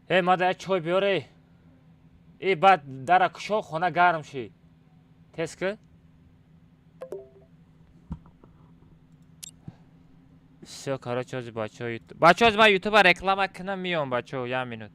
Э, мада як чой биёре. Э, баъд дара кушо, хона гарм шид. Тез ки. Всё, короче, ҳозир бачаҳо, бачаҳо, ҳозир ман ютуба реклама кунам, миём, бачаҳо, як минут.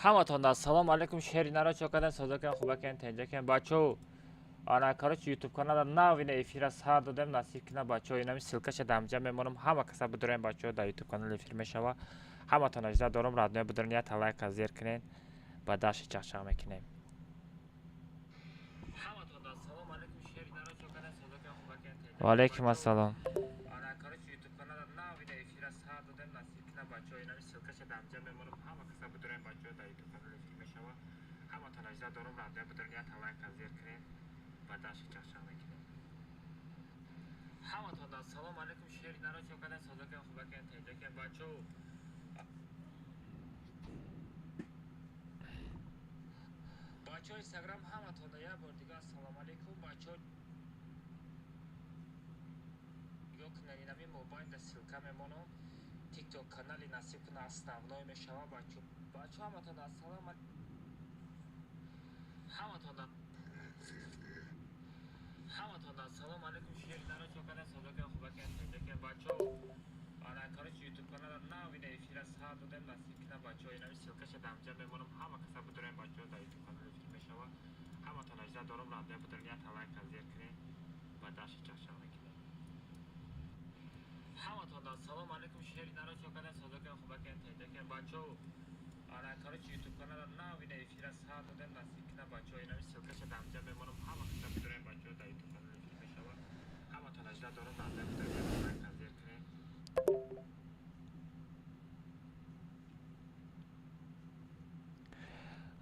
Ҳаматон ассалому алайкум, шери наро чо кардем, созакан, хубакан, тенҷакан, бачаҳо. Ана, короче, ютуб канала нав ина эфира сар додем, насиб кина, бачаҳо, инами ссылка ша дамҷа мемонам, ҳама каса бидорем, бачаҳо, дар ютуб канал эфир мешава. Ҳаматон ажда дорум, родной, бидорем, як лайка зер кунен, ба дашти чақчақ мекунем. Ва алайкум ассалом.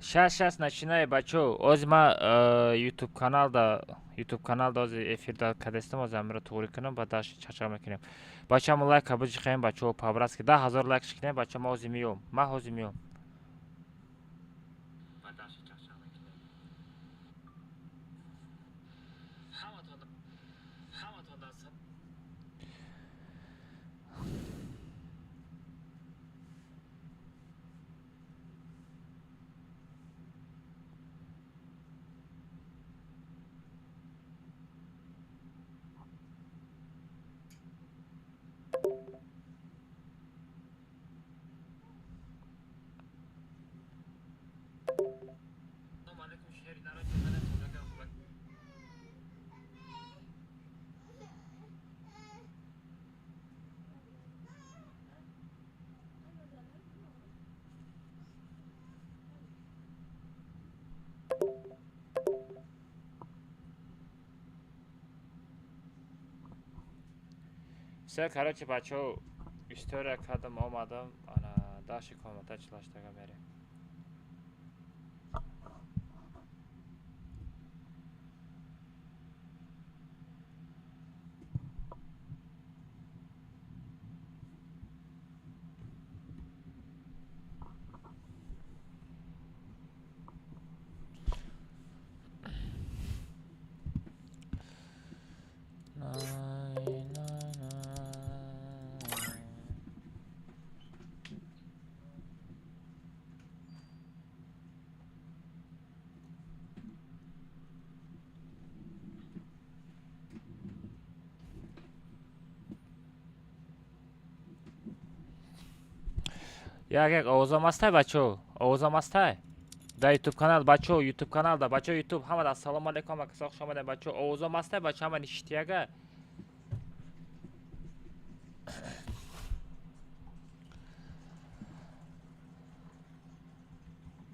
Щас, щас начинай, бачо. Ози ма ютуб каналда, ютуб каналда ози эфирда кадестам, ози амиро туғрӣ кунам, ба дашти чақчақ мекунем. Бача, мо лайка биҷиқем, бачо, по-братски 10 000 лайк шикнем, бача, ма ози миём. Ма ҳози миём. Все, короче, бачо, история кардам, омадам, ана даши комната чилаштага мерем. Най, най, най. Як як овозам ҳастай, бачо? Овозам ҳастай? Дар ютуб канал, бачо, ютуб каналда, бачо, ютуб, ҳамада ассалому алайкум, ҳама касо хуш омадем, бачо, овозам ҳастай, бачо, ҳама ништяк а.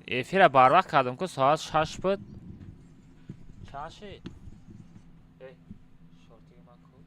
Эфира барвақт кардам ку, соат 6 буд. Чанд шид? Э, шортиги ман ку?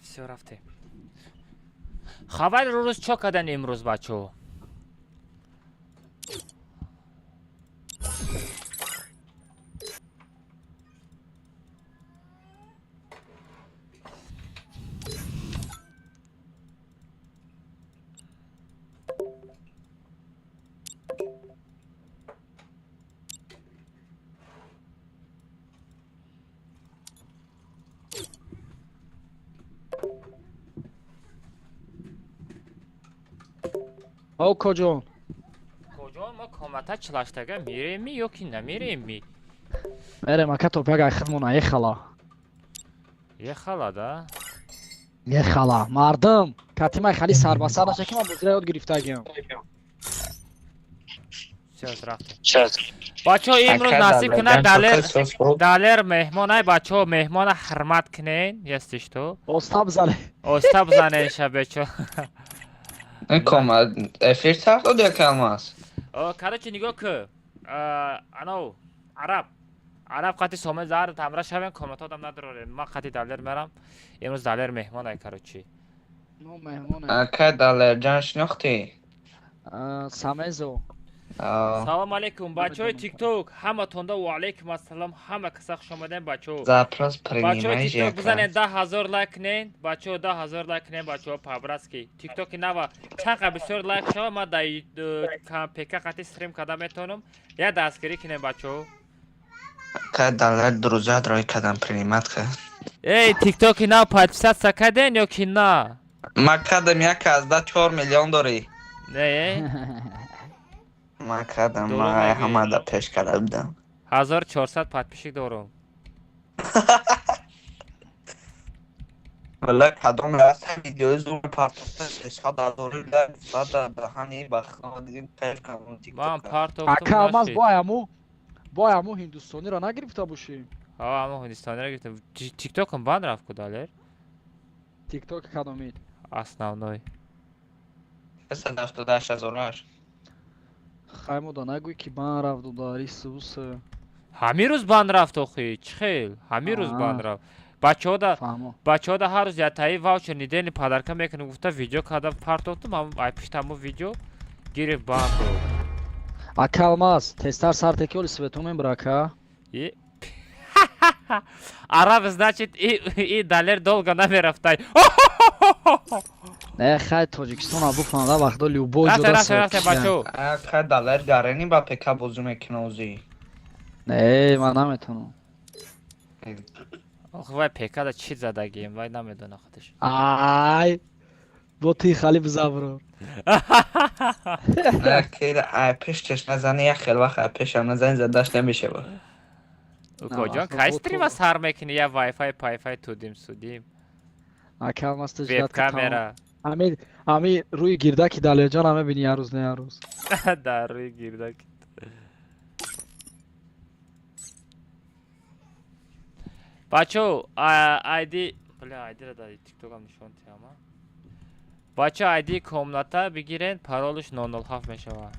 Всё, рафтем. Хабари рӯз чо кардан имрӯз, бачаҳо? Ҳо, коҷон. Коҷон, мо комната чилаштага мереми ё ки намереми? Мерем, ака, то пяга хидмона ехала. Ехала да. Ехала мардум катимай хали сарбасар наша, ки ман бозира ёд гирифтагиам. Бачаҳо, имрӯз насиб кунад, Далер, Далер меҳмонай. Бачаҳо, меҳмона ҳурмат кунен, если что. Оста бизане. Оста бизанен ша, бечо. Кома эфир сар дод як алмаз. Короче, нигоҳ ку, анау араб, араб қати сомел зар ҳамра шавем, комнатодам надорем. Ман қати Далер мерам имрӯз, Далер меҳмонай, короче. Но меҳмоне. Ака, Далерҷан шинохтӣ? Самезо. Салом алейкум, бачаҳои Тикток, ҳаматонда. Ва алейкум ассалом, ҳама каса хуш омадем, бачаҳо. Запрос. Бачаҳои Тикток, бизанед, 10 000 лайк кунен, бачаҳо, 10 000 лайк кунен, бачаҳо. По-братски, Тиктоки нава чанд қа бисёр лайк шава, ман дар пк қати стрим карда метавонам. Я дастгирӣ кунем, бачаҳо. Ака, Далер друзья рой кардам, принимать ка. Эй, Тиктоки нав подписаться карден ё ки на? Ма кардам, 1,4 миллион дорӣ. Не. Ма кардам, ма ҳама да пеш карда будам. 1400 подписчик дорум. Валла, кадом раста видеои зур партофта, 600 000 лайк зада, даҳани бахнодим, кайф кардам. Ман партофтум. Ака Алмаз, бо аму ҳиндустониро нагирифта бошӣ? Ҳа, аму ҳиндустониро гирифтам. Тиктокам банд рафт ку, Далер. Тикток кадомид? Основной. 178 ҳазораш. Хаймода нагӯй, ки бан рафт додарисус. Ҳамин рӯз банд рафт, охи чӣ хел ҳамин рӯз банд рафт. Бачаҳода, бачаҳода ҳар рӯз ятаи ваучер недельный подарка мекунем гуфта, видео кардам, партофтум, ай пишт ҳамо видео гирифт, банд дод. Ака Алмаз, тезтар сар теки, оли свету мебра, ака. Араб, значит, и Далер долго намерафтай. Не, хай, Тоҷикистон буфанда вақто любой. Рафте, рафте, рафте, бачаҳо. Ака, Далер гарени ба ПК бозӣ мекуна озӣ. Не, ман наметавонам. Ох, вай ПКда чӣ задагием, вай намедона худаш. Ай, бо ти хали бизабро. Не, ки ай пештеш назани, як хел вақт ай пешам назани, задаш намешава. Укоҷон, кай стрима сар мекунӣ? Я вайфай, пайфай, тудим судим. Ака Алмаз, ту веб камера. Ами рӯи гирдаки Далерҷон ҳама бини, як рӯз не як рӯз. Дар рӯи гирдаки. Бачаҳо, айди, бля, айдира дар Тиктокам нишон тиҳама. Бачаҳо, айди комната бигирен, паролаш 007 мешавад.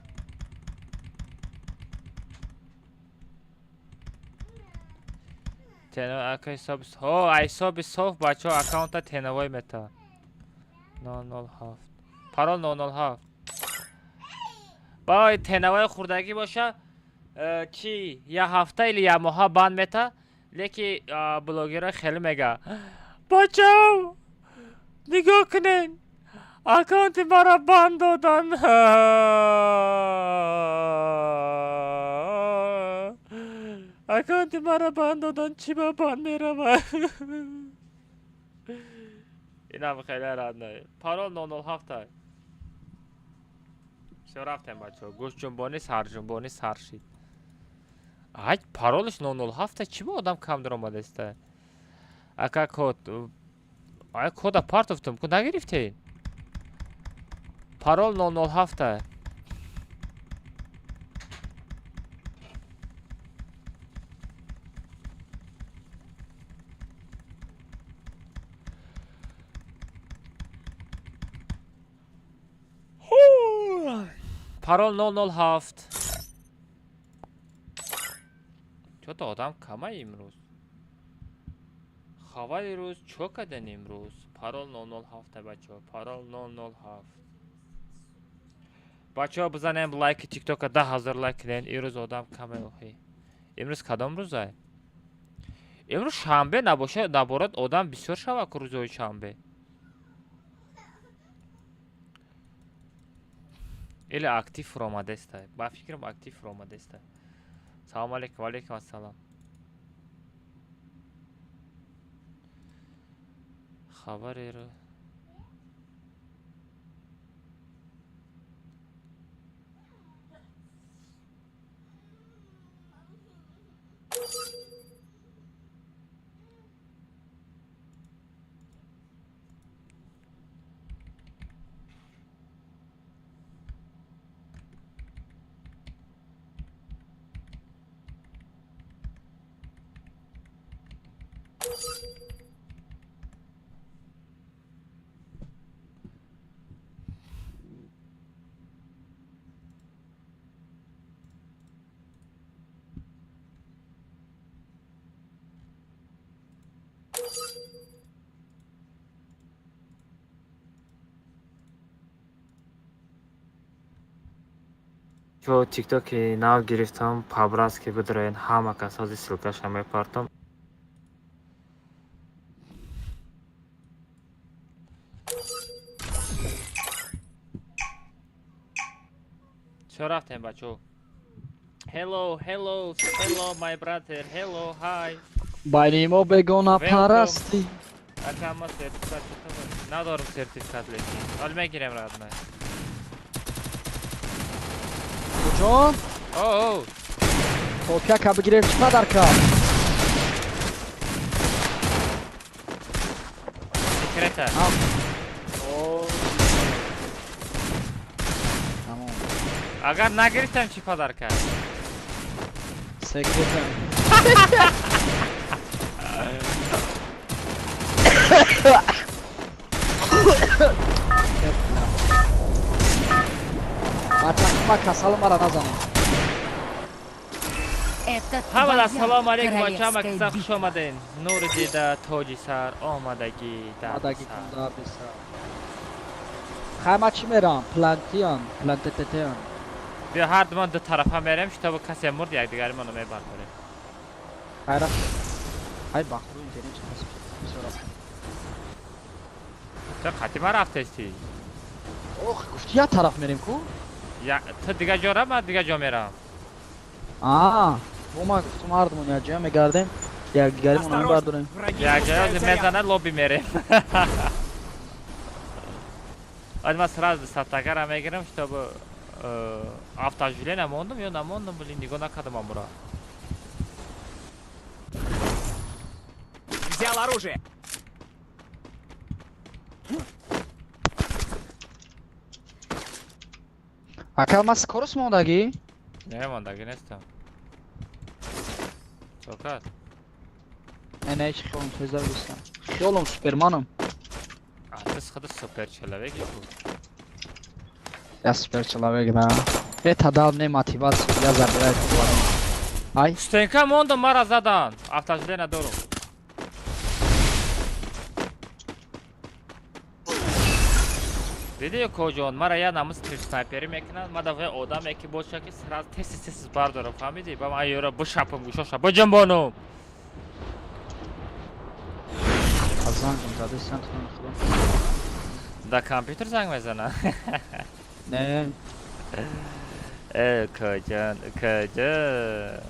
Ака, ҳисоби ҳо, ҳисоби соф, бачаҳо, аккаунта теновой мета. 007 парол, 007. Баой, теновой хурдагӣ боша, чи як ҳафта или як моҳа банд мета, леки блогерҳо хеле мега: «Бачаҳо, нигоҳ кунед, аккаунти маро банд додан». Аккаунти маро банд додан, чӣ ба банд меравад? Инам хеле родной. Парол 007. Всё, рафтем, бачаҳо. Гӯшҷунбонӣ, сарҷунбонӣ сар шид. Ай, паролаш 007, чӣ ба одам кам даромадаста? Ака, код. Ай, кода партофтум, ку нагирифтед? Парол 007. Парол 007. Чё-то одам камай имрӯз. Хабари рӯз чё кадан имрӯз? Парол 007, бачаҳо. Парол 007. Бачаҳо, бизанем лайки тиктока, 10 000 лайк кунед. Имрӯз одам камай охи. Имрӯз кадом рӯзай? Имрӯз шанбе набоша, наборад одам бисёр шава ку рӯзҳои шанбе. Или актив фуромадестай. Ба фикрам, актив фуромадестай. Салом алейкум, валейкум ассалом. Хабари. Чо тиктоки нав гирифтам, по-братски бидроен, ҳама кас ҳози ссылкаша мепартам. Чо рафтем, бачо? Hello, hello, hello, my brother, hello, hi. Байни мо бегона парастӣ. Ака, ма сертификат надорам, сертификат лекин. Ҳол мегирем, родной. Ҷон. О, Топяка бигирем, чӣ қадар кам? Секрета. О. Тамом. Агар нагирифтам, чӣ подарка? Секрета. Бачаҳо, касал мара назанам. Это Ҳамада твоя салом алейкум, бача, ҳама королевская каса хуш битва. омаден. Нури дида, тоҷи сар, омадагӣ Омадагӣ дарди сар. Дарди сар. Хай, ма чӣ мерам? Плантиан, плантететиан. Биё, ҳар думон ду тарафа мерем, шитобу касе мурд, якдигаримоно мебардорем. Хай, рафт. Ай, бахту интернет чӣ ҳаст? Бисёр рафт. Ту қатъи ма рафтести? Ох, гуфти як тараф мерем ку? Ту дига ҷо ра, ман дига ҷо мерам. Аа, бо ма гуфтум ҳардумон як ҷоя мегардем, якдигаримонро мебардорем. Враги Як ҷоя спускаются рядом. мезана, лобби мерем. Баъд ман сразу сатагара мегирам, чтобы автожиле намондум ё намондум, блин, нигоҳ накардам амура. Взял оружие. Ака, ма скорость мондагӣ? Не, мондагӣ нестам. Чокат. Не, не, ҳеч хиёлам теза бистам. Хиёлам суперманам. А ты худ супер человек ку. Я супер человек, да. Это дал мне мотивацию, я забираю эту. Ай, Стенка мондам, мара задан. Автожиле надорум. Диди, коҷон, мара я намуз снайперӣ мекунад, ма дафъа одаме ки боша, ки сразу тез тез бардорам, фаҳмидӣ? Ба ман ёра бишапам, гӯшоша биҷунбонум. Аз зангам задестан, ту худо. Да компютер занг мезана. Не, Э, коҷон, коҷон.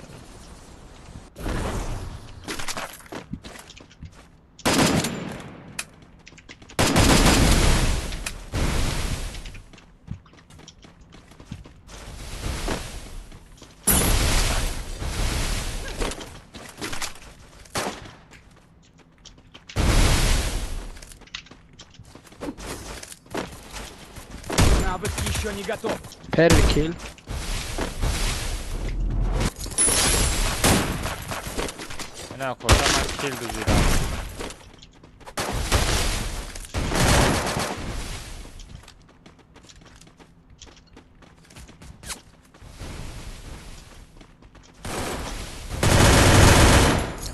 еще не готов. Первый килл. На, куда ман килл дуздидам.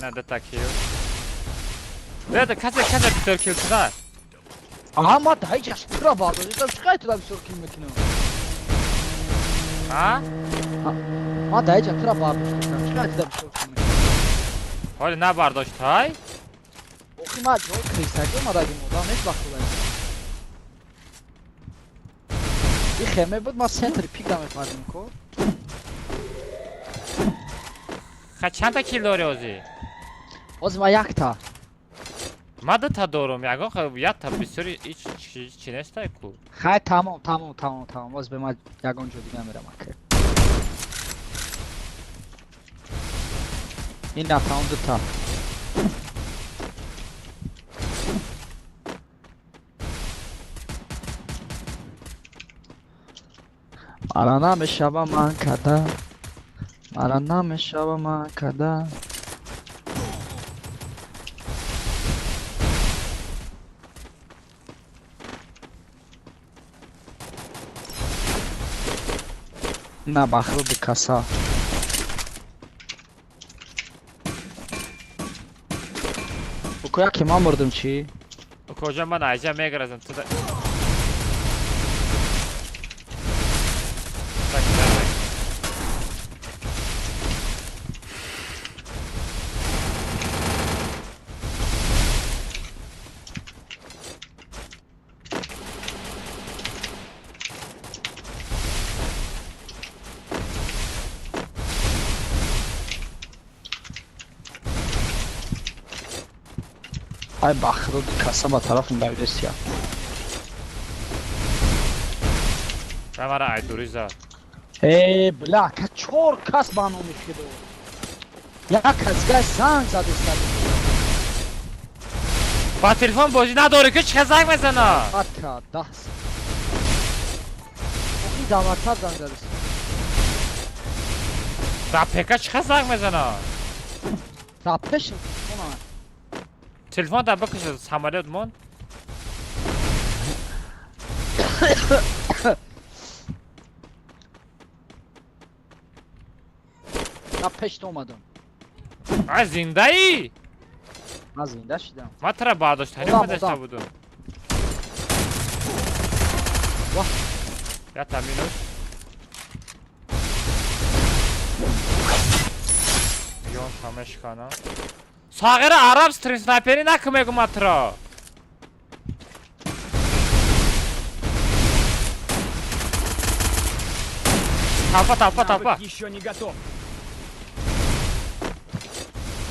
На, дата килл. Да, касе касе бисёр килл кунад. Аҳа, ма даҳиҷаш тура бардоштам, чӣ қадр тура бисёр килл мекунам? А? Ма даҳиҷа тура бардоштам, чӣ қадр тура бисёр килл мекунам? Ҳоли набардоштай? Охи ма ҷой крисаки омадагим, одам нест ба худо. И хеме буд, ма центри пик намефаҳмем ко. Ха чандта килл дори ҳозир? Ҳозир ма якта. Ма дута дорум, ягон якта бисёри ҳеч чи нестай ку. Хай, тамом, тамом, тамом, тамом. Ҳозир бе ма ягон ҷо дига мерам ака. Ин на тамом дута. Мара намешава ман када. Мара намешава ман када. На бахру бикаса. Укоя ки ман мурдум чӣ? Укоҷон, ман айҷа мегразам туда. Так, так. Ай бахру каса ба тарафам давидестия. Камара ай дури зад. Э, бля, ка чор кас ба номи хидо. Як кас гай занг задеста. Ба телефон бозӣ надорӣ ки чӣ занг мезана? Ака, даст. Охи даватар занг задеста. Ба пека чӣ занг мезана? Да пеш телефона. Телефон да бикаш, самолёт мон. На пеш омадам. Ай зиндаӣ? Ман зинда шидам. Ман тура бардоштанӣ Одам, гузашта одам. будум. Вах. Якта минус. Ён хамешкана. Сағира араб стрим снайпери накун мегум ман тура. Толпа, толпа, толпа. Навык еще не готов.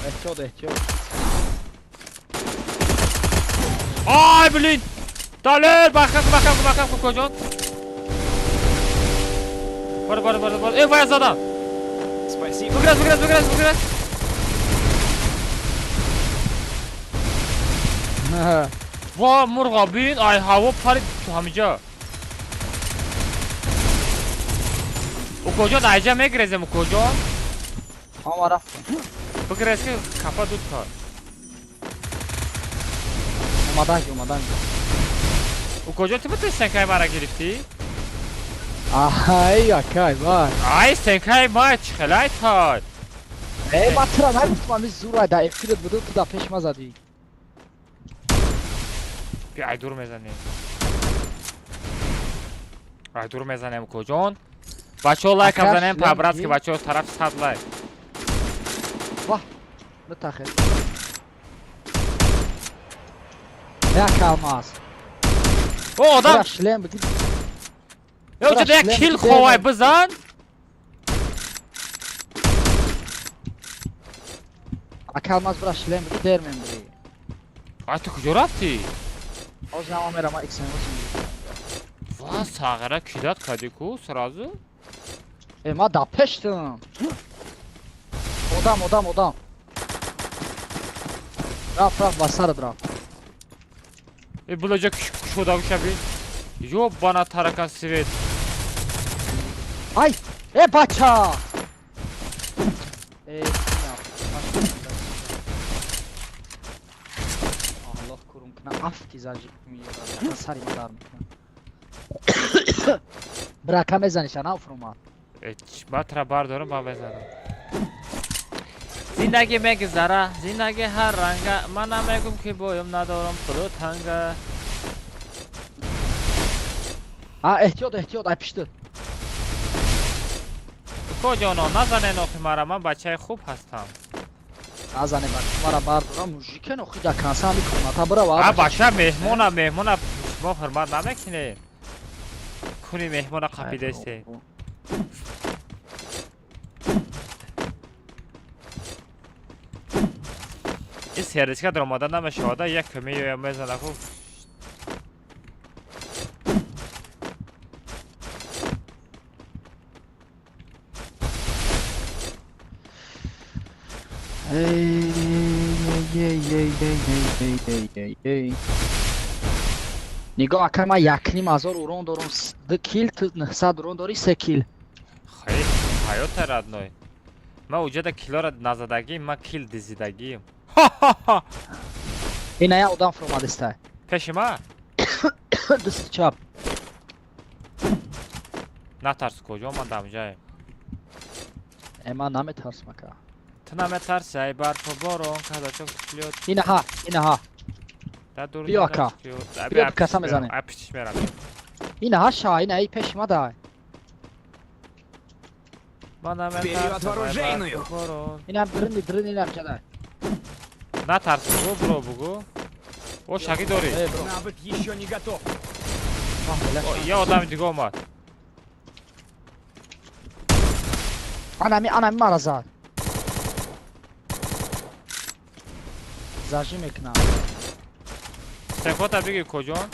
Эҳтиёт, эҳтиёт. Ай, блин! Далер, бахам, бахам, бахам, куҷон? Бор, бор, бор, бор. Э, вая задам. Спасибо. Выграз, выграз, выграз, выграз. Ва, мурғобин, ай ҳаво парид ту ҳамиҷа. Укоҷон, айҷа мегрезем, укоҷон. Ҳама рафтам. Бигрез ки капа дуд кар. Омадан ки, омадан ки. Укоҷон, ту биту сенкаи мара гирифтӣ? Ай, акай, вай. Ай, сенкаи ма чӣ хелай тай. Э, ма тура нагуфтам, ами зурай да эфират буду, ту да пеш ма задӣ. Би ай дур мезанем. Ай дур мезанем, укоҷон. Бачаҳо лайк Ака, занем, шлем по-братски, ки? бачаҳо тарафи 100 лайк. Ваҳ, битахе. Як алмаз. О, одам! Тура шлем бигир. Ё, Тура ҷуда як шлем килл бигир. ховай бизан. Ака алмаз бура шлем бигир, дер мембирӣ. Ай, ту куҷо рафтӣ? Ҳозир ҳама мерам, ма икс мемозим. Ва, сағира кидат кардӣ ку сразу? Э, ма да пештам. Одам, одам, одам. Рафт, рафт, ба сарат рафт. Э, булаҷа кушода шаби. Ё, бана таракан свет. Ай! Э, бача! Э, Аллоҳ курум кна, афти зажи миёра, сари ма дар мекна. Брака мезаниша, на фрума. Ба тра бардорам, ба мезанам. Зиндагӣ мегузара, зиндагӣ ҳар ранга, ман намегум ки боём надорам пулу танга. А, эҳтиёт, эҳтиёт, ай пишти. Ко ҷоно, назанен охи мара, ман бачаи хуб ҳастам. Назане бача, мара бардорам, мужикен охи да канса ами комната бирава. А бача меҳмона, меҳмона шумо ҳурмат намекунед. Куни меҳмона қапидастед. Ин сердечка даромада намешавада, як меоя мезана ку. Нигоҳ акай, ман 1500 урон дорам, 2 кил, ту 900 урон дорӣ, 3 кил. Хай, ҳаёта родной. Ман уҷада килора назадагим, ман кил дизидагим. Ина я одам фуромадистай. Пеши ма? Дасти чап. Натарс куҷо, ман дамҷаем. Э, ман наметарсам ака. Ту наметарси, ай барфу борон, казачок плёт. Ина ҳа, ина ҳа. Да дур. Биё ака. Биё каса мезанем. Ай пичиш мерам. Ина ҳа ша, ина ай пеши ма дай. Ман Вперед в наметарсам, ай оружейную! барфу борон. Ина дрини, дрини ина ҷадай. Натарс бугу, бро бугу. О, шаги дорӣ. Э, бро. Навык еще не готов. О, я одами дига омад. Анами, анами мара зад. Зажи мекунам. Сефота бигир куҷон.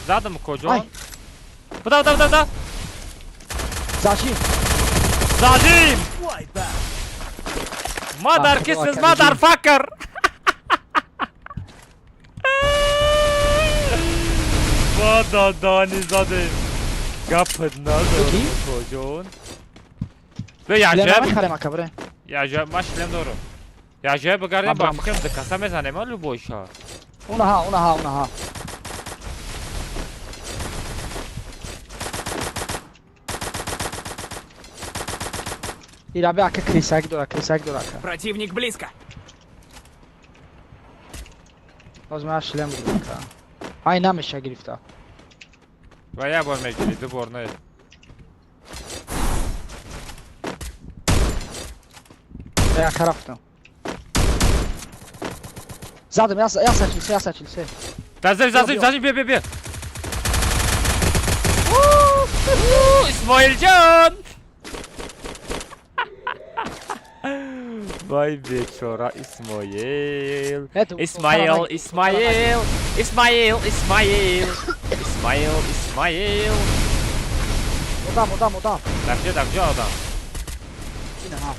Задам куҷон. Ай. Буда, буда, буда, буда. Зажи. Задим! Mother Бах, kisses, ака, motherfucker! Ма дадани задем. Гапат надорам Ки? куҷон. Бе Шлем яҷаб, намехарем ака, бре. яҷаб, ман шлем дорам. Яҷаб бигардем, Ман ба барам. фикрам ду каса мезанем, а любой ша. Унаҳа, унаҳа, унаҳа. Ира бе ака крисак дора, крисак дора ака. Противник близко. Боз ман шлем бигирам ака. Ай намеша гирифта. Ва як бор мегирӣ, ду бор не. Э, ака рафтам. Задам, я 143, я 143. Зазим, зазим, биё. зазим, биё, биё, биё. Исмоилҷон! Вай бечора Исмоил. Э, ту- Исмаил, Исмаил, Исмаил, Исмаил, Исмаил, Исмаил. Одам, одам, одам. Дар куҷо, дар куҷо одам? Ина ҳа.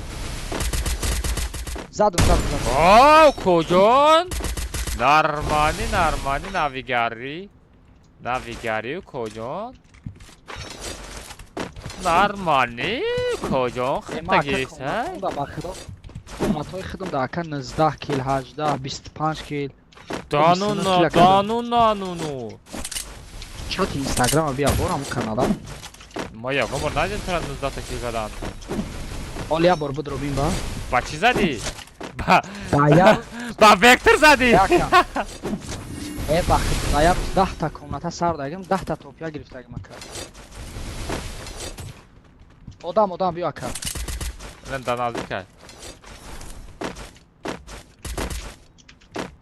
Задам, задам, задам. О, куҷон? Нормани, нормани, навигарӣ. Навигарӣ куҷон? Нормани, куҷон? Э, Хита ма ака гирифта? комнатҳо ба худо. Комнатҳои худам да ака 19 кил, 18, 25 кил. Дану 29 на, кил ака. дану нану. Чати Инстаграма бия борам канала. Ма ягон бор надидем тура 19 та кил кадан. Ҳол як бор бидробим ба. Ба чӣ задӣ? Ба Да як ба вектор задӣ? Ака. Э, ба худо, да як рӯз 10 та комната сар дагим, 10 та топия гирифтагим ака. Одам, одам биё ака. Ин да наздик.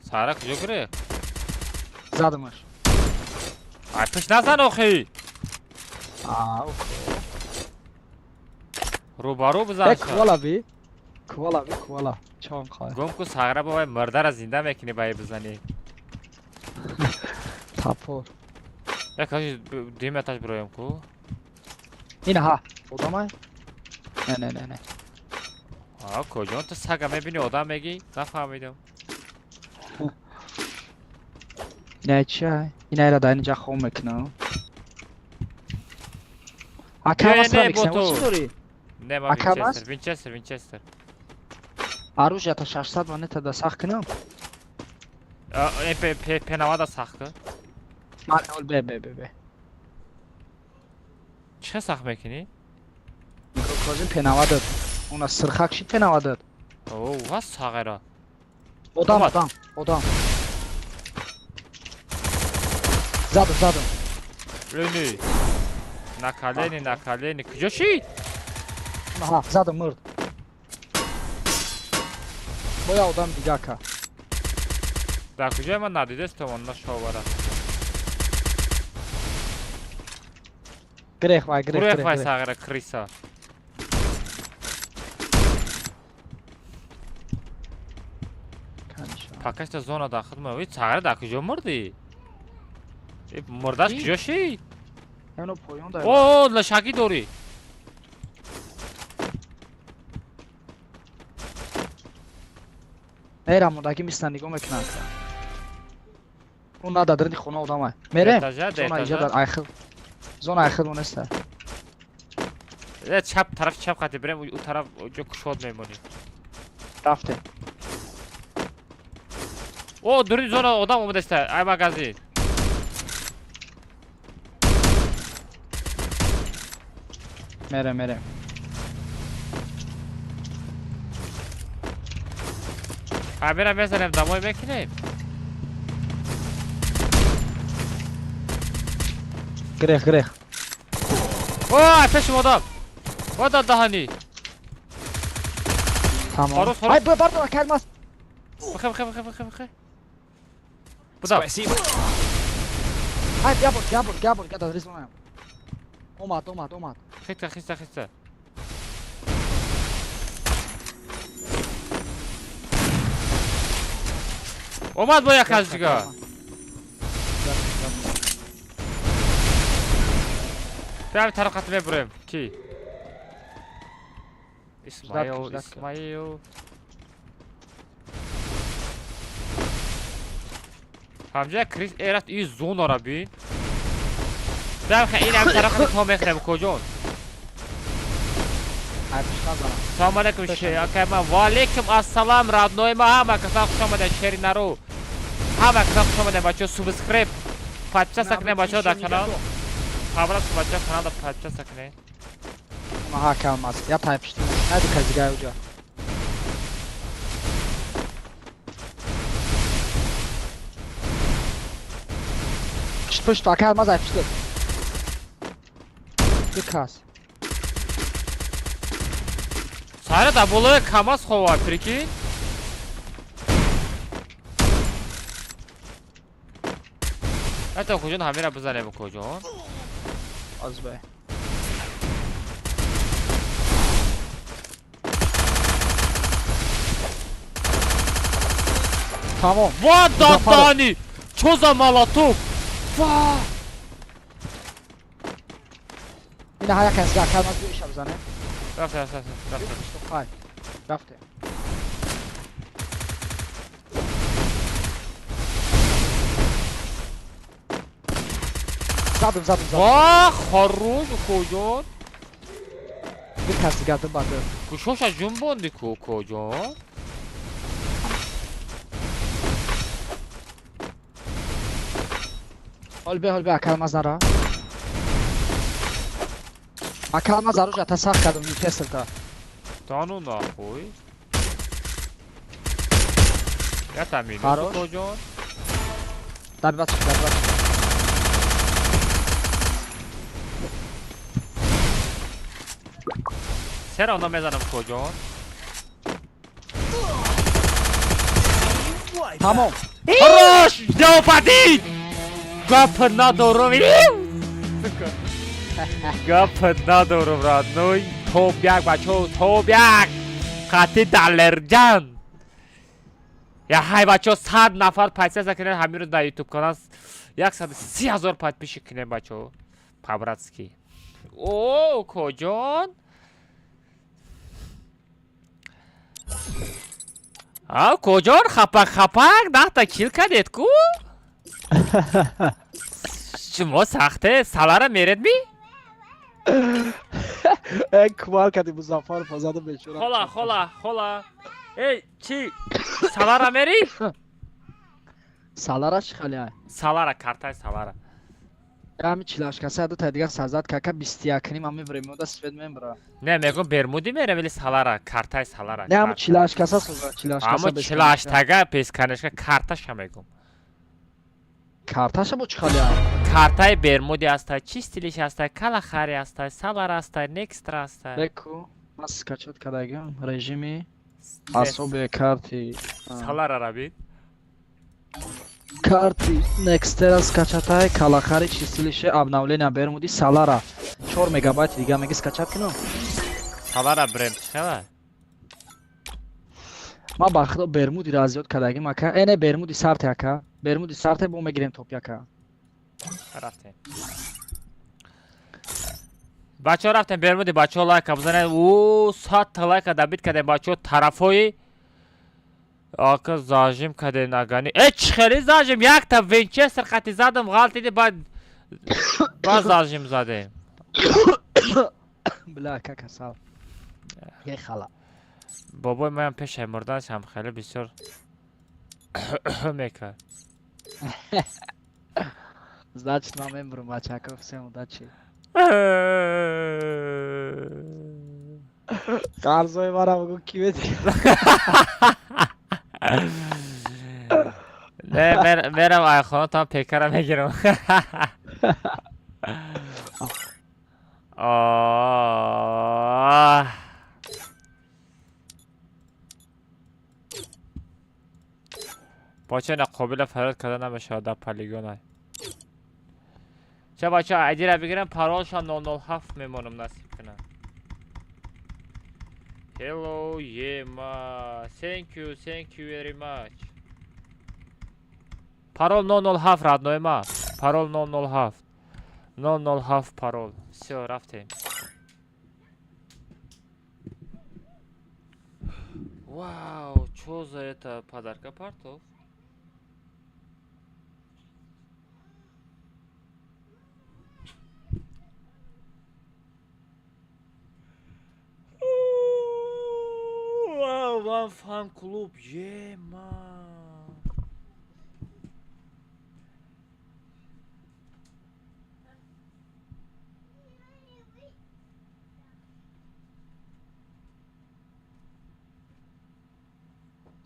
Сара куҷо гирифт? Задамаш. Ай пиш назан охи. А, око. Рӯбарӯ бизан. Э, квала би. Квала би, квала. Чон қай. Гум ку сағра бовай мурдара зинда мекунӣ ба бизанӣ. Тапор. Як ҳоҷи дуюм этаж бироем ку. Ина ҳа. Одамай? Не, не, не, не. А куҷон ту сага мебинӣ одам мегӣ? Нафаҳмидам. Ина чай? Ина ира дар инҷа хом мекунам. Ака Не, маст не, равиксен, боту. чӣ дорӣ? Не, ма Ака Винчестер, маст? Винчестер, Винчестер. Оружие та 600 монета да сах кунам. П П 90 сах кун. Ман ҳол бе бе бе бе. Чӣ сах мекунӣ? Козим П90. Уна сирхак шид П90. О, ва сағера. Одам, Омад. одам, одам. Задам, задам. Лени. На колени, на колени. Куҷо шид? Аҳа, задам, мурд. Боя одам дига ка. Дар куҷое ман надидестам он нашовара. Грех вай, грех, Гурех грех, вай грех. сағера криса. Каниша. Пакашта зона дахил ма. Сағера дар куҷо мурдӣ? Э, мурдаш Чӣ? куҷо шид? Эно поён дар. О, лашакӣ дорӣ. Эра мурдаги мисла нигоҳ мекунанд. Он на дар дарини хона одамай. Мерем. Этажа, Зона иҷа этажа. дар айхил. Зона айхил онеста. Э, чап тараф чап қати бирем, ӯ тараф ҷо кушод мемонӣ. Рафтем. О, дури зона одам омадаста. Ай магазин. Мерем, мерем. Ҳамира мезанем, дамой мекунем. Грех, грех. О, ай пешим одам. О, дар даҳанӣ. Тамом. Хорош, хорош. Ай, бардор, акай мас. Бихе, бихе, бихе, бихе, бихе. Будам. Спасибо. Ай, я бор, я бор, я бор, я дар зонаям. Омад, омад, омад. Хиста, хиста, хиста. Омад бо як аз дига. Прямо тараф қати мебурем. Ки? Исмаил, Ждатка, ждатка. Исмаил. Ҳамҷа Крис эрафт и зонара бин. Прямо ин ҳам тараф қати то мехӯрем куҷон. Ай, пушта занам. Салом алейкум, шер. Акай ман. Ва алейкум ассалам, родной ма. Ҳама касан хуш омадед, шери нару. Ҳама касан хуш омадед, бачаҳо, subscribe. Подписаться кунед, бачаҳо, дар Еще не канал. готов. Хабарат, бачаҳо, каналда подписаться кунед. Аҳа, калмаз. Я тай пушти. Найди казигай уҷа. Пушт, пушт, акай алмаз ай пушт. Бикас. Сара дар болои КамАЗ хова, прикинь. Ата куҷон ҳамира бизанем куҷон? Аз бе. Тамом. Ва Зафаров. дадани! Чо за молоток? Ва! Ина ҳа як аз акай алмаз биёиша бизанем. Рафта, рафта, рафта. Хай. Рафтем. Задам, задам, задам. Ва, хорош куҷон? Бир кас дигар ду ба ду. Кушоша ҷунбонди ку куҷон? Ҳол бе, ҳол бе, акай алмаз нара. Акай алмаз оружие та сах кардам Ньюкасл-та. Да ну нахуй. Я там минус Хорош. куҷон? Добивать, добивать. Все равно мезанам куҷон. Тамом. Хорош! Ҷавобадид! Гап надорам. Сука. Гап надорам, родной. Топ як, бачаҳо, топ як. Қати Далерҷан. Я ҳай, бачаҳо, 100 нафар подписаться кунед ҳамин рӯз дар YouTube канал 130 ҳазор подписчик кунем, бачаҳо. По-братски. О, куҷон? А, куҷон хапак хапак 10 та кил кардед ку? Шумо сахте салара меред ми? Э квар кади Музаффар фазада бечора. Хола, хола, хола. Эй, чи? Салара мери? Салара чӣ хали ай? Салара, картай Салара. Ами 48 каса ду та дигар сазад кака 21 ним ами времеда свет мембра. Не, мегум Бермуди мерем или Салара, картай Салара. Не, ами 48 каса созад, 48 каса. Амо 48 тага бесконечка карташа мегум. Карташа бо чӣ хали ай? Картай Бермуди ҳастай, чӣ стилиш ҳастай, Калахари ҳастай, Салара ҳастай, Некстра ҳастай. Беку, ман скачать кардагим режими особые карти. Салара рабид. Карти Nextera скачатай, Калахари чистилище обновление Бермуди Салара. 4 мегабайт дига меги скачать кунам. Салара брем чӣ хела? Ма ба худо Бермудиро аз ёд кардагим ака. Э не Бермуди сарте ака. Бермуди сарте бо мегирем топ яка. Рафтем. Бачаҳо рафтем Бермуди, бачаҳо лайка бизанед. О, 100 та лайка дабит кардем бачаҳо тарафҳои ака зажим кардем нагани. Э чӣ хели зажим? Якта Винчестер хати задам ғалтиди баъд зажим задем. Бля, ака касал. Е хала. Бобои маям пешаи мурданаш ҳам хеле бисёр мекард. Значит, ман мембурам бачако, всем удачи. Қарзои мара бугу ки медиҳад? Не, мерам айхона там пекара мегирам. Оҳ. Бача на қобила фарёд карда намешавад дар полигонай. Ча бача айдира бигирам, паролшам 007 мемонам насиб кунам. Hello, Yema. Thank you, thank you very much. Парол 007 родной ма. Парол 007. 007 парол. Всё, рафтем. Вау, чё за это подарка партов? Вау, ван фан клуб, ема.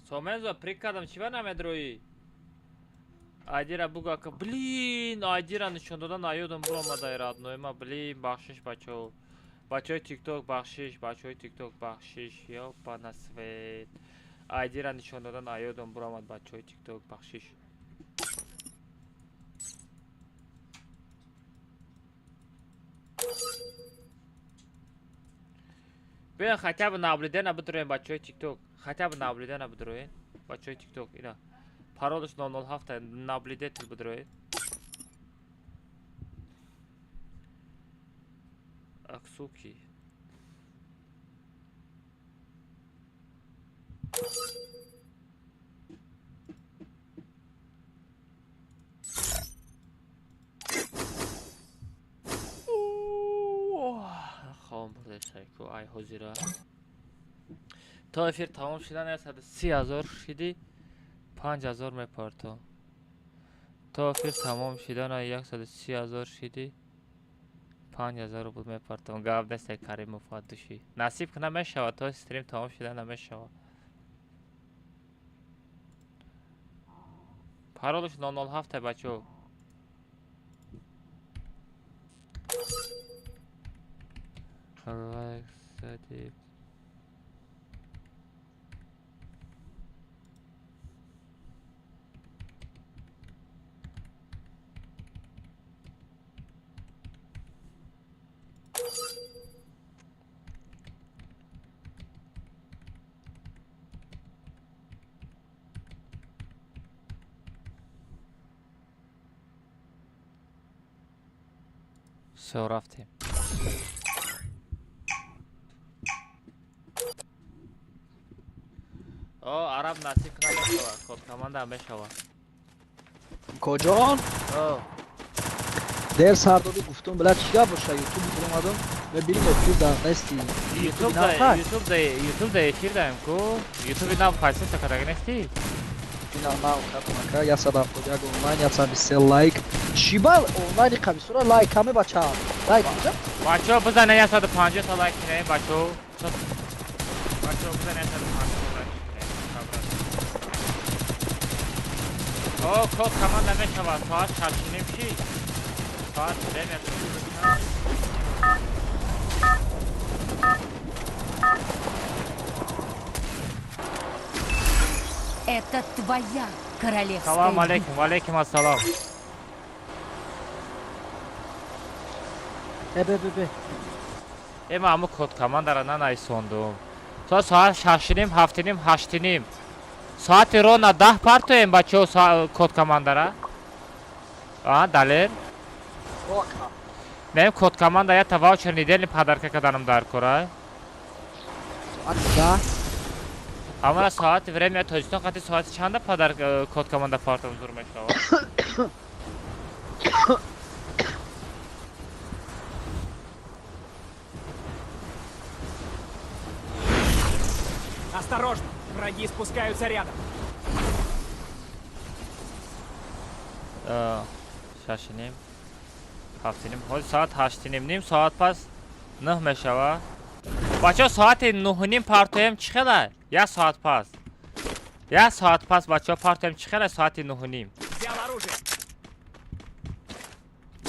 Сомензо прикардам, чӣ ба намедроӣ? Айдира бугу ака, блин, айдира нишон дода наёдам буромадай родной ма, блин, бахшиш бачаҳо. Бачаҳои TikTok бахшиш, бачаҳои TikTok бахшиш, ёпа на свет. Айдира нишон дода наёдам буромад бачаҳои TikTok бахшиш. Биён хотя бы наблюдена бидроем бачаҳои TikTok. Хотя бы наблюдена бидроем бачаҳои TikTok ина. Паролаш 007 наблюдатель бидроед. Аксуки. Хом бурда сайку ай ҳозира. То эфир тамом шудан 130 000 шиди 5000 мепартом. То эфир тамом шудан 130 000 шиди 5000 рубл мепартом. Гап нест Каримов души. Насиб кунам мешавад, то стрим тамом шуда намешавад. Паролаш 007 бачаҳо. Лайк задib. Всё, рафтем. О, араб насиб кунам мешавад, код команда мешавад. Коҷон? О. Дер сар додӣ гуфтум, била чӣ гап боша, ютуб омадам. Мебинем, эфир дар нести. Ютуб Нав да. хай? Ютуб да, Ютуб да эфир даем ку. Ютуби нав подписка кадаги нести? Ина нав кадмака 171 онлайн, 123 лайк. Чӣ ба онлайни қабисура лайк каме, бача? Лайк куҷа? Бачаҳо, бизанед, 150 та лайк кинем, бачаҳо. Бачаҳо, бизанед, 150 та лайк кинем. О, код команда мешавад соат 6:30 ши. Соат время. Это твоя королевская Салом битва. алейкум, валейкум ассалом. Э, бе, бе, бе. Э, ман ҳамун код командара нанависондум. То соат 6:30, 7:30, 8:30. Соати рона 10 партоем, бачаҳо, код командара. А, Далер? Ока. Мем код команда ята ваучер недельный подарка каданам дар кора. Соат 10. Ҳамона соати время Тоҷикистон қати соати чанда подарка код команда партом зур мешавад? Осторожно! Враги спускаются рядом. 6:30, 7:30, ҳозир соат 8:30, ним соат пас 9 мешава. Бачаҳо, соати 9:30 партоем, чӣ хела? Як соат пас, як соат пас, бачаҳо, партоем, чӣ хела соати 9:30? Взял оружие.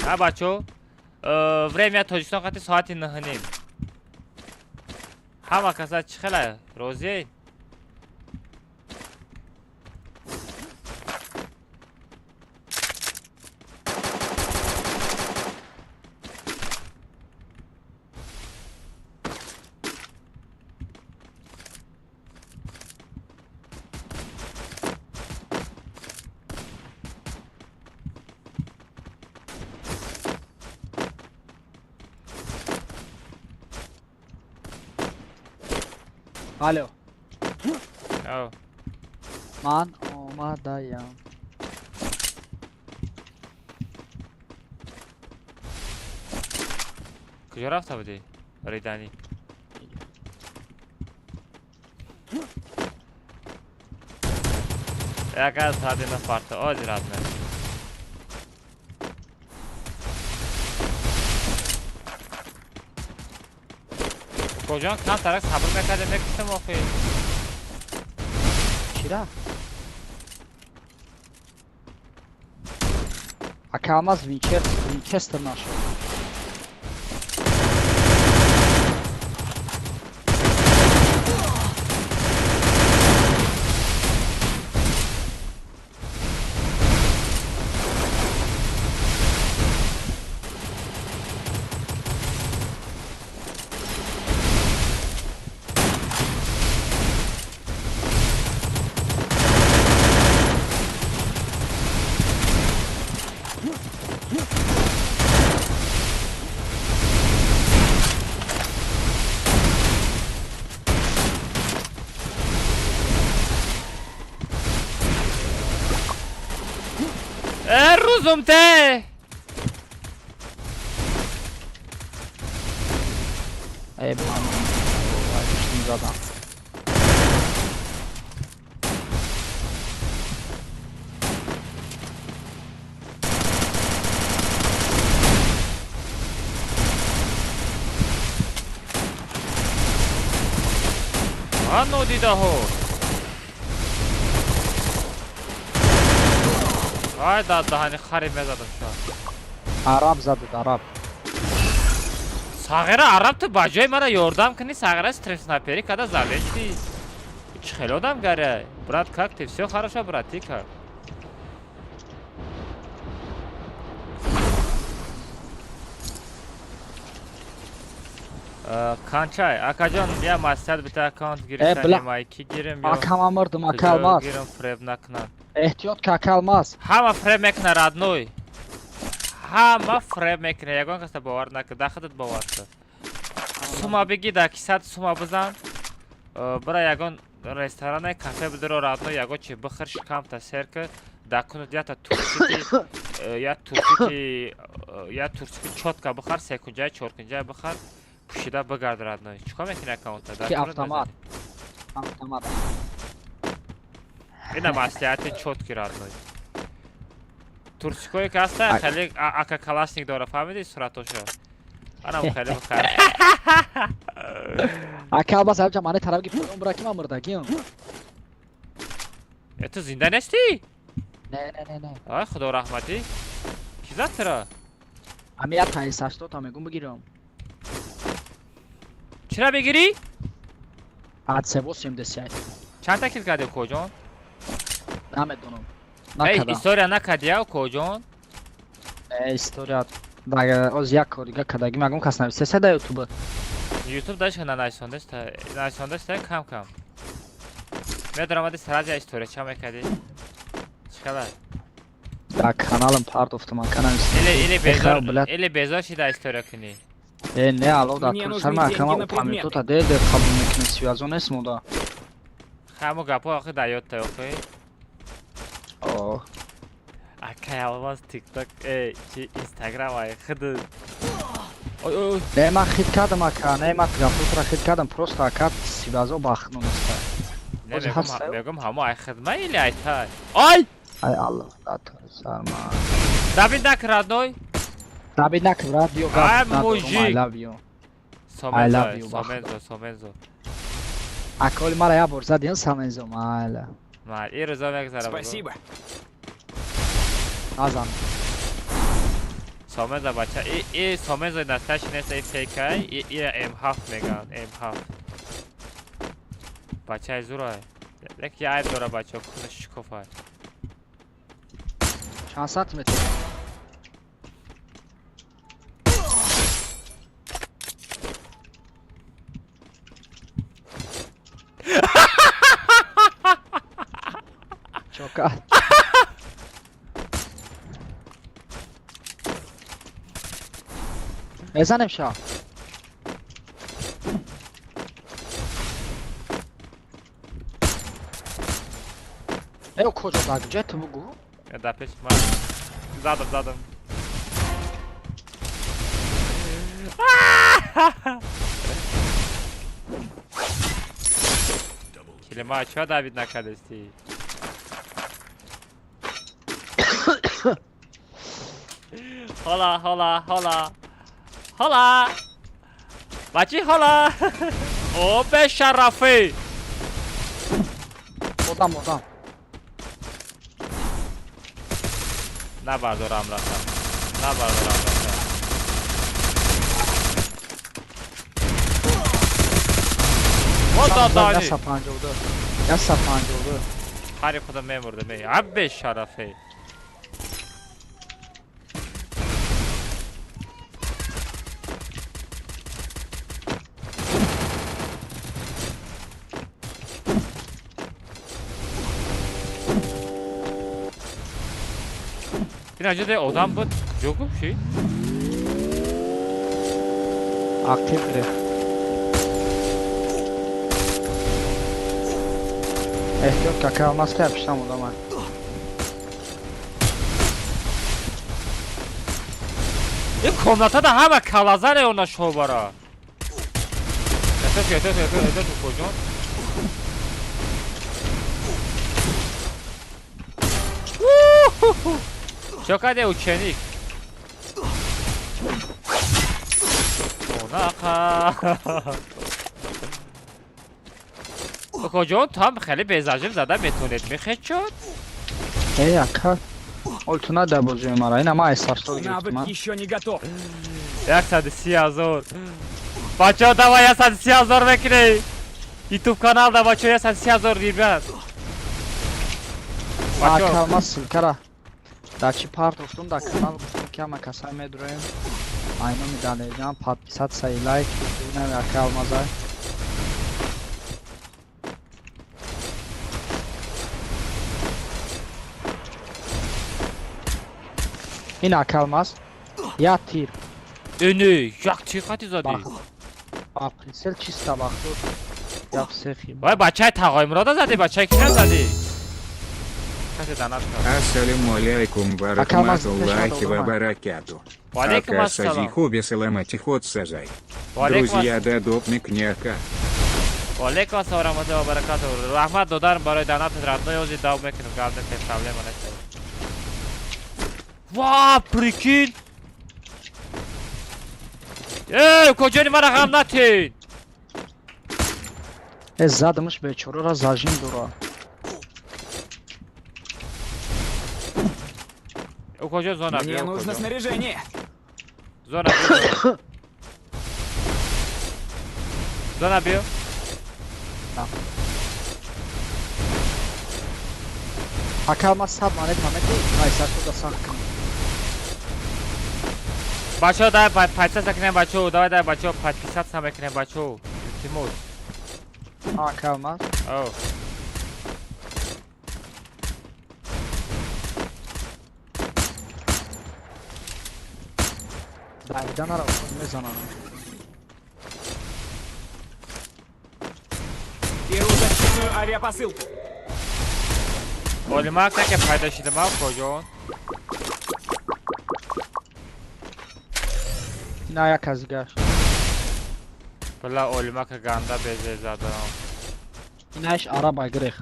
На, бачаҳо, время Тоҷикистон қати соати 9:30. Ҳама каса чӣ хела, розиед? Алло. Ав. Ман омадаям. Куҷо рафта будӣ, ридани? Яка соати 9 парто озир адме. Куҷон, камтарак сабр мекардем, мекуштем охи. Чира? Ака, алмаз винчестер нашел. Э, рӯзум те. Эй, ман. Вай, задам. А, нодидаҳо. Ай, дар даҳани хари мезадам ша. Араб задад, араб. Сағира, араб, ту ба ҷои мара ёрдам кунӣ, сағира, стрим снайперӣ када задести. Чӣ хеле одам гаря. Брат, как ты? Всё хорошо, брат, ты как? Канчай, акаҷон, я маслиҳат бита, аккаунт Э, гирифтани бла. майки гирем ё Акам амырдым, ака куҷо алмаз. гирем, фреб накунанд? Эҳтиёт ка, ака алмаз. Ҳама фреб мекунад, родной. Ҳама фреб мекунад, ягон каса бовар накун, да худат бовар кун. Сума бигӣ, дар кисат сума бизан. Бира ягон ресторане, кафе бидиро, родной, ягон чи бихӯр, шикамта сер ки, дар кунут ята турсики, я турсики, я турсики чётко бихар, секунҷай, чоркунҷай бихар. Пӯшида бигард, родной. Чӣ кор мекунӣ аккаунта? Ки автомат. Автомат. Ина маслиҳати чёткий, родной. Турсикое ки ҳаста, хеле ака калашник дора, фаҳмидӣ суратошо? Анам хеле бихар. Ака Алмаз ҳамҷа мани тараф ги фурон бура ки ман мурдагиам. Э, ту зинда нестӣ? Не, не, не, не. Ай, худо раҳматӣ. Ки зад туро? Ами я таи 80 та мегум бигирам. Чира бигирӣ? Ад 3 71. Чанд та kill кардӣ, коҷон? Намедонам. Эй, Накардам. история накардӣ, коҷон? Э, история дага оз як кор дига кардагӣ магум кас нависеса да ютуба. Ютуб дашка нанависондаста, нависондаста кам кам. Медаромади сразу я история ча мекардӣ? Чӣ хабар? Да каналам партофтам, ака нависем. Или Михаил, безор, блядь. Или безор шида история кунӣ. Э, не, алло, да Мне тур нужны сарма деньги акама на предметы. упамитота де де қабул мекунем связо нест мода. Ҳаму гапо охи да ёдта охи. О, Акай Алмаз TikTok, э, чи Instagram ай худ. Ой, ой, ой. Не, ман хит кардам, ака, не, ман гапотро хит кардам, просто ака связо бахно неста. Не Ози мегум, ҳаст, мегум ҳамо ай хидма или ай тай. Ай! Ай алло, да тур сарма. Давид нак, родной. Давид нак, брат, биё Ай, гап надорум, мужик. I love you. Сомензо, love you, бахт. Сомензо, Сомензо. Ака оли мара як бор задиан Самензо, майла. Ма, и рӯза мегзара. Спасибо. Назан. Сомензо бача, и Сомензо настоящий нест, и фейкай, и М7 меган, М7. Бачаи зурай. Лек я айб дора бача, куна шикофай. Чанд сантиметр? Чока. Мезанем ша. Э, куҷо даг? Ҷа ту бугӯ. Я да пеш ма. Задам, задам. Килима чё Давид накардести? Хола, хола, хола. Хола. Бачи хола. О, бешарафи. Одам, одам. Набардорам рафта. Набардорам рафта. Вот додани. 152. 152. Хари худо мемурдам. Эй, а бешарафи. Ин аҷоде одам буд, куҷо гум шид? Актив гирифт. Эҳтиёт кака Алмаз ка пиштам одама. Ин комнатада ҳама калазаре она шобара. Эҳтиёт, эҳтиёт, эҳтиёт, эҳтиёт, куҷон? Чё кардӣ, ученик? Онақа. Куҷон, ту ҳам хеле безажим зада метонед, мехед шуд? Э, ака. Ол ту нада бозиёи мара. Ина ман 80 гирифтам. Навык еще не готов. 130 000. Бачаҳо, давай 130 000 мекунем. Ютуб канал да бачаҳо 130 000, ребят. Ака Бачаҳо, Алмаз ссылкара дар чӣ партофтум дар канал гуфтум ки ҳама касай медуроем. Айноми Далерҷан подписаться и лайк. Инам ака Алмазай. Ин ака Алмаз. Я тир. Эне, як тир қати задӣ. Ба прицел чисто бахту. Я всех ебал. Вай, бачаи Тағои Мурода задӣ, бачаи кина задӣ? касе донат кард. Ассалому алайкум ва рахматуллахи ва баракату. Валейкум Ака ассалом. сази хуби саламати ход сазай. Валейкум Друзья, да допник не ака. Валейкум ассалом ва раҳматуллоҳи ва баракатуҳ. Раҳмат додарам барои донатат, родной, ҳозир дав мекунем, гап нест, проблема нест. Ва, прикинь! Эй, куҷони мара ғам натин? Э, задамаш бечораро зажим дора. Куҷо зона Мне биё? нужно Куҷо? снаряжение. Зона биё. Зона биё. Ака, ма 100 монета мети, айсашуда сахт кунам. Бачаҳо, давай подписаться кунем, бачаҳо, давай, давай, бачаҳо, подписаться мекунем, бачаҳо. Илтимос. Ака, ма О. Давиданара мезанам. Беру защитную авиапосылку. Олимак таке пайдо шидам, куҷон? Ина як аз дигар. Била олимака ганда безе задам. Инаиш араба гирех.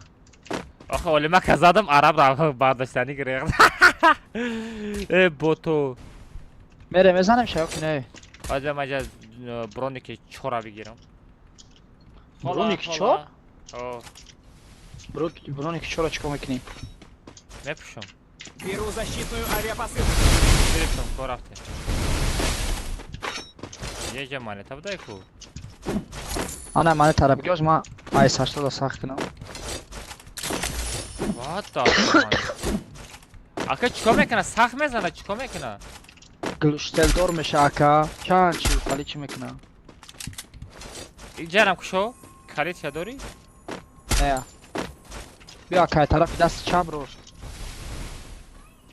Охе олимака задам, араб бардоштани гирех. Э, боту. Мере мезанем ша ёки не? Ҳозир ман ҷа броники чора бигирам. Броники чор? О, Броники чора чикор мекунӣ? мепӯшам. Беру защитную авиапосылку. Гирифтам, ко рафтем. Еҷа монета будай ку. Ана монетара бигир, ма айс 80 сахт кунам. What the fuck? Ака чикор мекуна? Сахт мезана, чикор мекуна? Глуштелдор меша ака. Чанд чи хали чӣ мекуна? Иҷарам кушо? Калитша дорӣ? Не. Биё ака, тарафи дасти чап рост.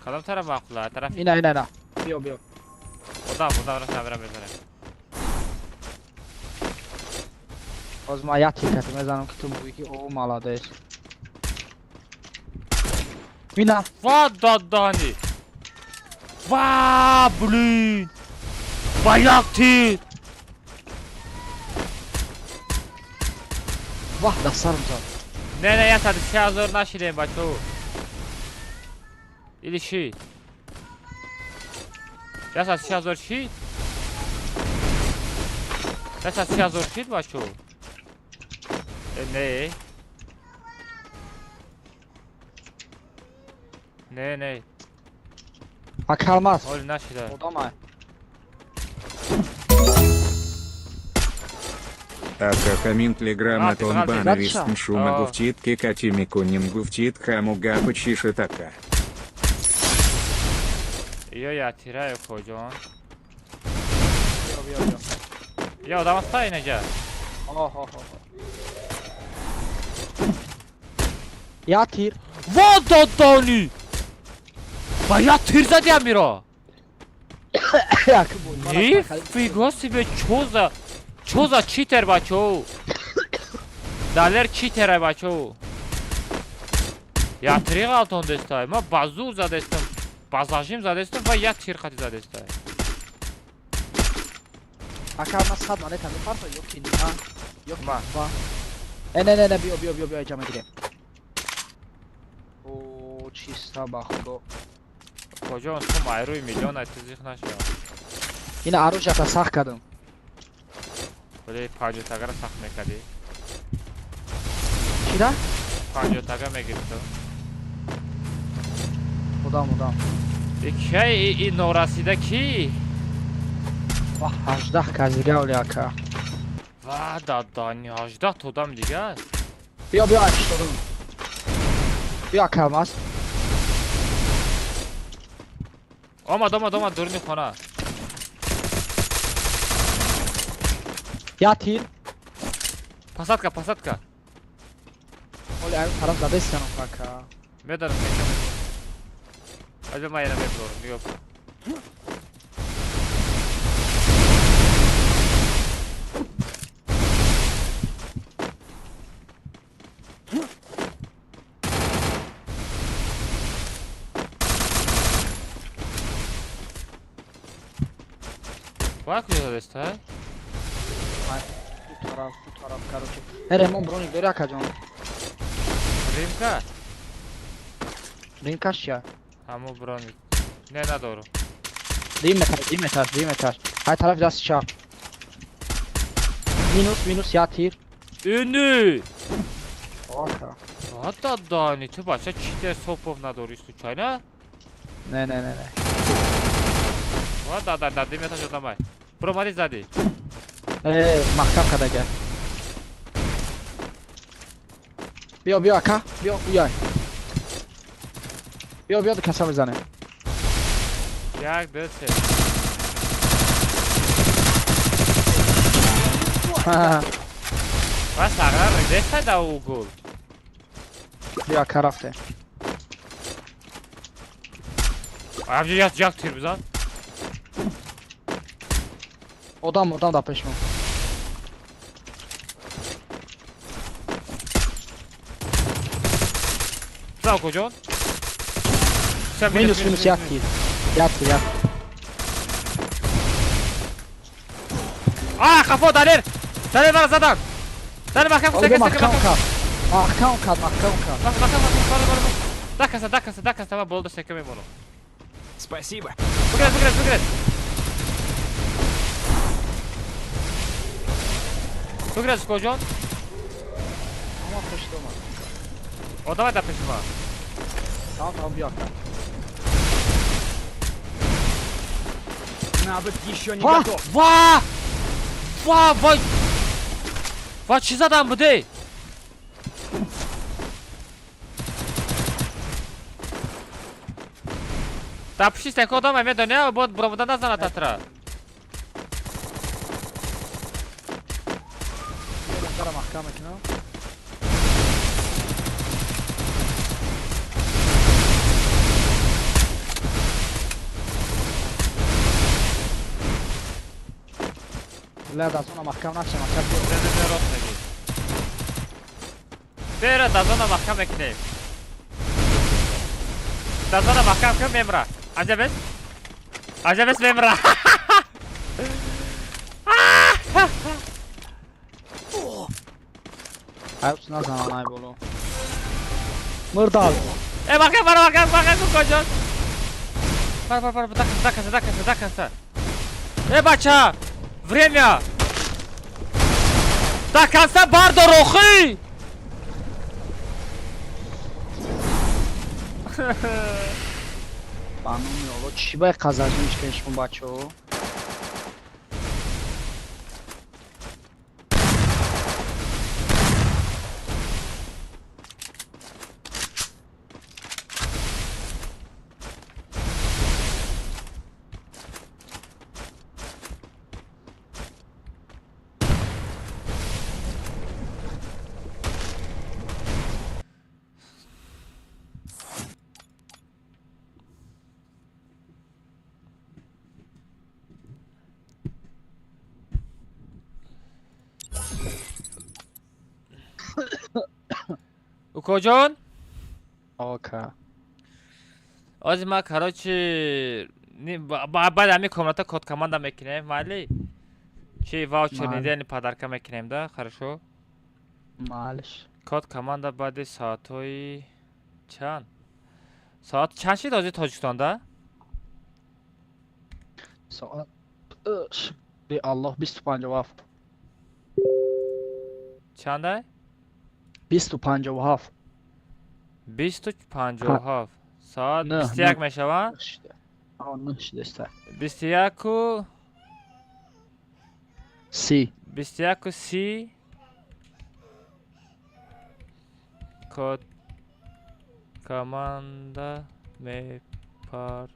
Кадом тараф маъқула? Тараф Ина, ина, ина. Биё, биё. Одам, одам рафта мера мезанем. Боз ма як тикати мезанам ки ту мегӯӣ ки о молодец. Ина. Ва дадани. Ва, блин. Ба як тир. Ваҳ, дар сарам зад. Не, не, 103 000 нашидем, бачаҳо. Или шид? 103 000 шид? 103 000 шид, бачаҳо? Э, не. Не, не. Ака алмаз. Ҳоли нашида. Одамай. Ака хамин телеграм А, ты атон правда, банавист дальше? шума А. гуфтит кикати микуним гуфтит хаму гапа чишитака. Ё я тираю куҷон? Биё, биё, биё. Ё одам аста инаҷа. Оҳ, оҳ, оҳ. Як тир. Ва дадани! Ба як тир зади амиро! Як бой. Нифига себе, чо за чо за читер, бачаҳо? Далер читерай, бачаҳо. Як тири ғалтон дестай. Ма ба зур задестам. Ба зажим задестам ва як тир қати задестай. Ака, ма 100 монета мепарто ёки на? Ёки Ма. ва. Э, не, не, не, биё, биё, биё, биё, иҷа мегирем. О, чиста ба худо. Куҷон сум айрӯи миллион ай ту зиқ нашав. Ина оружията сахт кардам. Вале 50 тагара сахт мекардӣ. Чира? 50 тага мегирифту. Одам, одам. И кай и норасида ки? Ваҳ, 18 казига оли ака. Ва дадани 18 одам дигар. Биё, биё, айштодум. Биё ака алмаз. Омад, омад, омад дуруни хона. Як тир. Посадка, посадка. Оли ай тараф задестианам ака. Медонам мекам. Аза ман яна мебурорам, нигоҳ кун. Ва куҷо задаста? Ду тараф, ду тараф, короче. Ремон броник дори, акаҷон? Римка? Римкаш чия? Ҳамо броник. Не, надору. Дим меташ, дим меташ, дим меташ. Ҳай тарафи дасти чап. Минус, минус, як тир. Ини! Ака. Да, дани, ту бача чите сопов надори случайно? Не, не, не, не. Ва, да, да, да, дим меташ одамай. Буромади зади. Маҳкам кардага. Биё, биё, ака, биё, уяй. Биё, биё, каса мезанем. Як, ду, се. Ва сағра деста да угол. Биё, ака, рафте. Абҷи як як тир бизан. Одам, одам дар пешмо. Бизан куҷон? Минус, минус, як тир. Як тир, як тир. А, хафо, Далер! Далер мара задан! Далер маҳкам кун, секин, секин, маҳкам кард. Маҳкам кард, маҳкам кард. Маҳкам, маҳкам, маҳкам. Дакаса, дакаса, дакаса, ман болода секин мемонам. Спасибо. Бигиред, бигиред, бигиред. Бигиред, куҷон? Ама пеши дома. Одамай дар пеши ман. Тамом, тамом, биё, ака. Навык еще не готов. Ва! Ва, вай! Ва, чӣ задан будей? Дар пушти стенка одамай медони, бояд буромада назанад татра. Дара маҳкам мекунам. Ля, да зона маҳкам нашам, ака. Не, рост мегӣ. Бера, да зона маҳкам мекунем. Да зона маҳкам кун, мемра. Аҷабес? Аҷабес мемра. Ай, назанам, ай боло. Мурдал. Э, маҳкам, бара, маҳкам, маҳкам кун, коҷон. Бар, бар, бар, дакаса, дакаса, дакаса, дакаса. Э, бача! Время! До конца бардор, охи! Ба номи Алло, чӣ бай қазажинч кунед шумо бачаҳо? Укоҷон? Ока. Ози ма, короче, баъд ҳамин комната код команда мекунем, майли? Чи ваучер недельный подарка мекунем, да? Хорошо? Малиш. Код команда баъди соатҳои чанд? Соат чанд шид ози Тоҷикистонда? Соат би Аллоҳ 20:57. Чандай? 20:57. 20:57. Соат 21 мешавад? Нӯҳ шидаста. 21 30. 21:30 код команда мепартом.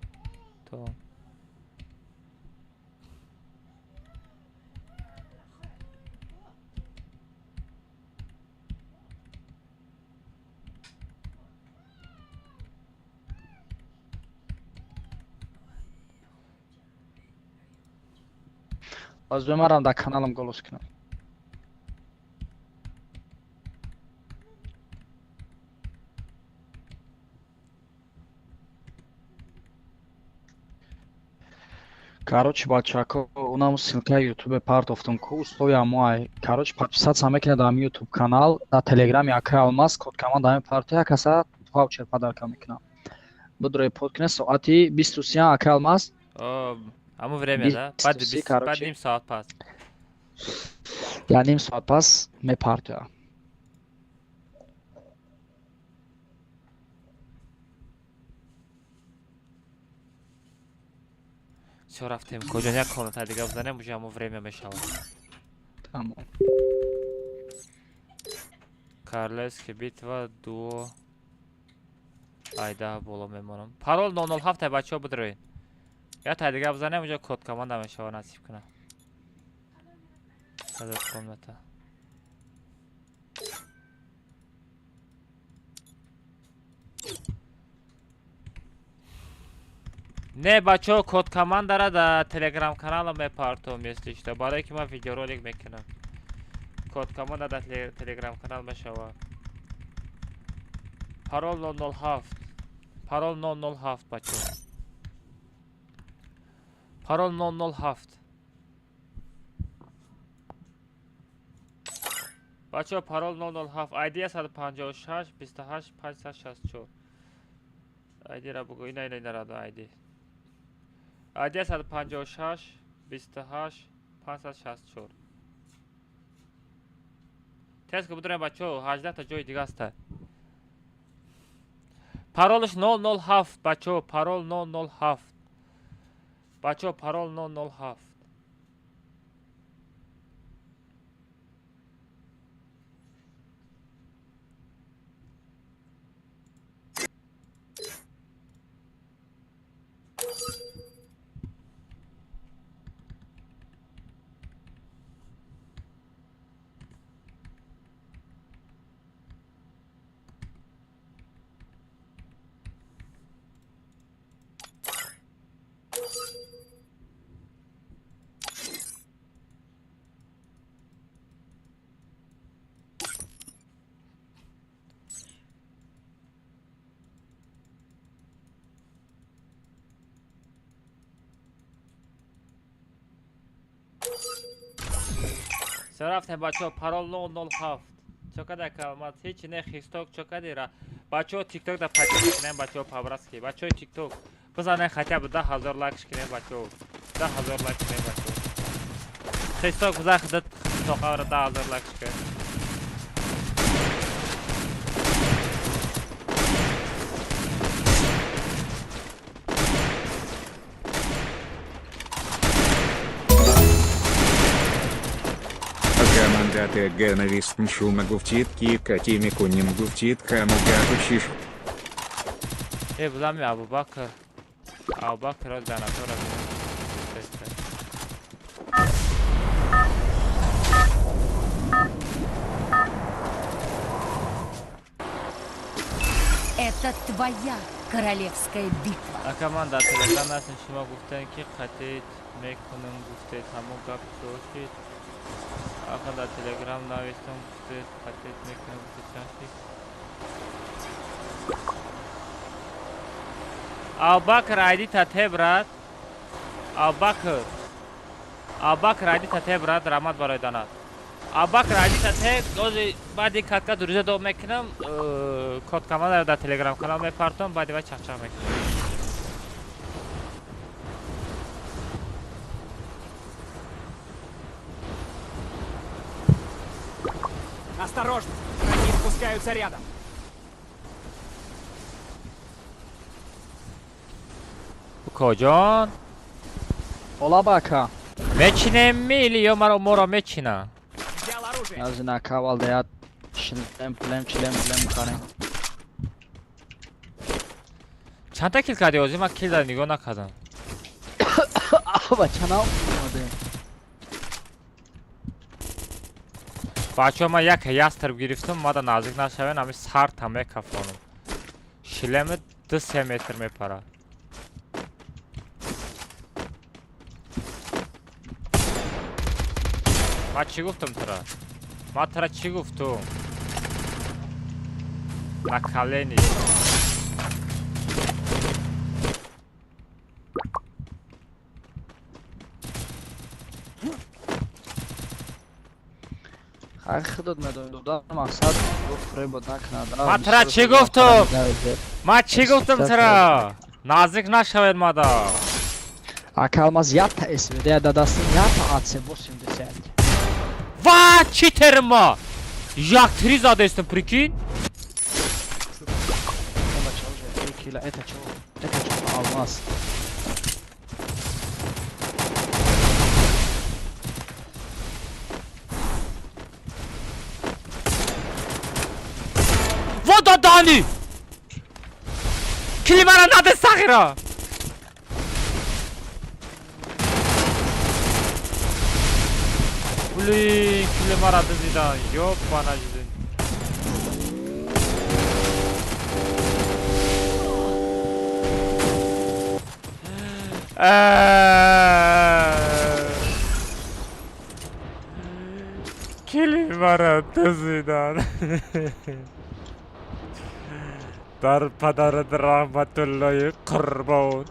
Аз бемарам дар каналам голос кунам. Короче, бачако, Унам ссылка ютубе партофтум ку устои амоай. Короче, подписаться мекунед дар ютуб канал, дар телеграм яка алмаз код команда ҳами парто як каса ваучер подарка мекунам. Будрои под кунед соати 23 ака алмаз. Ҳамон время, да? Баъд ним соат пас. Я ним соат пас мепартоя. Всё, рафтем. Куҷо як комната дига бизанем, уже ҳамон время мешавад. Тамом. Карлески битва дуо айда боло мемонам. Парол 007 бачаҳо бидроед. Я та дига бизанем, уже код команда мешавад насиб кунад. Азад комната. Не, бачаҳо, код командара дар телеграм канала мепартом, если что. Барое ки ман видеоролик мекунам. Код команда дар телеграм канал мешавад. Парол 007. Парол 007, бачаҳо. Парол 007. Бачаҳо, парол 007. ID 156 28 564. ID ра бугӯ, ина ина ина рада ID. ID 156 28 564. Тез ки бидурем бачаҳо, 18 та ҷои дига аста. Паролаш 007 бачаҳо, парол 007. Бачаҳо, парол 007. Рафтем бачаҳо, парол 007. Чокада калмат, ҳеч не хисток чокадира. Бачаҳо тикток да подписка кунем бачаҳо по-братски. Бачаҳои тикток бизанен хотя бы 10 000 лайк кунем бачаҳо. 10 000 лайк кунем бачаҳо. Хисток бизан худат тоқавра 10 000 лайк кун. Команда ТГ шума гуфтит ки катими куним гуфтит хаму гапучиш. Э, булами Абубакр. Абубакр оз данатора. Это твоя королевская битва. А команда телеграм ҳастин шумо гуфтен ки қатит мекунам гуфтед ҳамон гап чошид. Ака дар телеграм навистам гуфтед қатит мекунам гуфтед чашид. Абубакр айди тате брат. Абубакр. Абубакр айди тате брат, раҳмат барои данат. Абубакр айди тате ози баъди катка дурӯза доб мекунам, код команда дар телеграм канал мепартом, баъди вай чақчақ мекунам. Осторожно! Враги спускаются рядом. Укоҷон. Ола бака. Мечинем ми или ё маро моро мечина? Взял оружие. Аз ина кавал да шлем плем члем плем харем. Чандта кил кардӣ ози? Ман кил дар нигоҳ накардам. Бача омаде. Бачаҳо, ман як ястреб гирифтам, мада наздик нашавен, ҳами сарта мекафонам. Шлеми 2-3 метр мепарад. Ман чӣ гуфтам тура? Ман тура чӣ гуфтум? На колени. Ай худат медонӣ, додар мақсад гуфт фребот накунад. Ман тура чӣ гуфтум? Ман чӣ гуфтум тура? Наздик нашавед мада. Ака Алмаз якта СВД да дастим, якта АЦ-80. Ва чӣ терма? Як три задестим, прикинь? Это чё? Это чё, Алмаз? Вода дани! Килимара наде сағира! Блин, килимара дизидан, ёбана жизнь. Килимара дизидан. Дар падарат раҳматуллои қурбон.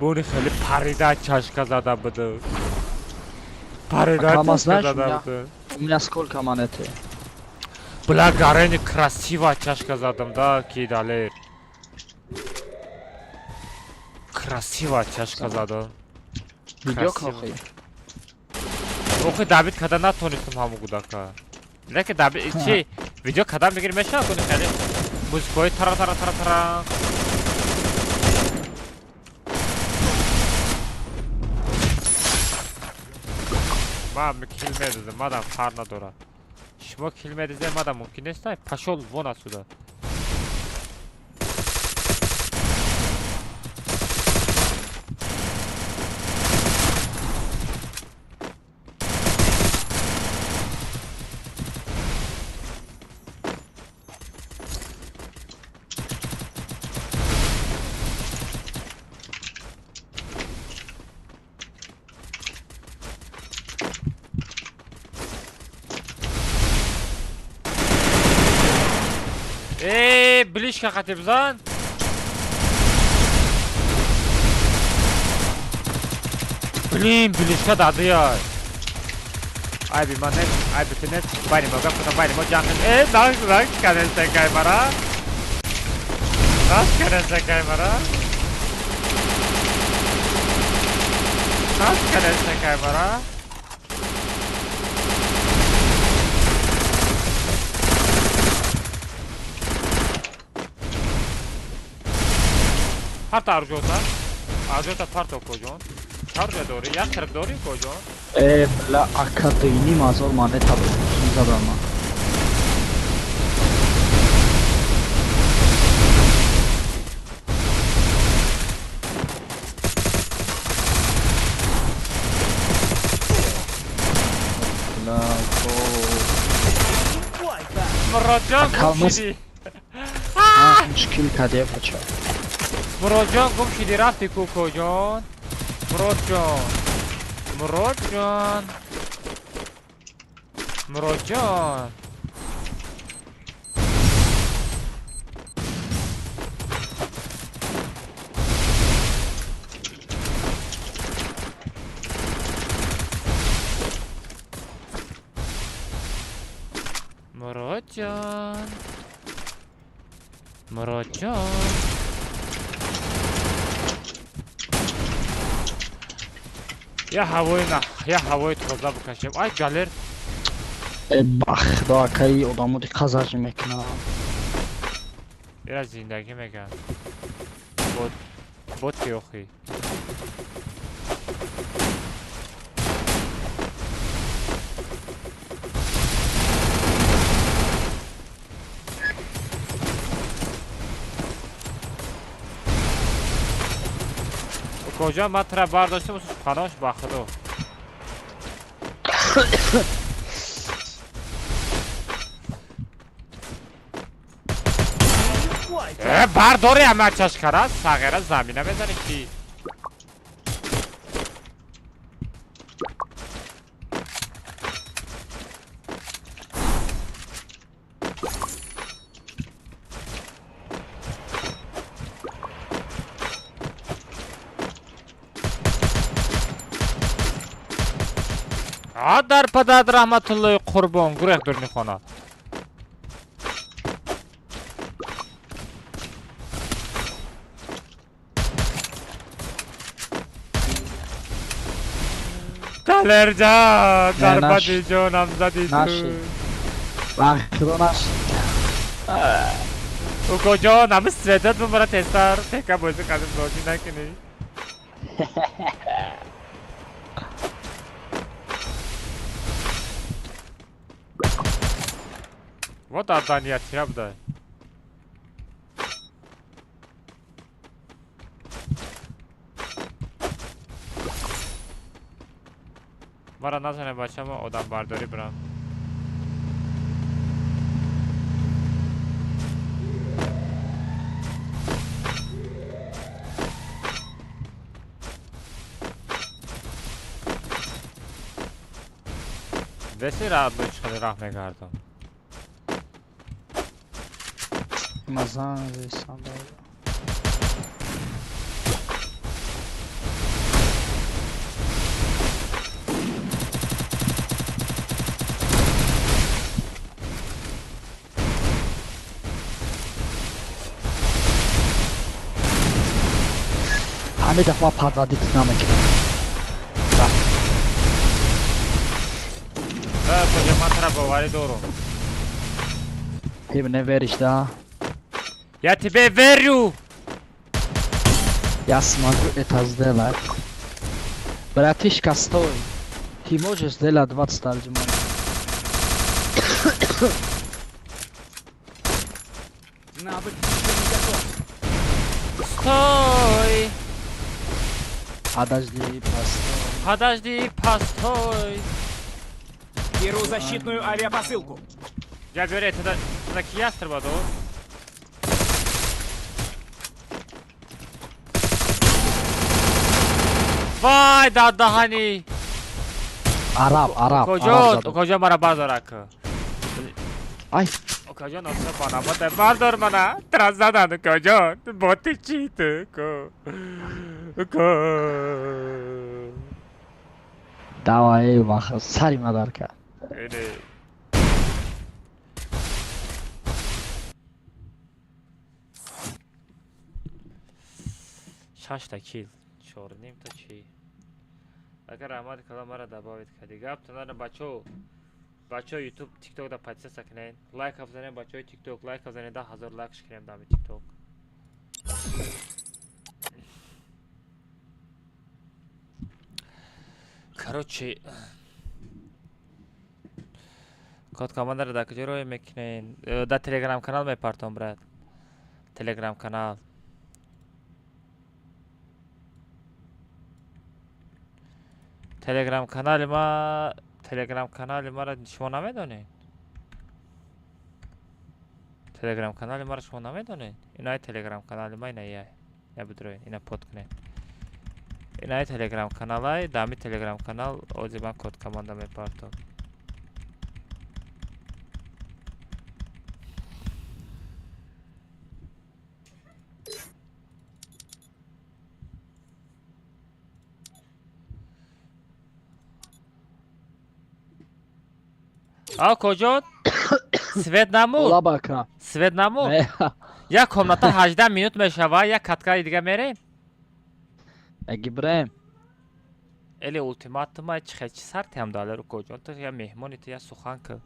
Буни хеле парида чашка зада буду. Парида чашка зада буду. У меня сколько монеты? Бля, Гарени красиво чашка задам, да, кидали. Красиво чашка задам. Видео кнохи. Охи Давид када натонистам ҳаму гудака. Лекин Давид чи видео када мегири мешава куни хеле музикои тара тара тара тара. Ман кил медизем, мадам фар надорад. Шумо кил медизем, мадам мумкин нест. Пошёл вон отсюда. Ближка хатибзан. Блин, ближка дады я. Ай би манет, ай би тенет, байни мо гап кунам, байни мо ҷанг. Э, наш наш канесте кай мара. Наш канесте кай мара. Наш канесте кай мара. Парта арҷота. Арҷота парто коҷон. Чарҷа дорӣ? Як сирк дорӣ коҷон? Э, бля, ака дини мазор монета задам ман. Бля, Муроджон гум шидӣ. Мушкил кадия бача. Муроджон гум шидӣ рафти ку коҷон? Муроджон. Муроджон. Муроджон. Муроджон. Муроджон. Я ҳавои на, я ҳавои тоза бикашем. Ай галер. Э, бах, да акаи одамо диққат зажи мекунам. Ира зиндагӣ меган. Бот, бот ки охи. Коҷа ман тура бардоштам, панош ба худо. Э, бардори ама чашкара, сағира замина мезани ки. А дар падарат раҳматуллои қурбон, гурех дурни хона. Далерҷон, дар бади ҷонам зади ту. Бахтиро нашид. Укоҷон, ҳами светат бумара тезтар тека бозӣ кардем, бозӣ накунӣ. Вот адания тира буда. Мара назане бачамо одамбардорӣ бирам. Деси раҳ чиқади раҳ мегардам. Мазан весам. Ҳамин дафъа подводить намекунам. Куҷо ман тара боварӣ дорум. Ты мне веришь, да? Я тебе верю! Я смогу это сделать. Братишка, стой. Ты можешь сделать 20 отжиманий. Навык еще не готов. Стой! Подожди, постой. Подожди, постой. Беру защитную авиапосылку. Я беру это, это ястрeba до. Вай, да даҳани. Араб, араб. Куҷо, куҷо мара бардорак. Ай. Куҷо носа панамота бардор мана. Тра задан куҷо. Боти чӣ ту ко. Ко. Давай, ваха, сари мадарка. Ине. Шашта кил. Чорним та чӣ? Агар раҳмат калом мара добавить кардӣ. Гап тунара бачо. Бачо YouTube, TikTok да подписаться кунед. Лайк бизанед бачои TikTok, лайк бизанед 10,000 лайк кунем дами TikTok. Короче, код командара дар куҷо рӯй мекунед? Дар Telegram канал мепартом, брат. Telegram канал. Телеграм канали ма, Телеграм канали маро шумо намедонед? Телеграм канали маро шумо намедонед? Инай Телеграм канали ма, ина яй. Я бидроен, ина под кунед. Инай Телеграм каналай, дами Телеграм канал ози ман код команда мепартом. А куҷо? Свет намуд. Лабака. Свет намуд. Як комната 18 минут мешава, як каткаи дига мерем. Эгибрем. Эли ултиматума чи чи сартиам далеру куҷо? Ту я меҳмони, ту я сухан ки.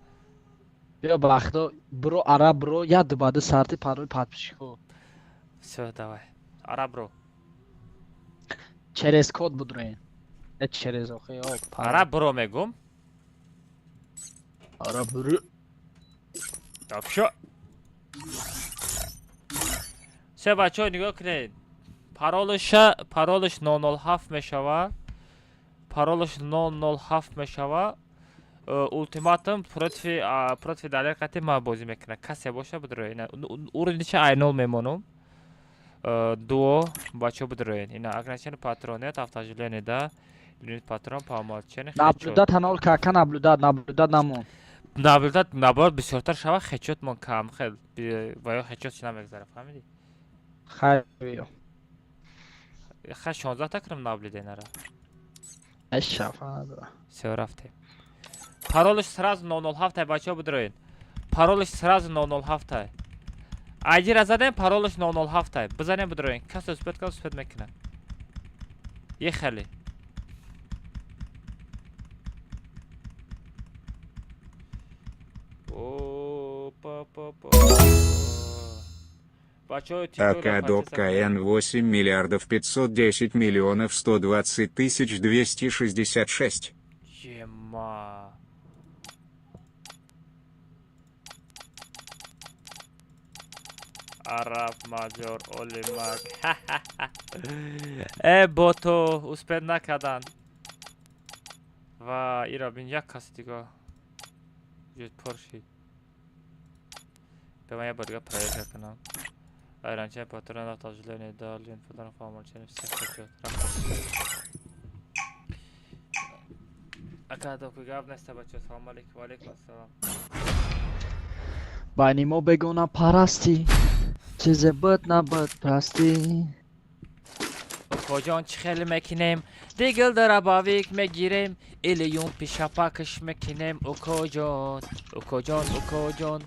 Биё бахто, бро араб бро, я дубады сарти парои подписчикҳо. Всё, давай. Араб бро. Через код будроен. Не через охи, о. Араб бро мегум. Араб бро. Так, всё. Всё, бачаҳо нигоҳ кунед. Паролаш 007 мешава. Паролаш 007 мешава. Ултиматум против Далер қати ма бозӣ мекунад. Касе боша бидроед. Ина уровнича ай0 мемонум. Дуо бачаҳо бидроед. Ина ограничение патронет, автожиление да. Лимит патрон по умолчанию. Наблюдат ҳанол кака наблюдат, наблюдат намон. Наблюдат наоборот бисёртар шава, хечотмон кам хел. Ва ё хечот чи намегзара, фаҳмидӣ? Хайр биё. Ха 16 та кунам наблюденара. Эшафа. Всё, рафтем. Паролаш сразу 007 ай, бачаҳо, бидроед. Паролаш сразу 007 ай. Айдира задем, паролаш 007 ай. Бизанем, бидроед. Кас успеть кас успеть мекунад. Ехали. АК КН 8 миллиардов 510 миллионов 120 тысяч 266. Ема. Араб, маҷор, олимак. Э, бото, успеть накардан. Ва ира бин, як каси дига. Пур шид. Ба ман як бор дига проверка кунам. Айранча патрон отождение дал, патрон по умолчанию всех хочу. Ака доку гап неста, бачо, салом алейкум, алейкум ассалом. Байни мо бегона парастӣ, чизе буд набуд, прости. Коҷон, чӣ хеле мекунем? Дигл дарабавик мегирем или юн пишапакаш мекунем, укоҷон, укоҷон, укоҷон.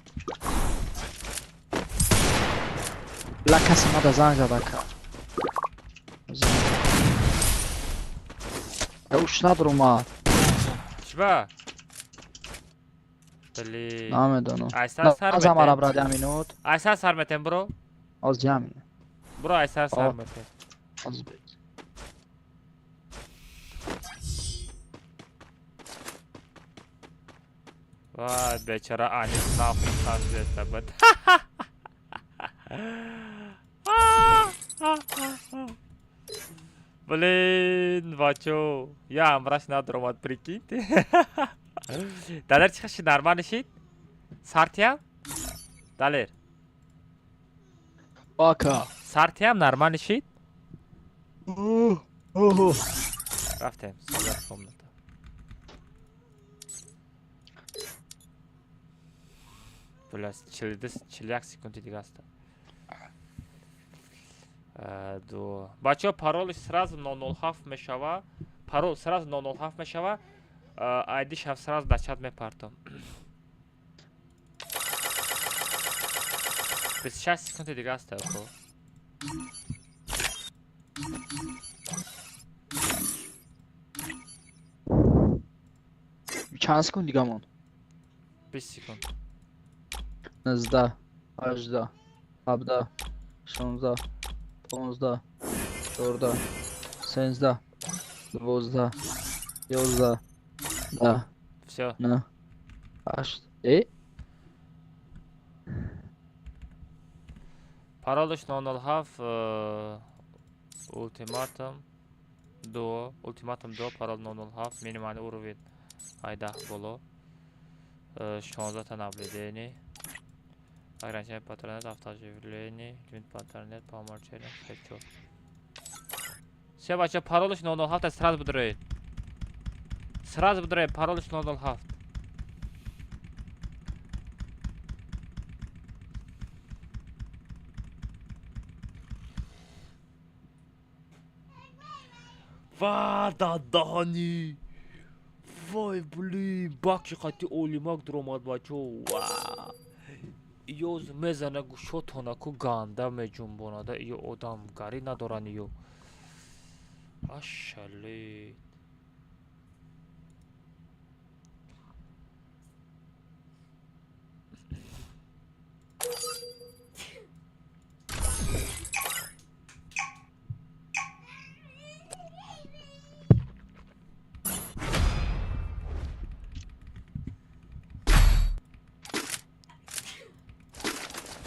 Ла, касе мада занг зад, ака. Уш надромад. Чиба? Блин. Намедонам. Айсар сар Наза мара, брат, я минут. Айсар сар метем, бро. Оз ҷамине. Бро, айсар сар метем. Оз бед. Вай, бечора Анис нахуй сар зеста бад. Блин, бачо. Я амраш надромад, прикиньте. Далер, чӣ шид, нормально шид? Сартиям? Далер. Ака. Сартиям нормально шид? Рафтем, создать комната. Бля, 41 секунди дига аст. Ду. Бачаҳо, паролш сразу 007 мешава. Парол сразу 007 мешава. Айдиш ҳам сразу дар чат мепартом. 26 секунди дига аст, охо. Чанд секунд дига монд? 20 секунд. 19, 18, 17, 16, 15, 14, 13, 12, 11, 10, Всё. 9, 8. Э? Паролаш 007, ультиматум 2, ультиматум 2, парол 007, минимальный уровень айдаҳ боло. 16 та наблюдение. Ограничение патронет, автооживление, лимит патронет, по умолчанию, хочу. Все, бача, паролаш 007, сразу бидроед. Сразу бидроед, паролаш 007. Ва, дадаҳани! Вой, блин, бакши қати олимак дуромад, бачо. Ва! Иёз мезана гӯшотона ку ганда меҷунбонада, иё одамгарӣ надоранд иё. Ашалет.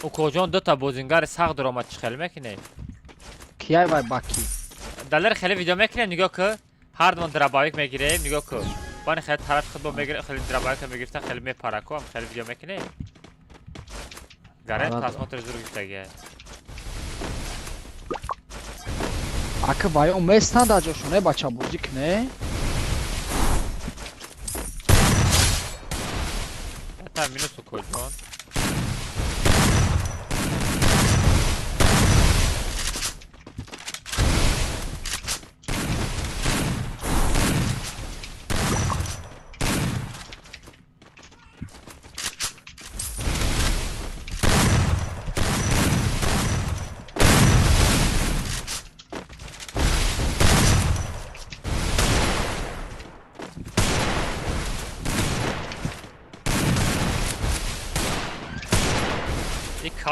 Укоҷон, дута бозингари сахт дуромад, чӣ хел мекунед? Кияй вай баки? Далер, хеле видео мекунем, нигоҳ ку. Ҳар думон дробовик мегирем, нигоҳ ку. Бани хеле тарафи худбо мегирем, хеле дробовика мегирифта, хеле мепара ку, ҳам хеле видео мекунем. Гарант просмотр зур гирифтагия. Ака, вай он местан дар ҷошон, э, бача, бозӣ куне? Та минус, укоҷон.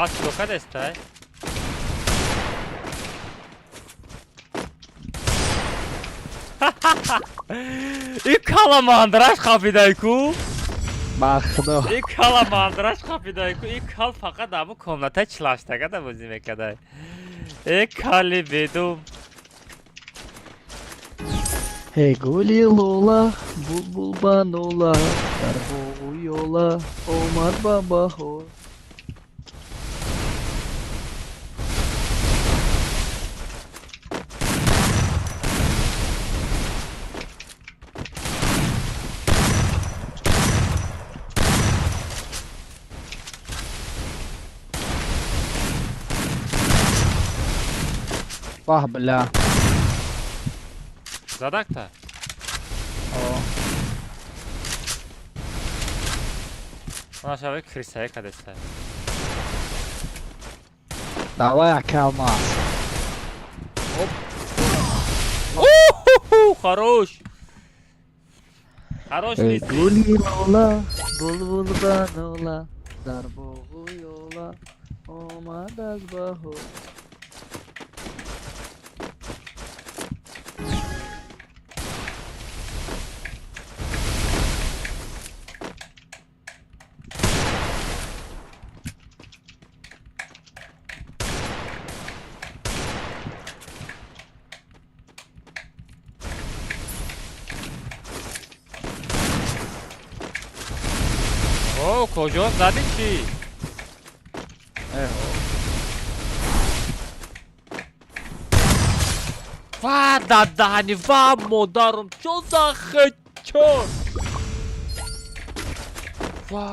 Кал чико кадестай? И кала мандраш хафидай ку? Ба худо. И кала мандраш хафидай ку? И кал фақат абу комната чилаштагада бозӣ мекадай. Э кали бедум. Эй гули лола, булбул ба нола, дар боғу ёла, омад ба баҳор. Бах, бля. Задак-то? О. У нас человек крысайка десай. Давай, Акалмаз. Оп. О-ху-ху, хорош. Хорош лист. Гули лола, булбул ба нола, дар боғу ёла, омад аз баҳор. О, куҷо зади чӣ? Ва дадаҳани ва модарум чо за хечор? Ва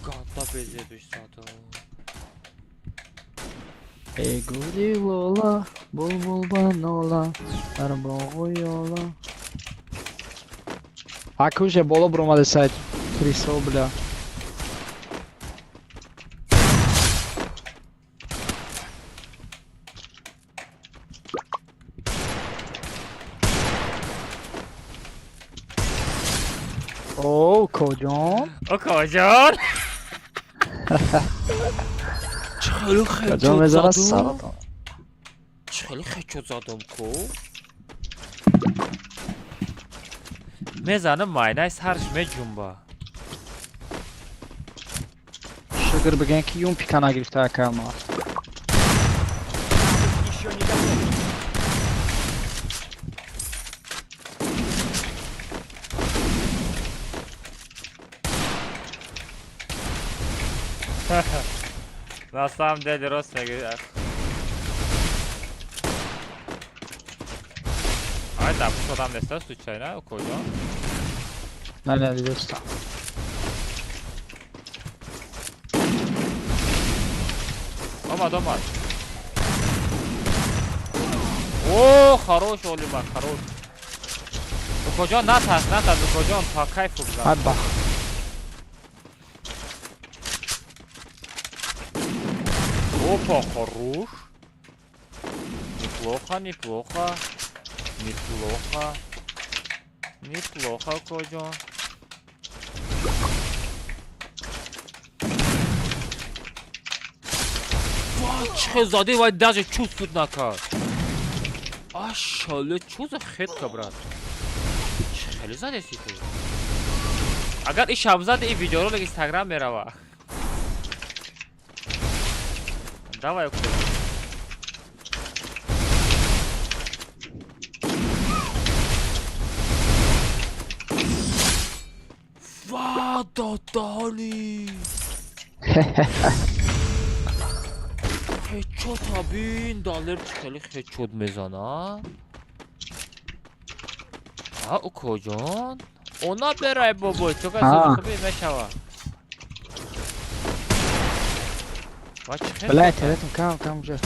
ганда безебиш задум. Эй гули лола, булбул ба нола, дар боғу ёла. Акуже боло буромаде сайт крисо, бля. О, Коҷон. О, Коҷон. Хеле Коҷон мезанад саратон. Хеле хечо задам ку. Мезанам майнаи сарш меҷумба. Шукр бигӯем ки юн пика нагирифта акалма. Ещё не готов. На самом деле рост мегӯяд. Ай да пушт одам неста случайно, куҷо? Не, не, дидестам. Омад, омад. О, хорош, Олимар, хорош. Укоҷон, натарс, натарс, Укоҷон, по кайфу бзан. Ай бах. Опа, хорош. Неплохо, неплохо. Неплохо. Неплохо, Укоҷон. Чӣ зади вай даже чувствует накард. Ашале, чё за хетка, брат? Чӣ хеле задеси ту? Агар и шаб зади, и видеоролик Инстаграм мерава. Давай, Укоҷон. Ва, додали! Хечот абин, далер чӣ хеле хечот мезана? А, Укоҷон? Она берай бобой, чо каси хуби мешава. Ва чӣ хеле? Бля, интернетом кам, кам уже.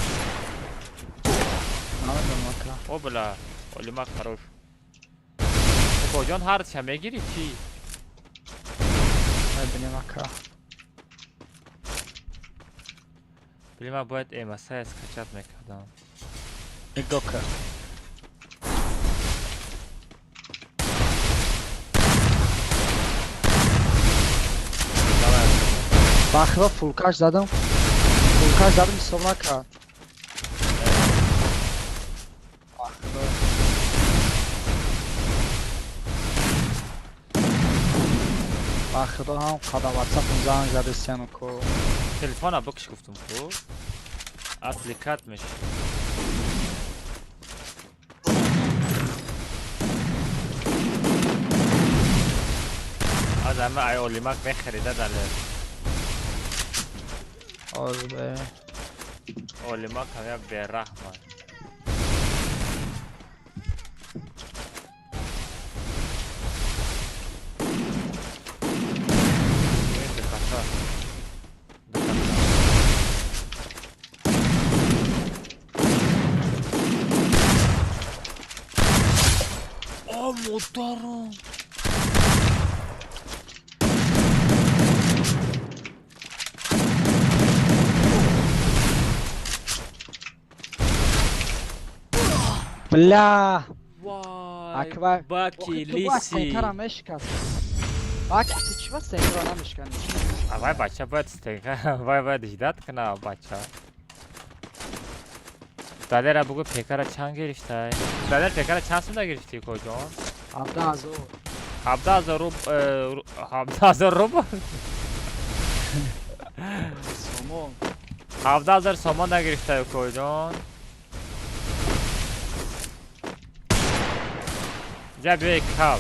Намедонам ака. О, бля, Олимак хорош. Укоҷон ҳар ча мегири чӣ? Мебинем ака. Блин, ман бояд МСА скачать мекардам. Нигоҳ кард. Бахро фулкаш задам. Фулкаш задум, ҳисоб накард. Ба худо ҳам қада ватсапам занг задестияну ко. Телефона бикш гуфтум ку. Отвлекать меши. Аз ама ай олимак мехарида дале. Оз бе. Олимак ҳамя бераҳма. О, модарам! Бля! Вай! Акбар. Баки, Охи, ту бояд лиси. стенкара мешикаст. Баки, ту чӣ ба стенкара намешиканӣ? А вай бача бояд стенка, вай бояд ҳидат кна бача. Далера бугӯ пекара чанд гирифтай? Далер пекара чанд сумда гирифтӣ коҷон? 17 000. 17 000 руб, 17 000 рубл? Сомон. 17 000 сомон нагирифтай коҷон. Ҷа биёй кал.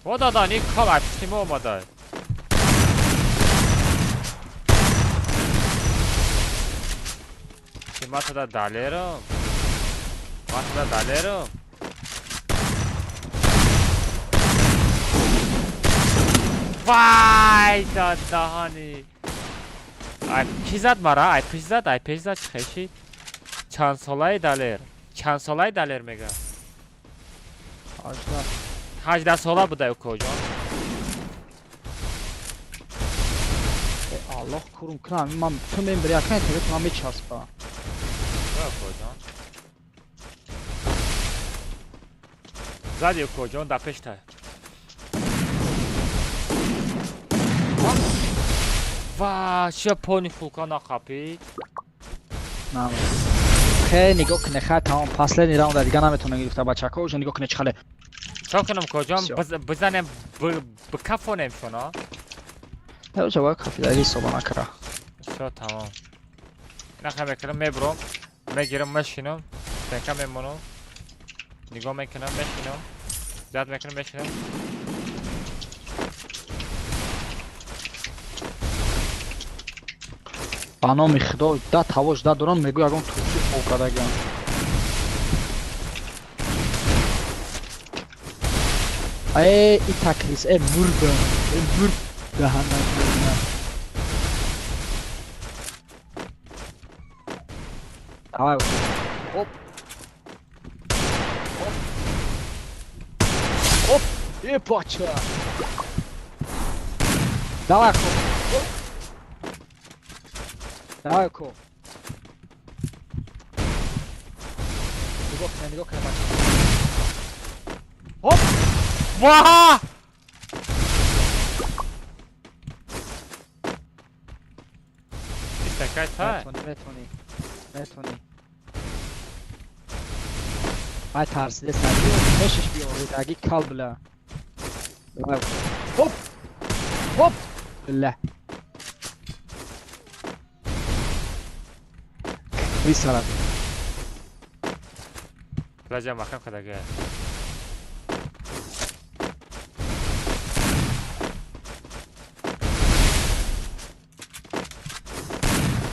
О дада, ни кал ай пушти мо омадай. Чи ма туда далерам? Ма туда далерам? Вай дадаҳани. Ай ки зад мара? Ай пеш зад, ай пеш зад чӣ хешид? Чанд солаи далер? Чанд солаи далер мега? 18. 18 сола буда укоҷон. Э, Аллоҳ курум кунам, ман ту мембри ака интернет ман мечаспа. Укоҷон. Зади укоҷон да пешта. Ва, чия пони фулка нақапид? На. Хе, нигоҳ кунед, хай тамом, последний раунд дига наметавонам гирифта бачако, уже нигоҳ кунед чӣ хеле. Чо кунам коҷон? Всё. Бизанем, бикафонем шуно? Не, уже бояд кафидаги ҳисоба накара. Всё, тамом. Наха мекунам, мебурам, мегирам, мешинам, стенка мемонам, нигоҳ мекунам, мешинам, зад мекунам, мешинам. Ба номи Худо, да тавош да дорам, мегӯ ягон турки хоб кардагиам. Э, и такрис, э, мурда, э, мурд, даҳана мурда. Давай, оп. Оп. Оп. Э, бача. Давай, оп. Давай, ко. Нигоҳ кунед, нигоҳ кунед, бача. Оп! Ва! Истакай та? Метавонӣ, метавонӣ. Метавонӣ. Ай тарсиде сар. Пешаш биё, даги кал била. Давай. Оп! Оп! Била. Висарад. Лаҷа махам кадага.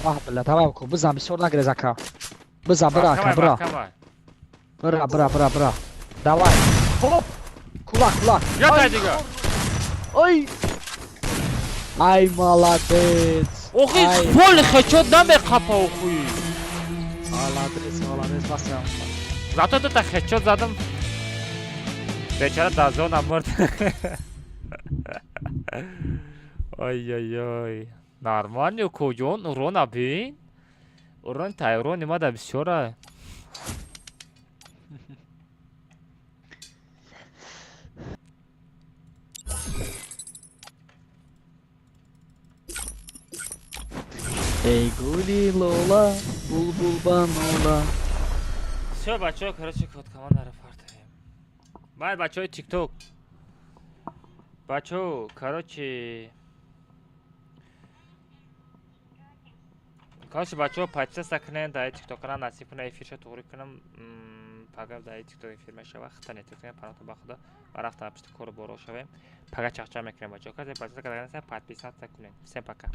Аҳ, била, давай ко, бизан, бисёр нагрез ака. Бизан, бира ака, бира. Маҳкамай. Бира, бира, бира, бира. Давай. Хоп! Кулак, кулак. Ятай дига. Ай! Ай, молодец! Охи, Ай, пол хечот намеқапа охуи. Молодец, молодец, басам. Зато дута хечот задам. Бечара дар зона мурд. Ой-ой-ой. Нормально, коҷон, урона бин. Урон тайрон имада бисёра. Эй гули лола, булбул банола. Всё, бачаҳо, короче, код командаро партоем. Баъд бачаҳои TikTok. Бачаҳо, короче, бачаҳо подписаться кунед дар TikTok канал, насиб кунед эфирша туғри кунам. Пага дар TikTok эфир мешава. Хита нетик кунед, паното ба худо. Ва рафта пишти кору боро шавем. Пага чақчақ мекунем бачаҳо. Касе подписаться карда подписаться кунед. Всем пока.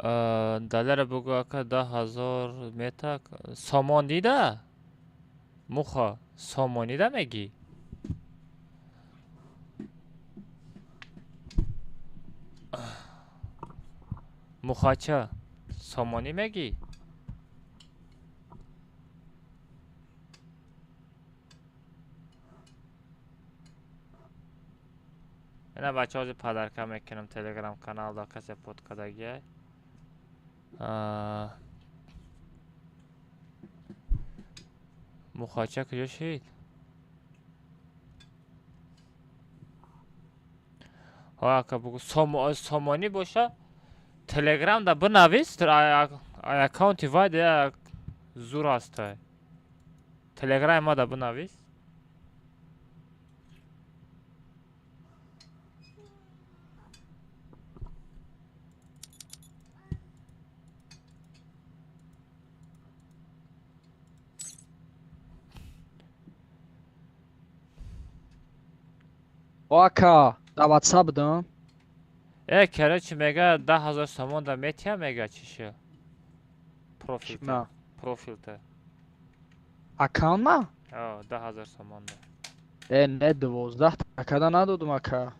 Далера бугу ака 10,000 мета сомон дида? Муха сомонида мегӣ? Мухача сомонӣ мегӣ? Ина бачаҳо ҳозир падарка мекунам телеграм каналда касе под кардагиай. Мухача куҷо шид? Ҳо ака бугу сомонӣ боша телеграмда бинавис аккаунти вай як зур ҳастай. Телеграми мада бинавис. Ака, дар WhatsApp будам. Э, короче, мега 10,000 сомон да метия мега чиша? Профилта. Профилта. Аккаунт ма? О, 10,000 сомон да. Э, не 12 акада надодум ака.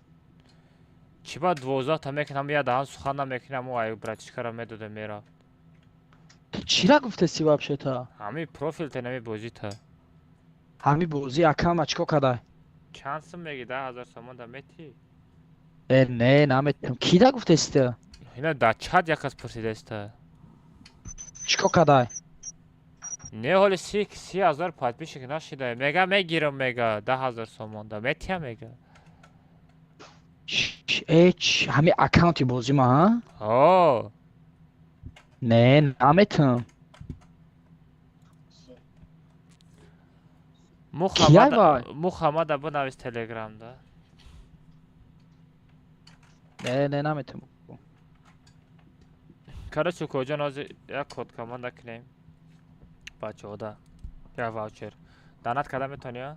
Чӣ ба 12 та мекунам, я даҳан сухан намекунам, ай братишкара медодам мера. Ту чира гуфтеси вообще-то? Ҳами профилта нами бозита. Ҳами бози аккаунт чико кадай? Чанд сум меги 10,000 сомон да мети? Э, не, наметам. Ки да гуфтеси? Ина дар чат як кас пурсидаста. Чико кадай? Не, ҳоли 30,000 подписчик нашида. Мега мегирам, мега 10,000 сомон да метия мега. Э, ҳами аккаунти бози ма, ҳа? Ҳо. Не, наметам. Мухаммада бинавис телеграмда. Не, не, наметам. Короче, куҷо ҳозир як код команда кунем. Бачаҳода як ваучер. Донат карда метавонӣ, а?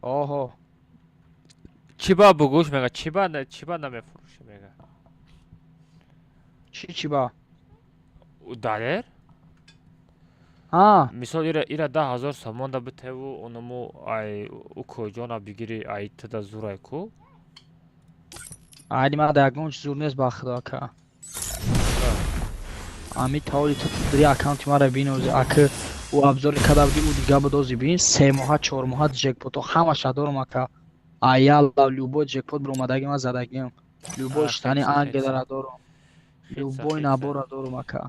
Оҳо. Чӣ ба бугӯш мега? Чӣ ба намефурӯшӣ мега? Чӣ ба? Далер? Ҳа. Мисол ира 10,000 сомон да битеву онуму ай укоҷона бигири ай тада зурай ку? Айни ман да ягон чиз зур нест ба худо ака. Ами таоли ту дри аккаунти мара бинози ака ӯ абзори када буди ӯ дига будози бин 3 моҳа 4 моҳа ҷекпото ҳамаша дорум ака. Аяла любой ҷекпот биромадаги ман задагиам. Любой штани ангелара дорум. Любой набора дорум ака.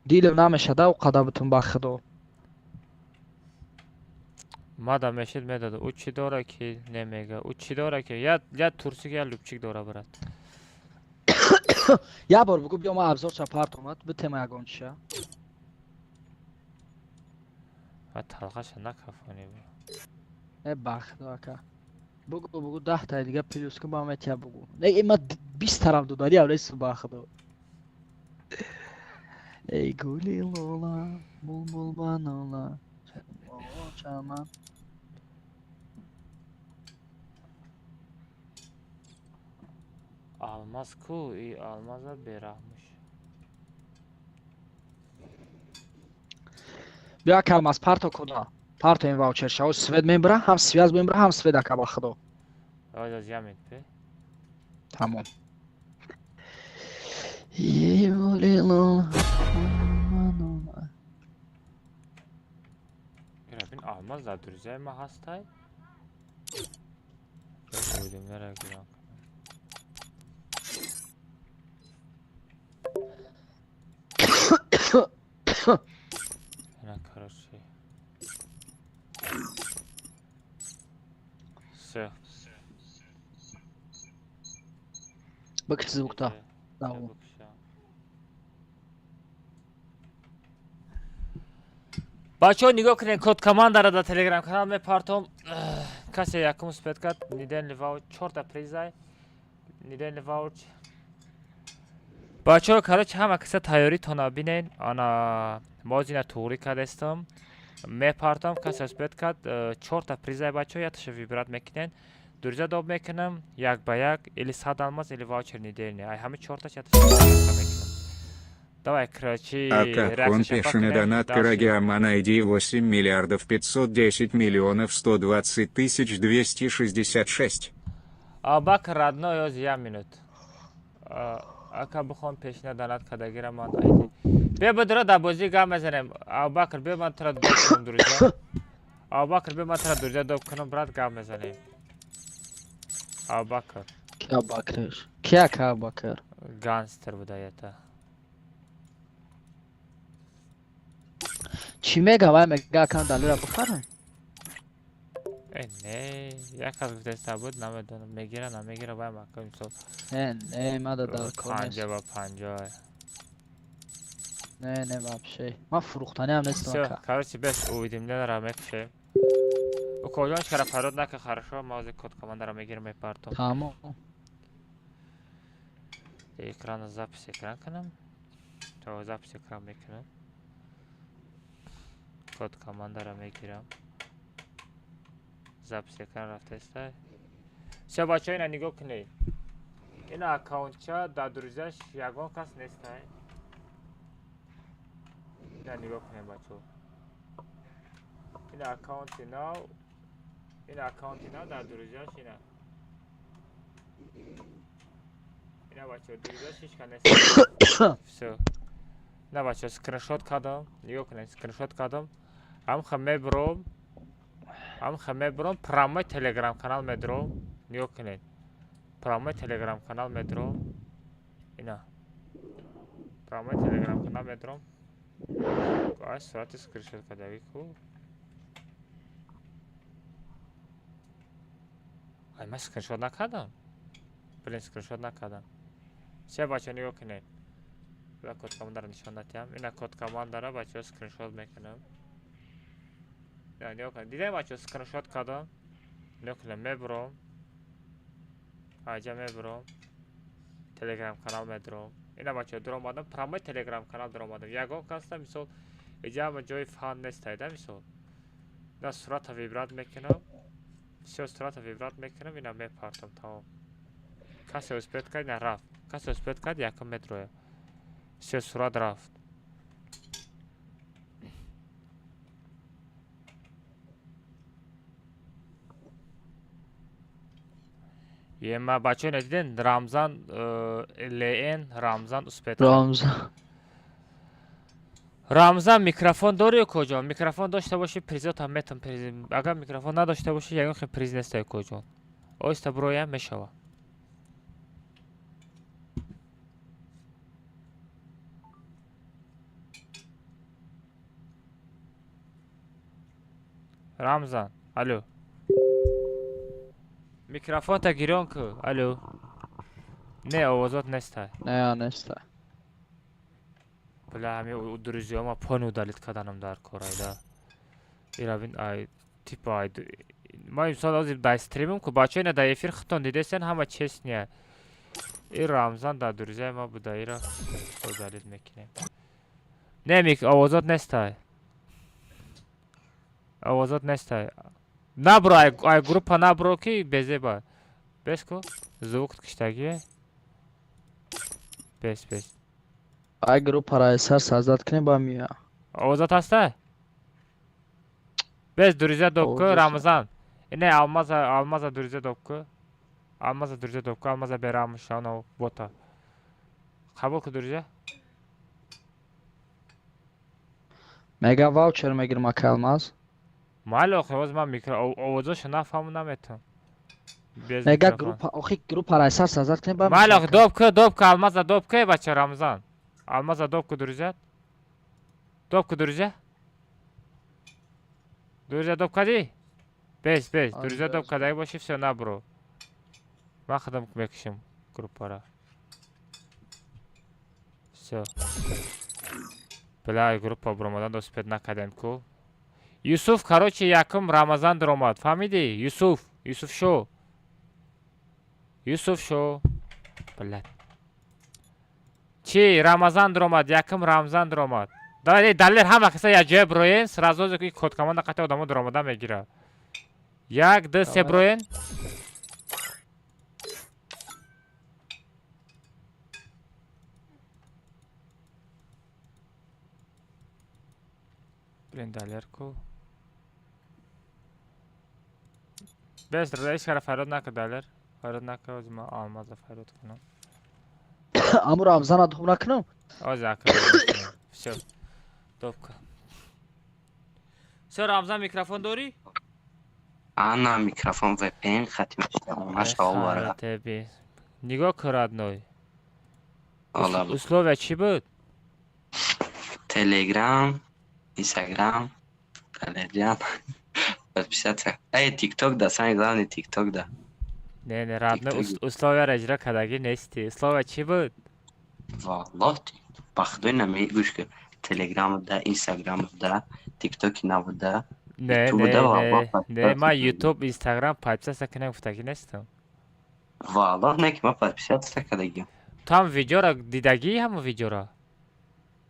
Дилам намешада ӯ қада бутун ба худо. Мада мешид медоду. Ӯ чӣ дора ки немега? Ӯ чӣ дора ки я турсик, я лӯбчик дора, брат. Я бор бугу биё, ма абзорча парт омад, битема ягон чиша. Ва талғаша накафонӣ. Э бахт ака. Бугу бугу 10 та дига плюс кун ба метия бугу. Не, ма 20 тараф додари аврес бахт. Эй гули лола, булбул банола. Чаман. Алмаз ку, и алмаза бераҳмуш. Биё ака алмаз парто куда. Парто ин ваучер шао свет мебра, ҳам связ мебра, ҳам свет ака ба худо. Оз ямид пе. Тамом. Ей гули лола. Ира бин алмаз дар друзьяи ма ҳастай? Будем гирам. Ина короче. Всё. Бакш звукта. Да. Бачаҳо нигоҳ кунед, код командара дар телеграм канал мепартом. Касе якум успед кард, недельный вауч, чорта призай. Недельный вауч. Бачаҳо, короче, ҳама каса тайёритона бинен. Ана боз ина туғрӣ кардестам. Мепартам, касе успед кард, чорта призай бачаҳо, якташа вибрат мекунен. Дурза доб мекунам, як ба як, или 100 алмаз, или ваучер недельный. Ай ҳами чорташ якташа мекунам. Давай, короче, А как он пешина донат Карагиама найди 8 миллиардов 510 миллионов 120 тысяч 266. Абак родной, оз я минут. Ака бихом пешина донат кадагира ман айди. Бе бадра да бозӣ гап мезанем. Абакр, бе ман тра доб кунам друзья. Абакр, бе ман тра друзья доб кунам, брат, гап мезанем. Абакр. Ки Абакр? Ки ака Абакр? Гангстер буда ята. Чӣ мега? Вай мега акан далера бихарам? Э, не, як кас гуфтаиста буд, намедонам, мегира, намегира, вай мака мисол. Не, не, мада дар кор нест. 50 ба 50. Не, не, вообще. Ман фурӯхтаниам нестам Всё, ака. короче, бес уведомления мекушем. Укоҷон чара фарод нака, хорошо, ма ҳозир код командара мегирам, мепартом. Тамом. Экрана запись экран кунам. То запись экран мекунам. Код командара мегирам. Запись экран рафтаиста. Всё, бачаҳо, ина нигоҳ кунед. Ина аккаунтча дар друзьяш ягон кас нестай. Ина нигоҳ кунед, бачаҳо. Ина аккаунти нав, ина аккаунти нав дар друзьяш ина. Ина бачаҳо, друзьяш ҳеч кас нестай. Всё. Ина бачаҳо, скриншот кардам. Нигоҳ кунед, скриншот кардам. Ҳамха мебром. Ҳамха мебром, прямой телеграм канал медром. Нигоҳ кунед. Прямой телеграм канал медром. Ина. Прямой телеграм канал медром. Ай, сурати скриншот кардаги ку. Ай, ман скриншот накардам. Блин, скриншот накардам. Се бачаҳо нигоҳ кунед. Ила код командара нишон натиҳам. Ина код командара бачаҳо скриншот мекунам. Нигоҳ кунед. Дидем бачаҳо, скриншот кардам. Нигоҳ кунед, мебуром. Аҷа мебуром. Телеграм канал медуром. Ина бачаҳо дуромадам, прямой телеграм канал дуромадам. Ягон каста мисол иҷа ҳама ҷои фан нестай да мисол. Ина сурата вибрат мекунам. Всё, сурата вибрат мекунам, ина мепартам, тамом. Касе успед кард, ина рафт. Касе успед кард, якум медроя. Всё, сурат рафт. Ема бачаҳо ина диден, Рамзан ЛН Рамзан успед кард. Рамзан. Рамзан, микрофон дорӣ ё куҷо? Микрофон дошта бошӣ, призотам метам приз. Агар микрофон надошта бошӣ, ягон хел приз нестай куҷо. Оҳиста бироям мешава. Рамзан. Алло. Микрофонта гирён ку. Алло. Не, овозот неста. Не, неста. Бля, ҳами друзьяма пони удалить карданам дар корайда. Ира бин, ай типа ай ма имсол ҳозир дар стримам ку, бачаҳо, ина дар эфир худтон дидесен, ҳама честния. И Рамзан дар друзьяи ма буда, ира удалить мекунем. Не, мик овозот нестай. Овозот нестай. Набро, ай группа набро, ки безеба. Бес ку? Звук киштагие? Бес, бес. Ай группара сар создать кунем, ба мия. Овозот ҳаста? Без, друзья добку. Овозот. Рамазан. Ине Алмаза, Алмаза друзья добку. Алмаза друзья добку, Алмаза берамуша, бота. Қабул ку, друзья? Мега ваучер мегирм, ака Алмаз. Майли, охи, ҳоз ман микро овозошо нафаҳму наметавон. Без Мега микрофон. группа, охи, группара сар создать кунем, ба. Майли, охи, добку, добку, Алмаза добку, бача, Рамазан. Алмаза добку, друзья. Добку, друзья. Друзья доб кадӣ? Бес, бес, друзья доб кадаги боши, всё, набро. Ман худам мекушам группара. Всё. Бля, группа буромадан успеть накардем ку. Юсуф, короче, якум Рамазан даромад. Фаҳмидӣ? Юсуф, Юсуф шо. Юсуф шо. Блядь. Чӣ? Рамазан даромад, якум Рамзан даромад. Давай, далер, ҳама каса якҷоя бироен, сразу ки код команда қати одамо даромада мегира. Як, ду, се. Давай. Бироен. Блин, далер ку. Бес, ҳеч кара фарёд нака, далер. Фарёд нака, ози ман Алмаза фарёд кунам. Аму Рамзана доб накунам? Ози ака. Всё. Добка. Всё, Рамзан, микрофон дорӣ? Ана микрофон VPN хати мешавам, овара. Теби. Нигоҳ кун, родной. Ола. Условия чӣ буд? Телеграм, Инстаграм, Телеграм, подписаться. Эй, ТикТок да, самый главный ТикТок да. Не, не, родной, TikTok. Условияро иҷро кардагӣ нести. Условия чӣ буд? Валлоҳ, ба худои нами гӯш кун. Телеграм да, Инстаграм да, ТикТоки набуда. Не, YouTube не, да, не, валлоҳ, не, подписаться ман кардагӣ. YouTube, Instagram подписаться кунам гуфтагӣ нестам. Валлоҳ, не ки ман подписаться кардагим. Ту ҳам видеоро дидагӣ, ҳамон видеоро?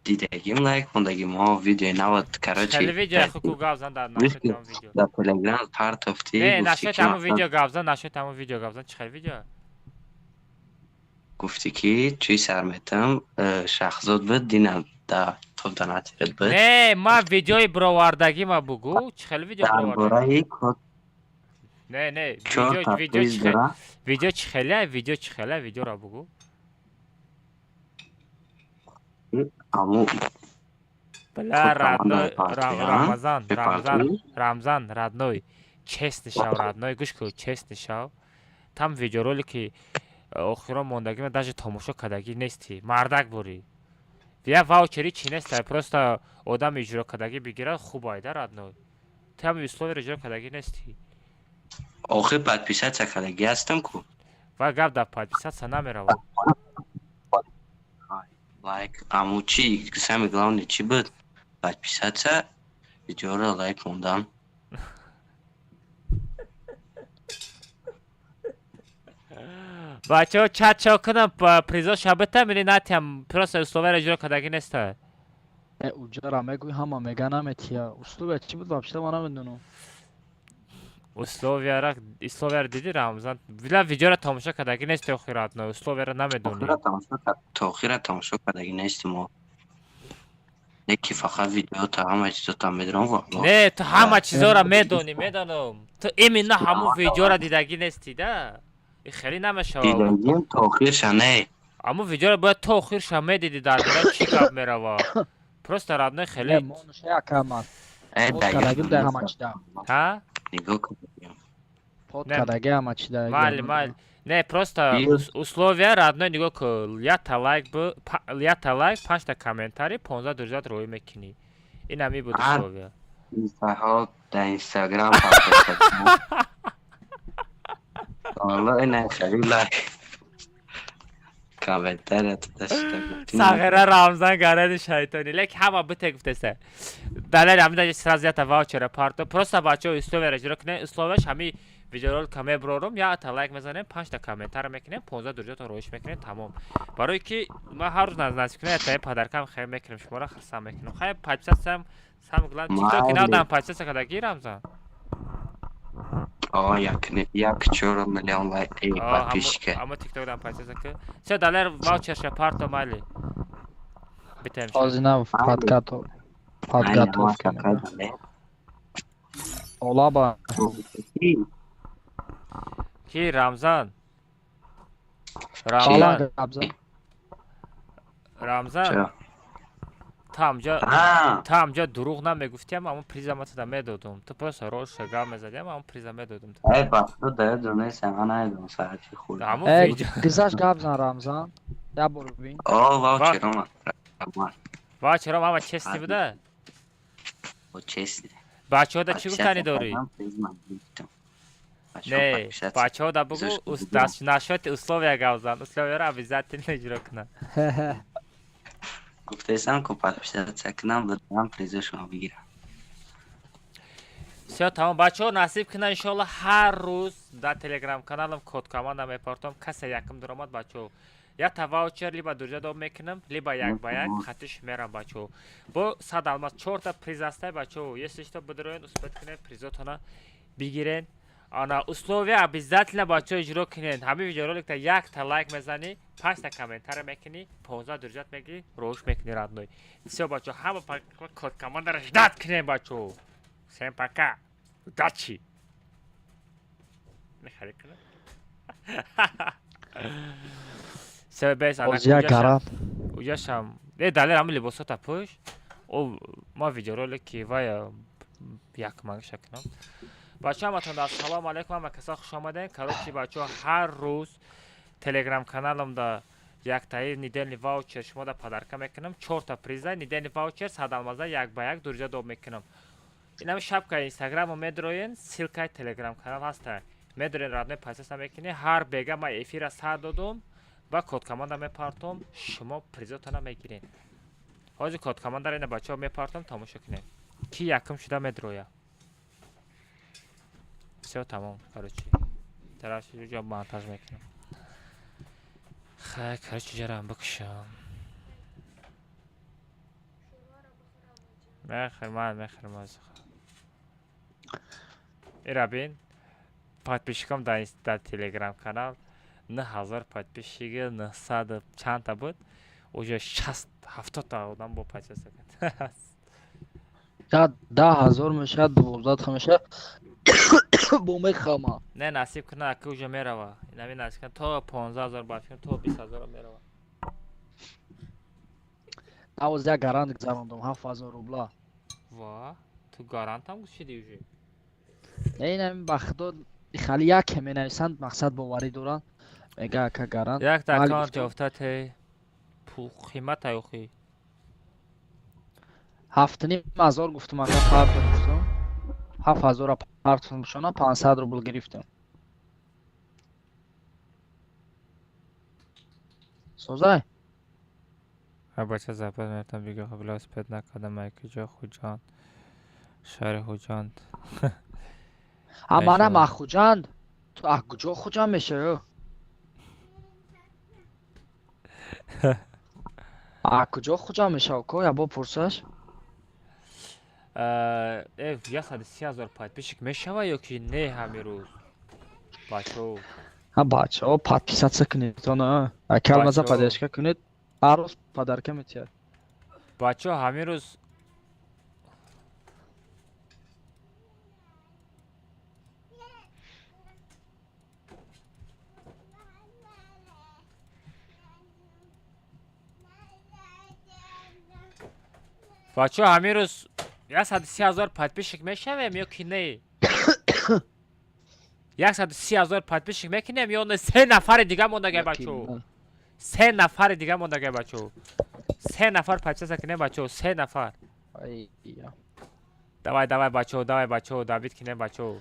Дидагим, лайк мондагим, мо видеои навод, короче. Хеле видео хуку гап зан дар Гӯш нашоти кун, ҳамон видео. дар Телеграм партофтӣ, Не, гуфтӣ нашоти ки ҳамон мақсад видео гап зан, нашоти ҳамон видео гап зан. Чӣ хел видео? Гуфтӣ ки чӯи сар метам, Шаҳзод буд, динам да топ донатерат буд. Не, ман видеои бировардагӣ ма бугӯ, чӣ хел видео Дар бировардагӣ? бораи код Не, не, чор видео, видео та чӣ хел, дора. видео чӣ хеле, видео чӣ хеле, видеоро бугӯ. Аму Бля, код командаи родной, партиян, Рамазан, Рамзан, бепартӣ. Рамзан, родной, честный шав, родной, гӯш кун, честный шав. Там видеоролики охирон мондагӣ даже тамошо кардагӣ нести. Мардак бурӣ. Я ваучери чӣ неста, просто одам иҷро кардагӣ бигирад, хуб айда, родной. Ту ҳам условияро иҷро кардагӣ нести. Охир подписаться кардагӣ ҳастам ку. Ва гап дар подписаться намеравад. Лайк, аму чи, самый главный чӣ буд? Подписаться, видеоро лайк мондан. Бачаҳо, чат чо кунам, призо шабата мили натиям, просто условияро иҷро кардагӣ неста. Э, уҷара мегӯй, ҳама мега наметия. Условия чӣ буд вообще, ман намедонам. Условияро дидӣ, Рамзан? Била, видеоро тамошо кардагӣ нести, охир, родной, условияро намедонӣ. Охира тамошо кард, то охира тамошо кардагӣ нестим мо. Не ки фақат видеота, ҳама чизота медонам, валлоҳ. Не, ту ҳама чизоро медонӣ, медонам. Ту именно ҳамун видеоро дидагӣ нести да. И хеле намешавад. Дидагим то охирша не. Ҳамун видеоро бояд то охирша медидӣ, дар бораи чӣ гап мерава. Просто, родной, Не, хеле монуша якамас. Э, Под дагим кардагим дар ҳама чида. Ҳа? Нигоҳ кардагим. Под Не. кардаги ҳама чида. Майли, майли. Не, просто условия, родной, нигоҳ кун. Якта лайк бу, якта лайк, панҷта комментарий, 15 друзьят роӣ мекунӣ. Ин ҳами буд А. условия. Инстаҳо Дар Инстаграм партофта. Валлоҳи, на хеле лайк. Комментария дашта. Сағира Рамзан гаради шайтони. Лек ҳама бите гуфтеса. Далер, ҳамида сразу ята ваучера парто. Просто бачаҳо, условияро иҷро кунед. Условияш ҳами видеоролика меброрум, якта лайк мезанем, панҷта комментария мекунем, 15 друзьятон роиш мекунем, тамом. Барои ки ман ҳар рӯз наздик кунем, ятаи подаркам хел мекунем, шуморо хурсанд мекунем. Хай, подписаться сам главное. Тиктоки навдам подписаться кадаги, Рамзан? О, 1,4 миллион лайк подписчика. Ҳамо тикток дам подписаться ки. Всё, Далер, ваучерша парто, майли. Битем. Ҳозир подготов. Подготовка. Олаба. Ки Рамзан? Рамзан. Рамзан. Та амҷа дурӯғ намегуфтиам, аммо приза ма туда медодум. Ту просто роша гап мезадиам, аммо приза медодум. Призаш гап зан, Рамзан. Я бор бин. О, ваучер омад. Ваучер омад, ама честный буда? Честный. Бачаҳо да чӣ гуфтанӣ дорӣ? Не, бачаҳо да бугу, насчёти условия гап зан. Условияро обязательно иҷро кунанд. Гуфтаистам, ку подписаться кунам, баъдан призашонро бигирам. Всё, тамом, бачаҳо, насиб кунад, иншоалло, ҳар рӯз дар телеграм каналам код команда мепартом. Касе якум даромад, бачаҳо, якта ваучер либо друзья доб мекунам, либо як ба як хатиш мерам, бачаҳо, бо 100 алмаз. Чорта приз ҳастай, бачаҳо. Если что, бидроен, успеть кунед, призотона бигирен. Ана условия обязательно, бачаҳо, иҷро кунед. Ҳамин видеороликта якта лайк мезанӣ, панҷта комментария мекунӣ, 15 друзьят мегирӣ, роҳуш мекунӣ, родной. Всё, бачаҳо, ҳама код командаро ждать кунем, бачаҳо. Всем пока, удачи. Мехарӣ кунам. Всё, бес. Як гарант. Уҷашам э Далер, ҳамин либосота пӯш. О, ма видеоролики вая якманша кунам. Бачаҳо, ҳаматон ассалому алайкум, ҳама каса хуш омадем. Короче, бачаҳо, ҳар рӯз телеграм каналамда яктаи недельный ваучер шумода подарка мекунам. Чорта приза, недельный ваучер, 100 алмаза, як ба як друзья доб мекунам. Инами шапкаи инстаграмо медроен, ссылкаи телеграм канал ҳаста, медроен, родной, подписаться мекунӣ. Ҳар бега ма эфира сар додум ва код команда мепартом, шумо призотона мегиред. Ҳозир код командаро ина, бачаҳо, мепартом, тамошо кунед, ки якум шуда медроя. Всё, тамом. Короче, тарафи ҷо монтаж мекунам. Хай, короче, ҷарам бикушам. Мехӯрман, мехӯрман. Ира бин, подписчикам дар телеграм канал 9000 подписчиги, нӯҳсаду чандта буд, уже шаст ҳафтодта одам бо подписка кард. 10 000 мешавад, 12 мешавад, бо мехама. Не, насиб кунад, аки уже мерава. Инами насиб кунад, то 15 000, ба фикрам, то 20 000 мерава. Навоз як гарант гузарондум, 7000 рубла. Ва, ту гарантам гӯшиди уже? Не, инами, ба худо, хали яке менависанд, мақсад боварӣ доранд, мега: «Ака, гарант». Якта аккаунт ёфта, те пул қимата охи. 7500 гуфтум, ака, парто гуфтум, 7000-а партум шона, 500 рубл гирифтем. Созай. Бача, запас мерафтам, бига велосипед накардам. Айкиҷо? Хуҷанд, шаҳри Хуҷанд. А манам а Хуҷанд. Ту а куҷо Хуҷанд мешавӣ? А куҷо Хуҷанд мешавӣ, ко ябо пурсаш. Э, 130 000 подписчик мешава ё ки не ҳамин рӯз, бачао? Ҳа, бачао, подписаться кунед, она акалмаза поддержка кунед, ҳар рӯз подарка метиҳад. Бачао, ҳамин рӯз бачао, ҳамин рӯз 130 000 подписчик мешавем ё ки не? 130 000 подписчик мекунем ё не? Се нафари дига мондагай, бачао, се нафари дига мондагай, бачао. Се нафар подписаться кунем, бачао, се нафар. Давай, давай, бачаҳо, давай, бачаҳо, добить кинем, бачаҳо.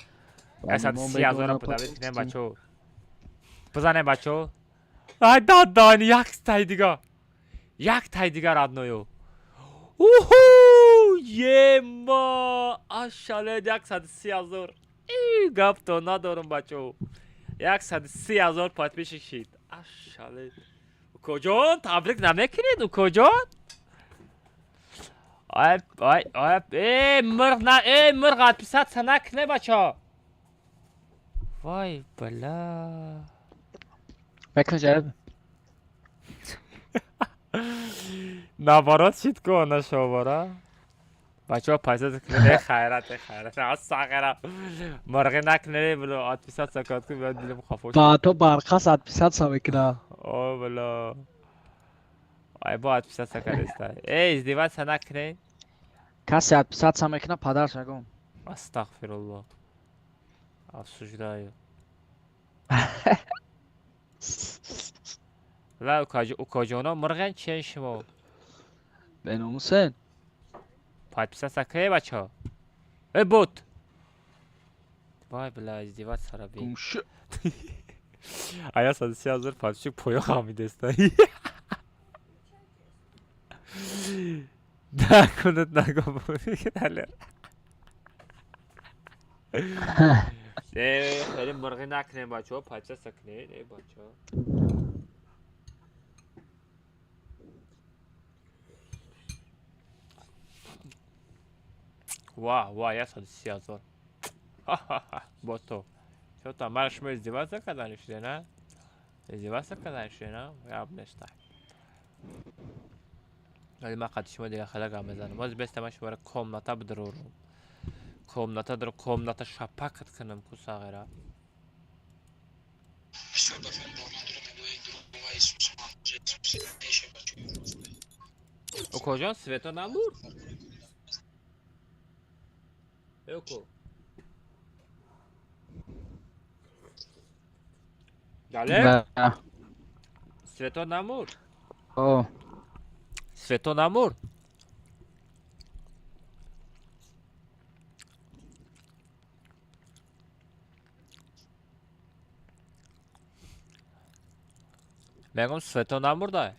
130 000 добить кинем, бачаҳо. Бизанем, бачаҳо. Ай, дадан, як тай дига. Як тай дига, родной. Уху! Ема! Ашалед, 130 000. Гапто надорам, бачаҳо. 130 000 подписчик шид. Ашалед. Укоҷон, табрик намекунед, укоҷон? Ай, ай, ай, э, мирғ на, э, мирғ отписаться накне, бачаҳо. Вай, бала. Мекунӣ ҷаиб. Наоборот шид ку она шовара. Бачаҳо, подписаться кунед, э, хайрат, э, хайрат. Ас сағира. Мирғӣ накне, било, отписаться кад ку, дилим хафо шуд. Ба то барқас отписаться мекуна. О, била. Ай, бо отписаться кардеста. Эй, издеваться накне. Касе отписаться мекуна, падарш агом. Астағфируллоҳ. Осуждаю. Ла, укоҷоно, мирғен чиен шумо? Беномусен. Подписаться кунед, бачаҳо. Э, бот. Вай, била, издеваться раби. Гумшу. А 130 000 подписчик поё хамидеста. Накунад нагом. Э, хеле мирғӣ накунем, бачаҳо, подписаться кунед, э, бачаҳо. Ва, ва, 130 000. Бото. Чё там, мара шумо издеваться кардани шуде, на? Издеваться кардани шуде, на? Гап неста. Вали ман қадди шумо дига хела гап мезанам. Боз беста ман шуморо комната бидурорум. Комната дар комната шапакат кунам ку сағира. Укоҷон, свето намурд? Э, уко. Дале? Да. Свето намурд? О, Свето намурд? Мегум, свето намурдай?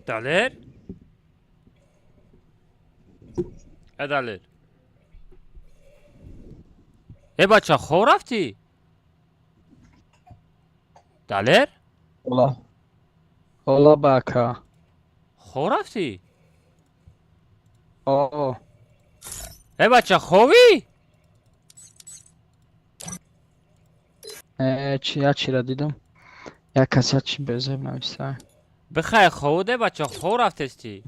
Далер? Э, Далер. Э, бача, хоб рафтӣ? Далер? Ола. Ола бака. Хоб рафтӣ? О, Э, бача, хобӣ? Э, чи як чира дидам. Як кас як чи безеб нависта. Бихай, хобуде, бача, хоб рафтестӣ.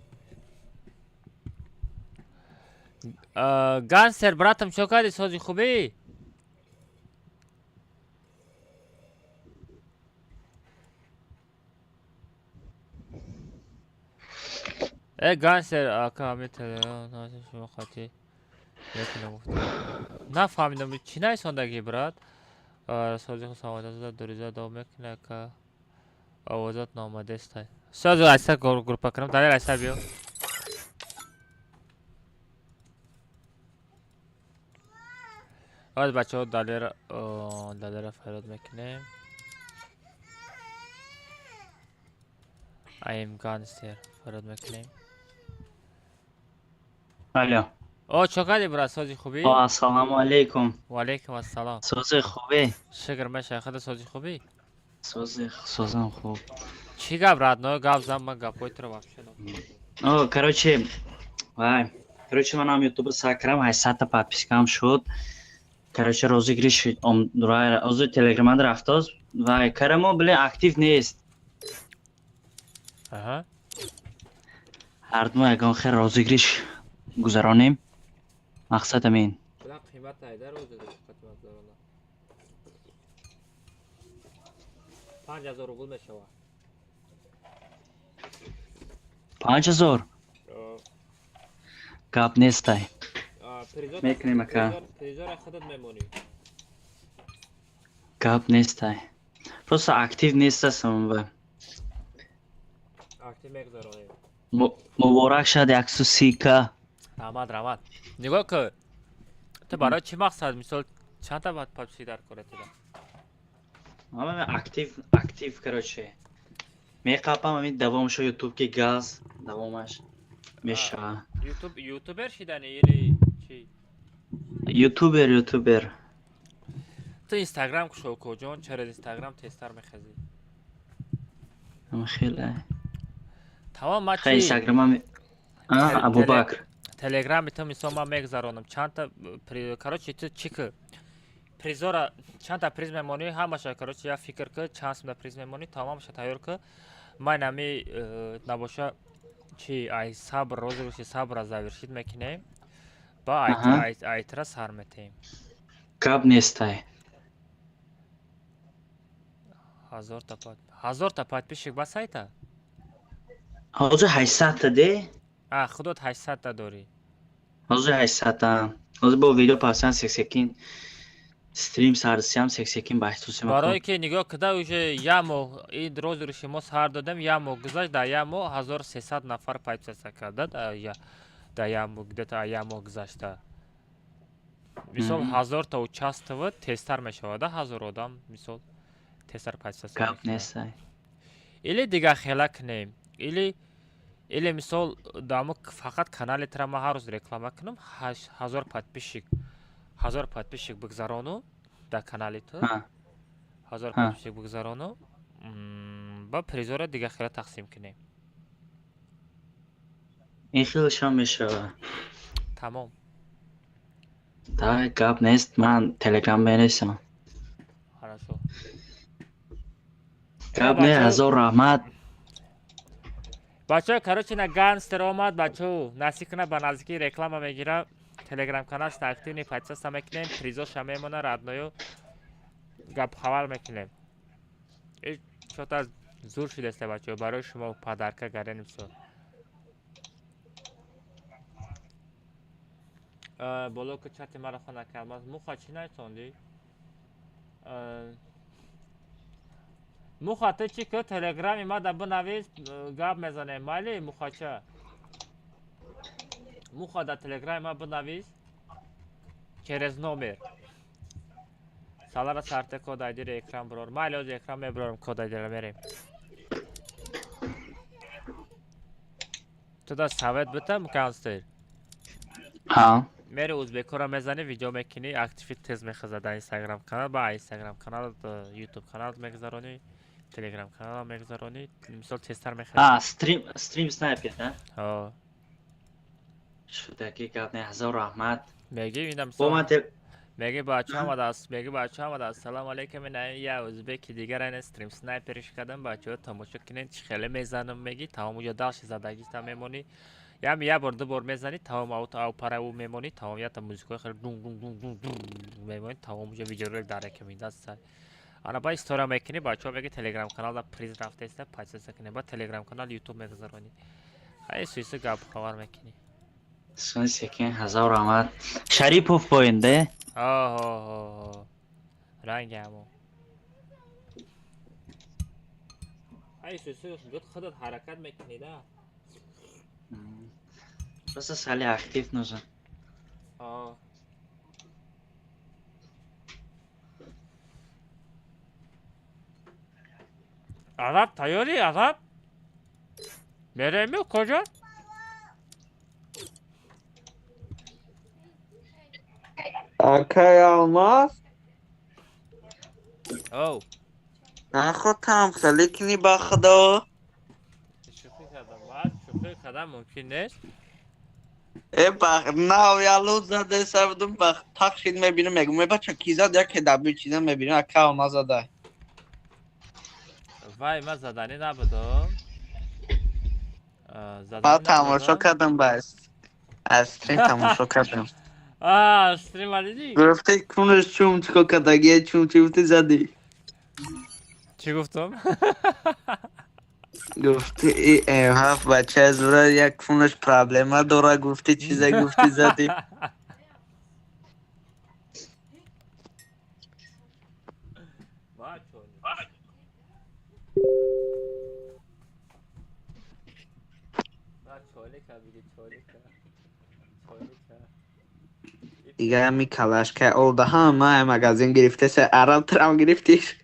Гансер, братам, чо кардӣ, сози хубӣ? Э, гансер, ака, ҳами телеграм шумо қатӣ мекунам гуфтам. Нафаҳмидам, чӣ нависондагӣ, брат? Сози худ саломатӣ дуриза давом мекунӣ, ака. Овозат наомадестай. Сози айса группа кунам, далел айса биё. Ҳоз, бачаҳо, далера фарёд мекунем. Аим гансер фарёд мекунем. Алло. О, чо кардӣ, брат, сози хубӣ? О, ассалому алейкум. Ва алейкум ассалом. Сози хубе? Шукр, меша, худа сози хубӣ? Сози созам хуб. Чӣ гап, родной, гап зан, ман гапҳои туро вообще О, короче, вай. Короче, манам ютуба сар кардам, 800 та подпискам шуд. Короче, розыгрыш озу телеграмад рафтоз. Вай, карамо, блин, актив нест. Аҳа. Ҳардумо ягон хел розыгрыш гузаронем. Мақсад ҳамин. Била қимат найда розыгрыш қимат гузарона. 5000 рубл мешавад. 5000? Гап нестай. Мекунем, ака. Призора худат мемонӣ. Гап нестай. Просто актив нестасам ва. Актив мегузаронем. Муборак шад 130К. Раҳмат, раҳмат. Нигоҳ кун. Ту барои чӣ мақсад, мисол, чандта подписчик дар кора туда? Ман актив, актив, короче. Меқапам ами давом шо YouTube ки газ давомаш меша. Ютуб ютубер шидани или чӣ? Ютубер, ютубер. Ту Инстаграм кушо, укоҷон, через Инстаграм тезтар мехезӣ. Ам хеле. Тамом, ма Хай чӣ? Инстаграмам Абубакр. Телеграми ту, мисол, ман мегзаронам. Чандта, короче, ту чӣ ки? Призора чандта приз мемонӣ, ҳамаша, короче, я фикр ки чанд сумда приз мемонӣ, тамомаша тайёр ки. Ман ами набоша чи ай сабр розыгрыши сабра завершить мекунем. Ба айтра сар метаҳем. Гап нестай. 1000 та подписчик ба сайта? Ҳозир 800 та де? А, худот 800 та дорӣ. Ҳозир 800 та. Ҳозир бо видео пасан сексекин стрим сарсиям сексекин баҳсусим. Барое ки нигоҳ кида, уже як моҳ ин розыгрыши мо сар додем, як моҳ гузашт, дар як моҳ 1300 нафар подписаться карда, дар як моҳ, где-то як моҳ гузашта. Мисол, 1000 та участвовать тезтар мешавад, 1000 одам, мисол, тезтар подписаться Гап мекунад. нестай. Или дигар хела кунем, или мисол, дамо фақат канали тра ма ҳар рӯз реклама кунам, 1000 подписчик, 1000 подписчик бигзарону дар канали ту, 1000 подписчик бигзарону, ба призора дигар хела тақсим кунем. Ин хелшам мешава. Тамом. Да, гап нест, ман Телеграм менесам. Хорошо. Гап не, ҳазор раҳмат. Бачаҳо, короче, на гангстер омад, бачаҳо, насиб кунад, ба наздикӣ реклама мегира. Телеграм каналш активный, подписаться мекунем, призоша мемона, родною гап хабар мекунем. Чота зур шудеста, бачаҳо, барои шумо подарка гарен мисол. Боло ки чати маро хона кардам. Муха чӣ наисондӣ? Муха, ту чӣ ки телеграми ма да бинавис, гап мезанем, майли, мухача? Муха, дар телеграми ма бинавис через номер. Салара сарте код айдиро экран бирор. Майли, ҳозир экран мебирорам, код айдиро мерем. Ту да совет битам, гангстер. Ҳа. Мери узбекора мезанӣ, видео мекунӣ, активи тез мехезад дар инстаграм канал, ба инстаграм канал, ютуб канал мегузаронӣ, телеграм канал мегузаронӣ, мисол, тезтар мехезад. А, стрим, стрим снайпер, да? Ҳо. Шудаки, гап не, ҳазор раҳмат. Меги ина Бо мисол ман меги бача омадааст, меги бача омадааст, салом алейкум, ина я узбеки дигар ина стрим снайпериш кардам, бачаҳо тамошо кунед, чӣ хеле мезанам, меги, тамом, уҷо дальше задагита мемонӣ. Ям як бор, ду бор мезанӣ, тамом, ау парау мемонӣ, тамом, якта музикаи хеле дун дун дун дун дун мемонӣ, тамом, уҷо видеоролик дар рекомендация. Ана ба история мекунӣ, бачаҳо, меги телеграм канал да приз рафтаиста, подписаться кунед, ба телеграм канал ютуб мегузаронӣ. Хай суиси гап хабар мекунӣ. Сон секин, ҳазор раҳмат. Шарипов поин де? Оҳо, ранги ҳамо. Ай суиси худат ҳаракат мекунӣ да? Просто сали актив нужен. О. Араб тайёрӣ, араб? Мереми куҷо? Акай Алмаз. Оу. Нахотам хеле кини ба худо. Шӯхӣ кардам, ман шӯхӣ кардам, мумкин нест. Э бах нав ялу заде сабдум бах тақшид мебинам, мегум э бача ки зад, яке даби чиза мебинам, ака Алмаз зада. Вай, ман заданӣ набудам. Ман тамошо кардам, бас. Аз стрим тамошо кардам. А, стрима дидӣ? Гуфти кунаш чум чико кардагия, чум чӣ гуфти задӣ. Чӣ гуфтам? Гуфти и М7 бача зура як кунаш проблема дора, гуфти чиза гуфти задӣ. Чолика биди, чолика. Чолика. Дига ҳами калашка олда ҳама магазин гирифтеса, арал трам гирифтиш.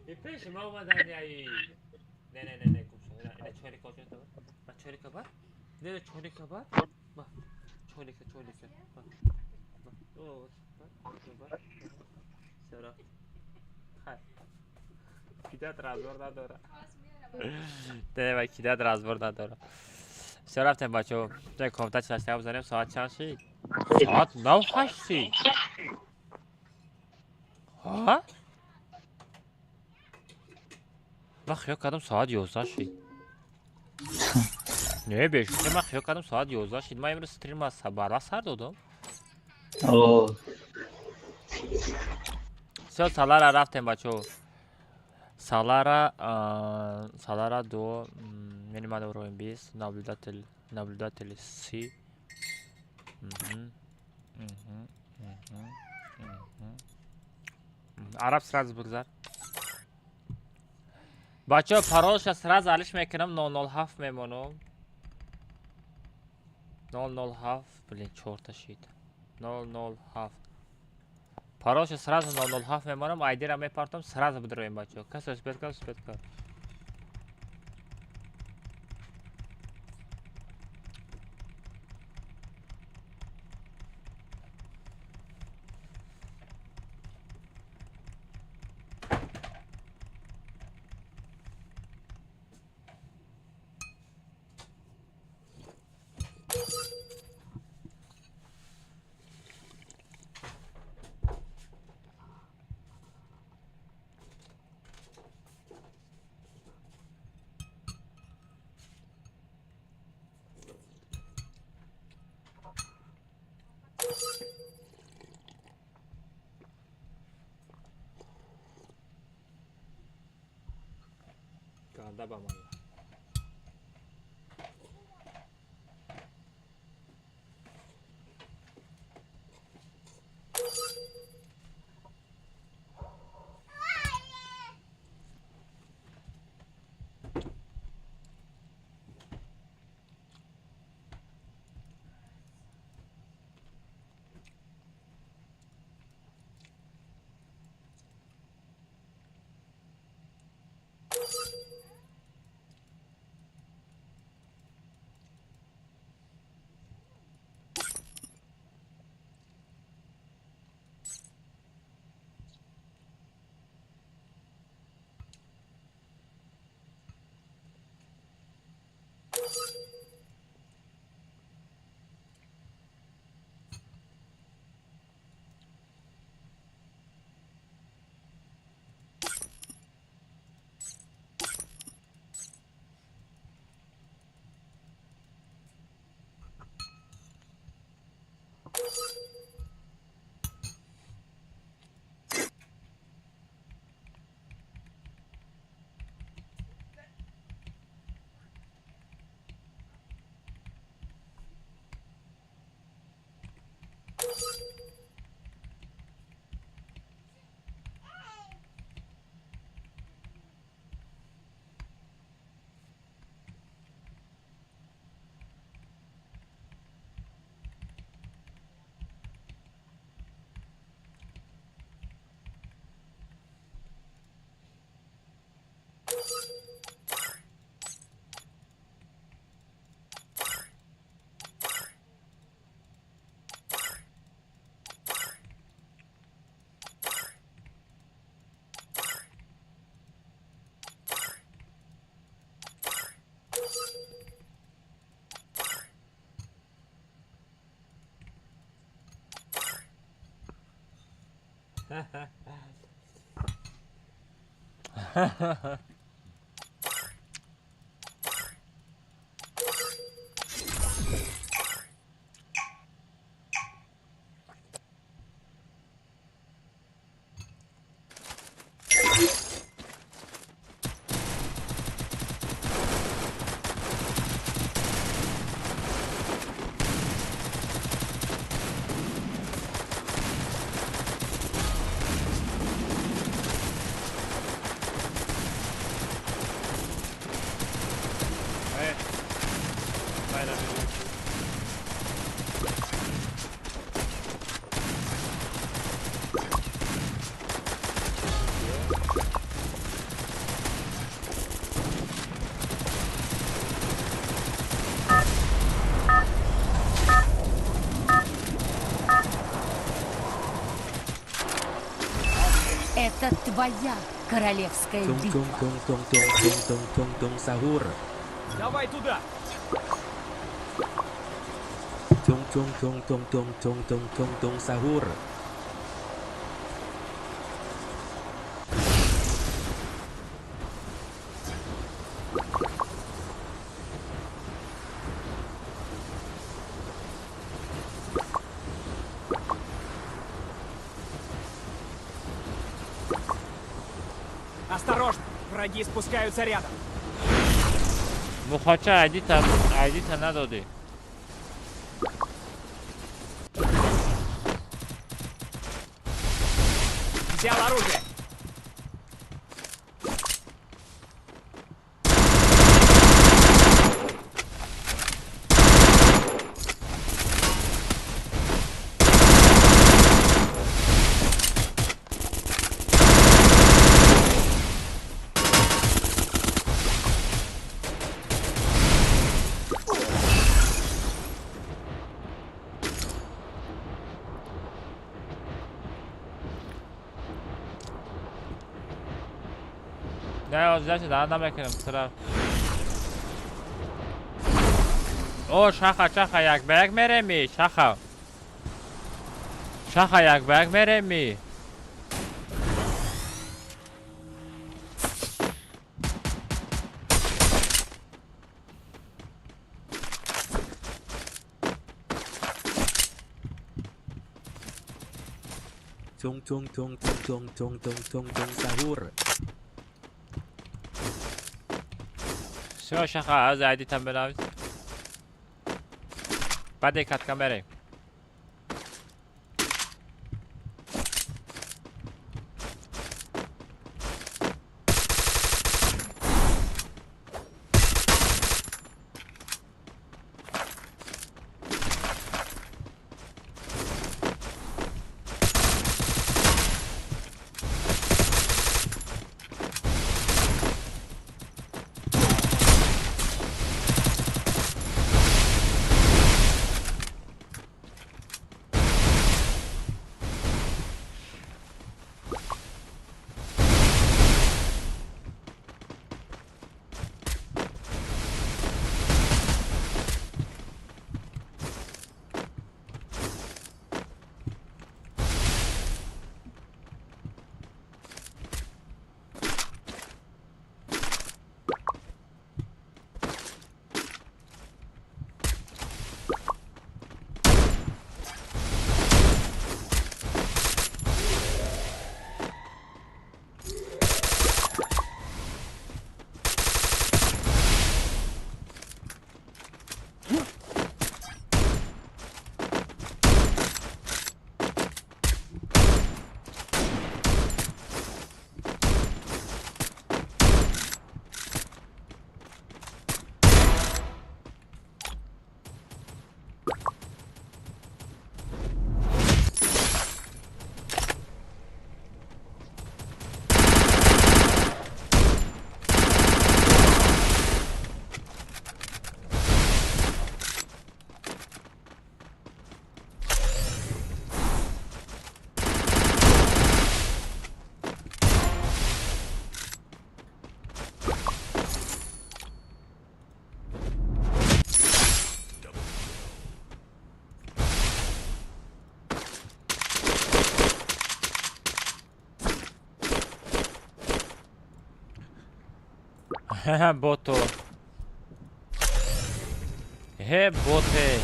И пеши ма омадан яи. Не, не, не, не, гумшо. Ина чолика очон та. Ба чолика ба? Не, не, чолика ба? Ба. Чолика, чолика. Ба. Ба. О, ба. Ба. Всё, рафт. Хай. Кидат разбор надора. Не, ба кидат разбор надора. Всё, рафтем, бачаҳо. Ҷай комната чашта бизанем, соат чанд шид? Соат 9:08. Ҳа? Ман хиёл кардам соат 11 шид. Не, бешӯхӣ, ман хиёл кардам соат 11 шид. Ман имрӯз стрим аз барвақт сар додам. О. Всё, Салара рафтем, бачаҳо. Салара, Салара до минимальный уровень 20, наблюдатель, наблюдатель С. Мгм. Мгм. Мгм. Мгм. Араб сразу бигзар. Бачаҳо, паролша сразу алиш мекунам, 007 мемонам. 007, блин, чорта шид. 007. Паролша сразу 007 мемонам, айдира мепартам, сразу бидроем, бачаҳо. Кас успеть кард, успеть кард. Ганда ба ман. Это твоя королевская битва. Тун-тун-тун-тун-тун-тун-тун-сахур. Давай туда! Тун-тун-тун-тун-тун-тун-тун-тун-сахур. Осторожно! Враги спускаются рядом. Мухача, айдита, айдита надоди. Взял оружие. Не, означа да намекунам тра. О, шаха, шаха, як ба як мереми, шаха. Шаха, як ба як мереми. Тун-тун-тун-тун-тун-тун-тун-тун-сахур. Всё, шаха, аз айдитам бинавис. Баъде катка мерем. Бото. Хе, боте.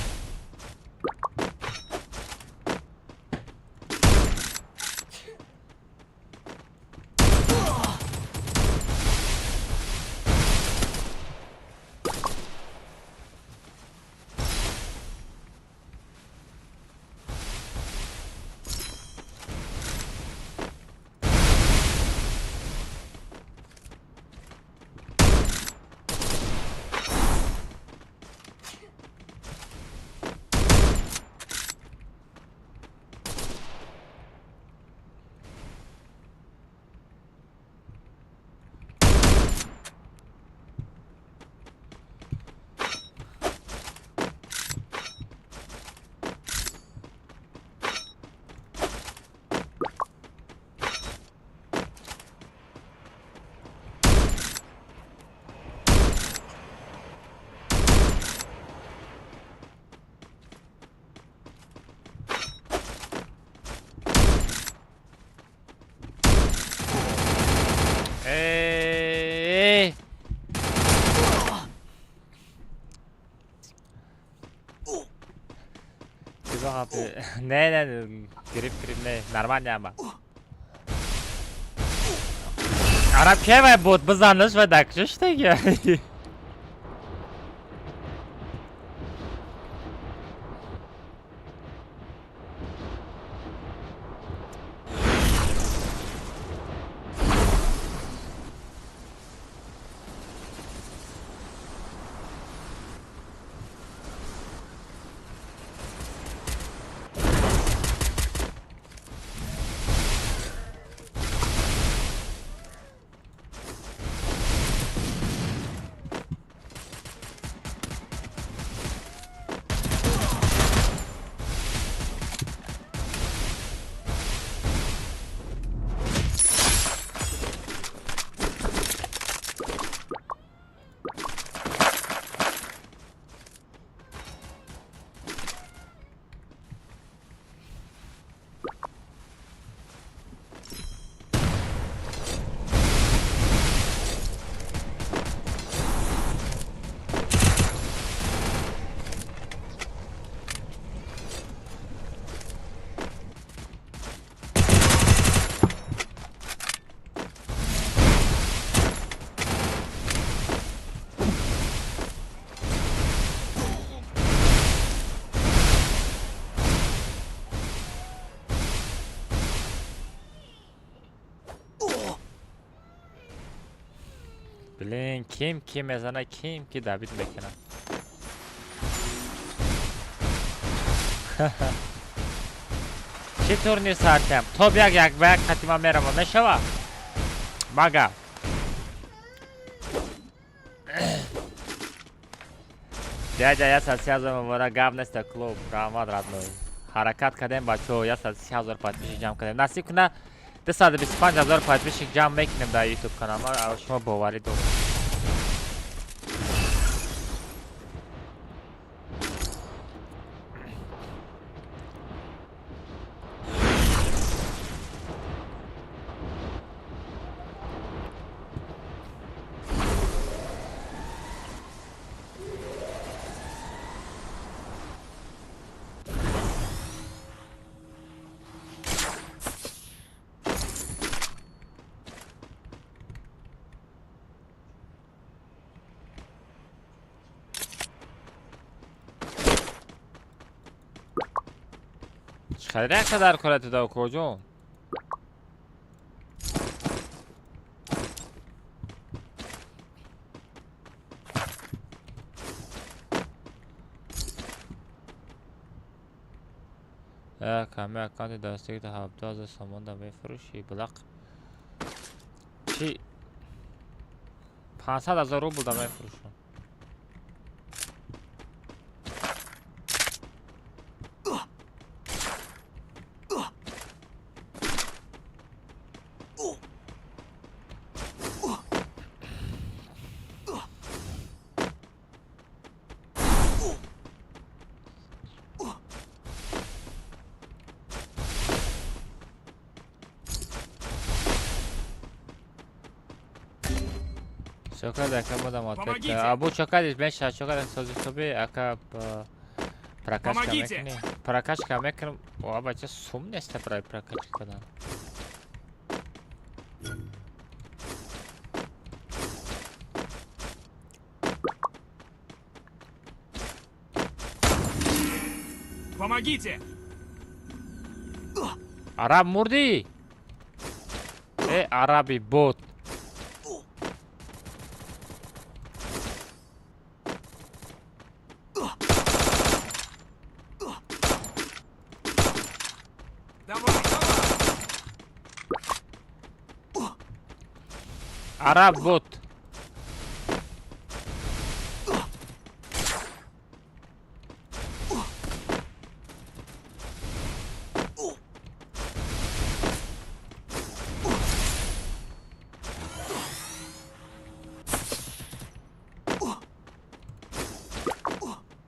Не, не, грипп, грипп, не, нормально ама. Араб ке вай бот бизаниш ва дакшиш теги. Блин, ким ки мезана, ким ки добить мекунад. Чӣ турнир сартем? Топ як як ба як қатима мерава, мешава? Мага. Дядя, 130 000 муборак, гап неста клуб, раҳмат родной. Ҳаракат кардем бачаҳо, 130 000 подписчик ҷамъ кардем. Насиб куна 225 000 подписчик ҷамъ мекунем дар YouTube канал. Ман шумо боварӣ дорам. Чӣ қадар кора туда куҷо? Ками аккаунти дастагита 70,000 сомон да мефурӯшӣ булақ. Чи 500,000 рубл да мефурӯшам. Чокад ака модам ответ. Абу чокадиш меша чокад сози соби ака прокачка мекунӣ. Прокачка мекунам. О, бача сум неста барои прокачка кардан. Помогите! Араб мурдӣ? Э, араби бот. Араб бот.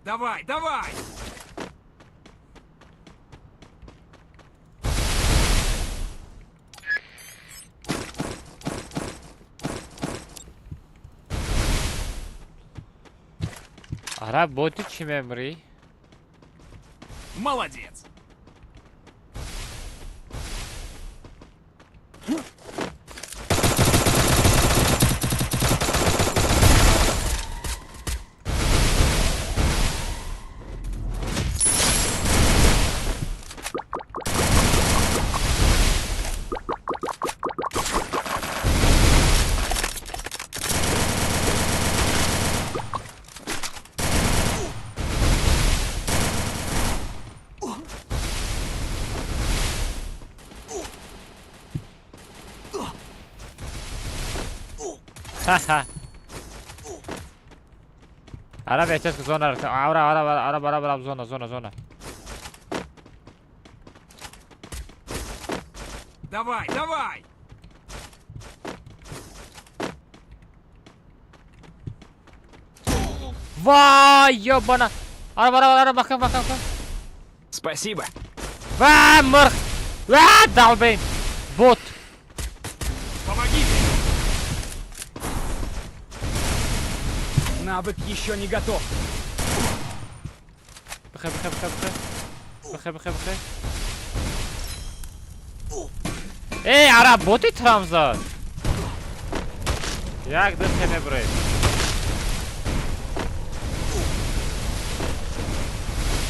Давай, давай! Араб боти чӣ мемрӣ? Молодец! Ха-ха. Араб, я сейчас зона. Ара, ара, ара, ара, ара, зона, зона, зона. Давай, давай! Вай, ёбана! Ара, ара, ара, бака, бака, бака. Спасибо. Ва, мырх! Ва, долбейн! Бот! Помогите! Навык еще не готов. Бхэ, бхэ, бхэ, бхэ. Бхэ, бхэ, бхэ. Эй, ара, боти трамзад! Як ду се мебуред.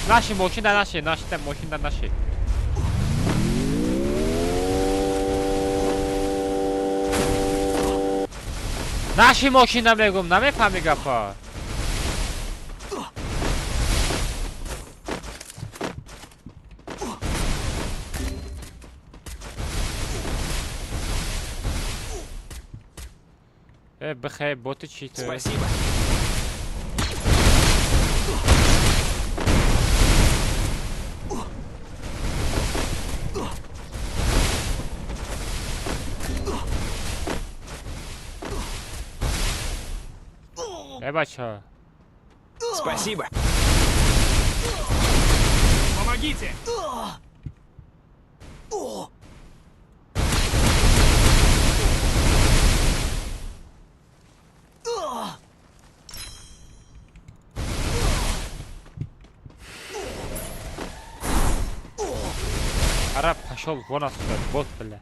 Наши мошин да наши, наши да мошин да наши. Наши мошин да мегум, намефаҳми гапа. Бхэ, боты читы. Спасибо. Бача. Спасибо. Помогите. Араб пошел вон отсюда, бот, бля.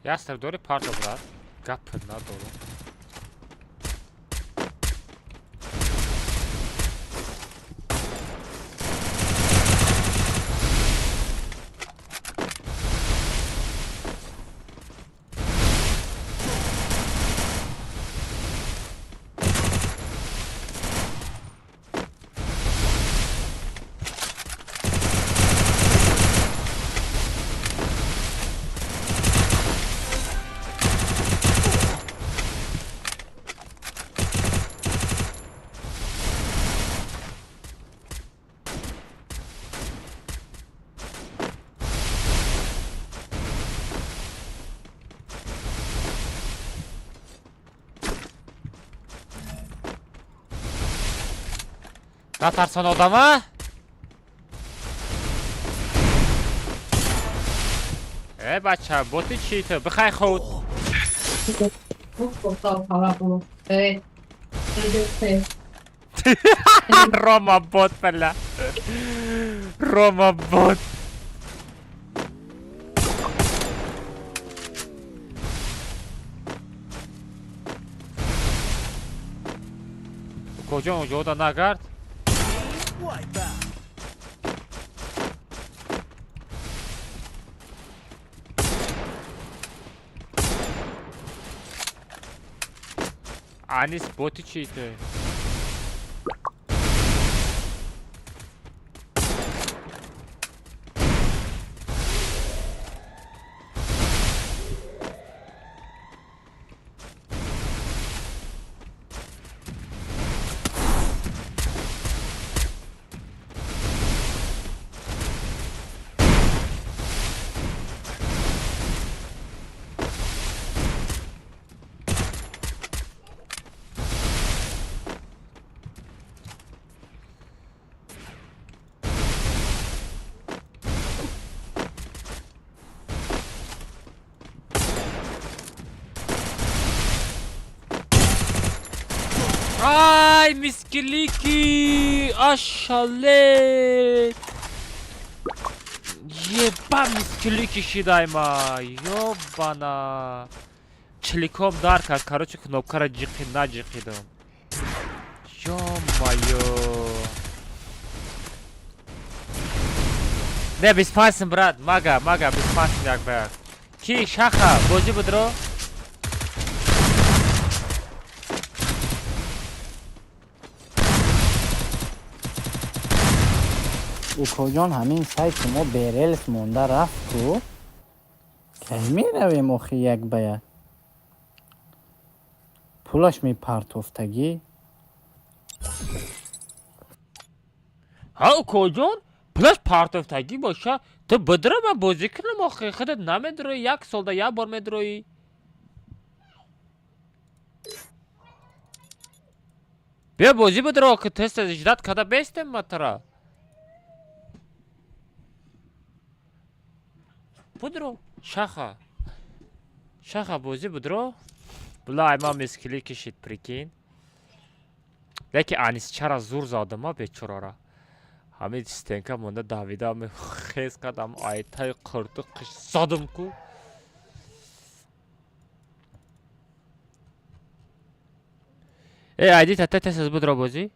Ястер дори парда брат. Гап надору. Натарсон одама? Э, бача, боти чӣ ту? Бихай худ. Рома бот, бля. Рома бот. Куҷо онҷода нагард? Анис боти чӣ ту? Ай, мискилики! Ашале! Еба мискилики шидайма! Ёбана! Чиликом дар кард, короче, кнопкара ҷиқи наҷиқидам. Ё-моё! Не, 25 сум, брат, мага, мага, 25 сум як ба як. Ки, шаха, бозӣ будро? Укоҷон, ҳамин сайти мо берелс монда рафт ку, кай меравем охи як ба як? Пулаш мепартофтагӣ. Ҳа, укоҷон, пулаш партофтагӣ боша, ту бидро, ман бозӣ кунам охи, худат намедроӣ, як солда як бор медроӣ. Биё бозӣ бидро, ки тест ждать када бестем ма тара. Будро, шаха. Шаха бозӣ будро. Бла, ма мискили кишид, прикинь. Леки анисчара зур задама бечорара. Ҳамин стенка монда давида хез кардам, айтаи қирту қиш задам ку. Э, айди тата тез будро бозӣ?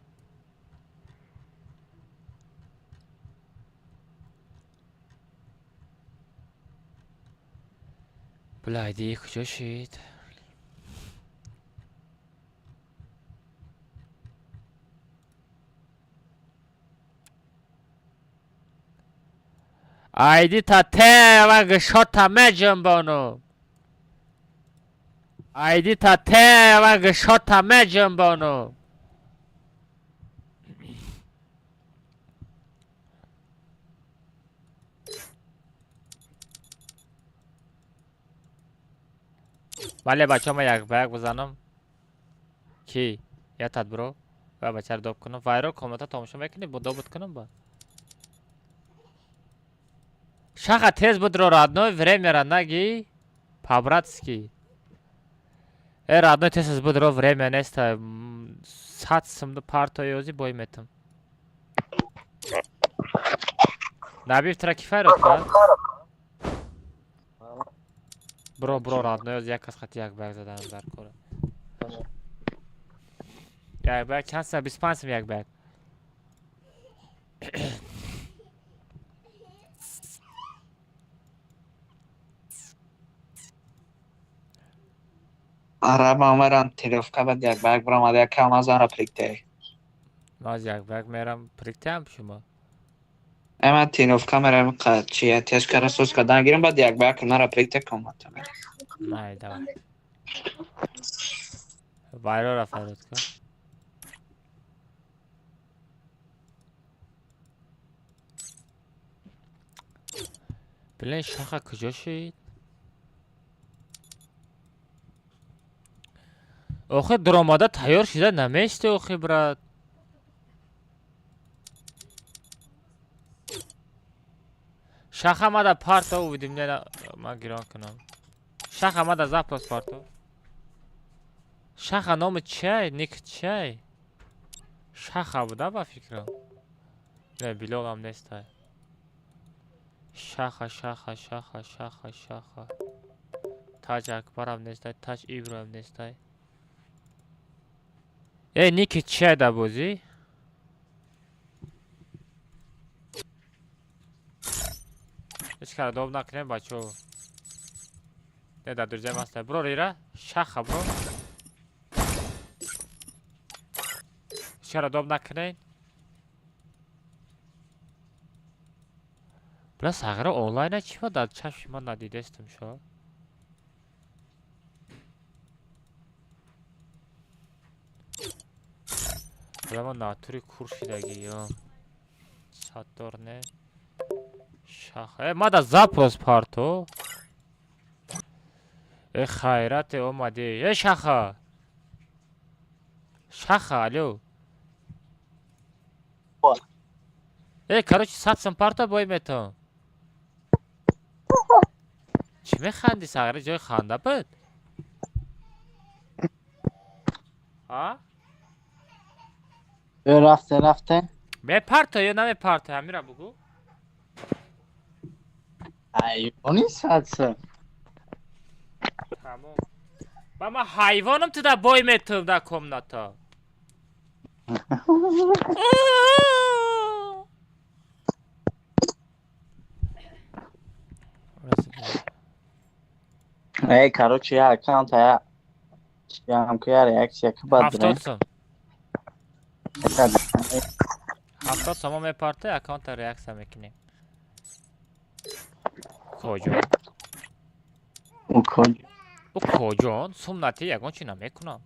Бла, айди куҷо шид? Айди та тева гшота меҷунбонум. Айди та тева гшота меҷунбонум. Бале, бачаҳо, ман як ба як бизанам. Ки? Ятад бро. Ва бачаро доб кунам. Вайро комната тамошо мекунӣ? Бо добут кунам ба. Шаха тез будро, родной, времяра наги. По-братски. Э, родной, тез будро, время неста. 100 сумду партои ози бой метам. Набив тра кифайрот ба? Бро, бро, родной, ози як кас хати як ба як заданам дар кора. Як ба як чанд сум? 25 сум як ба як. Араба мерам тренировка, баъд як ба як биромада як алмазанра прикте. Ман аз як ба як мерам приктеам шумо. Э, ман тренировка мерам, чи тешкара сос кардан гирам, баъд як ба як нара прикте комната мерам. Най, давай. Вайрора фарод кун. Блин, шаха куҷо шид? Охи дуромада тайёр шида намешти охи, брат. Шаха мада парто уведомление ман гирон кунам. Шаха мада запрос парто. Шаха номи чиай? Ник чиай? Шаха буда ба фикрам. Не, Билолам нестай. Шаха, шаха, шаха, шаха, шаха. Таҷ Акбарам нестай, Таҷ Иброам нестай. Э, ники чиай дар бозӣ? Ҳеҷ кара доб накунем, бачаҳо. Не, дар друзьям ҳастай. Бро, рира, шаха, бро. Ҳеҷ кара доб накунем. Бла, сағира онлайна чӣ ва дар чашми ман надидестам шо? Бла, ман натури кур шидагӣ ё. Саттор не. Шаха. Э, мада запрос парто. Э, хайрате омадӣ. Э, шаха. Шаха, алё. Э, короче, 100 сум парто бой метам. Чӣ механдӣ, сағира ҷои ханда буд? Ҳа? Рафте, рафте. Мепарто ё намепарто, ҳамира бугӯ. Ҳайвони 100 сум. Тамом. Ба ман ҳайвонам, ту да бой метум дар комната. Эй, короче, я аккаунт я ям ки я реакция ки бад. 70 сум. 70 сомон мепарте, аккаунта реакция мекунем. Коҷон? Ӯ коҷон, сум натӣ, ягон чи намекунам.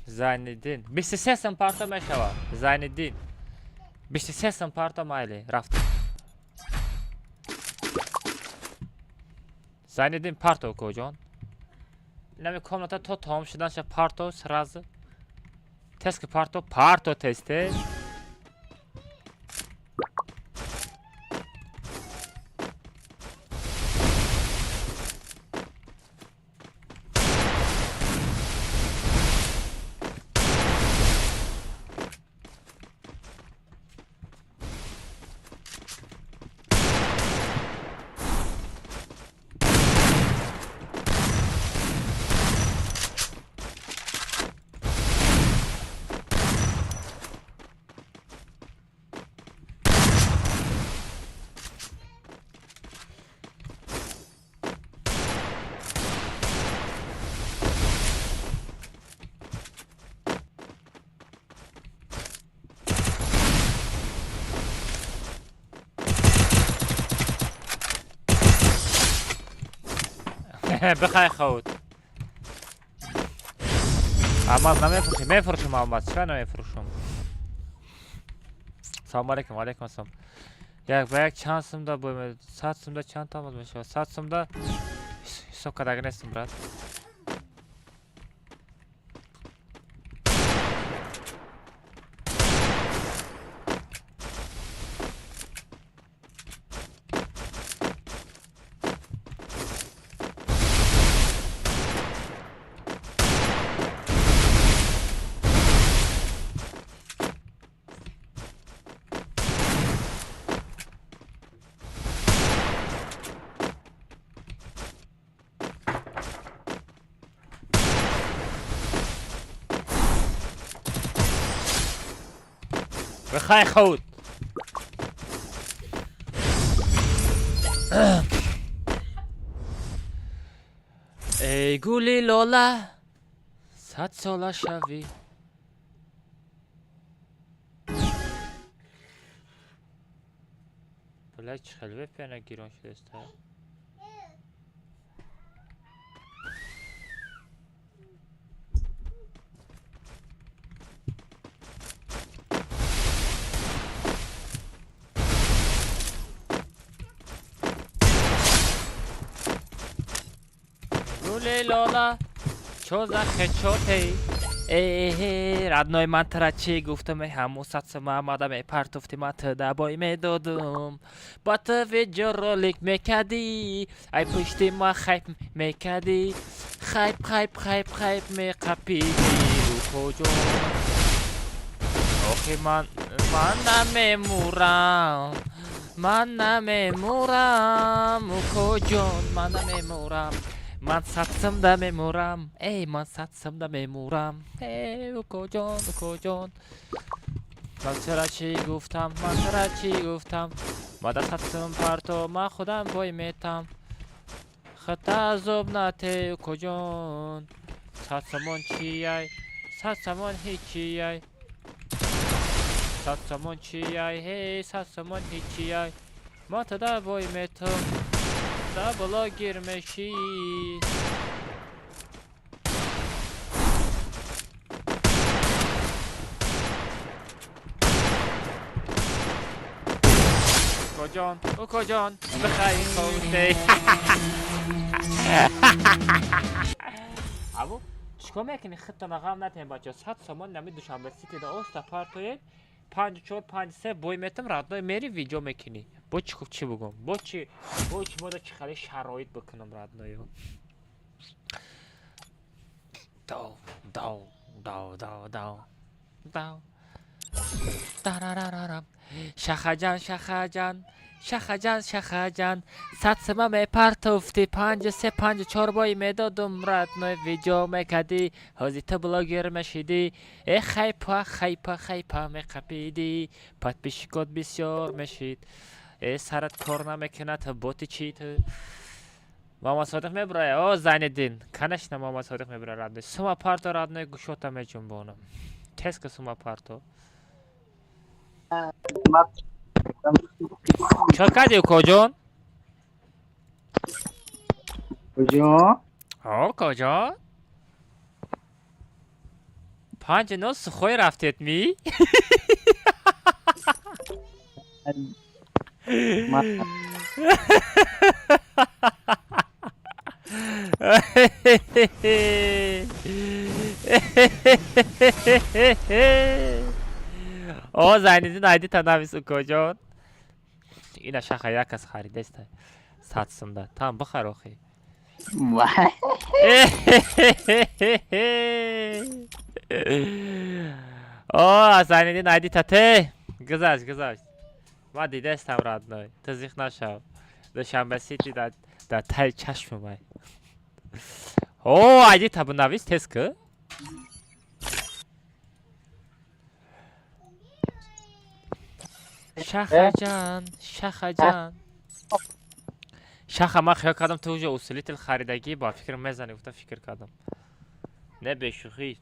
Зайниддин, 23 сум парто мешавад. Зайниддин, 23 сум парто, майли, рафтем. Зайниддин, парто, коҷон. Инами комната то тамом шуданша парто, сразу. Тез ки парто, парто, тез, тез. Бихай худ. Алмаз намефурӯшем, мефурӯшем алмаз, чира намефурӯшам? Салому алейкум, алейкум ассалом. Як ба як чанд сумда бой? 100 сумда чанд алмаз мешавад? 100 сумда ҳисоб кардаги нестам, брат. Бихай худ. Эй гули лола, 100 сола шавӣ. Бля, чӣ хел VPN гирон шудааст? Гули лола, чо за хечотей? Э, родной, ман тара чӣ гуфтам? Ҳамун 100 сума омада мепартофти, ман туда бой медодум. Ба ту видеоролик мекардӣ, ай пушти ма хайп мекардӣ, хайп, хайп, хайп, хайп меқапидӣ. Укоҷон, охи ман намемурам, ман намемурам, укоҷон, ман намемурам, ман 100 сумда мемурам. Эй, ман 100 сумда мемурам. Эй, укоҷон, укоҷон, ман тура чӣ гуфтам, ман тура чӣ гуфтам? Мада 100 сум парто, ман худам бой метам. Хата азоб нате, укоҷон. 100 сомон чияй? 100 сомон ҳичияй. 100 сомон чияй? Ҳей, 100 сомон ҳичияй. Ман туда бой метам, да блогер мешӣ. Укоҷон, укоҷон, бихай хоте. Абу, чикор мекунӣ? Худтона ғам натем, бачо. 100 сомон нами Душанбе Ситида оста партоед. 5 4 5 3 бой метам, родной, мери, видео мекунӣ. Бо чӣ чӣ бугум? Бо чӣ бо чӣ мода чӣ хеле шароит бикунам, родной ё? Дав, дав, дав, дав, дав. Дав. Тарарарарам. Шахаҷан, Шахаҷан, Шахаҷан, Шахаҷан, 100 сима мепартофти, панҷу се, панҷу чор бой медодум, родной, видео мекардӣ, ҳози ту блогер мешидӣ, э хайпа, хайпа, хайпа меқапидӣ, подписчик от бисёр мешид. Э сарат кор намекунад, боти чи ту? Муҳаммад Содиқ мебурая, о Зайниддин, конечно, Муҳаммад Содиқ мебурая, родной. Сума парто, родной, гӯшота меҷунбонам. Теска сума парто. Чо кардӣ, укоҷон? Куҷо? О, укоҷон? 5-0 сухой рафтед ми? Ман О, Зайниддин, айдита навис, укоҷон. Ина шаха як кас харидеста. 100 сумда. Там бихар охи. Вай. О, Зайниддин, айдита те. Гузашт, гузашт. Ма дидестам, родной. Ту зиқ нашав. Душанбе Сити дар таи чашми май. О, айдита бинавис тез ки. Шахаҷан, Шахаҷан. Шаха, ман хиёл кардам, ту уже усилитель харидагӣ, ба фикр мезанӣ гуфта фикр кардам. Не, бешӯхӣ.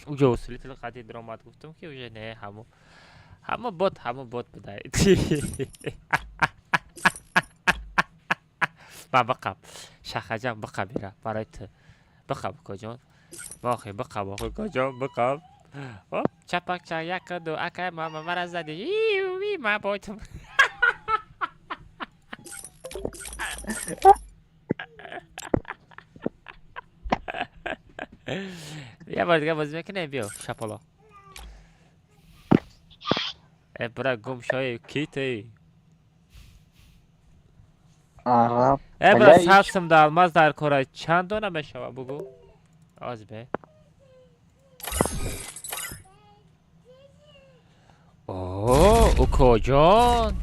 Уже усилитель қади даромад, гуфтам ки уже не, ҳамо. Ҳамо бот, ҳамо бот будай. Ба биқаб. Шахаҷан, биқаб ира барои ту. Биқаб, укоҷон. Охи биқаб, охи укоҷон, биқаб. Оп, чапакча, як ду, акай мама мара зади. Иу, ма ботум. Я бор дига бозӣ мекунем, биё, шапало. Э, бра, гум шои, ки ты? Араб. Э, бра, Бля, 100 сум да алмаз дар кора чанд дона мешава, бугӯ? Оз бе. О, укоҷон.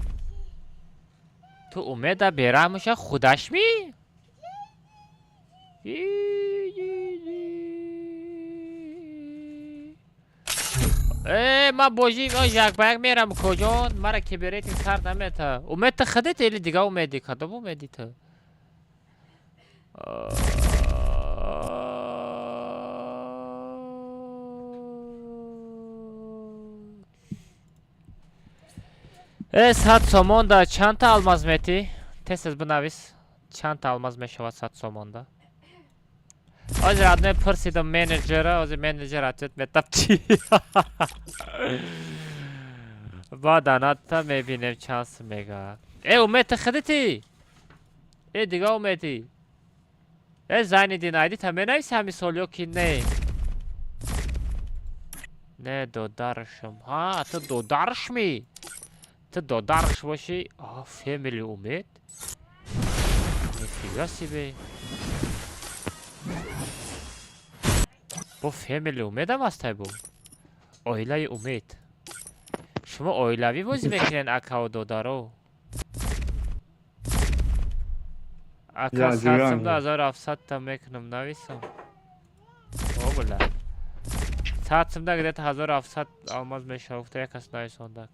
Ту умеда бераҳмуша худаш ми? Э, ман божи як ба як мерам, укоҷон, мара киберетин сар намета. Умед ту худет или дига умеди? Кадом умеди ту? Э, 100 сомонда чандта алмаз метӣ? Тез тез бинавис. Чандта алмаз мешавад 100 сомонда? Ҳозир одное пурсидам менеҷера, ҳозир менеҷер ответ метаб чи. Баъд аната мебинем чанд сум мега. Э, умед ту худити? Э, дига умеди? Э, Зайниддин, айдита менависи ҳамин сол ё ки не? Не, додарашам. Ҳа, ту додарашми? Ту додараш бошӣ? А, фемили умед? Нифига себе. Бо фемили умедам ҳастай бо. Оилаи умед. Шумо оилавӣ бозӣ мекунед, акаву додаро? Ака Я 100 сумда ҷурам. 1700-та мекунам, нависам. О, бля. 100 сумда где-то 1700 алмаз мешава, гуфта як кас нависондак.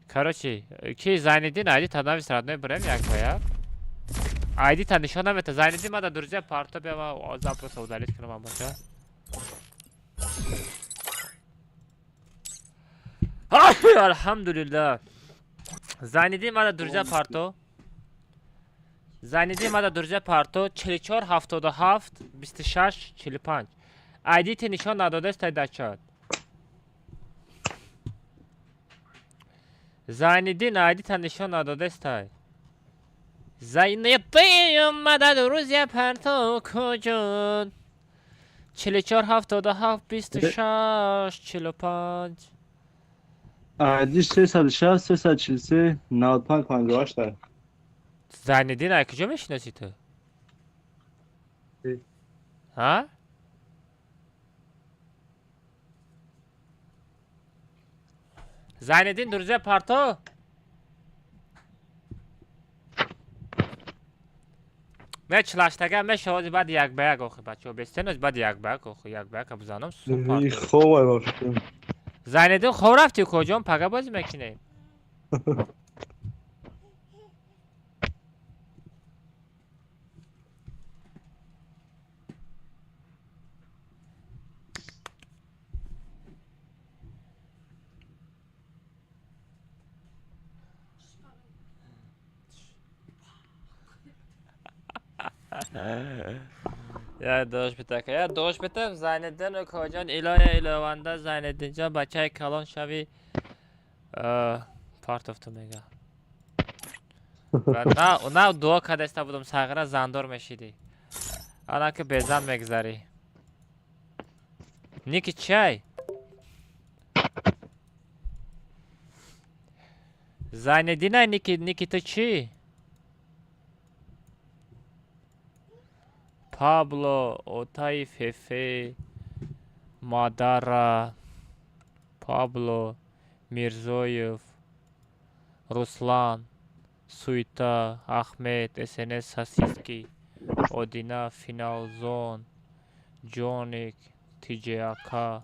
Короче, ки Зайниддин, айдита навис, родной, бирем як ба як. Айдита нишон намета. Зайниддин мада друзья парто бема запроса удалить кунам амаша. Алҳамдулиллах. Зайниддин мада друзья парто. Зайниддин мада друзья парто 44 77 26 45. Айдити нишон надодааст дар чат. Зайниддин, айдита нишон надодааст. Зайниддин мада друзья парто куҷон. 44 77 26 45. Айдиш 360 343 95 58. Зайниддин ай куҷо мешиносӣ ту? Ҳа? Зайниддин, друзья, парто. Ме чилаштага мешавад баъд як ба як охи бачаҳо бестеноз баъд як ба як охи як ба як бизанам супер. Хоб ай бошем. Зайниддин хоб рафтӣ коҷон пага бозӣ мекунем. Я дош битака, я дош битам Зайниддин укоҷон илоя илованда Зайниддинҷон бачаи калон шави партофту мега. На дуо кадаста будам сағира зандор мешидӣ. Ана ки безан мегзарӣ. Ники чай? Зайниддина ники ники ту чӣ? Пабло, Отаи Фефе, Мадара, Пабло, Мирзоев, Руслан, Суита, Ахмед, СНС Сосиски, Одина, Финалзон, Ҷоник, ТJАК.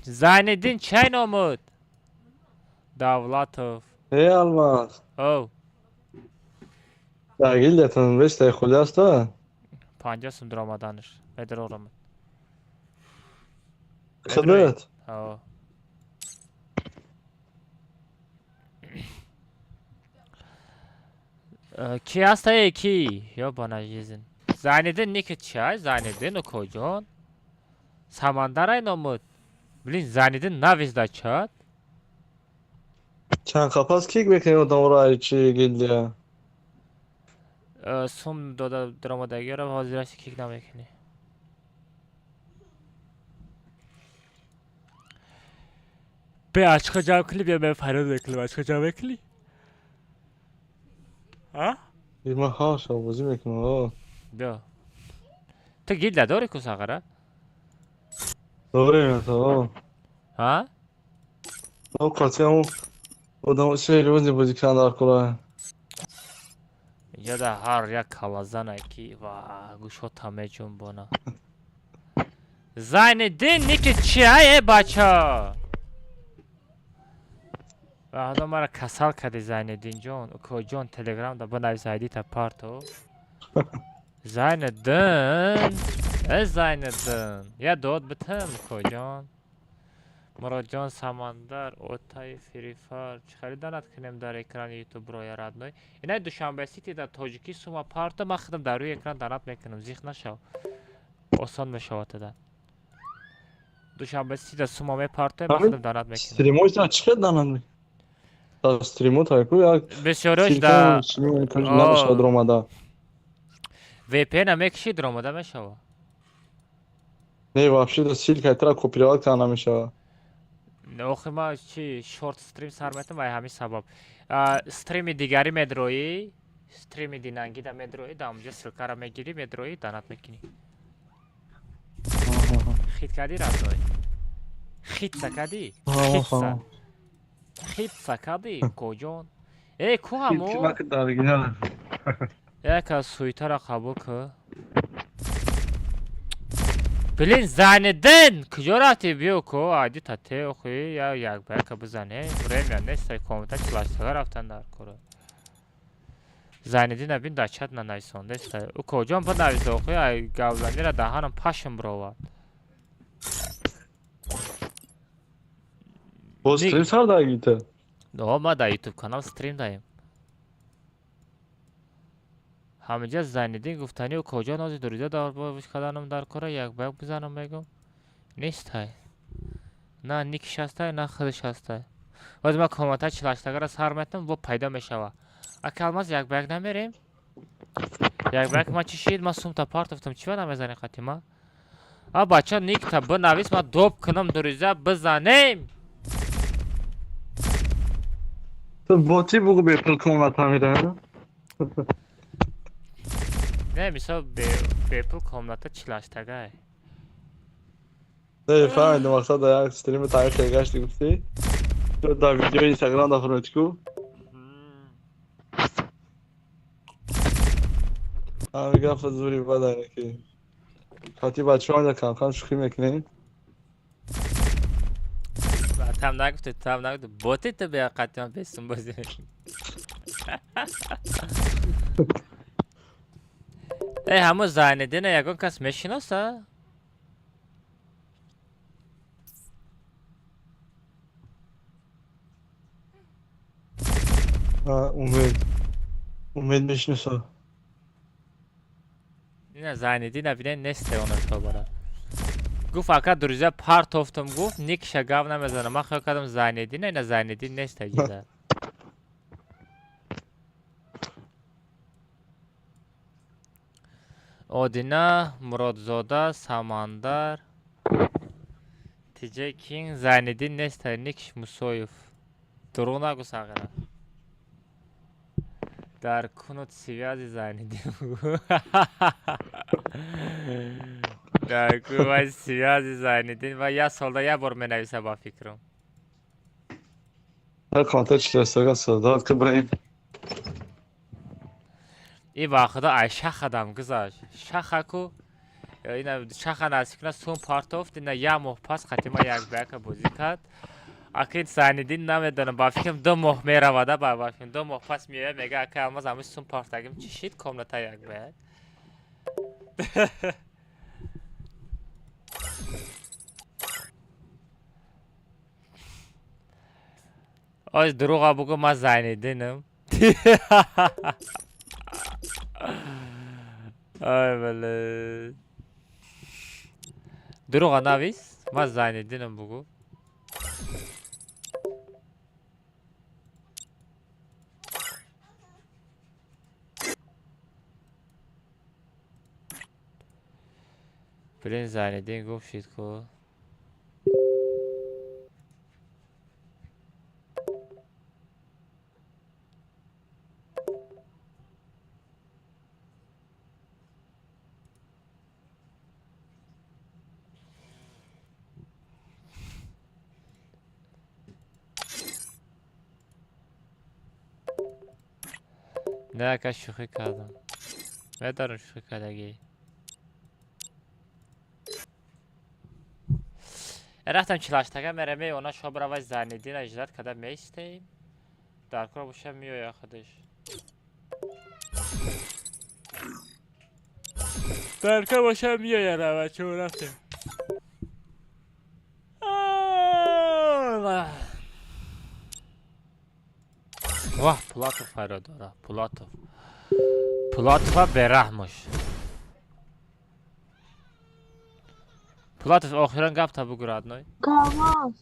Зайниддин чай номуд? Давлатов. Эй, Алмаз. Оу. Дар гилдиятон бештаи хули аста? 50 сум дуромаданаш. Медрорамад. Худат? Ҳо. Ки ҳастае ки? Ёбана жизнь. Зайниддин ники чай? Зайниддин укоҷон? Самандарай номуд. Блин, Зайниддин навиз дар чат. Чанд қапас кик мекунем одамро ай чи гилдия? Сум дода дуромадагиро ҳозираш кик намекунӣ. Бе ачка ҷамъ кунӣ, бия мен фарёд мекунем, ачка ҷамъ мекунӣ? А? Ман ҳа бозӣ мекунам. Ҳо. Биё. Ту гилда дорӣ ку сағара? Дорем, ҳо. Ҳа? Ҳо, қатъиан одам серьёзный бозӣ кунанд дар кора. Инҷа дар ҳар як калазанае ки ва гӯшота меҷунбона. Зайниддин ники чия э бача? Ва ҳадо мара касал кардӣ Зайниддинҷон. Укоҷон телеграм да бинавис айдита парто. Зайниддин, э Зайниддин, я дод битам укоҷон. Муроджон Самандар, Отаи Фирифар, чӣ хеле данат кунем дар экрани ютуб роя родной. Инай Душанбе Сити дар тоҷикӣ сума парто ман худам дар рӯи экран данат мекунам, зиқ нашав. Осон мешавад тада. Душанбе Сити дар сума мепартоем, ман худам данат мекунам. Стримош дар чӣ хел данат мекунам? Дар стримо тайку як бисёриаш да намешавад ромада. VPN мекуши ромада мешавад. Не, вообще да ссылка тра копировать карда намешавад. Охи ма чи шорт стрим сар метам ай ҳамин сабаб. Стрими дигарӣ медроӣ, стрими динангида медроӣ, дар онҷо ссылкаро мегирӣ, медроӣ, данат мекунӣ. Хит кардӣ родной? Хитса кардӣ? Хитса. Хитса кардӣ, коҷон? Э, ку ҳамо? Як аз суитара қабул кӯ. Блин, Зайниддин, куҷо рафтӣ? Биё ку, айди тате охи, я як ба яка бизане. Время нест, комната чилаштага рафтан дар кора. Зайниддин бин дар чат нанависондест. Укоҷон бинавис охи, ай гавзанира даҳанам пашм бировард. Боз стрим сар дагита? О, ма дар ютуб канал стрим даем. Ҳаминҷа Зайниддин гуфтани укоҷон ҳозир дуриза дарбош карданам дар кора як ба як бизанам мегӯм. Нестай. На никиш ҳастай, на худаш ҳастай. Ҳозир ман комната чилаштагара сар метам, бо пайдо мешава. Ака Алмаз як ба як намерем? Як ба як ма чӣ шид? Ма сумта партофтам, чӣ ва намезанӣ қати ма? А бача, никта бинавис, ма доб кунам, дуриза бизанем. Ту боти бугу бепул комната мира. Не, мисол бепул комната чилаштагай. Не, фаҳмидам, мақсад дар як стрими таърихи гашти гуфтӣ. Ту дар видеои Инстаграм дар фурӯчку. Ҳами гапа зури бадай ки. Қати бачаҳо инҷа кам-кам шӯхӣ мекунем. Там нагуфти, там нагуфти. Боти ту бея қати ман бесум бозӣ мекунӣ. Э, ҳамо Зайниддина ягон кас мешиноса? Умед. Умед мешиноса. Ина Зайниддина бинен несте она шобара. Гуфт ака друзья партофтам, гуфт никша гап намезанам. Ман хаёл кардам Зайниддина, ина Зайниддин нест аҷида. Одина, Муродзода, Самандар, Тиҷей Кинг, Зайниддин нест, Никш Мусоев. Дурӯғ нагӯ сағира. Дар кунут связи Зайниддин бугӯ. Дар кунут связи Зайниддин ва як солда як бор менависа ба фикрам. Контакт чиластага садат ки бираем. И ба худо ай шахадам гузашт. Шахаку ина шаха насиб кунад сум партофт, ина як моҳ пас қатима як ба яка бозӣ кард. Аки Зайниддин намедонам, ба фикрам 2 моҳ меравада, ба фикрам 2 моҳ пас меояд, мега ака Алмаз, ҳамин сум партагим чӣ шид комната як ба як. Оз дурӯға бугӯ, ман Зайниддинам. Ай бале. Дурӯға навис, ман Зайниддинам бугӯ. Блин, Зайниддин гум шид ку. Не, ака шӯхӣ кардам. Медонам шӯхӣ кардагӣ. Рафтам чилаштага мераме, она шобра вай Зайниддина ижрат карда меистем. Дар кор боша меояд худаш. Дар кор боша меояд бачаҳо, рафтем. Ваҳ, Пулатов файро дора. Пулатов. Пулатова бераҳмош. Пулатов охирон гапта бугӯ родной. Камаз.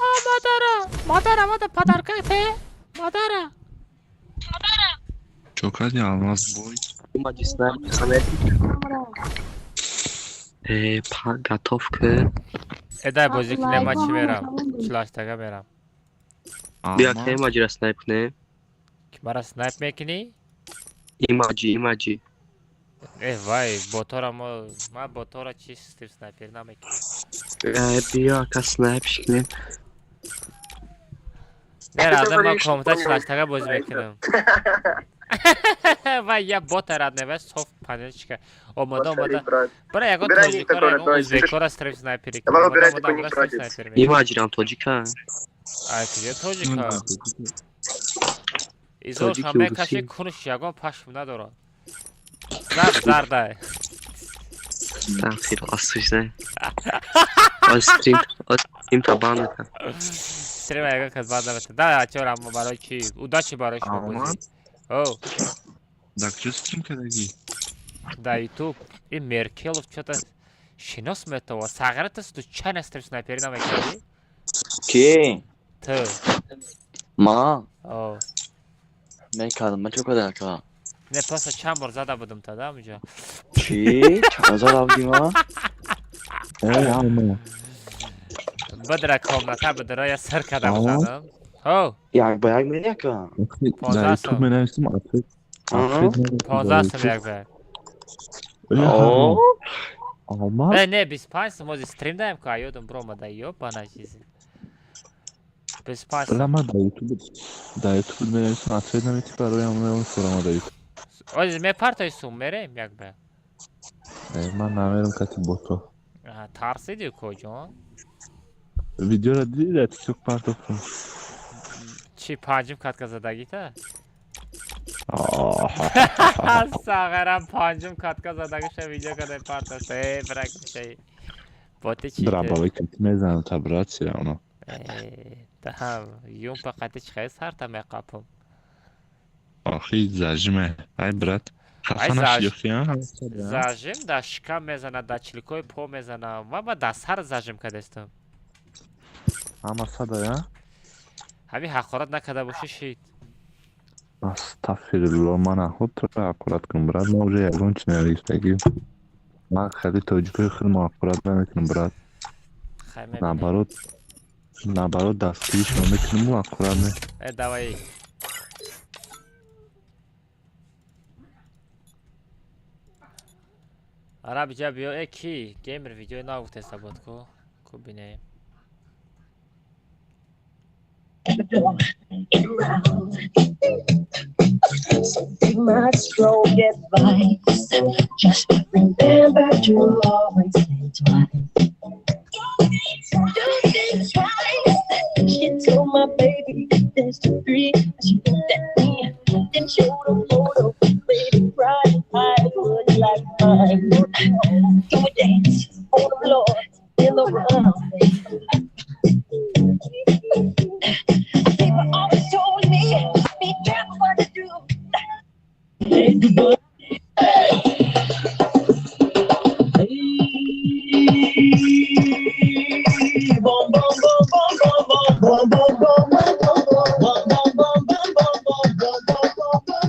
А, мадара! Мадара, мада подарка те? Мадара! Чо кардӣ, Алмаз бой? Э, готов ки. Э, дай бозӣ кунем, ман чӣ мерам? Чилаштага мерам. Биё ки имаҷира снайп кунем. Ки мара снайп мекунӣ? Имаҷи, имаҷи. Э, вай, ботора мо, ман ботора чи стив снайпер намекунам. Э, биё ака снайпш кунем. Не, разам ман комната чилаштага бозӣ мекунам. Вай, я бота рад не, вай софт панелчика. Омода, омода. Бара ягон тоҷикора, ягон узбекора стрим снайпери кунам. Омода, омода, омода стрим снайпер мекунам. Имаҷирам тоҷика. Ай, куҷо тоҷика? Изоршам мекаши, кунуш ягон пашм надорад. Зард, зардай. Астағфир, осуждаю. Стрим, стрим та бан мекунам. Стрим ягон кас бан намекунад. Да, ачо рамо барои чӣ? Удачи барои шумо бозӣ. О. Дар куҷо стрим кардагӣ? Дар Ютуб. Ин Меркелов чё-то шинос метова. Сағира ту чанд стрим снайпери намекардӣ? Ки? Ту. Ма? О. Мекардам, ман чо кардам ака? Не, просто чанд бор зада будам та, да, онҷо. Чӣ? Чанд зада будӣ ма? Эй, Алма. Бидра комната, бидра, я сир кардам задам. Ҳо. Як ба як мери ака? Дар ютуб менависам, ответ. 15 сум як ба як. О. Алмаз? Не, не, 25 сум, ози стрим даем ку, ёдам биромада, ёбана чизи. 25 сум. Ла, ман дар ютуб, дар ютуб менависам, ответ наметӣ барои ҳамон фуромада дар ютуб. Ози мепартои сум, мерем як ба як. Э, ман намерам кати бото. Аҳа, тарсиди коҷон? Видеоро дидӣ дар тикток партофтам? Чӣ, панҷум катка задагита? Сағарам панҷум катка задагиша видео кадай партофта. Э, брак шаи. Боти чӣ? Драбовой кати мезанам та, брат, всё равно. Э, да, юмпа қати чӣ хел сарта меқапам. Охи зажиме. Ай, брат. Ай Хафа нашидӣ охи, а? Зажим дар шикам мезанад, дар чиликои по мезанам. Ман дар сар зажим кардастам. Ҳама сада, а? Ҳамин ҳақорат накарда бошӣ шид. Астафирулло, ман наход туро ҳақорат кунам, брат. Ман уже ягон чи навиштагӣ. Ман хеле тоҷикои худмо ҳақорат намекунам, брат. Хай мебинем. Наоборот, наоборот, дастгиришро мекунам, ҳақорат не. Э, давай. Ара биҷа биё, э ки? Геймер видеои нав гуфтеста буд ку? Ку бинем. Take my strong advice. Just remember to always think twice. Don't think twice. She told my baby there's to three. She looked at me, then showed a photo. Baby, bright eyes look like mine. Do a dance on the floor in the round. People always told me, be careful what you do. Boom, boom, boom, boom, boom, boom, boom, boom, boom, boom, boom, boom, boom, boom, boom, boom, boom, boom, boom, boom.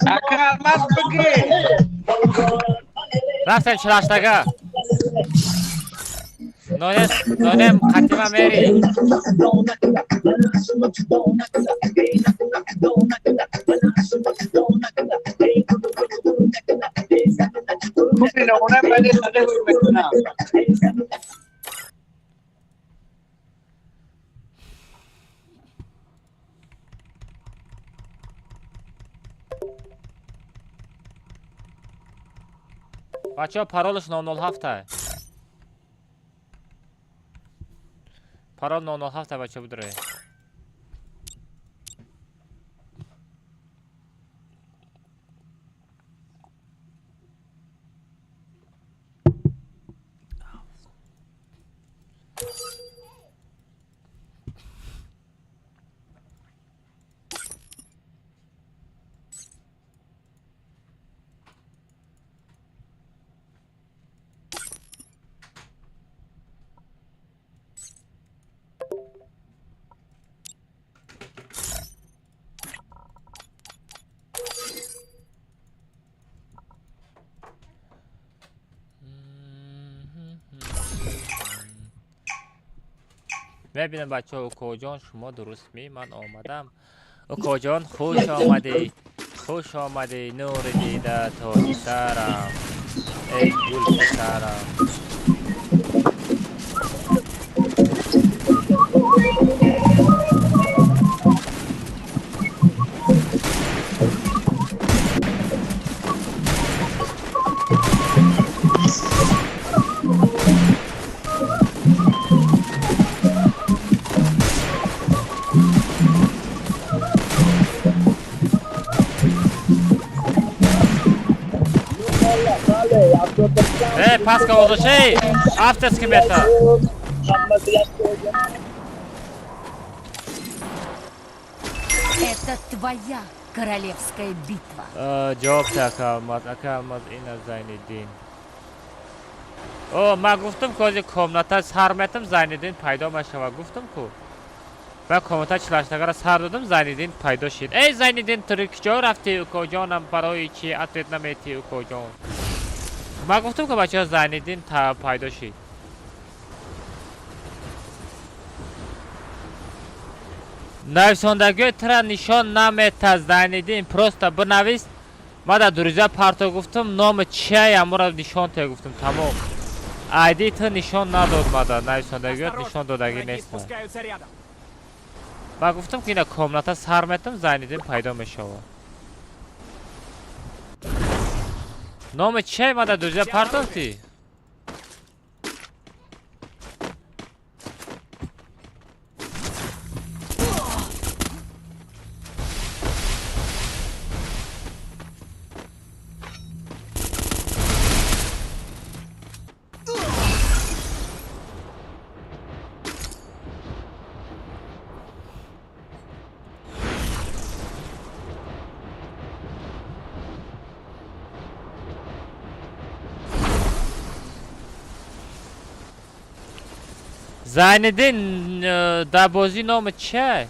Ака Алмаз бигир. Рафтем чилаштага. Нонес, нонем қатима мери. Купи ногуна баъди хеле ҳуй мекунам. Бачаҳо, паролаш 007. Парол 007, бачаҳо, бидуред. Мебинам, бачаҳо, укоҷон, шумо дурустмӣ? Ман омадам. Укоҷон, хуш омадӣ. Хуш омадӣ, нури дида, тоҷи сарам. Эй гул писарам. Э, паска озоши! Авторский мета. Это твоя королевская битва. Ҷавоб та ака Алмаз, ака Алмаз ина Зайниддин. О, ман гуфтам ки ҳозир комната сар метам, Зайниддин пайдо мешава. Гуфтам ку. Ба комната чилаштагара сар додам, Зайниддин пайдо шид. Эй Зайниддин, ту куҷо рафтӣ, укоҷонам? Барои чӣ ответ наметӣ, укоҷон? Ман гуфтам ки бачаҳо Зайниддин пайдо шид. Нависондагиҳои тура нишон наметад Зайниддин, просто бинавис. Ман дар дуриза парто гуфтам, номи чия амура нишон те гуфтам, тамом. Айди ту нишон надод мада, нависондагиҳоят нишон додагӣ нест. Ман гуфтам ки ина комната сар метам, Зайниддин пайдо мешавад. Номи чия мада дуриза партофтӣ? Зайниддин дар бозӣ номи чия?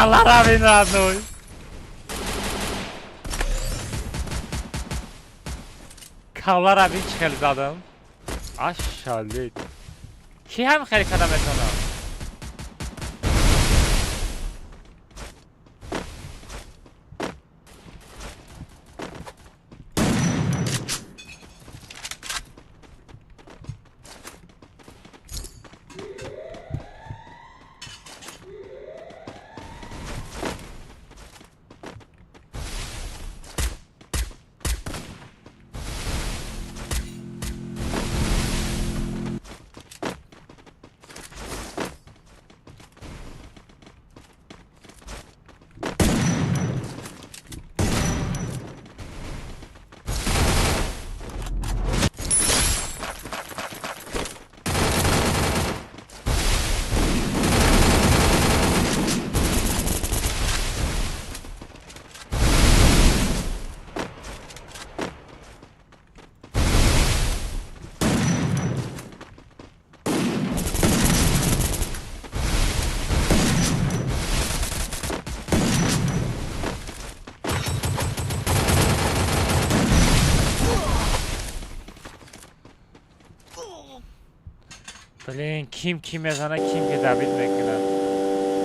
Каларавин родной. Каларавин чӣ хел задам? Ашалит. Ки ҳам хеле када метонам? Блин, ким ким мезана, ким ки добит мекунад.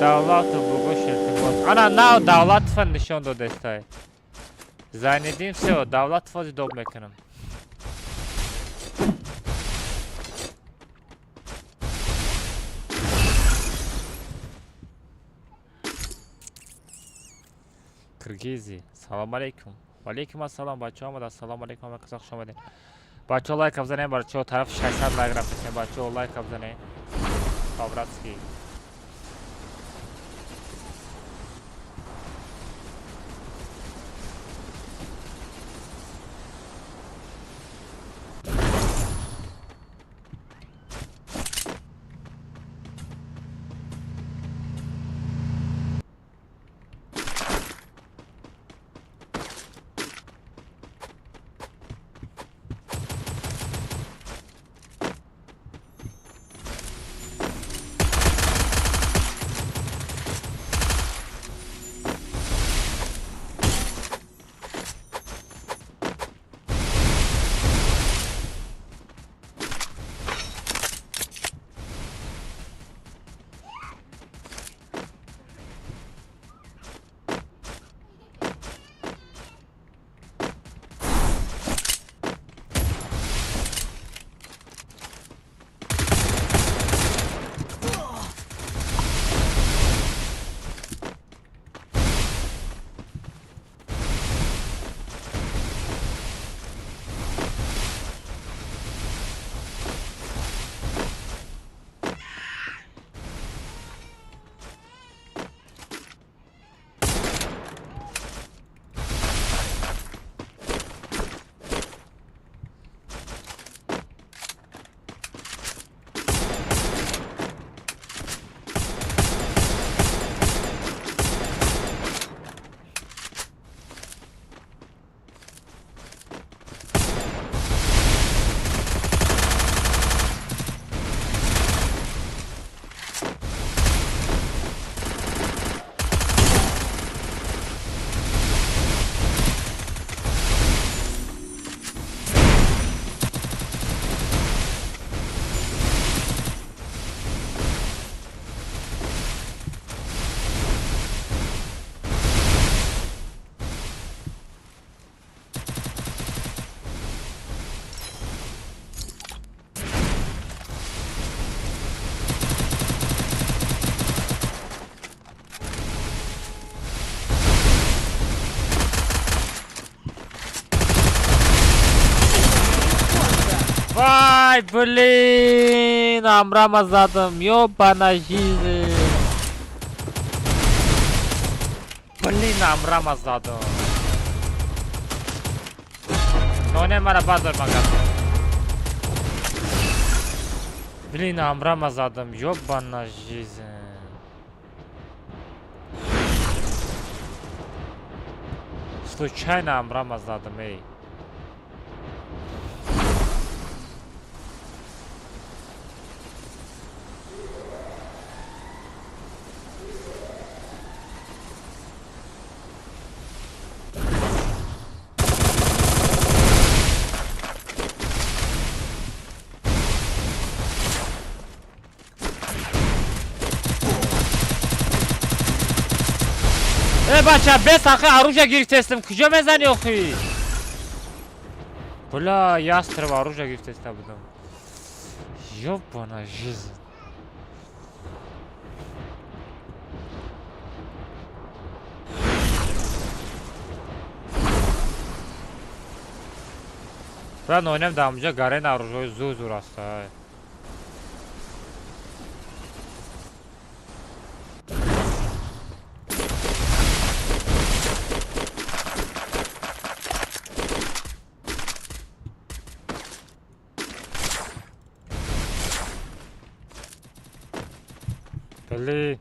Давлатов бугӯш илтимос. Ана нав Давлатова нишон додестай. Зайниддин всё, Давлатова доб мекунам. Киргизи. Салом алейкум. Ва алейкум ассалом бачаҳо омада. Ассалому алейкум ҳама каса хуш омадед. Бачаҳо лайк бизанед, бачаҳо тараф 600 лайк рафтем, бачаҳо лайк бизанед. По-братски. Ай, блин, амрама задам, ёбана жизнь. Блин, амрама задам. Ноне мара бадор магаз. Блин, амрама задам, ёбана жизнь. Случайно амрама задам, эй. Э, бача, бес ахи оружие гирифтестим. Куҷо мезани охи? Бля, ястреб оружие гирифтеста будам. Ёбана жизнь. Бля, нойнем дар ҳамҷа гарен оружиҳои зур зур аста. Блин.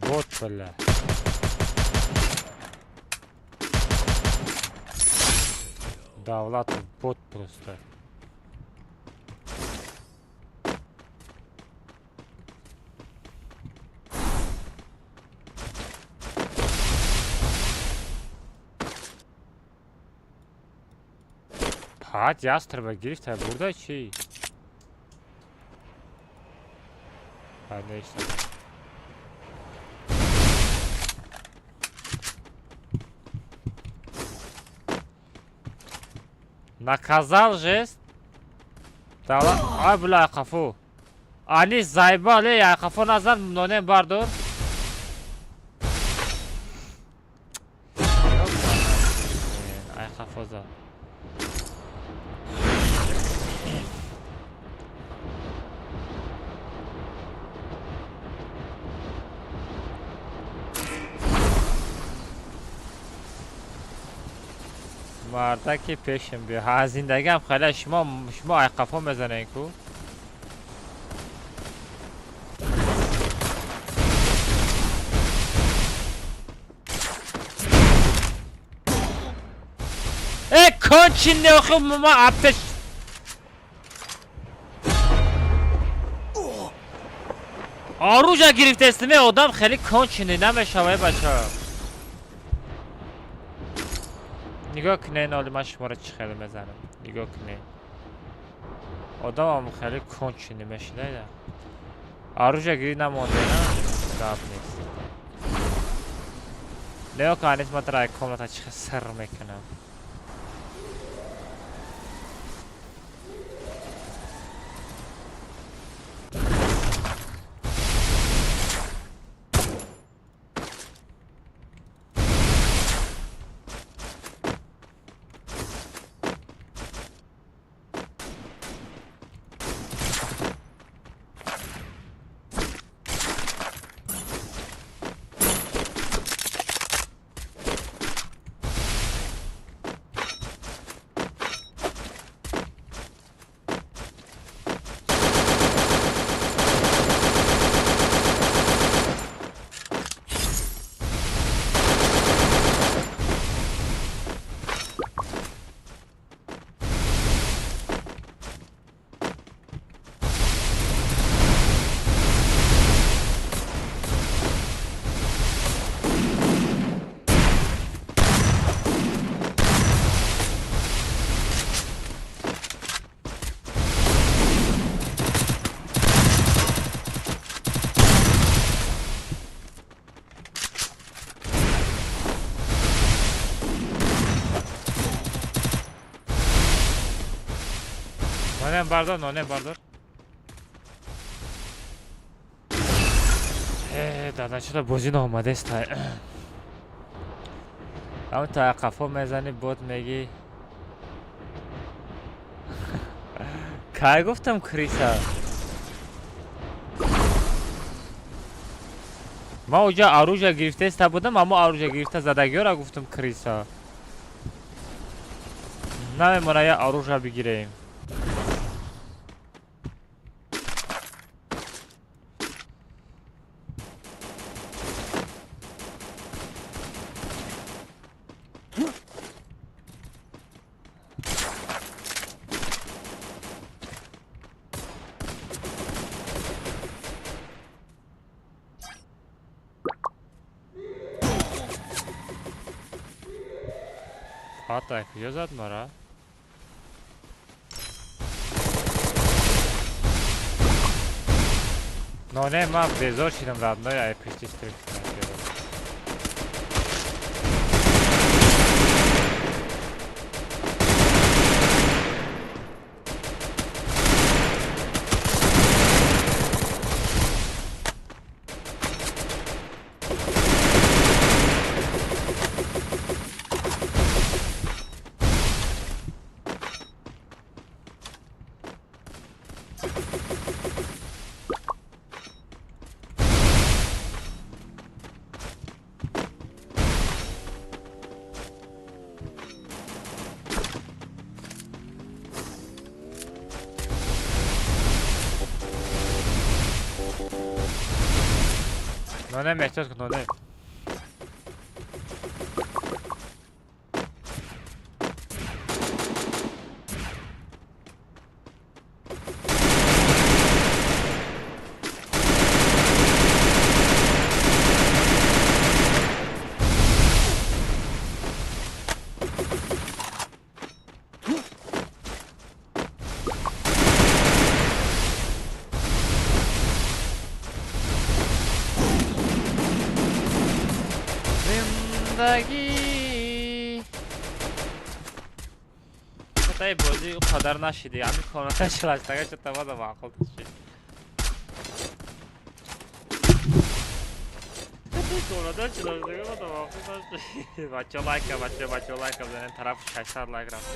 Вот, бля. Давлатов бот просто. Ҳат ястреба гирифта бурда чӣ? Нест. Наказал жест. Дала, ай бля, қафо. Ани заебал, эй, қафо назан, нонем бардор. Ай қафо зад. Мардаки пешем биё. Ҳа, зиндагиам хеле шумо айқафо мезанед ку. Э, конченый охи ма аптеч. Оружие гирифтестиме одам хеле конченый намешавад бача. Нигоҳ кунед, оли ман шуморо чӣ хеле мезанам. Нигоҳ кунед. Одамам хеле конченый мешида. Оружие гири намонде, на? Гап нест. Нигоҳ кун, анис ман тара комната чӣ хел сир мекунам. Нонем бардор, нонем бардор. Э, дада, чуда бозӣ наомадест. Ҳам то қафо мезанӣ, бот мегӣ. Кай гуфтам криса? Ман уҷа оружие гирифтаиста будам, аммо оружие гирифта задагиёра гуфтам криса. Намемона я оружие бигирем. Ата куҷо зад мара? Ноне, ман безор шидам родной, ай пишти стрим. Ноне меҳтиёт кун, ноне. Зиндагӣ таи бозӣ ӯ қадар нашиди, ҳамин комната шилаштага шуд, маъқул шид. Комната шилаштага бада маъқул нашид. Бачо лайка, бачо, бачо лайка бизанем, тарафи 600 лайк рафт.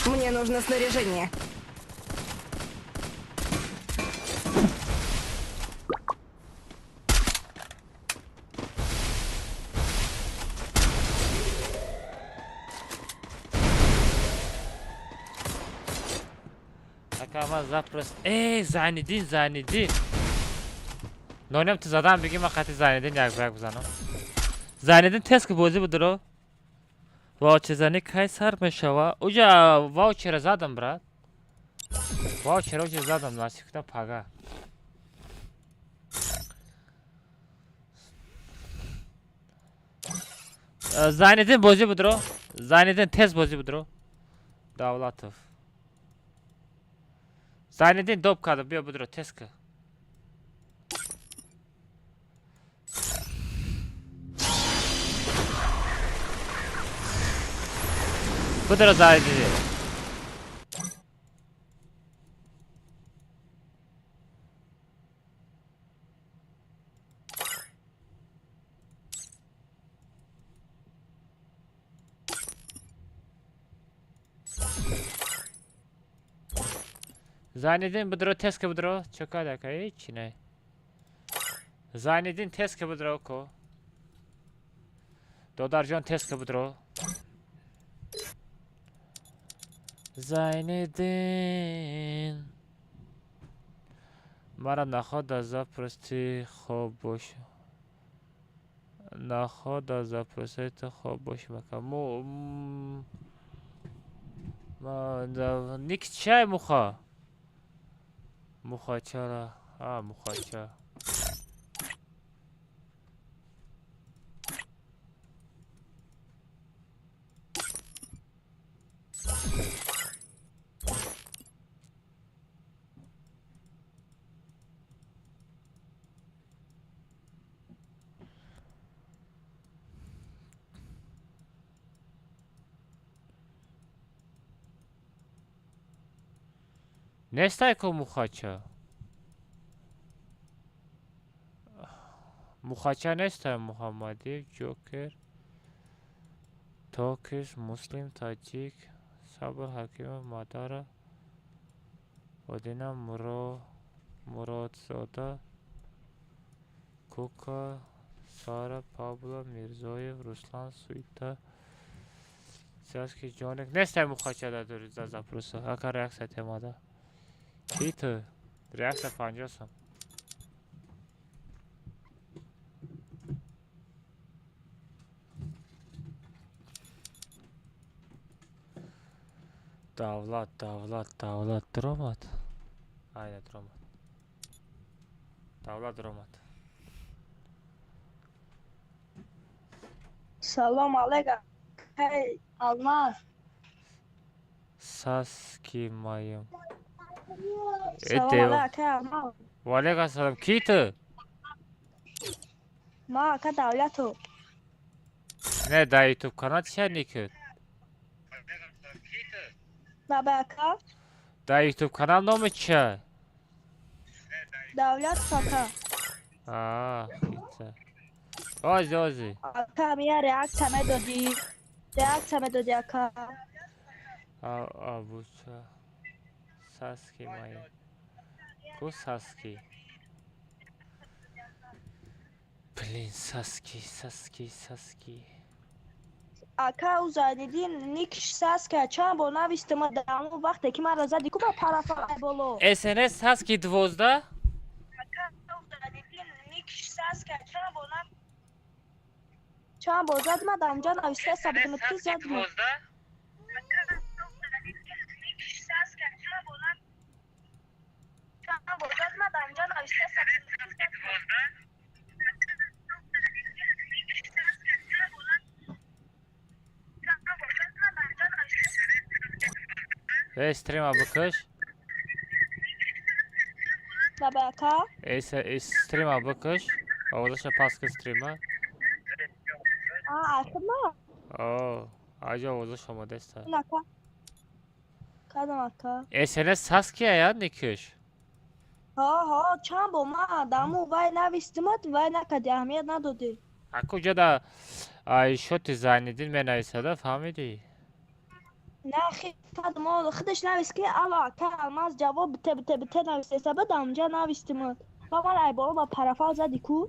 Мне нужно снаряжение. Ака, запросто. Эй, Зайниддин, Зайниддин. Нонем ту задан бигӣ, ман хати Зайниддин як ба як бизанам. Зайниддин тест ки бозӣ будро. Ваучерзанӣ кай сар мешава? Уҷа ваучера задам, брат. Ваучера уҷа задам, насиб кунам пага. Зайниддин бозӣ будро. Зайниддин тез бозӣ будро. Давлатов. Зайниддин доп кард, биё будро, тез ки. Будро Зайниддин. Зайниддин бидро, тез ки бидро. Чо кад ака, ҳечи не. Зайниддин, тез ки бидро ко. Додарҷон, тез ки бидро. Зайниддин. Мара наход аз запрости хоб бош. Наход аз запрости ту хоб боши мака. Му ник чай муха? Мухачара. А, мухача. Нестай ко мухача? Мухача нестай. Муҳаммадиев, Ҷокер, Токиш, Муслим, Таҷик, Сабр Ҳакимов, Мадара, Одина, Муродзода, Кука, Сара, Пабло, Мирзоев, Руслан, Суита, Сиаски, Ҷоник. Нестай мухача дар запроса. Ака, реаксия темада. Ки ту? Реаксия 50 сом. Давлат, Давлат, Давлат дуромад. Айна дуромад. Давлат дуромад. Салом алейк, акай Алмаз. Саски маем. Салом алейк, акай Алмаз. Ва алейк ассалом. Ки ту? Ма ака Давлату. Не, дар ютуб канал чия никуд? Баба ака? Дар ютуб канал номи чия? Давлат ака. Аа, хица. Ози, ози. Ака, мия реаксия медодӣ. Реаксия медодӣ, ака. Абуча. Саски маем. Ку Саски? Блин, Саски, Саски, Саски. Ака, ӯ Зайниддин никиш Саска, чанд бор навистима дар ҳамон вақте ки маро зади ку ба парафа боло. СНС Саски 12? Ака, ӯ Зайниддин никиш Саска, чанд бор нав чанд бор зади ма дар онҷа нависта будам ки задим. Э, стрима бикаш. Баба ака? Э, стрима бикаш. Овозаша паст кун стрима. А, ака? О, аҷа овозаш омодаста. Ака. Кадом ака? СНС Саски ая никиш? Ҳо, ҳо, чанд бор ма даму вай навистимат, вай накарди, аҳамият надодӣ. Ака, уҷа да ай шоти Зайниддин менависада, фаҳмидӣ? На, кадом худаш навист ки ало ака Алмаз, ҷавоб бите, бите, бите навистеса, баъд онҷа навистимат. Ва ман ай боло ба парафал зади ку?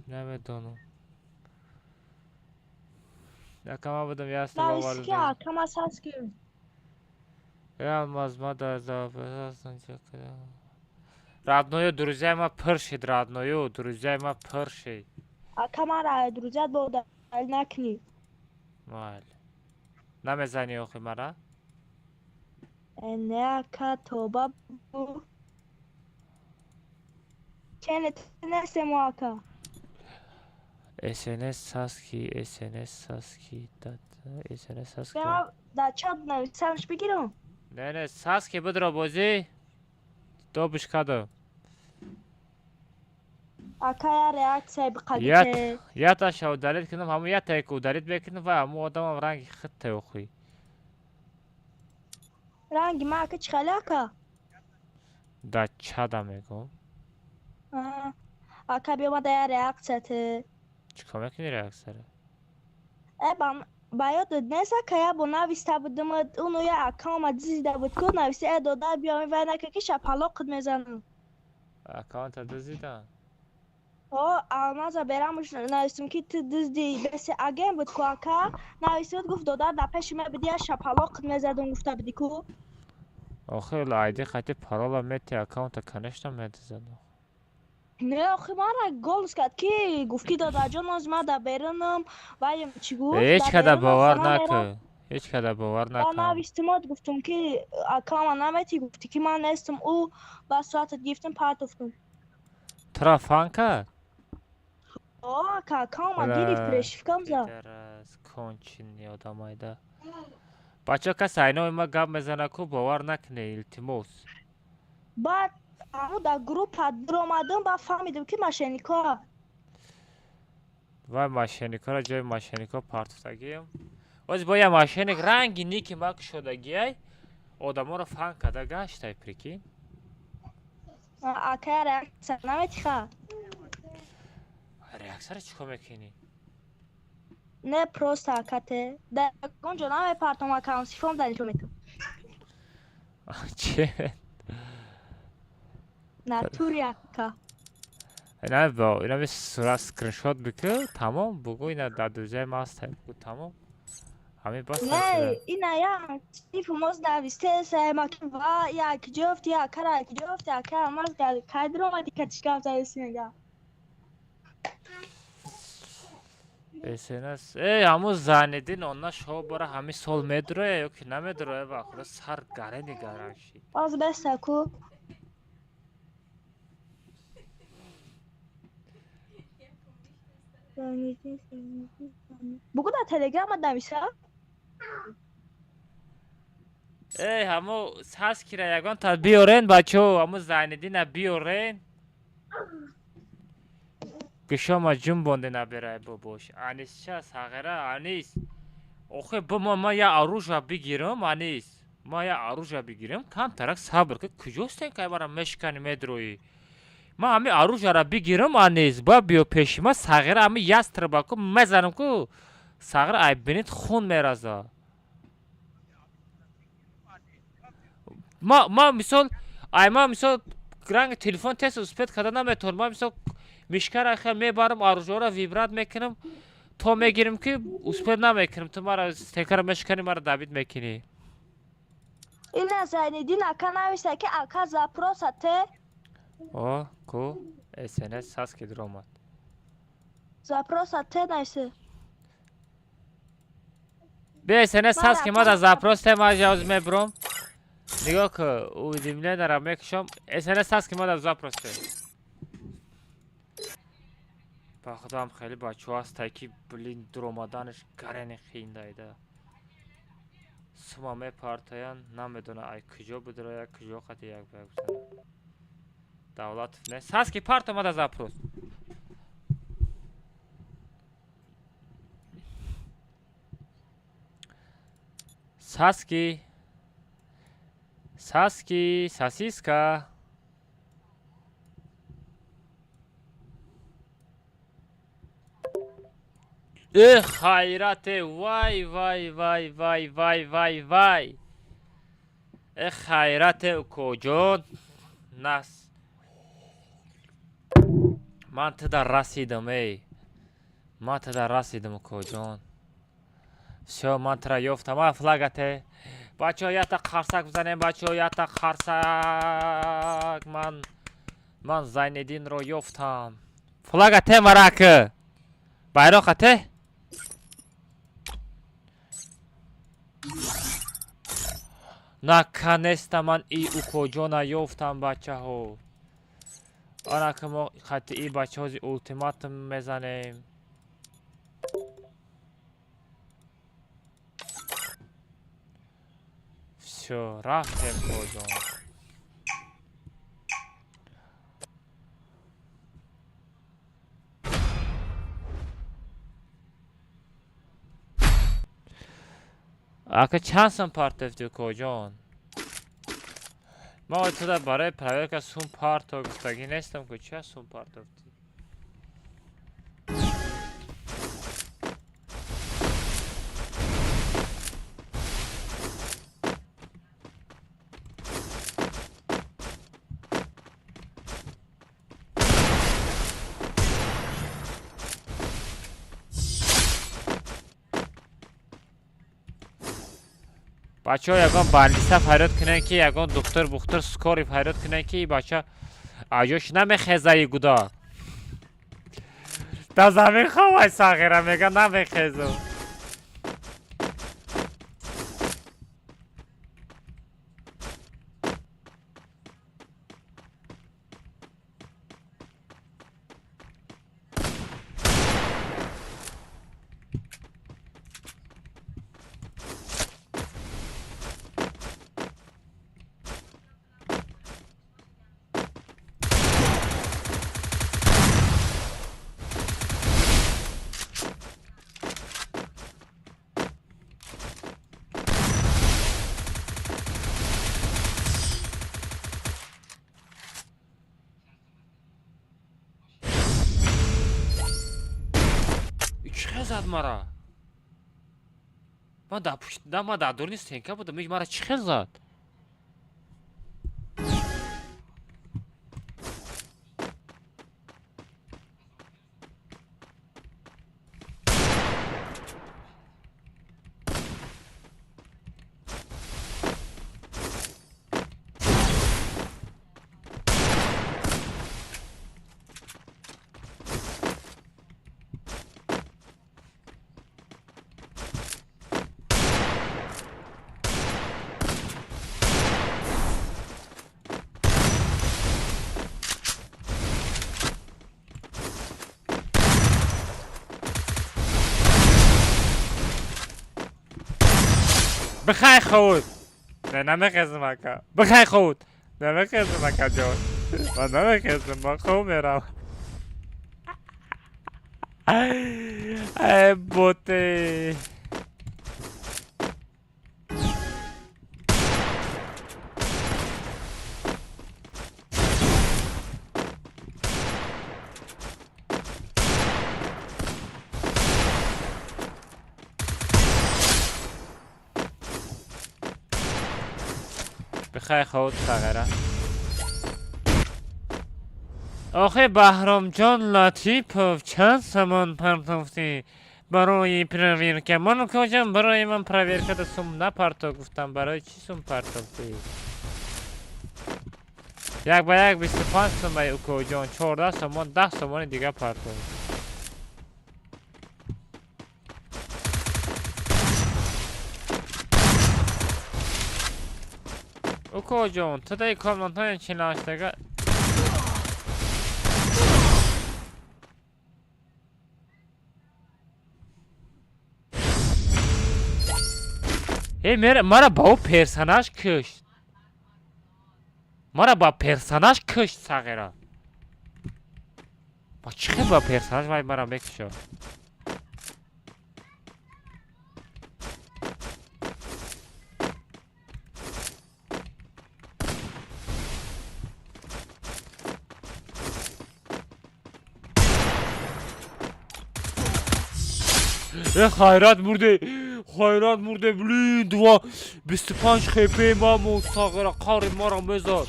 Намедонам. Ака, ман будам ясно. Навист ки ака ма Саски. Э, Алмаз, ма дар родною друзья ма пур шид, родною друзья ма пур шид. Ака, мара друзьят бо удалить накунӣ. Майли. Намезанӣ охи мара? Э, не, ака, тоба бу. Чене нестемо, ака. СНС Саски, СНС Саски, СНС Саски. Дар чат нависамш бигирам? Не, не, Саски бидро бозӣ. Добиш кадам. Ака, я реаксия биқадите. Яташа удалить кунам, ҳамун ятае ки удалить мекунам, ва ҳамун одамам ранги хитте охи. Ранги ма ака чӣ хеле, ака? Да чада мегӯм. Ака, биёмада я реаксия те. Чӣ кор мекунӣ реаксияро? Э, Ба ёдат нест, ака, я бо нависта будам, уну я аккаунтма дизида буд ку, нависта э дода биёми вай нака ки шапалоқат мезанам. Аккаунта дизидан? О, Алмаза берамуш навистам ки ту дизди, бесе агент буд ку ака, нависта буд, гуфт додар дар пеши ма биди, я шапалоқат мезадам гуфта буди ку. Охи айди қати парола мети аккаунта, конечно, медизад. Не, охи мара голос кард ки гуфт ки додарҷон, оз ма дар берунам, вай чӣ гуфт? Ҳеҷ Дар када берунам, бовар хона мерам. накун. Ҳеҷ када бовар Ба накун. навистимот гуфтум ки аккаунтма намети, гуфти ки ман нестам ӯ, ба суратат гирифтам партофтум. Тура фан кард? О, ака, аккаунтма гирифт, прешивкам зад. Пидорас, конченый одамайда. Бачаҳо, касе айнои ма гап мезана ку, бовар накунед, илтимос. Баъд ҳамун дар группа дуромадам, баъд фаҳмидам ки мошенникҳоа. Вай мошенникҳоро ҷои мошенникҳо партофтагием. Оз бо я мошенник ранги ники ма кушодагиай, одаморо фан карда гаштай, прикинь. Ака, реаксия наметиха? Реаксияро чӣ кор мекунӣ? Не, просто акате дар ягон ҷо намепартом аккаунт, сифом дар нишон метам. Че? Натури, ака. Ина бо ина би сурат скриншот бикӯ, тамом, бугӯ ина дар дузаи ма ҳастай, бугӯ тамом. Ҳамин бас. Не, ина я сифу моз навистесай маки ва як ҷофти акара як ҷофти ака маз кай дуромади катиш гап задаси мега. СНС. Эй, ҳамун Зайниддин онна шо бора ҳамин сол медуроя ё ки намедуроя, ба худо сар гарени гаран шид. Оз беста ку. Бугӯ дар телеграмат нависа. Эй, ҳамун саскира ягон та биёрен, бачаҳо, ҳамун Зайниддина биёрен. Гӯшома ҷунбонде наберай бобош. Анис ча сағира, Анис. Охи бо ма я оружие бигирам, Анис. Ма я оружие бигирам, камтарак сабр ки куҷостен кай мара мешкани медроӣ. Ма ҳами оружиеро бигирам, Анис, ба биё пеши ма сағира, ҳами ястраба ку мезанам ку сағира ай бинит хун мераза. Ма мисол ай ма мисол ранги телефон тез успеть карда наметавонам. Ма мисол мишкара хел мебарам, оружиеро вибрат мекунам, то мегирим ки успеть намекунам. Ту мара стекара мешкани, мара добить мекунӣ. Ина Зайниддин ака нависта ки ака запроса те. О, ку СНС саски дуромад. Запроса те нависта. Бе СНС саски Мара ма да запрос те, ма ҷавоз мебурам. Нигоҳ ку, уведомлениеро мекушам. СНС саски ма да запрос те. Ба худам хеле бачаҳо ҳастай ки блин дуромаданаш гарени хиндайда. Сума мепартоянд, намедона ай куҷо бидроя, куҷо қати як ба як бизанад. Давлатов не. Саски парто ма да запрос. Саски. Саски, сосиска. Э, хайрате, вай, вай, вай, вай, вай, вай, вай. Э, хайрате, укоҷон. Нас. Ман туда расидам, эй. Ман туда расидам, укоҷон. Всё, ман тура ёфтам. А, флагате. Бачаҳо, якта қарсак бизанем, бачаҳо, якта қарсак. Ман Зайниддинро ёфтам. Флагате марак. Байроқате? Наконец-то ман и укоҷона ёфтам, бачаҳо. Ана ки мо хати и бачаҳо зи ултиматум мезанем. Всё, рафтем, коҷон. Ака чанд сум партофтӣ, коҷон? Ма туда барои проверка сум парто гуфтагӣ нестам ку, чия сум партофтӣ? Бачаҳо, ягон больница фарёд кунанд, ки ягон духтур бухтур скорый фарёд кунанд, ки бача аҷош намехеза. И гуда да замин ховай, сағира мега, намехезу. Чӣ хел зад мара? Ман дар пушт, ман дар дуруни стенка будам, мара чӣ хел зад? Бихай худ, не намехезам, ака, бихай худ, намехезам, ака ҷон, ман намехезам, ман хоб мерам. Ай боте. Бихай худ, сағира. Охе, Баҳромҷон Латипов, чанд сомон партофтӣ барои проверка? Ман куҷам, барои ман проверкада сум напарто гуфтам, барои чӣ сум партофтӣ? Як ба як 25 сумаи, укоҷон, 14 сомон, 10 сомони дига партофт. Укоҷон, ту даи комнатаи чилаштага. Э, мара ба ӯ персонаж кушт, мара ба персонаж кушт, сағира. Ба чӣ хел ба персонаж вай мара мекушад? Э, хайрат мурде, хайрат мурде, блин, два 25 хп мамо, сағира, қари мара мезад.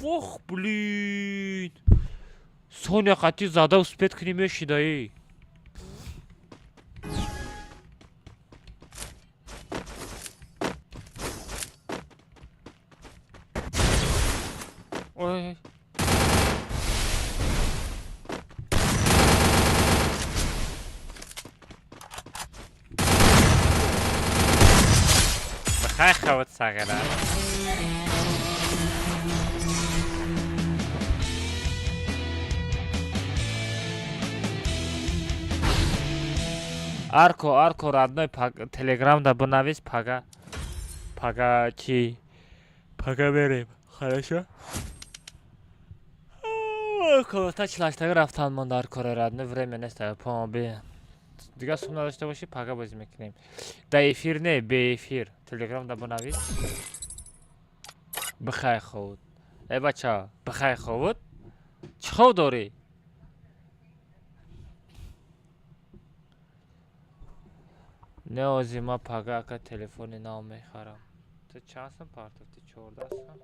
Вох, блин, соня қати зада успеть кунӣ, мешидаи. Ой. Бихай хават, сағира. Арко, арко, родной, телеграм да бинавис, пага пага чи, пага мерем, хорошо? Колота чилаштага рафтан мон дар кори, родной, время нест, помоби. Дига сум надошта бошӣ, пага бозӣ мекунем. Да эфир не, беэфир. Телеграм да бинавис. Бихай худ. Э бача, бихай худ. Чӣ хоб дорӣ? Не, ози ма пага, ака, телефони нав мехарам. Ту чанд сум партофтӣ? 14 сум?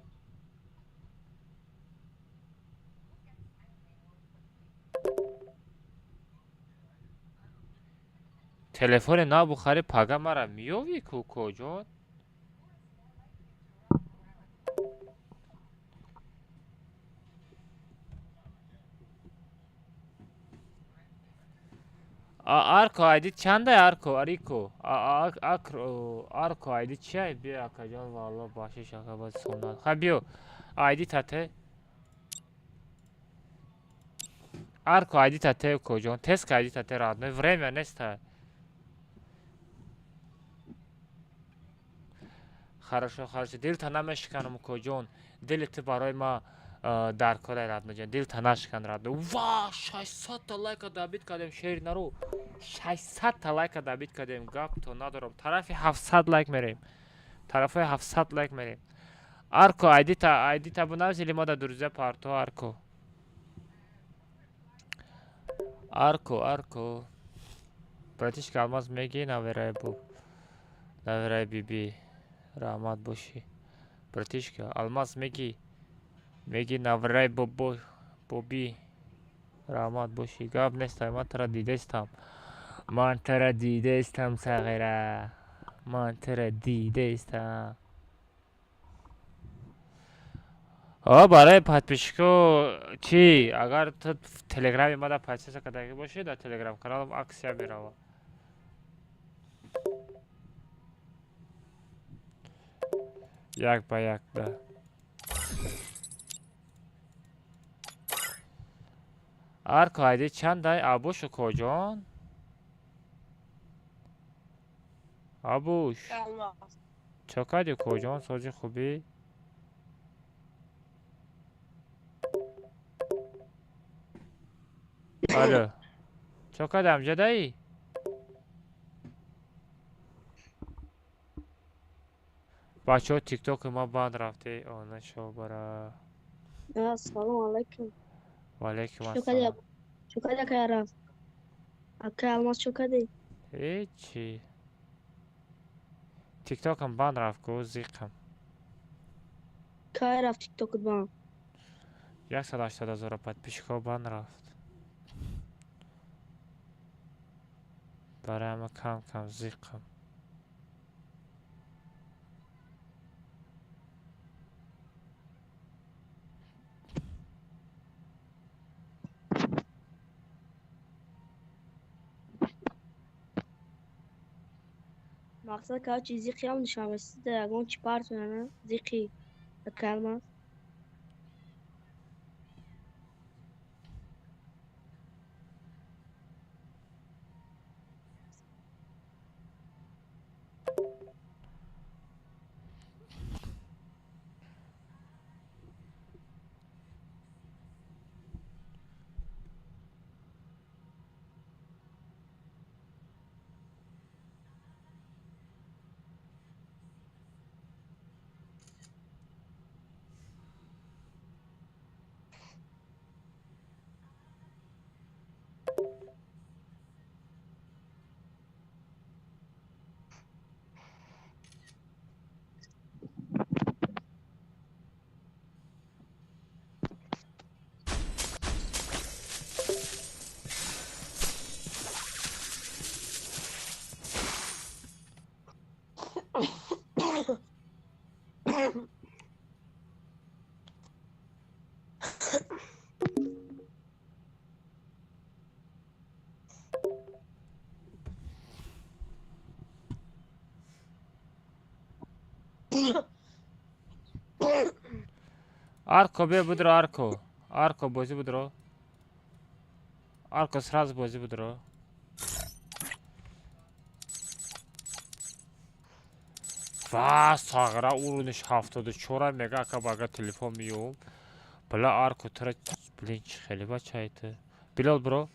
Телефони нав бухарӣ, пага мара меёвӣ ку, укоҷон? Арко айди чандай Арко? Арико. Арко айди чиай? Биё акаҷон, валло бахшиш ака бад суннат. Ха биё. Айди тате. Арко айди тате коҷон. Тест айди тате родной. Время неста. Хорошо, хорошо. Дилта намешиканам коҷон. Дили ту барои ма дар кора родной ҷон. Дилта нашикан родной. Ва, 600 та лайка добить кардем шери наро. 600 та лайка добить кардем. Гап то надорам. Тарафи 700 лайк мерем. Тарафи 700 лайк мерем. Арко айдита бунавис или мода друзья парто Арко. Арко, Арко. Братишка Алмаз меги наверай боб. Наверай биби. Раҳмат бошӣ. Братишка Алмаз меги. Меги наврай бобо боби. Раҳмат бошӣ. Гап нестай, ман тара дидестам. Ман тара дидестам сағира. Ман тара дидестам. О, барои подписчико чӣ? Агар ту телеграми мада подписка кардагӣ бошӣ, дар телеграм каналам аксия меравад. Як ба як да. Арко айди чандай? Абуш коҷон? Абуш. Чо кардӣ коҷон? Сози хубӣ? Алло. Чо кардӣ амҷадаӣ? Бачаҳо тиктоки ма банд рафте. Она шобара. Ассалому алайкум. Ва алайкум ассалом. Чо кардӣ акай рафт? Акай Алмаз чо кардӣ? Ҳечи. Тиктокам банд рафт ку зиқам. Кай рафт тиктокат банд? 180 000 подписчикҳо банд рафт. Барои ҳама кам кам зиқам. Мақсад короче зиқиам нишамесида ягон чи партояна зиқи акай Алмаз. Арко биё будро Арко. Арко бозӣ будро. Арко сразу бозӣ будро. Ва сағра уровниш 74 мега ака бага телефон миём. Била Арко тра блин чӣ хеле бачаи ту. Билол бро.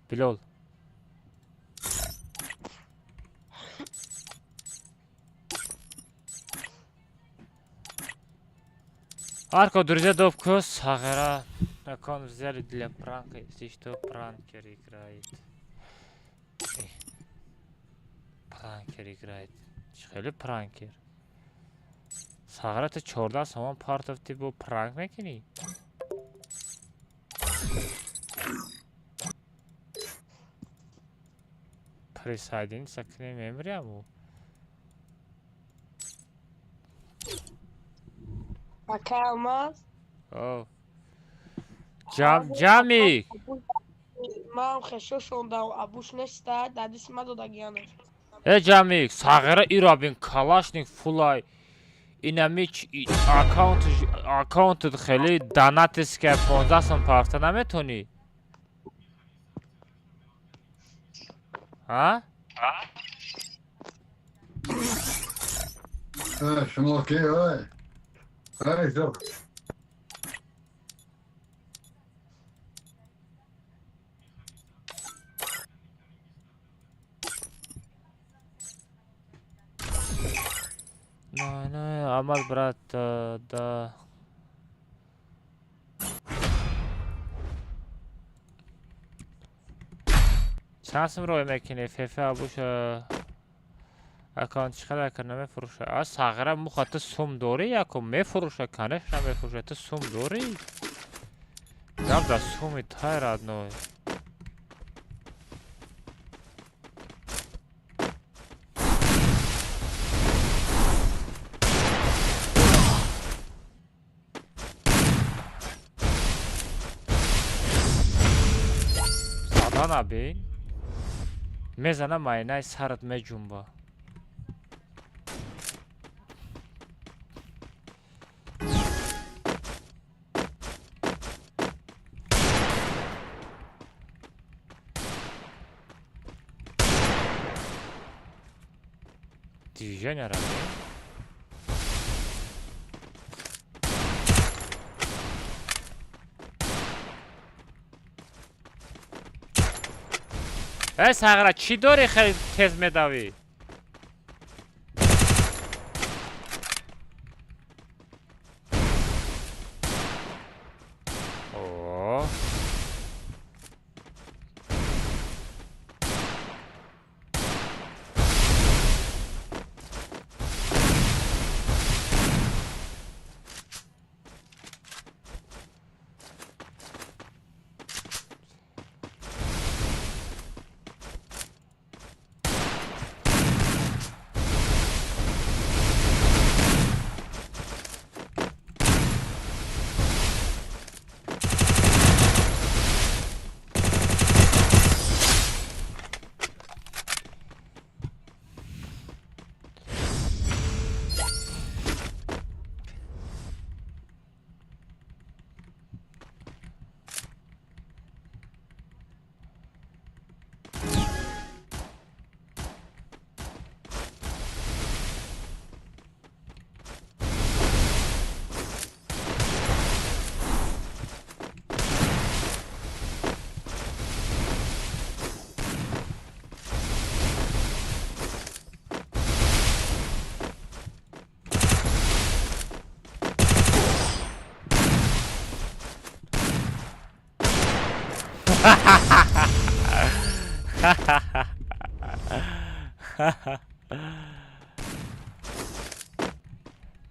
Билол. Арко, друзья, допку Сагара. Аккаунт взяли для пранка, если что, пранкер играет. Пранкер играет. Хеле пранкер. Сагара, ты 14 сомон партов ты бо пранк мекунӣ? Присоединиться к ним мемриаму. Акай Алмаз. О. Ҷамик. Ман хешошонда абуш неста, дадиси ма додагиянаш. Э ҷамик, сағира иро бин калашник фулай. Инами аккаунт аккаунтат хеле донатиска 15 сом парта наметонӣ? Ҳа? Шумо ки ой? Ай, зо. Не, не, Амар брат, да. Чанд сум рой мекунӣ? ФФ абуш аккаунт чӣ қадар кар намефурӯша? А сағира муха ту сум дорӣ яко мефурӯша, конечно мефурӯша, ту сум дорӣ? Гап дар суми тай родной. Задан бин. Мезана майнаи сарат меҷунба. Движение родной. Э сағира чӣ дорӣ хеле тез медавӣ? О.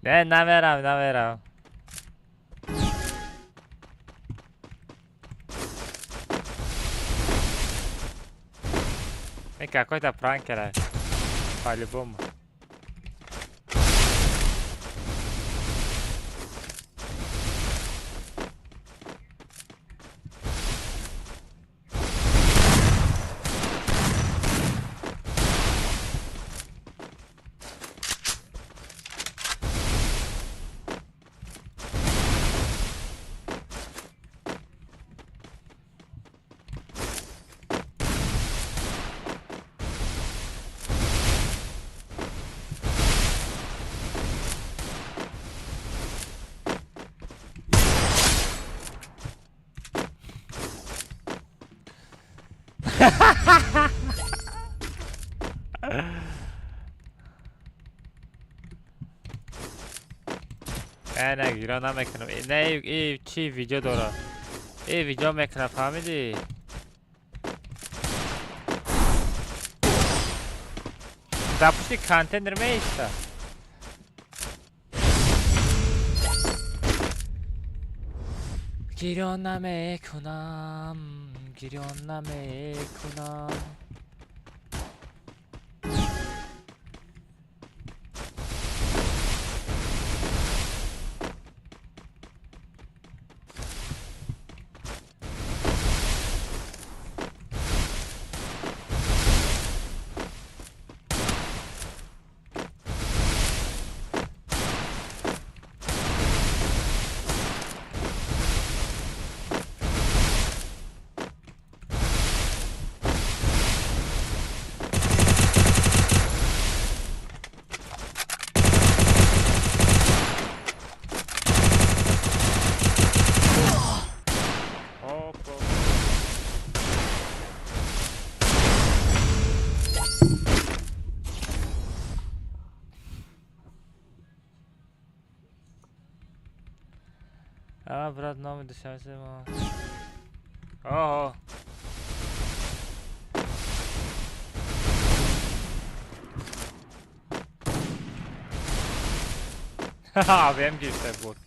Не, намерам, намерам. Какой-то пранкер, по-любому. Не, гиро намекунам. Не, и чи видео дора? И видео мекунам, фаҳмидӣ? Дар пушти контейнер меиста. Гирё намекунам, гирё намекунам. А, брат, номи Душанбе мо. Оҳо. Ха, ВМ гирифта буд.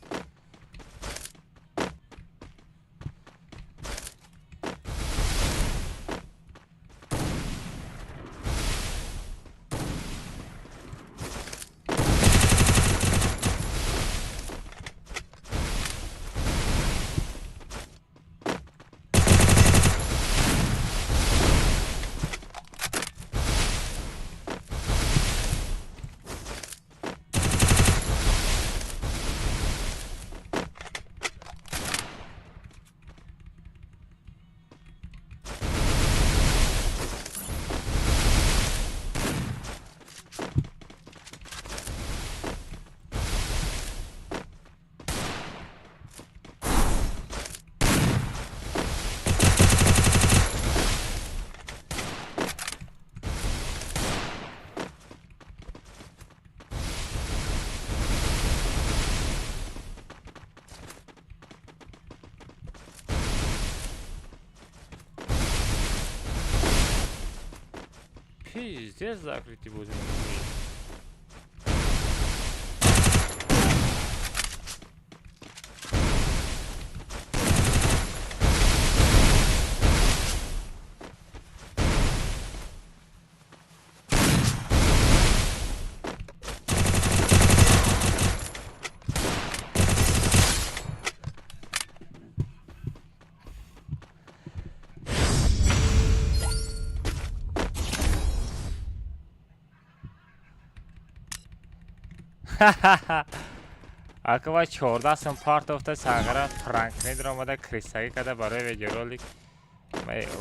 Пиздец, закрытый будет. Аква 14 сум партофта сағара пранк медиромада крисагӣ када барои видеоролик.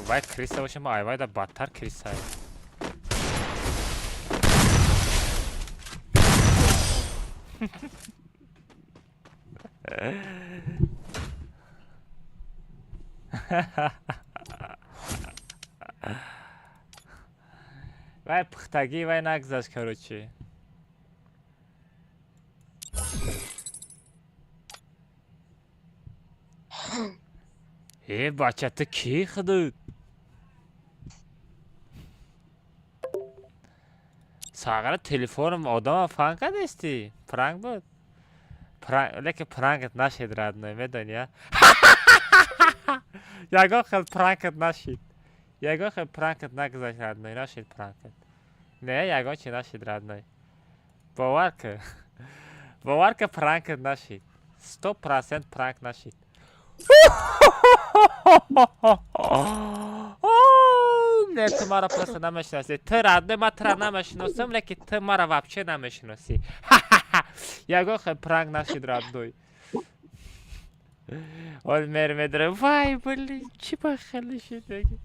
Вай криса боша, ма айвай да бадтар крисай. Вай пухтагӣ вай нагзашт, короче. Э, бача, ту кӣ худут? Сағара телефоном одама фан кардести? Пранк буд? Пранк, лекин пранкат нашид, родной, медони, а? Ягон хел пранкат нашид. Ягон хел пранкат нагузашт, родной, нашид пранкат. Не, ягон чи нашид, родной. Бовар ки. Бовар ки пранкат нашид. 100% пранк нашид. Не, ту маро просто намешиносӣ. Ту родной, ман тура намешиносам, лекин ту маро вообще намешиносӣ. Ягон хел пранк нашид, родной. Ол мер медра, вай, блин, чӣ ба хеле шид меги.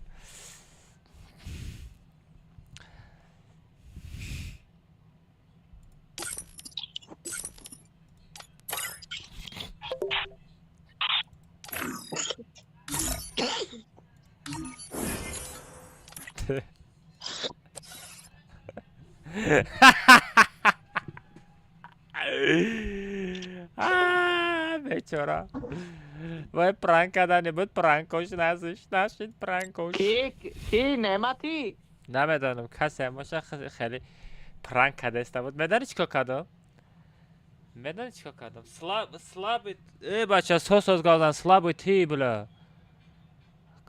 Бечора. Вай пранк кардани буд, пранкош назишт, нашид пранкош. Ки ки Неъматӣ? Намедонам, касе боша хеле пранк кардаиста буд. Медонӣ чӣ кор кардам? Медонӣ чӣ кор кардам? Слабый, э бача, сос газан, слабый ти бля.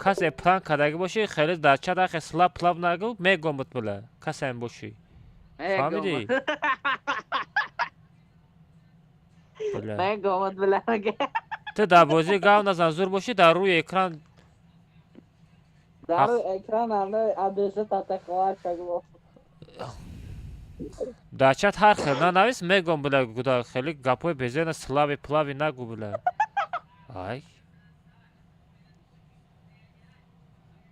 Касе пранк кардагӣ бошӣ, хеле дар чат ахе слаб плаб нагӯ, мегомут бля. Касеам бошӣ. Фаҳмидӣ? Бля. Мегомут бля. Ту дар бозӣ гав назан, зур бошӣ, дар рӯи экран Дар рӯи экран адреса татаховар шагво. Дар чат ҳар хел нанавис, мегом бля, гуда хеле гапҳои безена слави плави нагӯ бля. Ай.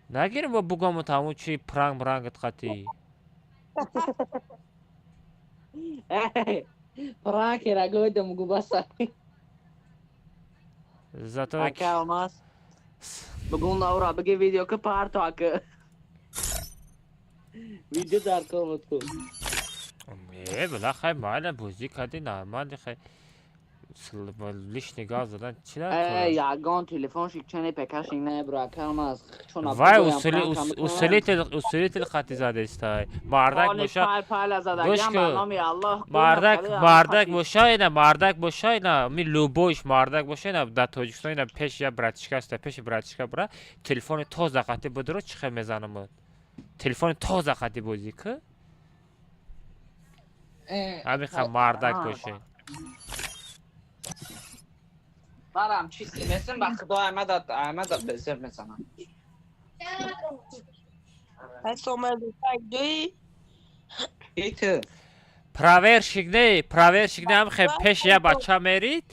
Нагирим бо бугомут ҳамун чи пранк мрангат қатӣ. Пранкера гойдам губаса. Зато Ака Алмаз. Бугун лаура биги видео ки парто ака. Видео дар кор буд ку. Э, бля, хай майла бозӣ кардӣ, нормально хай. Лишний газ задан чӣ дар Э, ягон телефоншик чане пекашик не бро, акам аз чун вай усилитель, усилитель хати задестай. Мардак боша. Гӯш кун. Мардак, мардак боша ина, мардак боша ина, ми любойш мардак боша ина, дар Тоҷикистон ина пеш я братишка аста, пеши братишка бра, телефони тоза қати будро чӣ хел мезанам. Телефони тоза қати бозӣ ку? Ҳамин ха мардак боше. Марам чисти месем ба худо Аҳмада Аҳмада безеб мезанам. Проверщик не, проверщик не, ҳам хе пеш я бача мерид,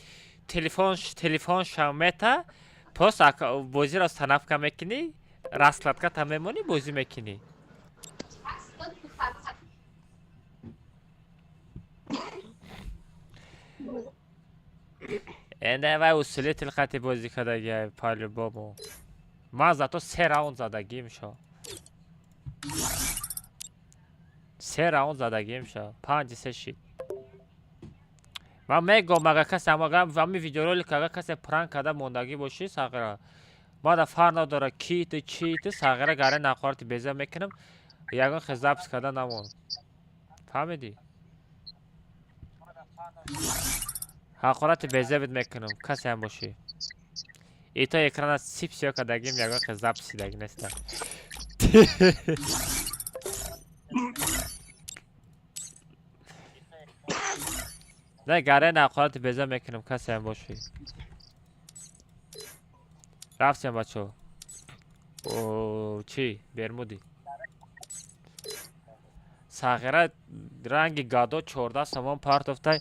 телефон телефоншам мета, пос бозиро остановка мекунӣ, раскладка та мемонӣ, бозӣ мекунӣ. Эне вай усилитель хати бозӣ кардагиай по-любому. Ман зато се раунд задагим шо. Се раунд задагим шо. 5-3 шид. Ман мегӯм, агар касе ҳами видеоролик агар касе пранк карда мондагӣ бошӣ, сағира. Мада фарқ надора ки ту, чи ту, сағира гаре нақорати беза мекунам, ягон хел запись карда намон. Фаҳмидӣ? Ҳақорати безебит мекунам, касе ҳам бошӣ. Ито экрана сип сиё кардагим, ягон хел запись даги неста. Не, гаре нақорати беза мекунам, касе ҳам бошӣ. Рафтем, бачаҳо. Чӣ? Бермуди. Сағира ранги гадо 14 сомон партофтай.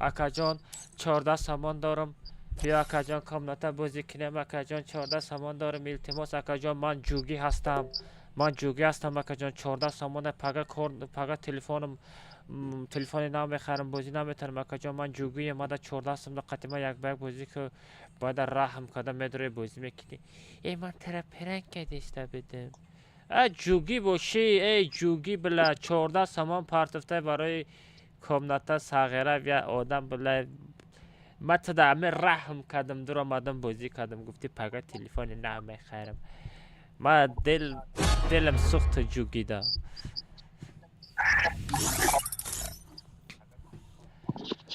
Акаҷон, 14 сомон дорам. Биё, акаҷон, комната бозӣ кунем, акаҷон, 14 сомон дорам, илтимос, акаҷон, ман ҷугӣ ҳастам. Ман ҷугӣ ҳастам, акаҷон, 14 сомона пага кор, пага телефонам, телефони нав мехарам, бозӣ наметавонам, акаҷон, ман ҷугием, мада 14 сомона қатима як ба як бозӣ ку, бояд раҳм карда медорӣ бозӣ мекунӣ. Э, ман тара пранк кардиста бидем. А ҷугӣ бошӣ, эй ҷугӣ била, 14 сомон партофтай барои комната сағира я одам била. Ман тада ами раҳм кардам, дур омадам бозӣ кардам, гуфти пага телефони нав мехарам. Ман дил дилам сӯхт ҷугида.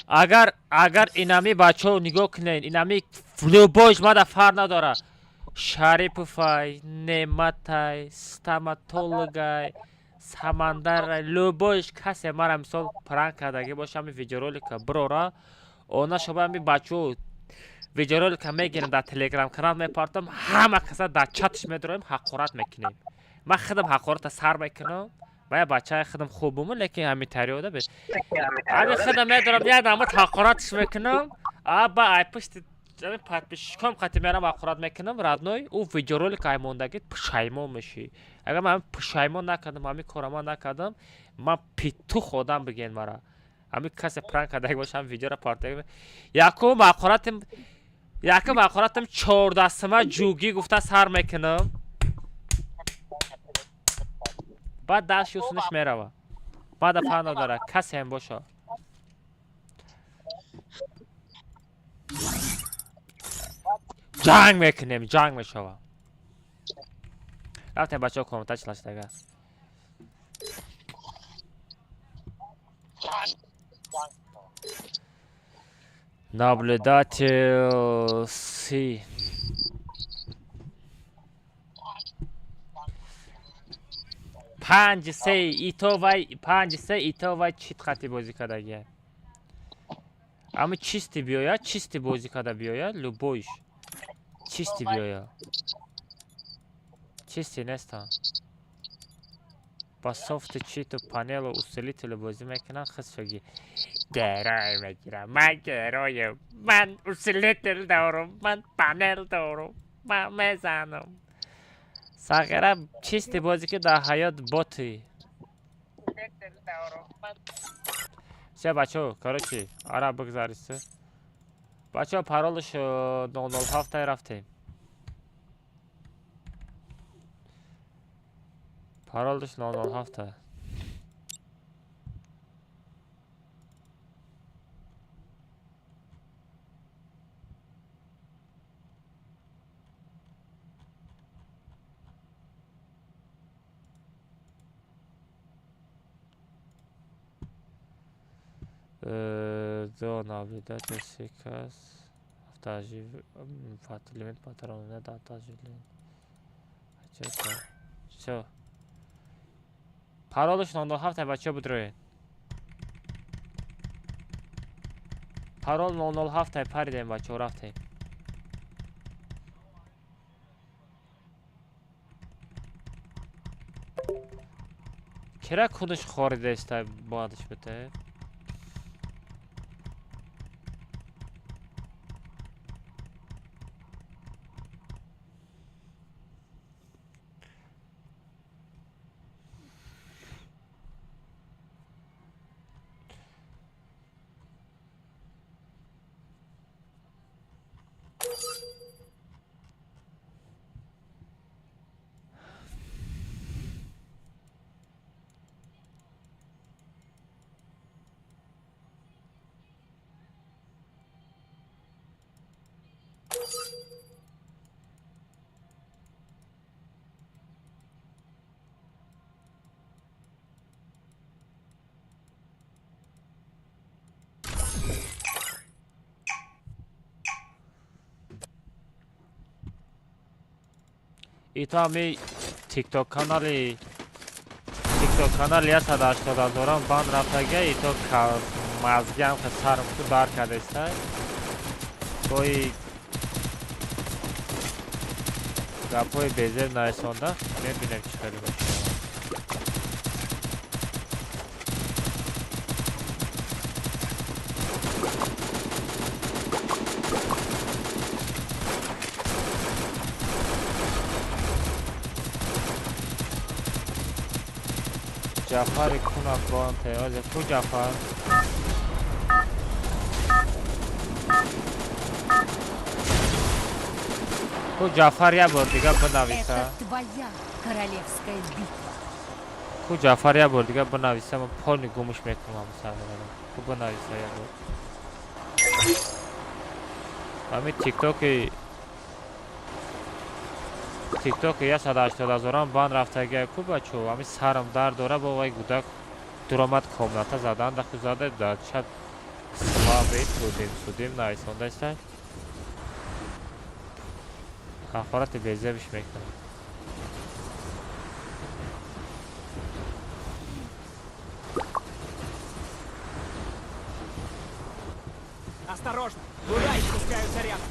Агар инами бачаҳо нигоҳ кунед, инами любойш мада фарқ надора. Шариповай, Неъматай, стоматологай, Самандарай, любойш касе мара мисол пранк кардагӣ боша, ҳами видеоролика бирора, она шоба ҳами бачаҳо видеоролика мегирем, дар телеграм канал мепартам, ҳама каса дар чатш медроем, ҳақорат мекунем. Ман худам ҳақората сар мекунам, ва я бачаи худам хубуму, лекин ҳами тариода бе. Ҳами худам медорам, як намуд ҳақоратш мекунам, а ба ай пушти ҳами подписчиком қати мерам ҳақорат мекунам, родной, ӯ видеоролик ай мондагӣ пушаймон мешӣ. Агар ман пушаймон накардам, ҳами кора ман накардам, ман питух одам бигӯен мара. Ҳами касе пранк кардаги боша, ҳами видеора партояги. Якум ҳақоратим, якум ҳақоратим 14 сима ҷугӣ гуфта сар мекунам. Баъд дашти усуниш мерава. Баъда фарқ надора, касе ҳам боша. Ҷанг мекунем, ҷанг мешава. Рафтем, бачаҳо, комната члаштага. Наблюдатель си. 5-3 ито вай 5-3 ито вай чит хати бозӣ кардагия. Ами чисти биёяд, чисти бозӣ карда биёяд, любойш. Чисти биёяд. Чисти нестан. Ба софти читу панелу усилителю бозӣ мекунанд, хисшоги. Герой мегирам, ман героем, ман усилитель дорум, ман панел дорум, ман мезанам. Сағира чисти бозӣ ки дар ҳаёт боти. Все, бачаҳо, короче, ара бигзарист. Бачаҳо, паролаш 007 рафтем. Паролаш 007. До наблюдатель секас лимит патронов да. Всё. Паролш 007, бачаҳо, бидроед. Парол 007, паридем, бачаҳо, рафтем. Кира кудаш хоридаиста боядш бите? Ито ҳами тикток канали 180 ҳазорам банд рафтага, ито мазгиам сарм ку дар кардаиста. Гои гапҳои безеб нарасонда, мебинем чӣ хеле мешавад. Ҷафари кунам бонте, озе ку Ҷафар? Ку Ҷафар, як бор дига бинависа. Это твоя королевская битва. Ку Ҷафар, як бор дига бинависа, ман полни гумш мекунам сармара. Ку бинависа як бор. Ҳамин тиктоки 180 ҳазорам банд рафтагия ку, бачо, ҳамин сарам дард дора, бо вай гудак дуромад комната задан даху зада дар чат слабе тудим судим нависондаиста. Ҳақорати безебиш мекунам. Осторожно! Куда спускаются рядом?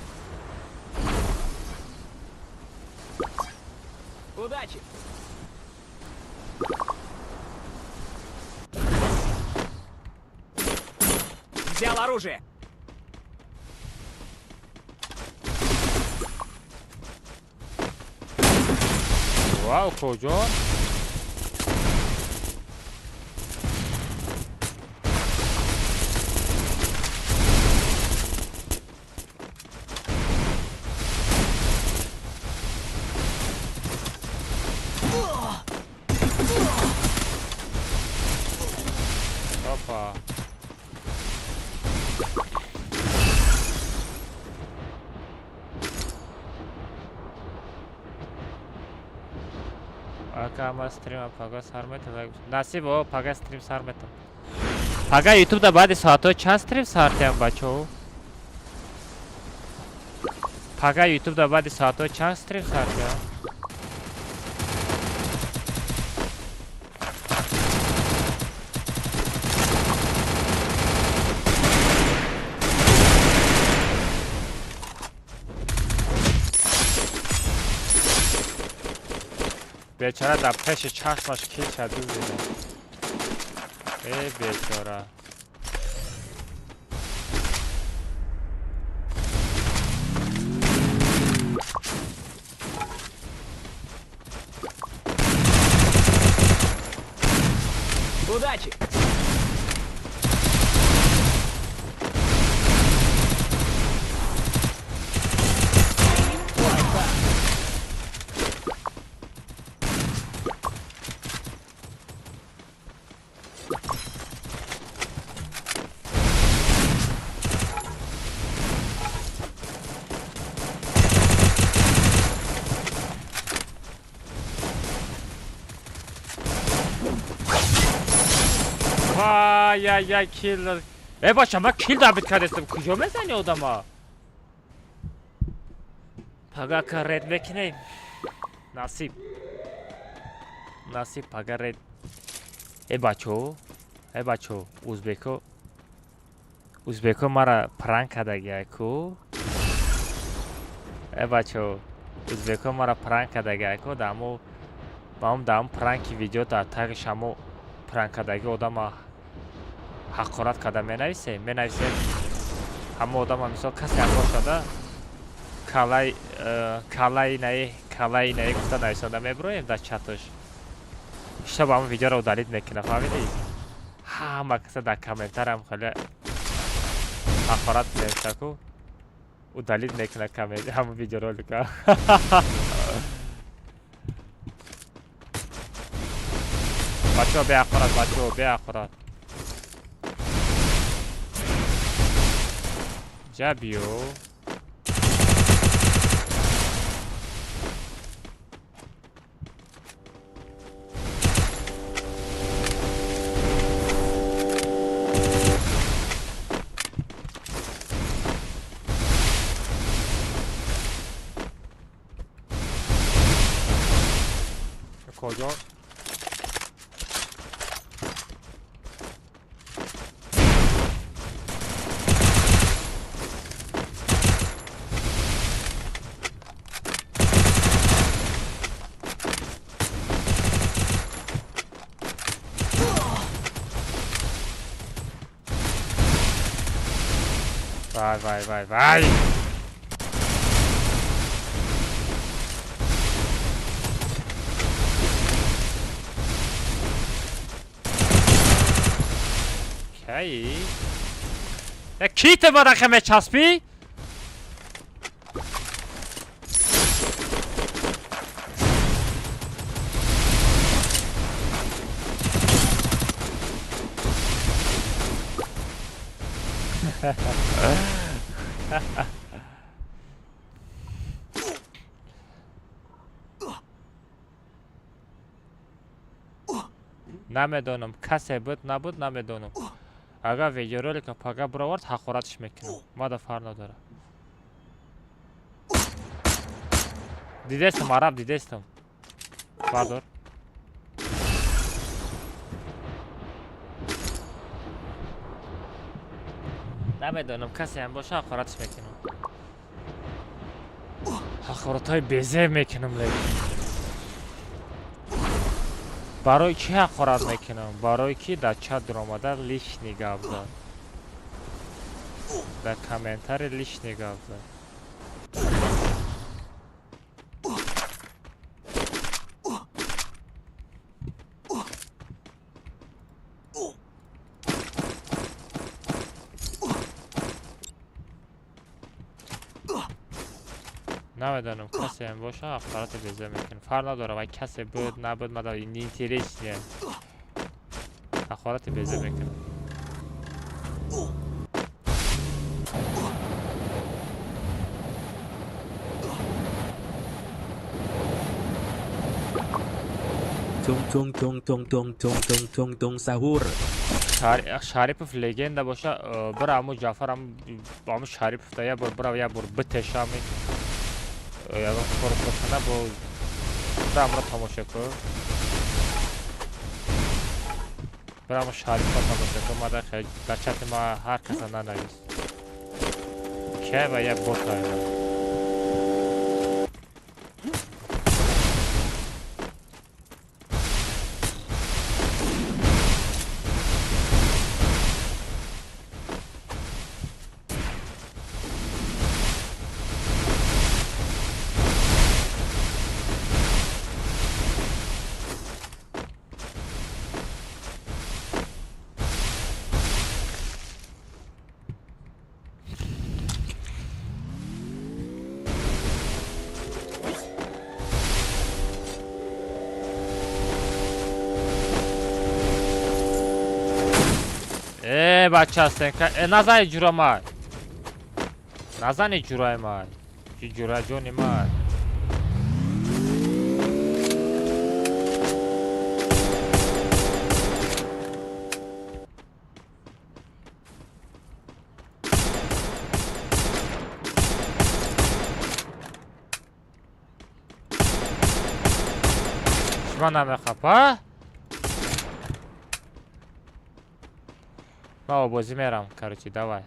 Удачи! Взял оружие! Вау, куҷо? Опа. Ака, ма стрима пага сар метам. Насиб, о, пага стрим сар метам. Пага ютуб да баъди соатҳои чанд стрим сар тиям, бачаҳо? Пага ютуб да баъди соатҳои чанд стрим сар тиям? Бечора дар пеши чашмаш киша дузида. Э, бечора. Удачи! Вай, я, я, киллер. Э бача, ман кил дабит кардестам, куҷо мезани одама? Пага ка ред мекунем. Насиб. Насиб пага ред. Э бачо, э бачо, узбеко. Узбеко мара пранк кардагия ку. Э бачо, узбеко мара пранк кардагия ку, дамо баам дам пранки видео дар таги шамо пранк кардаги одама ҳақорат карда менависем, менависем. Ҳама одама мисол касе ҳақорат карда калай калай наи, калай наи гуфта нависонда меброем дар чатош. Шаб ҳама видеоро удалить мекунам, фаҳмидӣ? Ҳама каса дар комментариям хеле ҳақорат менависаку удалить мекуна коммент ҳама видеоролика. Бачаҳо беҳақорат, бачаҳо беҳақорат. Ҷа биё. Кожо? Вай, вай, вай, вай! Кай? Ки те ба мечаспӣ? Намедонам, касе буд, набуд, намедонам. Агар видеоролика пага бировард, ҳақоратш мекунам. Мада фарқ надорад. Дидестам, араб дидестам. Бардор. Намедонам, касе ҳам боша, ҳақоратш мекунам. Ҳақоратҳои безеб мекунам, лекин. Барои чӣ ҳақорат мекунам? Барои ки дар чат дуромада лишний гап зад. Дар комментари лишний гап зад. Намедонам, касе ҳам боша, ҳақорати безеб мекунам. Фарқ надорад, вай касе буд, набуд, мада неинтересне. Ҳақорати безеб мекунам. Tung tung tung tung tung tung tung tung tung sahur. Шарипов легенда боша, бира аму Ҷафар аму Шарипов да я бор бира я бор битешами. Ягон кор кунад бо бира амро тамошо кун. Бира аму Шарипов тамошо кун, мада дар чати ма ҳар каса нанавис. Ке ва я бот ай. Э бача стенка, э назани ҷура май. Назани ҷураи май. Чӣ ҷура ҷони май. Чима намехапа? Ман обозӣ мерам, короче, давай.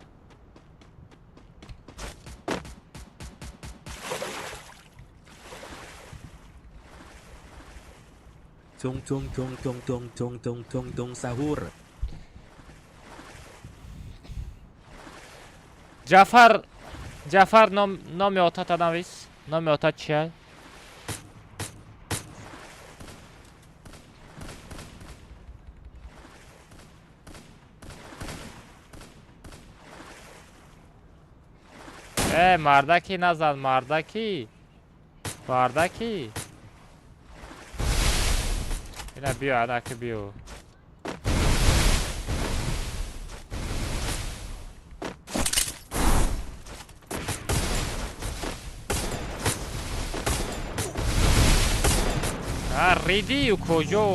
Tung tung tung tung tung tung tung tung tung sahur. Ҷафар, Ҷафар, номи отата навис. Номи ота чия? Э, мардаки назан, мардаки. Мардаки. Ина биё, анаки биё. А, риди куҷо?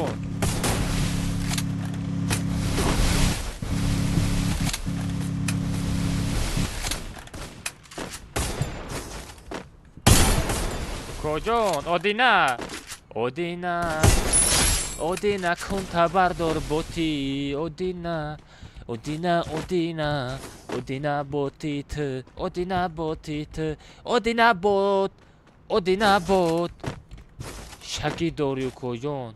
Куҷон? Одина. Одина. Одина кунта бардор боти. Одина. Одина, Одина. Одина боти т. Одина боти т. Одина бот. Одина бот. Шаки дорю куҷон?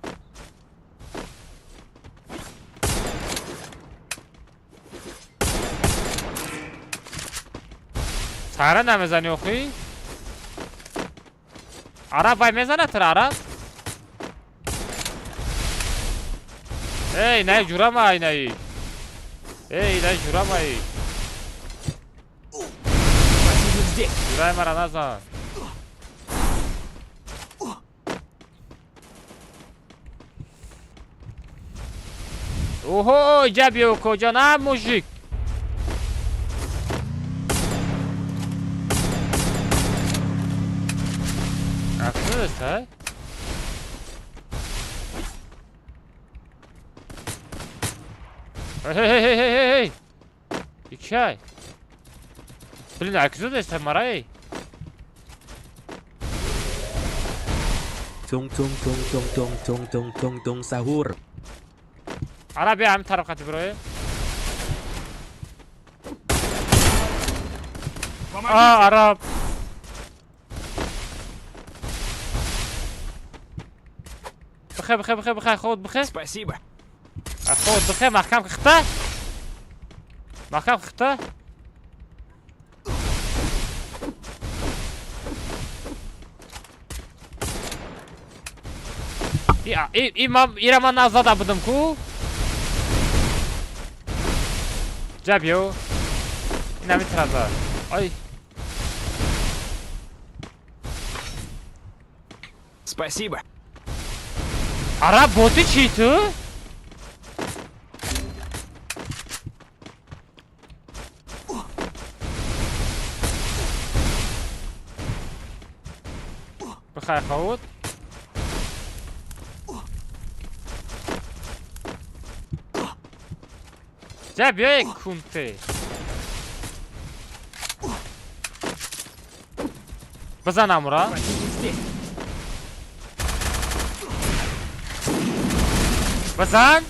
Сара намезани охи? Араб вай мезанад тра араб? Эй, най ҷурама ай наи. Эй, най ҷурама ай. Противник здесь. Ҷурай мара назан. Оҳо, иҷа биё куҷон, а мужик. Аксус, а? Эй, эй, эй, эй, эй, эй! Икай. Блин, аксус еста марай. Tung tung tung tung tung tung tung tung tung sahur. Ара биё ҳамин тараф қати бироe. А, араб. Бихе, бихе, бихе, бихе, худ бихе. Спасибо. Худ бихе, маҳкам хита. Маҳкам хита. Ира ман назада будам ку? Ҷа биё. Ин ҳамин тарафа. Ай. Спасибо. Араб боти чӣ ту? Бихай худ. Ҷа биёе кунте. Бизан амура. Противник здесь. Бизан.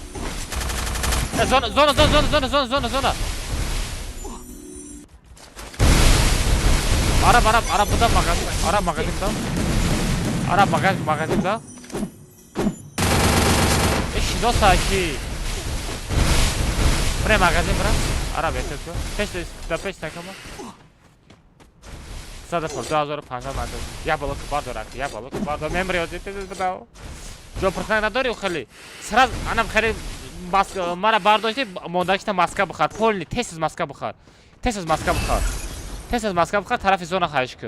Зона, зона, зона, зона, зона, зона, зона. Араб, араб, араб буда магазин, араб магазин да. Араб магазин, магазин да. Э, шиноса ки. Бре магазин бра. Араб этёт ку. Пеш да пеш такама. Сада пул 2500 ман. Я боло ки бардор, я боло ки бардор. Мемри озит бадав. Ҷо пурсанг надори хеле. Сразу анам хеле маска мара бардошти мондагишта маска бихар. Полни тез маска бихар. Тез маска бихар. Тез маска бихар тарафи зона хаиш ку.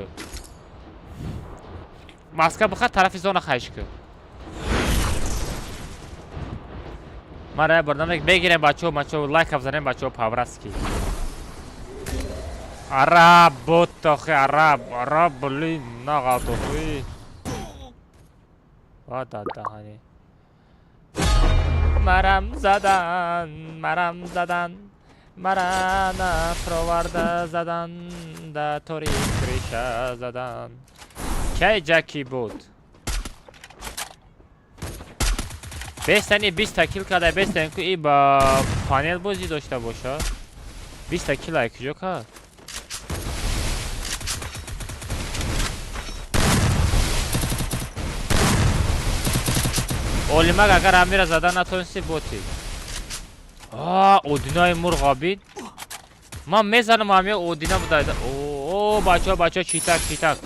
Маска бихар тарафи зона хаиш ку. Мара бурдам бегирем бачо, бачо лайк бизанем бачо по-братски. Араб ботохи араб, араб блин нағалтохи. Ва даҳани. Марам задан, марам задан, мара нафроварда задан, да торик реша задан. Кай ҷаки буд? Бестани 20 та кил карда, бестани ку и ба панел бозӣ дошта боша. 20 та кил ай куҷо кард? Олимак агар амира зада натонисти боти. Одинаи мурғобид. Ман мезанам ҳамия одина буда. О, бачаҳо, бачаҳо, читак, читак.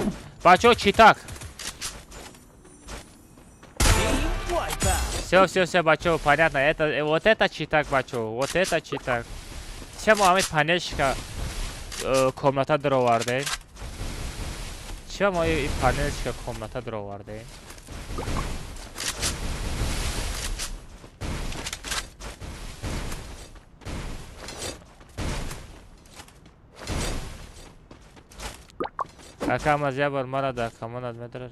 Бачаҳо, читак. Всё, всё, всё, бачаҳо, понятно. Это вот это читак, бачаҳо, вот это читак. Ча мо ҳамин панелшика комната даровардем? Ча мо ин панелшика комната даровардем? Ака аз як бор мара дар команда медарад.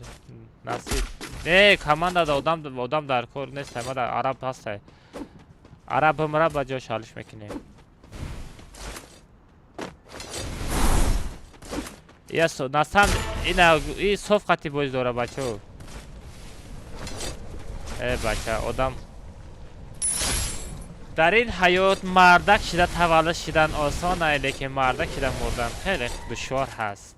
Насиб. Не, команда да одам дар кор нест, ма дар араб ҳаст. Араб мара ба ҷош ҳалиш мекунем. Я насам ина и соф қати боз дора бачо. Э бача, одам дар ин ҳаёт мардак шида таваллуд шидан осон, лекин мардак шида мурдан хеле душвор ҳаст.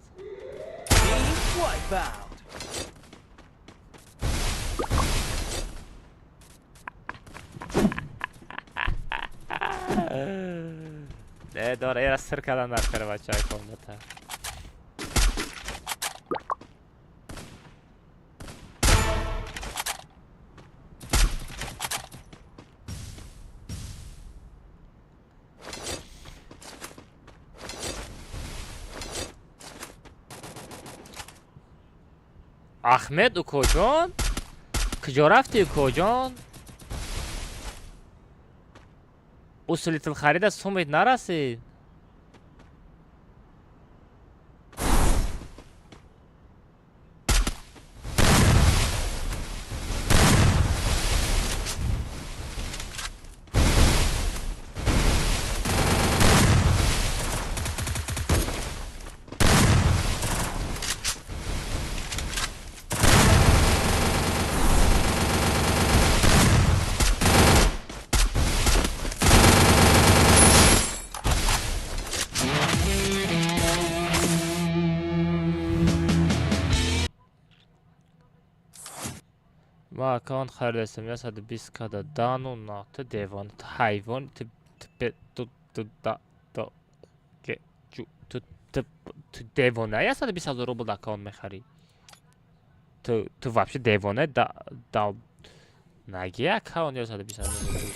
Не, дора, era сир кардан дар кара бачаҳои комната. Ахмед укоҷон? Куҷо рафтӣ укоҷон? Усулитл харида сумит нарасид. Ма аккаунт харидастам 120 када дану на ту девона ту ҳайвон ту ту ту да да ге ҷу ту ту ту девона 120 ҳазор рубл аккаунт мехарӣ. Ту вообще девона да да наги аккаунт 120 ҳазор рубл.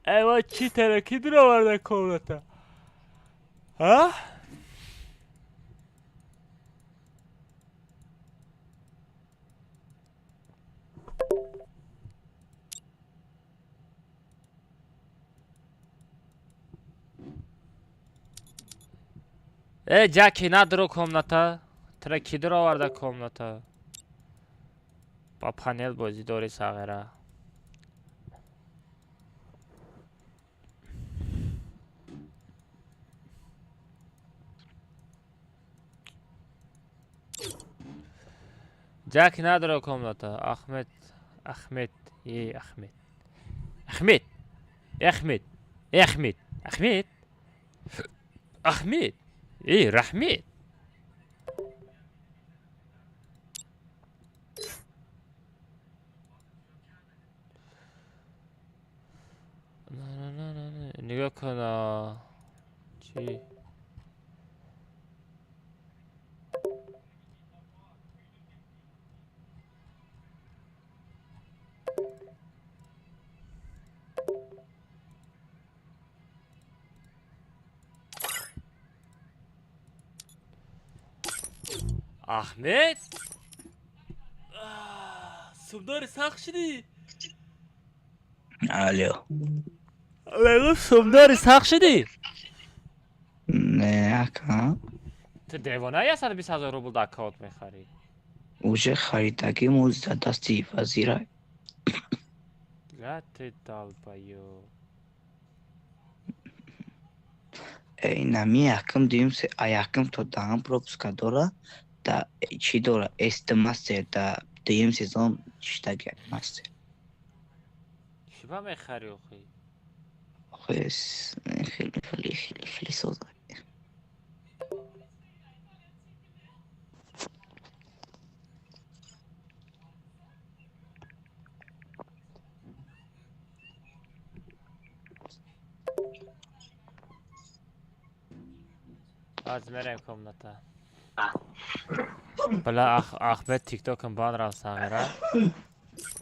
Эва чӣ тараки дуроварда комната? Ҳа? Э, ҷаки надро комната. Тра ки дуроварда комната? Ба панел бозӣ дори сағира. Ҷаки надро комната. Ахмед, Ахмед, е Ахмед. Ахмед. Ахмед. Ахмед. Ахмед. Ахмед. Эй, Рахмет! Нигоҳ кун, чӣ? Ахмед? Сумдори сахт шудӣ? Алло. Алло, сумдори сахт шудӣ? Не, ака. Ту девонаи 120 ҳазор рубл дар аккаунт мехарӣ? Уже харидагим ӯзи дар дасти вазира. Ла ты долбоёб. Эй, нами якм дуюм се, а якм то даҳам пропуска дора. Да чӣ дора? Эст мастер да дуюм сезон чиштаги мастер. Чӣ ба мехарӣ охи? Охи хеле хеле хеле хеле соза. Аз мерем комната. Бала Ахмед тиктокам бан рафт сағира.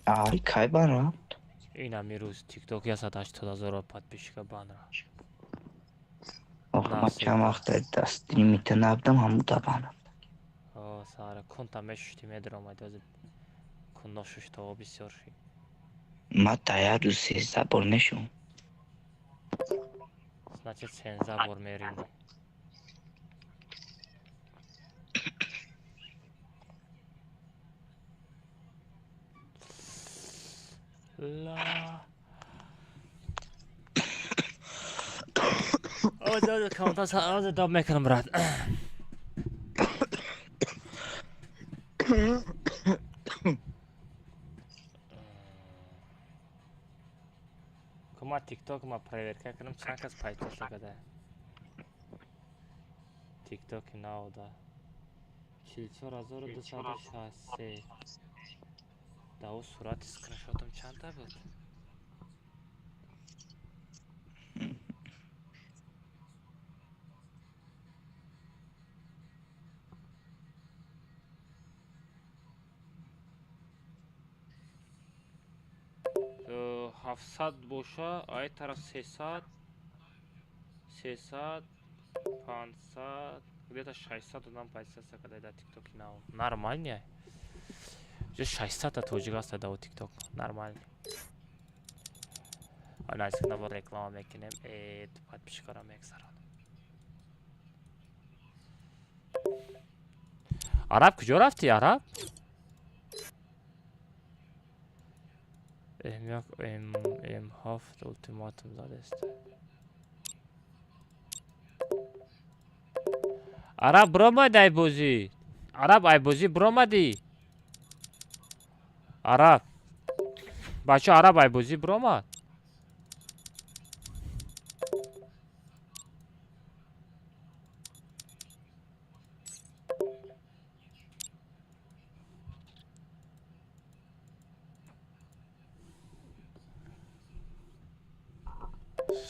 Ай кай бан рафт? Ин рӯз тикток 180 000 подписчика бан рафт. Ох, ма чанд вақт да стримита набудам, ҳамуда бан рафт. О, сағира кунта мешушти медаромад, ҳозир кун ношуштаҳо бисёр шид. Ма да як рӯз 13 бор мешум. Значит, 13 бор меринӣ. ла оз оз комната оз доб мекунам брат. Кума тикток ма проверка кунам чанд кас пайдо када. Тиктоки навда 44263. Да о сурати скриншотам чанда буд? 700 боша, ай тараф 300, 300, 500, где-то 600 одам подписаться када дар тиктоки нав. Нормально. Ҷо 600 та тоҷик аст дар тикток. Нормально. Ана аз бор реклама мекунем. Э, подписчикара мегзарад. Араб куҷо рафтӣ, араб? М1 М М7 ултиматум задест. Араб биромад ай бозӣ. Араб ай бозӣ биромадӣ. Араб. Бача араб ай бозӣ биромад.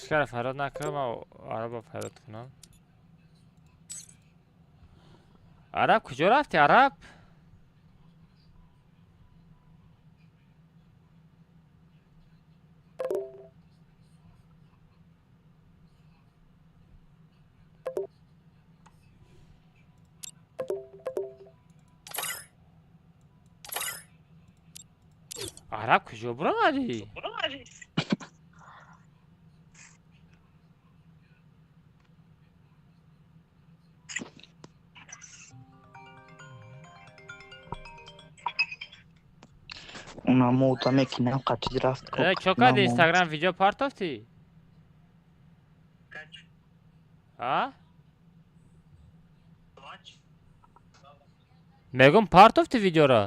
Шикара фарёд накунам, ман араба фарёд кунам. Араб куҷо рафтӣ, араб? Араб куҷо биромадӣ? Уна мота мекунам қатъи рафт. Э, чо кади инстаграм видео партофтӣ? А? Мегум партофтӣ видеоро?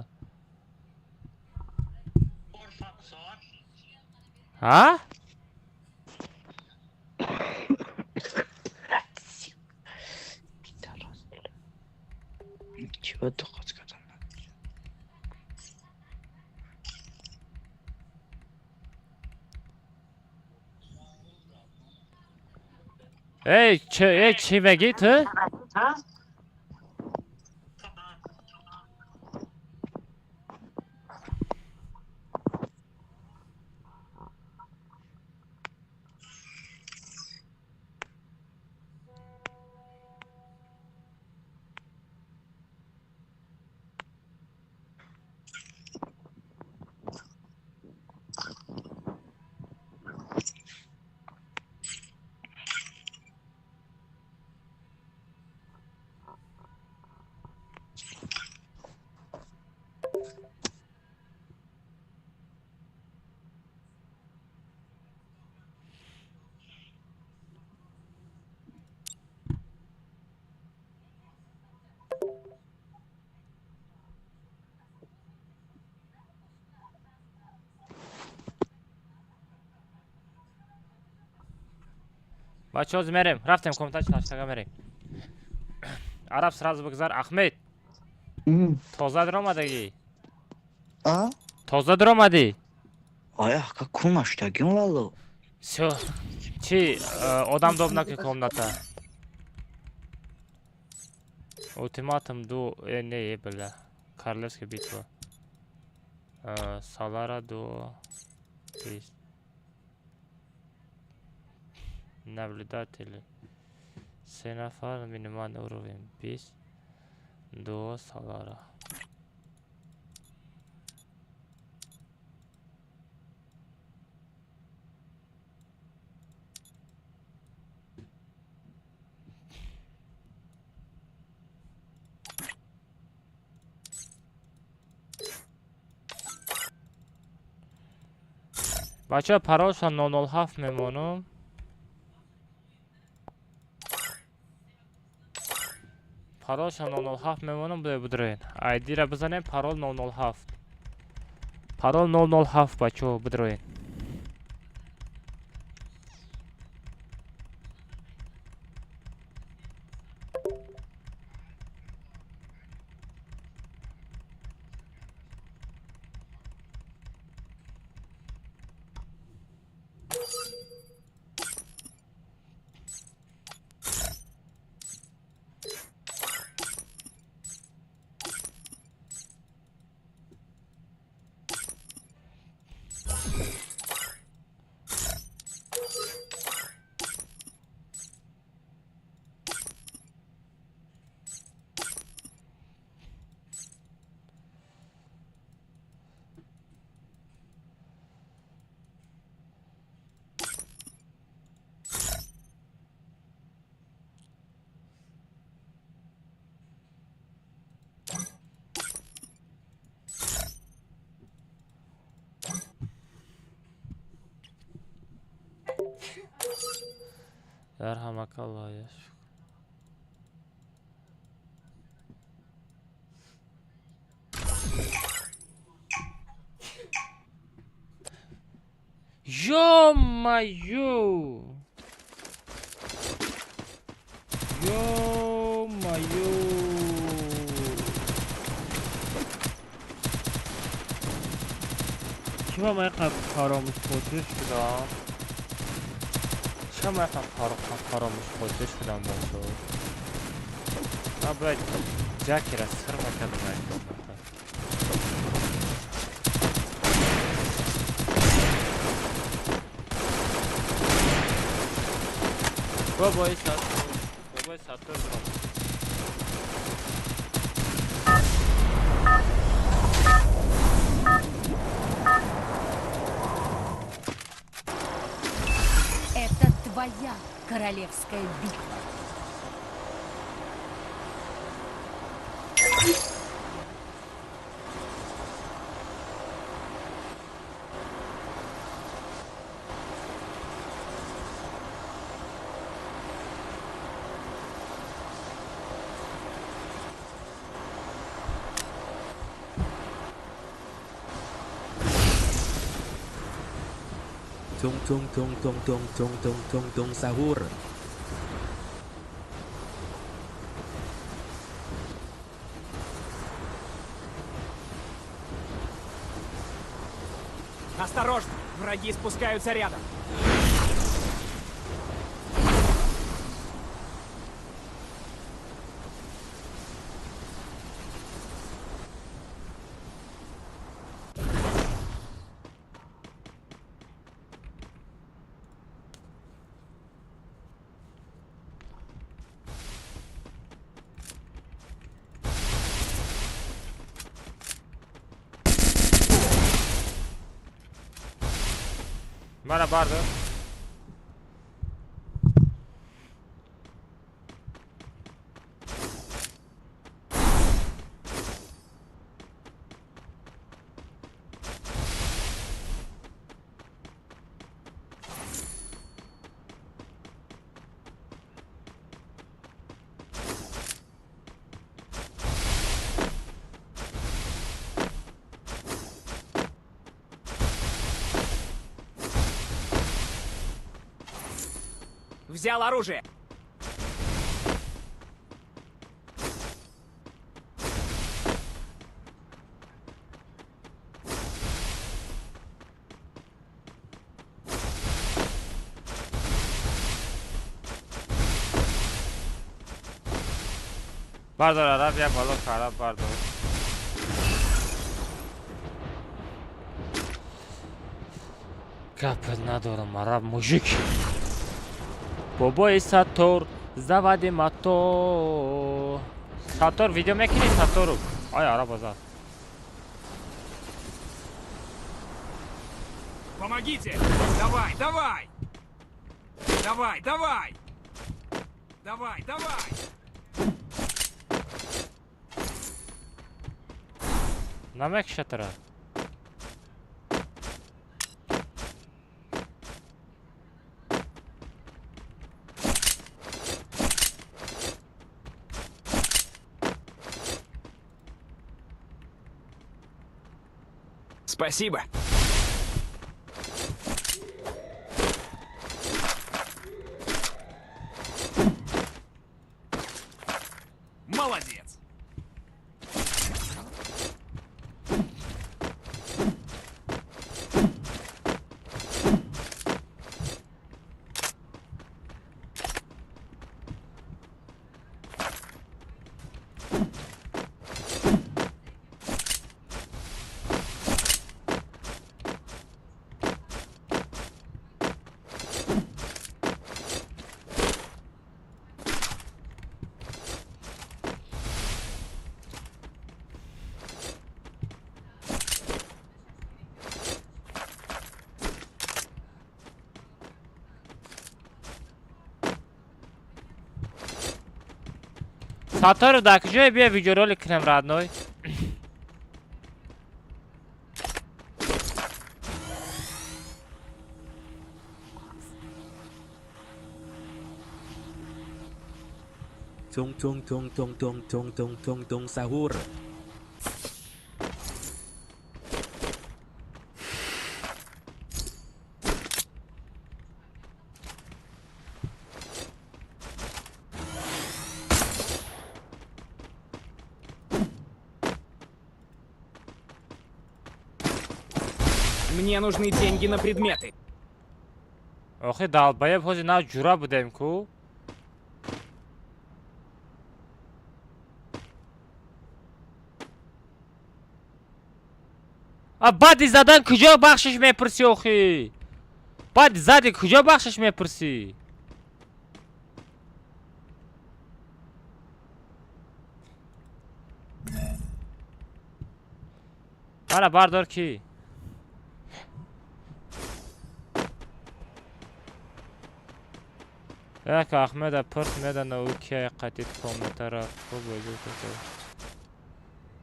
А? Чӣ ба духост кардам? Эй, эй, чӣ мегӣ ту? Бачаҳо, мерем, рафтем комната 48-ага мерем. Араб, сразу бигзар. Ахмед, тоза даромадагӣ? Тоза даромадӣ? Ая, ака, кумаштагим, валло. Всё, чи одам доб наки комната. Ультиматум ду, не, бля. Королевская битва. Салара ду, бист. Наблюдатели. Се нафар, минимальный уровень 20. Ду Салара. Бачаҳо, паролша 007 мемонам. Паролша 007 мемонам, бидроен. Айдира бизанем, парол 007. Парол 007, бачаҳо, бидроен. Ярҳамакаллоҳ, я шукр. Ё-моё! Ё-моё! Чӣ ба ман инқадр фаромӯш хотир шудам? Чӣ ман инқадр фаромӯш хотир шудам, бачаҳо? Ман бояд ҷакера сир мекардам ай комната. Бобои саттор, бобои саттор дурам. Это твоя королевская битва. Tung tung tung tung tung tung tung tung tung sahur. Осторожно, враги спускаются рядом. Мара бардор. Взял оружие. Бардор, араб, я боло, араб, бардор. Гап надорам, араб, мужик. Бобои Саттор, заводи мотор. Саттор, видео мекунӣ, Саттору? Ай, араб азад. Помогите! Давай, давай! Давай, давай! Давай, давай! Намекшатара. Спасибо. Молодец. Саттору, дар куҷое бия видеоролик кунем, родной? Tung tung tung tung tung tung tung tung tung sahur. Мне нужны деньги на предметы. Охи долбоеб, ҳози нав ҷура будем ку. А баъди задан куҷо бахшиш мепурсӣ охи? Баъди зади куҷо бахшиш мепурсӣ? Мана бардор ки. Як Ахмеда пурс медана ӯ кия қатид комнатара хуб бозӣ кард.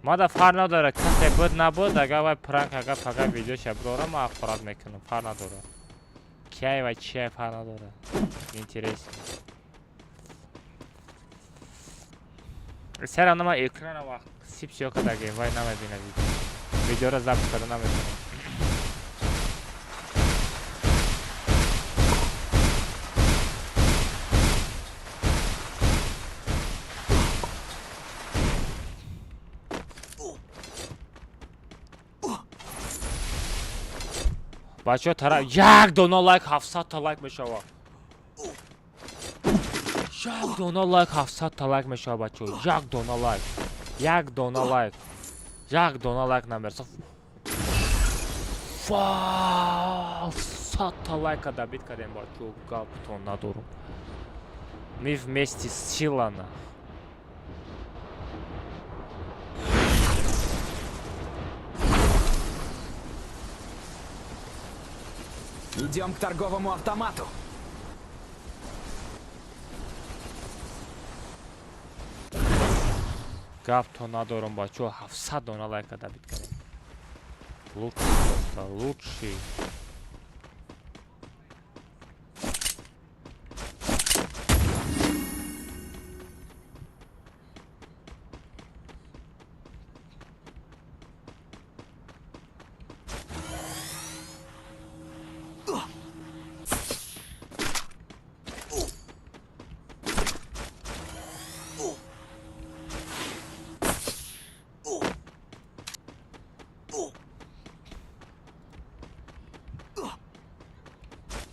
Мада фарқ надора, касе буд набуд, агар вай пранк, агар фақат видеоша бирорам, ман ақорат мекунам, фарқ надора. Кияй ва чияй фарқ надора. Интересно. Сера нама экрана вақт сип сиё кардагем, вай намебина видео. Видеоро запис карда наметавонам. Бачаҳо, тара як дона лайк 700 та лайк мешава. Як дона лайк 700 та лайк мешава, бачаҳо. Як дона лайк. Як дона лайк. Як дона лайк намераса. 700 та лайка добить кардем, бачаҳо. Гаптон надорум. Мы вместе сила на. Идем к торговому автомату. Гаптон надорум, бачаҳо. 700 дона лайка добить кардем. Лучший просто, лучший.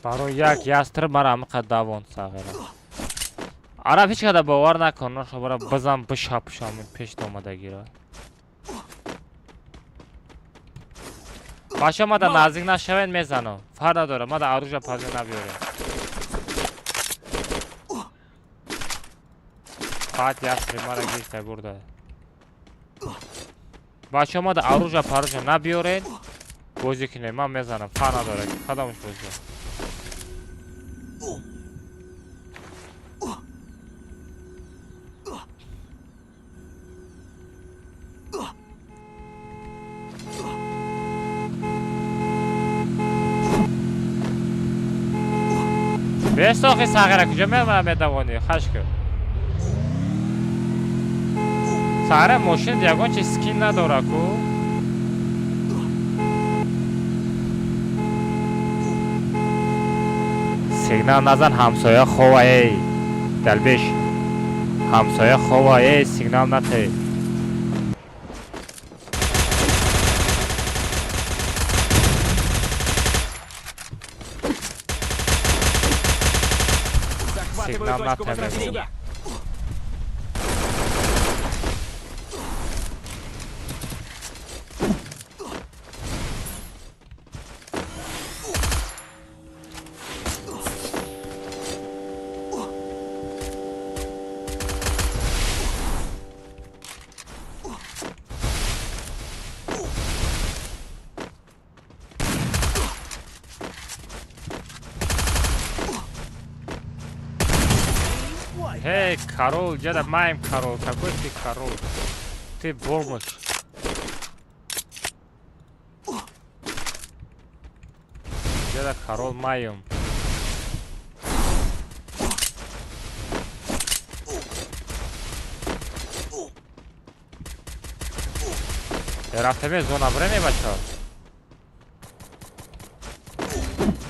Барои як ястреб мара ҳамиқа давонд сағира. Араб ҳеҷ када бовар накун, ноша бара бизан бишапшам пешт омадагиро. Бача мада наздик нашавен мезанам. Фарқ надора, мада оружие пазӣ набиёрем. Фақат ястреб мара гирифта бурда. Бача мада оружие паружа набиёрен. Бозӣ кунем, ман мезанам, фарқ надора, кадомаш бозӣ. Бесохи сағира куҷо мемара медавонӣ хашк. Сағира мошин ягон чи скин надора ку. Сигнал назан ҳамсоя хова эй. Далбеш. Ҳамсоя хова эй, сигнал нате. Захватываю Сигнал точку нате мегӯ. возрождения. Эй, король, деда маем король. Какой ты король? Ты бомж. Деда король маем. Рафтаме зона время, бача.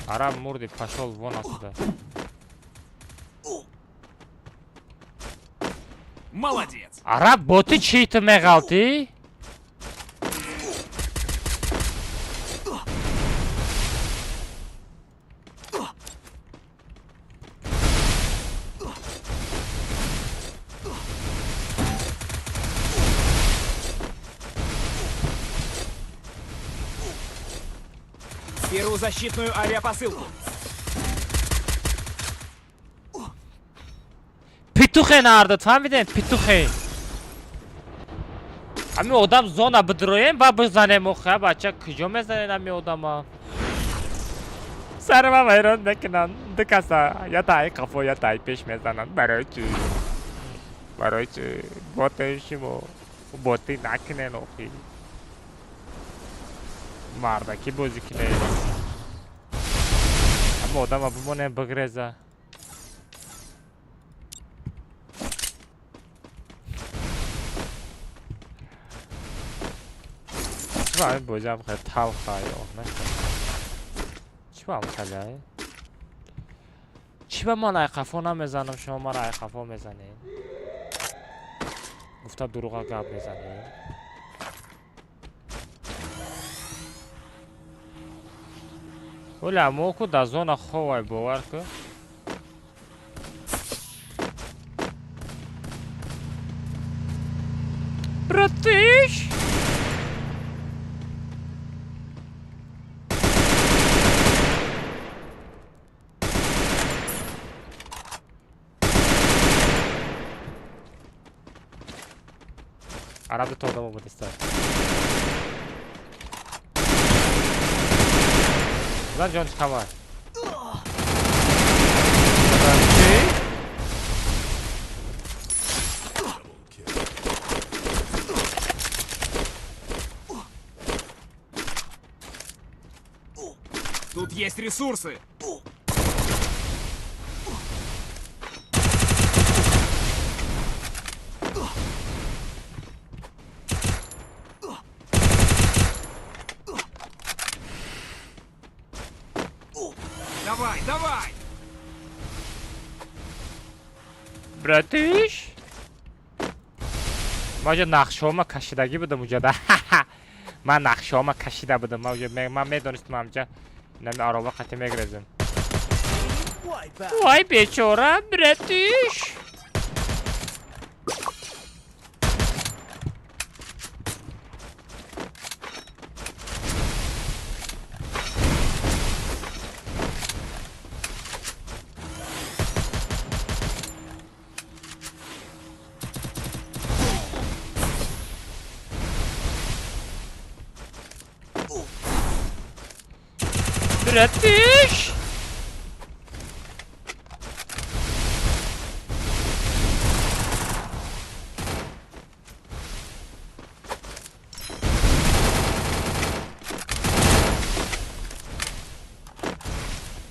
Араб мурди пошел вон отсюда. Молодец! Араб боти чӣ ту меғалтӣ? Беру защитную авиапосылку. Петухе нардад, фаҳмидем? Петухе. Ҳами одам зона бидроем ба бизанем охе, бача куҷо мезанед ҳами одама? Сари ман вайрон мекунанд. Ду каса я таи қафо, я таи пеш мезананд. Барои чӣ? Барои чӣ? Ботаи шумо. Ботӣ накунен охи. Мардакӣ бозӣ кунед. Ҳама одама бимонем бигреза. Чӣ ба ҳамин бозиам хеле талха ё нашта. Чӣ ба ҳам хеле? Чӣ ба ман айқафо намезанам, шумо мара айқафо мезанед? Гуфта дурӯға гап мезанед. Оля, мо ку дар зона ховай бовар ку. Братиш! Араб ду одам омадиста. Зан ҷон чӣ хабар? Чӣ? Тут есть ресурсы. Давай, давай! Братиш? Ман ҷо нақшаҳома кашидагӣ будам уҷода. Ман нақшаҳома кашида будам. Ман медонистам ҳамҷа инами ароба қати мегрезем. Вай бечора, братиш. Братиш!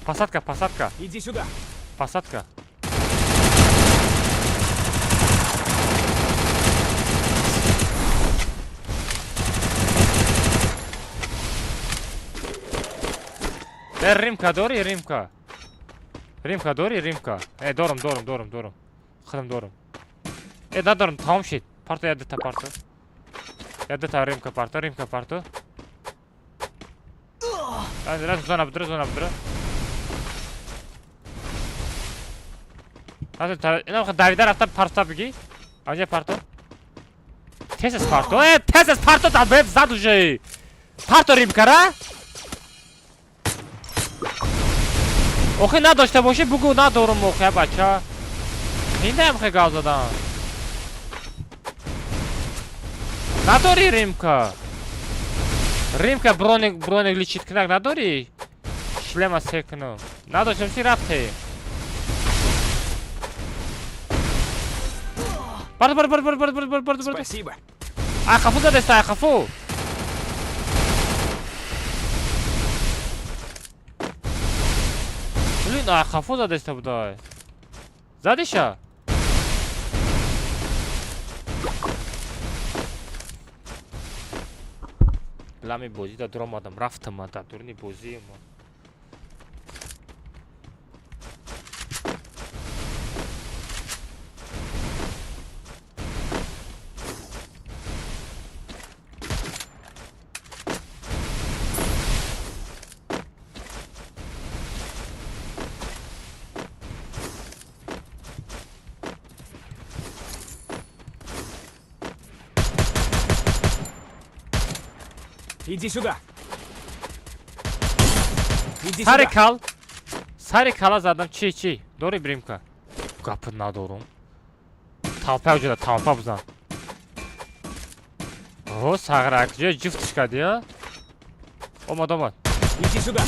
Посадка, посадка. Иди сюда. Посадка. Римка дори, Римка. Римка дори, Римка. Дорум, дорум, дорум, дорум. Худам дорум. Надорум, тамом шид. Парто, я дета парто. Я дета Римка парто, Римка парто. Зона бидра, зона бидра. Давида рафта парто бигӣ. Анҷа парто. Тез аз парто. Тез аз парто да зад уже. Парто Римкара? Охи надошта бошӣ бугӯ надорум охи бача. Индаам хе гав задан. Надорӣ Римка? Римка броник броник личит кунак надорӣ? Шлема се кунам. Надоштам си рафте. Бар бар бар бар бар бар бар бар. Спасибо. Ай хафу задаста, ай хафу. Блин, ай хафу задаста будай. Задиша? Лами бозӣ да дуромадам, рафтам дар дуруни бозӣ ма. Иди сюда. Иди Сари сюда. кал. Сари кала задам. Чи чи? Дори Бримка. Гапы надорум. Талпа уҷада талпа бизан. О, сағрак ҷо ҷуфтиш кардӣ, а? Омад, омад. Иди сюда.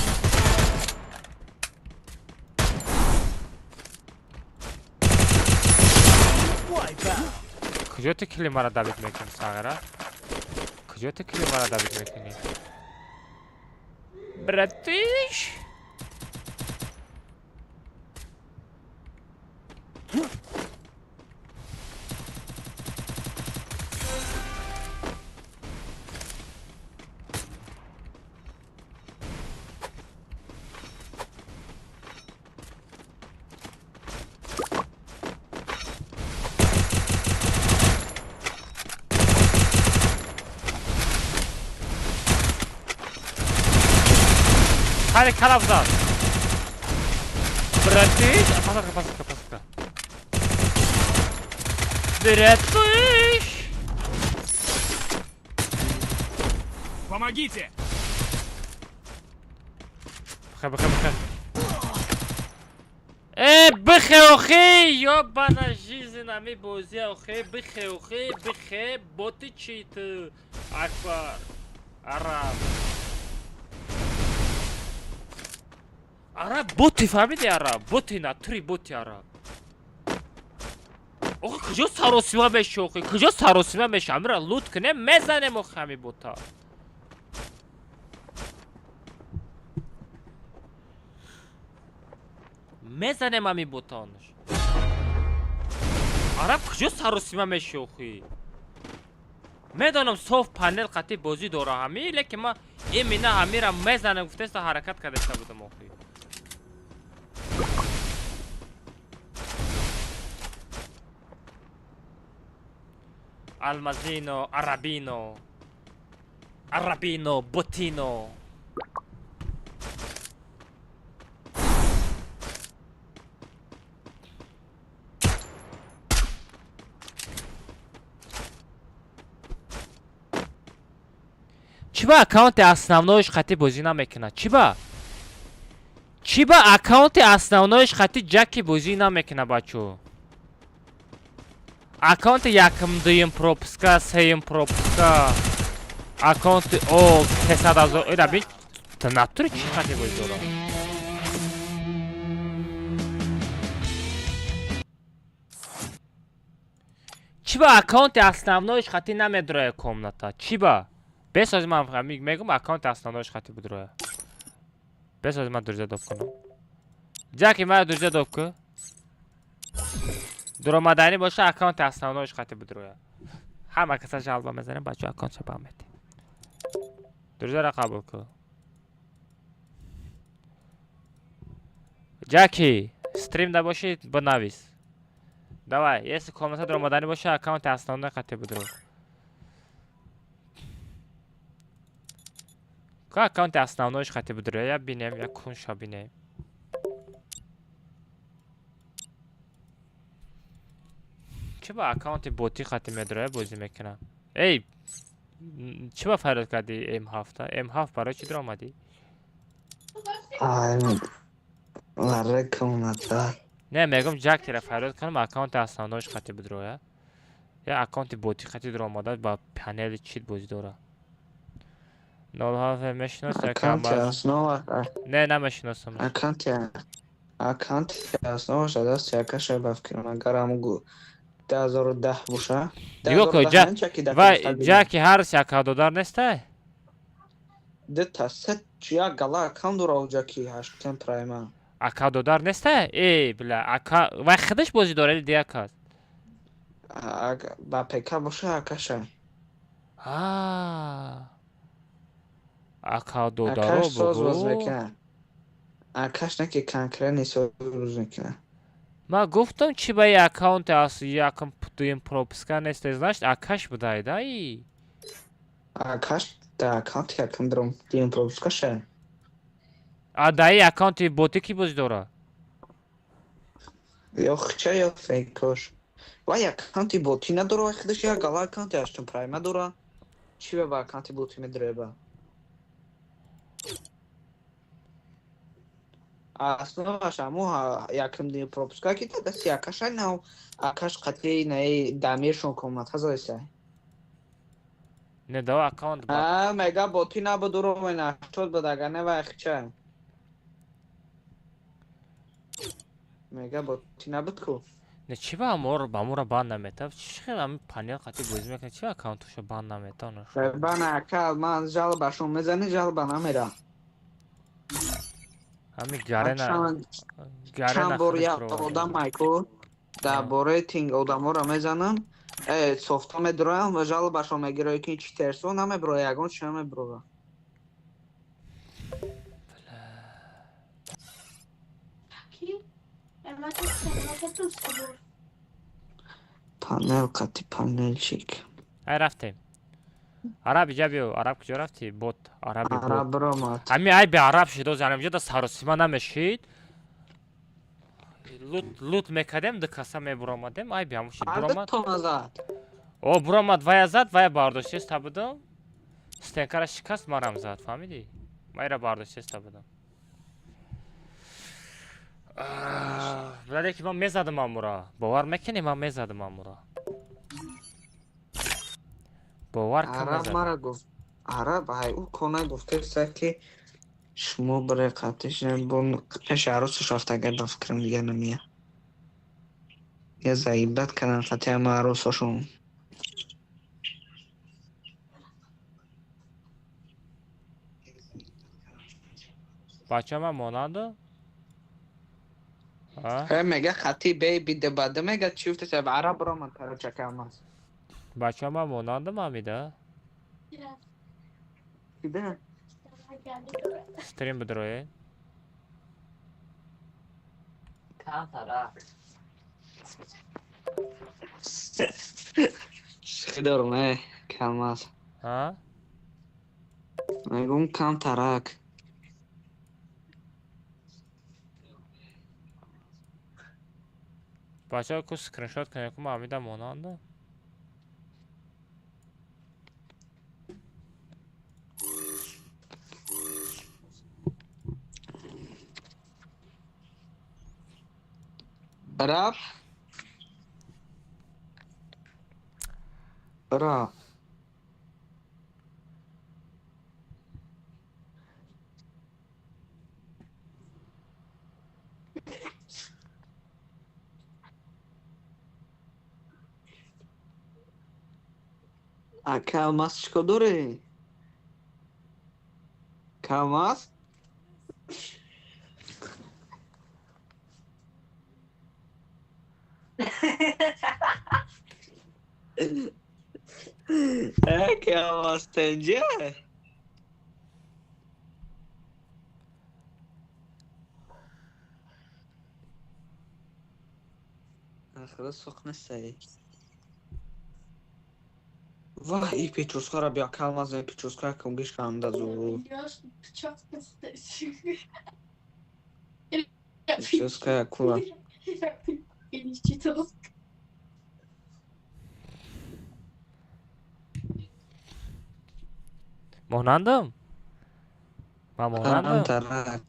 Куҷо ту кили мара давид мекунӣ, сағра? Куҷо ту кили мара давид мекунӣ? Братиш! Сари кала бизан. Братиш! Посадка, посадка, посадка. Братиш! Помогите! Бихе, бихе, бихе. Бихе, охи! Ёбана жизнь ами бозӣ, охи! Бихе, охи, бихе, боти чи ту? Акбар, араб. Араб боти фаҳмиди араб? Боти натури боти араб. Охи куҷо саросима меши охи? Куҷо саросима меши? Амира лут кунем, мезанем охи ҳами бота. Мезанем ҳами ботаонаш. Араб куҷо саросима меши охи? Медонам соф панел қатъи бозӣ дора ҳами, лекин ман имина ҳамира мезанем гуфтеста ҳаракат кардаста будам охи. Алмазино, арабино, арабино, ботино. Чӣ ба аккаунти основноиш хати бозӣ намекунад? Чӣ ба? Чӣ ба аккаунти основноиш хати ҷаки бозӣ намекунад, бачо? Аккаунти якм, дуюм пропуска, сеюм пропуска, аккаунти о 300 000 ира бин, натури чӣ хати бозӣ дорад? Чӣ ба аккаунти основноиш хати намедроя комната? Чӣ ба? Бесози ман мегум аккаунти основноиш хати будроя. Бесози ман дурҷа доб кунам. Ҷаки ман дурҷа доб ку. Дуромаданӣ боша аккаунти основноиш хати будроя. Ҳама каса жалба мезанем, бачо аккаунтша бам метем. Дурҷаро қабул ку. Ҷаки, стрим да боши, бинавис. Давай, если комната дуромаданӣ боша, аккаунти основной хати будро. Ка аккаунти основноиш хати будро, я бинем, я кунша бинем. Чӣ ба аккаунти ботӣ хати медроя бозӣ мекунам? Эй, чӣ ба фарёд кардӣ М7-та? М7 барои чӣ дуромадӣ? Ай, ларе комната. Не, мегум ҷактира фарёд кунам, аккаунти основноиш хати будроя. Я аккаунти ботӣ хати дуромада ба панели чит бозӣ дора. 07 мешинос Аккаунти основа. Не, намешиносам. Аккаунти основа шадаст якаша ба фикрам агар амгу 2010 боша. Нигоҳ кун, вай ҷаки ҳар се аккаунт додар нестай? Дета се як гала аккаунт дора ҷаки ҳаштем прайма. Аккаунт додар нестай? Эй, бля, ака вай худаш бозӣ дора или дигар кас? Ба ПК боша акаша. А. Аккаунт додаро Акаш соз боз бугу. мекунад. Акаш не ки конкретный соз боз мекунад. Ман гуфтам чӣ ба и аккаунти ас якм дуюм пропуска нестай, значит акаш будай да и. Акаш да аккаунти якм дурум дуюм пропуска ша. А да и аккаунти ботӣ кӣ бозӣ дора? Ё хча ё фейкош. Вай аккаунти ботӣ надора, вай худаш як гала аккаунти ҳаштум прайма дора. Чӣ ба аккаунти ботӣ медроеба? Основаш аму якм дуюм пропуска ки дасти акаша нав акаш қатъи наи дамиршон комната задеса. Не, дава аккаунт ба. А мега ботӣ набуд уровень 80 буд агар не вай хча. Мега ботӣ набуд ку. Не, чӣ ба амор ба амора банд наметав? Чӣ хел ами панел қати бозӣ мекунад? Чӣ аккаунтуша банд наметав? Бана ака ман жалобашон мезани жалоба намера. Ами гарена Чанд гарена бор худаш як провода. одам айку дар бораи тинг одаморо мезанам, софта медроям ва жалобашон мегирад ки чи терсо намеброя, ягон чи намеброва. Панел қати панелчик. Ай рафтем. Араб иҷа биё, араб куҷо рафтӣ? Бот, араби бот. Араб ромад. Ами ай би араб шид, оз анамҷо да саросима намешид. Лут лут мекардем, ду каса мебуромадем, ай би ҳамун шид буромад. Тона зад. О, буромад, вая зад, вая бардоштеста будам. Стенкара шикаст, марам зад, фаҳмидӣ? Ман ира бардоштеста будам. Вале ки ман мезадам амура. Бовар мекунӣ, ман мезадам амура. Бовар кун Араб мезадам. мара гуфт. Араб ай ӯ кона гуфтеста ки шумо барои қатиш бо пеши арӯсаш рафта агар ба фикрам дигар намея. Я заибат кардан қати ҳама арӯсошон. Бача ман монанду? А? Э мега хати бей биде баде мега чӣ гуфтеста араб ромад короче камаз. Бача ман монандам ҳамида? Кида? Стрим бидроед. Чӣ дорум камаз. А? Мегум камтарак. Бачаҳо ку скриншот кунед, ку ман ҳамида монандам. Раб. Раб. Ака Алмаз чӣ кор дорӣ? Ака Алмаз? Ака Алмаз тенҷа? Ахира сух нестаи. Вах, и прическара бия, ака Алмаз, и прическара кунгиш канда зуру. Прическа кула. Монандам? Ман монандам? Камтарак.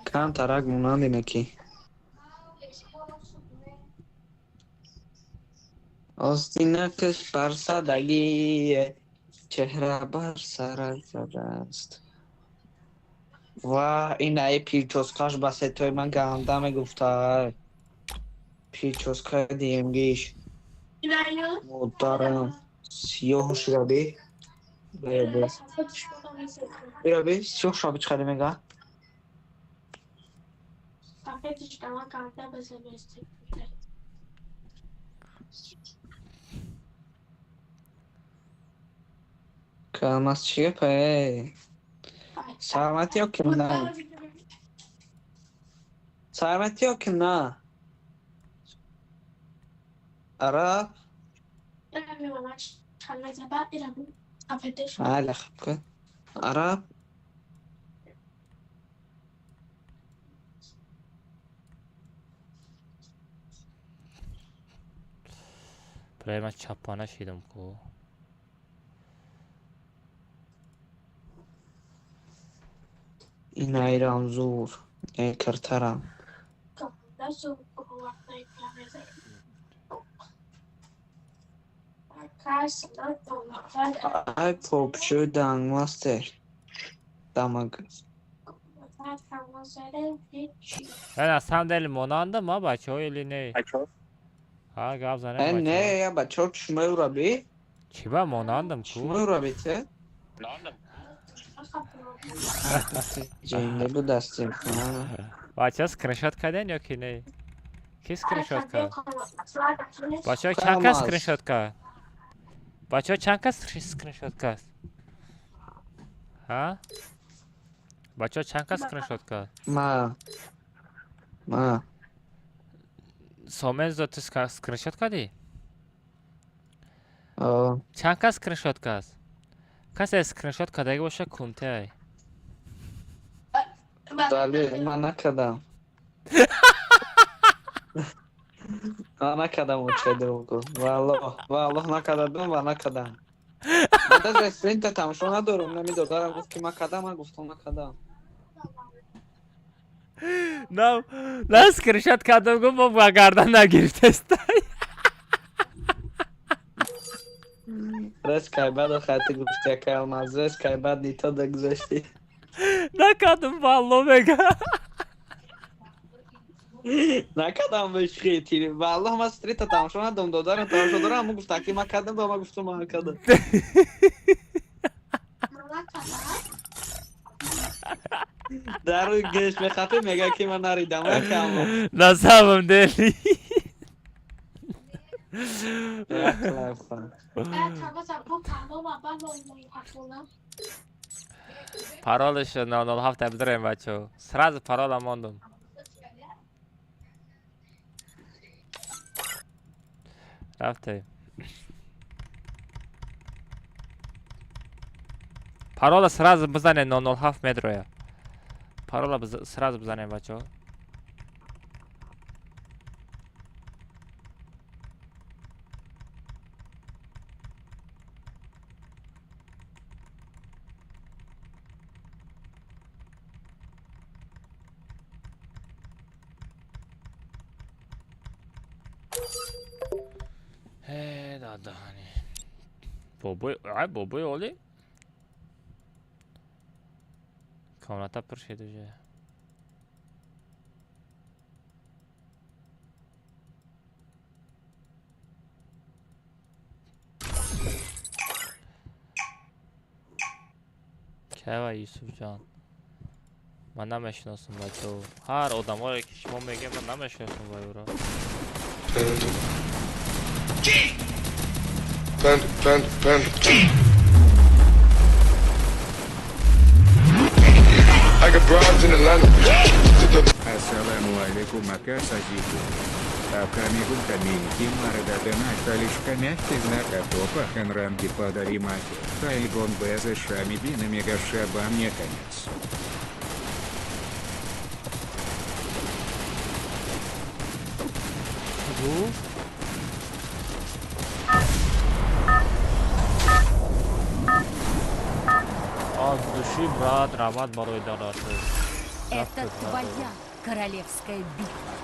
Камтарак монанди неки. Остинакаш бар садагие, чеҳра бар сарак задааст. Ва ин ай прическаш ба сетои ман ганда мегуфта. Прическаи ДМГиш. Модарам сиёҳ шудаби. Бираби, сиёҳ шудаби чӣ хеле мега? Алмаз чӣ гапа? Саломатӣ ё ки на? Саломатӣ ё ки на? Араб? Ала хуб кун. Араб? Барои ман чаппона шидам ку. Ин айрам зур, киртарам. Ай попчӯ дангмастер. Дамаг. На самом деле монандам, а бачаҳо или не? Ҳа, гап занем Э, бачаҳо. не, я бачаҳо чӣ меураби? Чӣ ба монандам ку? Чӣ меураби те? Ҷинде будастем. Бачаҳо скриншот карден ё ки не? Ки скриншот кард? Бачаҳо чанд кас скриншот кард? Бачаҳо чанд кас скриншот кард? Ҳа? Бачаҳо чанд кас скриншот кард? Ма. Ма. Сомензо ту скриншот кардӣ? Чанд кас скриншот кард? Касе скриншот кардаги боша кунте. Бале, ман накардам. Ман накардам оча дурӯғ гуфт. Валлоҳ, валлоҳ накардам ва накардам. Ман даже стринта тамошо надорам, намедодарам гуфт ки ман кардам, ман гуфтам накардам. На, на скриншот кардам гуфт мо ба гардан нагирифтеста. Рез кай баъд охайти гуфти якай Алмаз, рез кай баъд нито да гузашти. Накардам валло мега. Накардам бешхи тири. Валлоҳ ман стрита тамошо надорам, додарам тамошо дорам, аммо гуфта ки ман кардам, ба ман гуфтам ман кардам. Дар рӯи гӯш мехапӣ мега ки ман наридам, якай Алмаз. На самом деле. Паролашо 007 бидорем бачаҳо. Сразу парола мондум. Рафтем. Парола сразу бизанед 007 медроя. Парола сразу бизанед бачаҳо. Дадаҳани. Бобои, ай бобои оли? Комната пур шид уже. Кайва Юсуфҷон? Ман намешиносам бачао. Ҳар одаморе ки шумо мегӯед ман намешиносам ба ӯро. Panda, panda, panda. I got broads in Atlanta. Ассаламу алейкум, ака Сазику. Акамигум каминки марададана талишка мягкий знак атопа ханранги подари маки. Тайгон безе шами бина мегашаба мне конец. Аз души, брат, раҳмат барои донату. Это твоя королевская битва.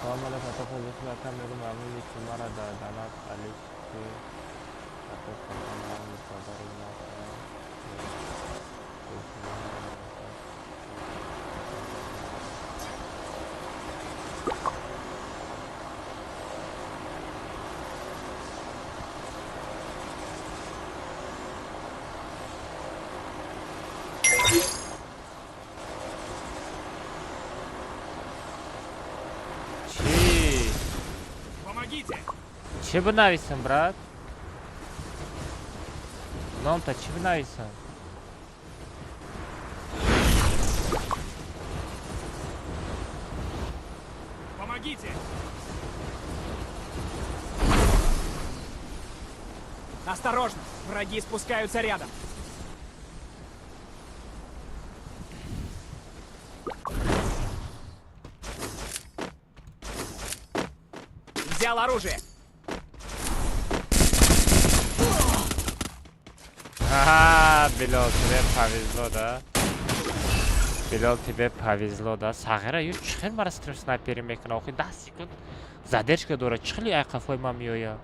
Салом алейкум, атофа зихи ака мегум амини ки мара дар донат алиш ки атофа ман падари ма. Чӣ бинависам, брат? Номта чӣ бинависам? Помогите! Осторожно! Враги спускаются рядом. Взял оружие! Ага, Билол, тебе повезло, да? Билол, тебе повезло, да? Сағира, ю чӣ хел мара стрим снайпери мекуна? Охи 10 секунд задержка дора. Чӣ хели ай қафои ман меоя?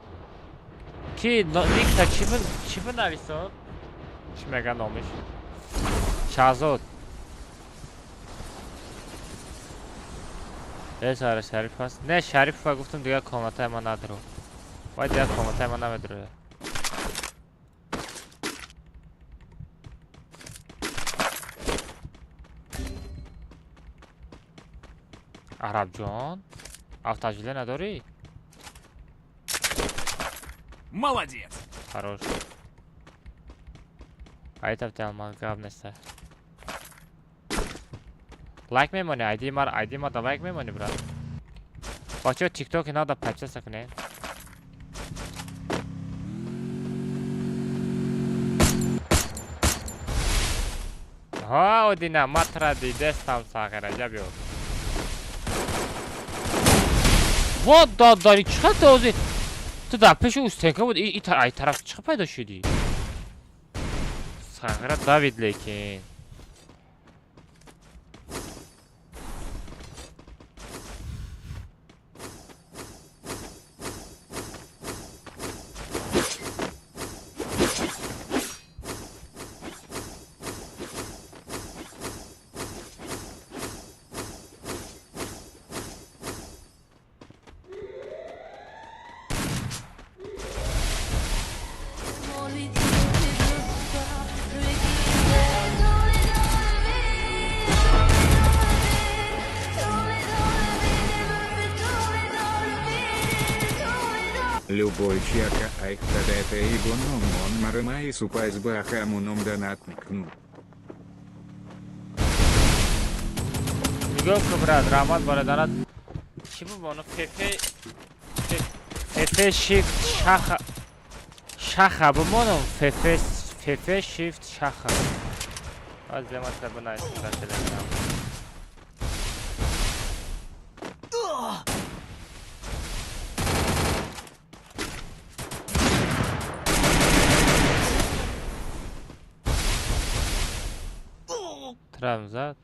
Ки никта чӣ бинависод? Чӣ мега номиш? Шаҳзод. Э, сара Шариф ҳаст? Не, Шарифа гуфтам дигар комнатаи ман надро. Вай дигар комнатаи ман намедрояд. Арабҷон, автожиле надорӣ? Молодец! Хорош. Ай тафти алмаз гап неста. Лайк мемонӣ, айди мар, айди ма да лайк мемонӣ, брат. Бачаҳо тиктоки нада подписаться кунед. Ҳа, Одина, матра дидестам сағира, ҷа биё. Вот додари чӣ қадр ози ту дар пеши ӯ стенка буд, ай тараф чӣ қадр пайдо шудӣ? Сағира давид лекин. Любой чьяка айхтадета и боном он марыма и супайс бахамуном донатникну. Нигоҳ кун, брат, раҳмат барои донат. Чӣ бубону? Фефе фефе шифт шаха шаха бумонум фефе фефе шифт шаха. Аз бематра бинависам дар телеграм. Травм зад.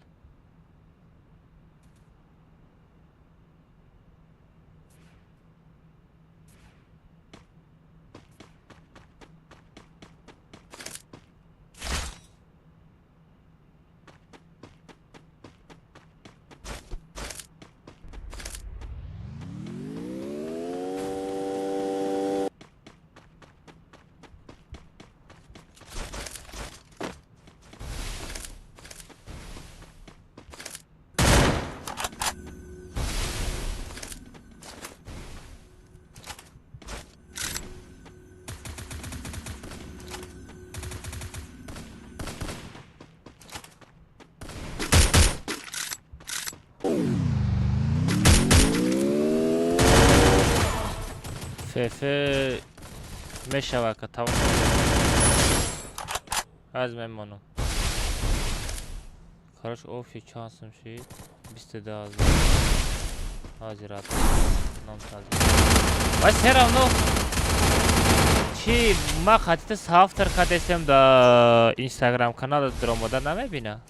Фефе мешава ка тамом аз мемонам. Короче, общий чансым шид 22 ҳазор. Ҳозир ном саз. Ва все равно чи ма хатита сафтар кадесем да Инстаграм канала дромода намебина.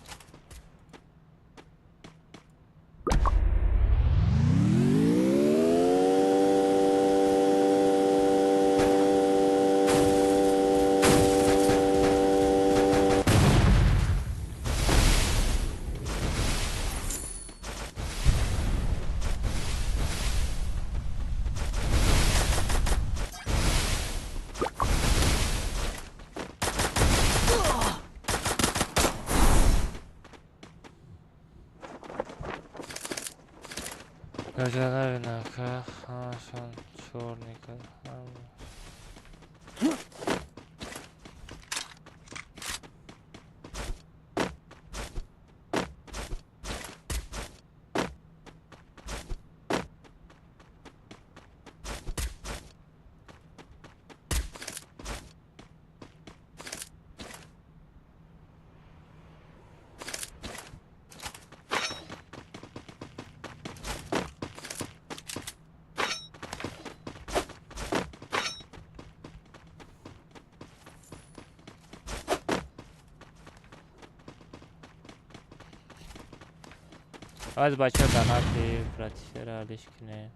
Аз бача донати братишера алиш кине.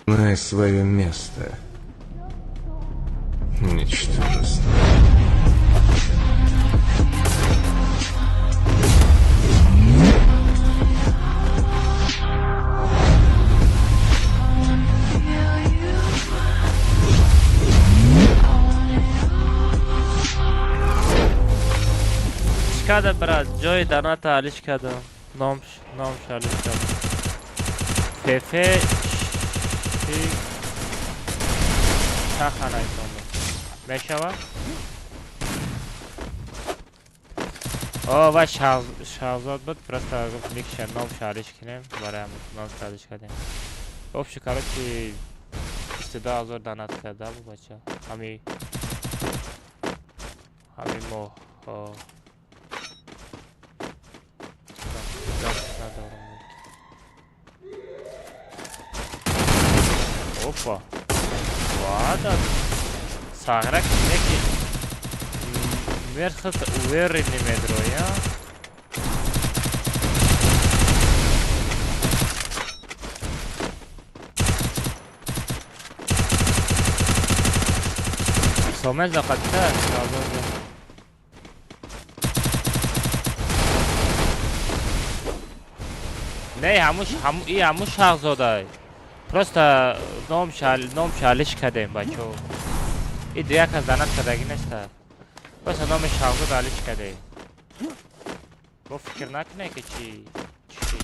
Знай свое место. Ничтожество. Када брат, ҷои доната алиш кардам. Номш, номш алиш кардам. Фефе ши чаханайтонда. Мешава? О, ва Шахзод буд, просто гуфт микша номш алиш кинем, барои ҳамин номш алиш кардем. Общий, короче, 22 ҳазор донат карда бу бача. Ҳами моҳ. Опа. Ладно. Саграк неки. Мерхат уверенный медроя. Сомез закатта, сразу. Не, ҳамуш шаҳзодай. Просто ном шалиш кардем, бачо. И дигар кас донат кардагӣ неста. Просто номи шаҳзод алиш кардем. Бо фикр накунед ки чи чи.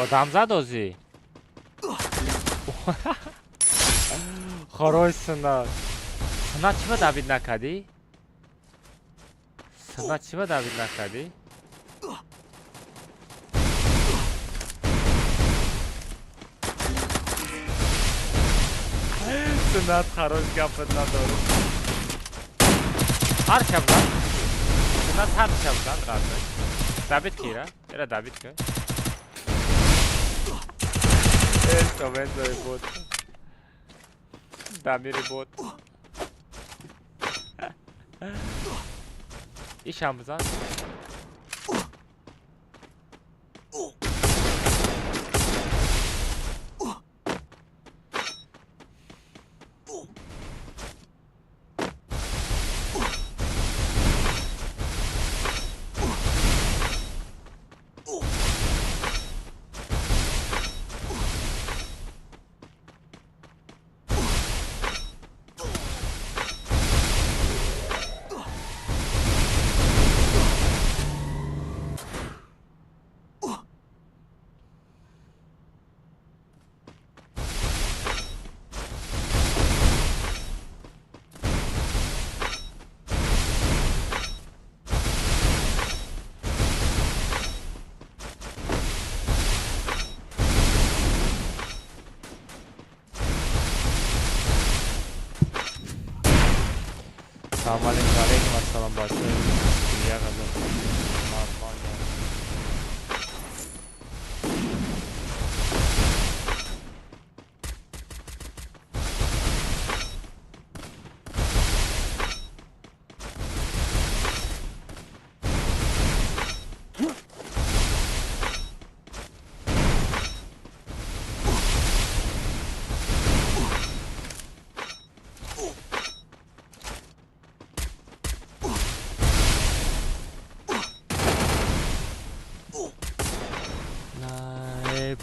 Одам зад озӣ. Хорош, Суннат. Суннат, чӣ ба давид накардӣ? Суннат, чӣ ба давид накардӣ? Суннат, хорош, гапат надорам. Ҳар шаб зад. Суннат ҳар шаб зад, родной. Давид кира? Эра давид ка. Э, бот. Дамири бот. Ишам бизан. Салом алейкум, алейкум ассалом, бачаҳо. Як ҳазор мардмон.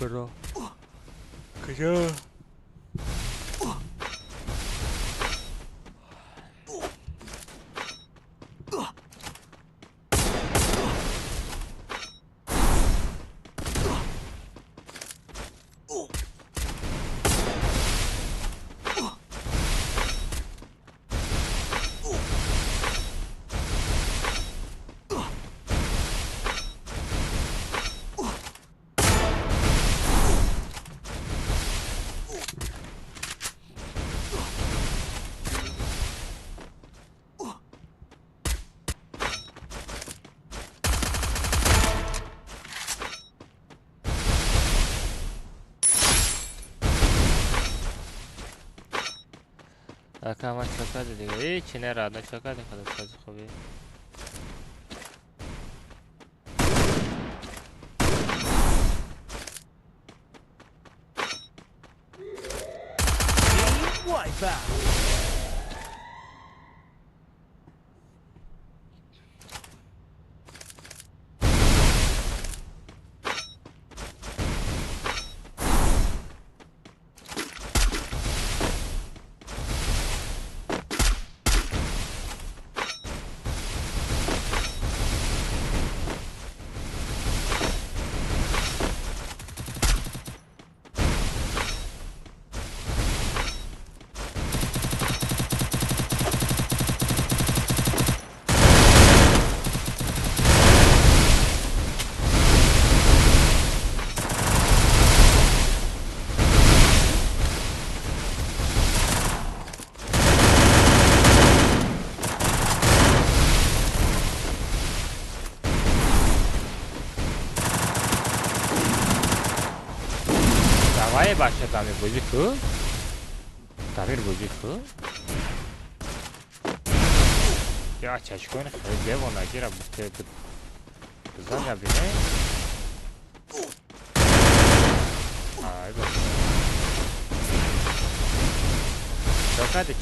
Бро. Куҷо? Ака, ма чо карди дига? Ҳечи не, родной, чо карди, худо сози хубӣ? Wipeout. Давай, бача, дамир бозӣ ку. Дамир бозӣ ку. Я чашкони хеле девонагира бизан набине. Ай бача. Чо карди?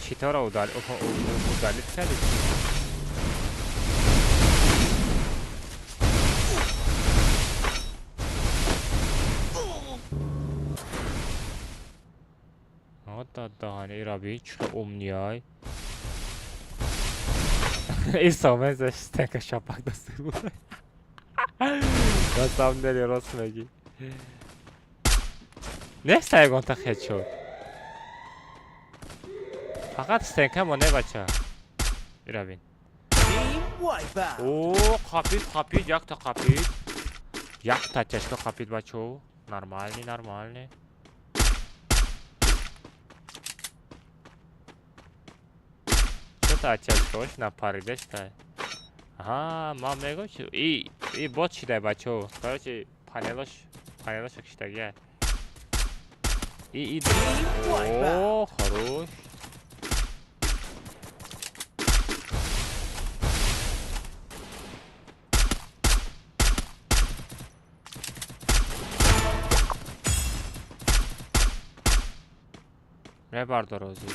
Читора удалить карди? Даҳани раби чӣ умнияй. Исомен за стенка шапак дастур буд. На самом деле рост мегӣ. Неста ягонта хедшот. Фақат стенка моне бача. Ира бин. О, қапид, қапид, якта қапид. Якта чашка қапид бачо. Нормальный, нормальный. Чё-то чашкош напаридеста. Аҳа, ман мегӯм чи и бот шидай бачо. Короче, панелош, панелош киштагия. И О, хорош. Мебардор озӣ.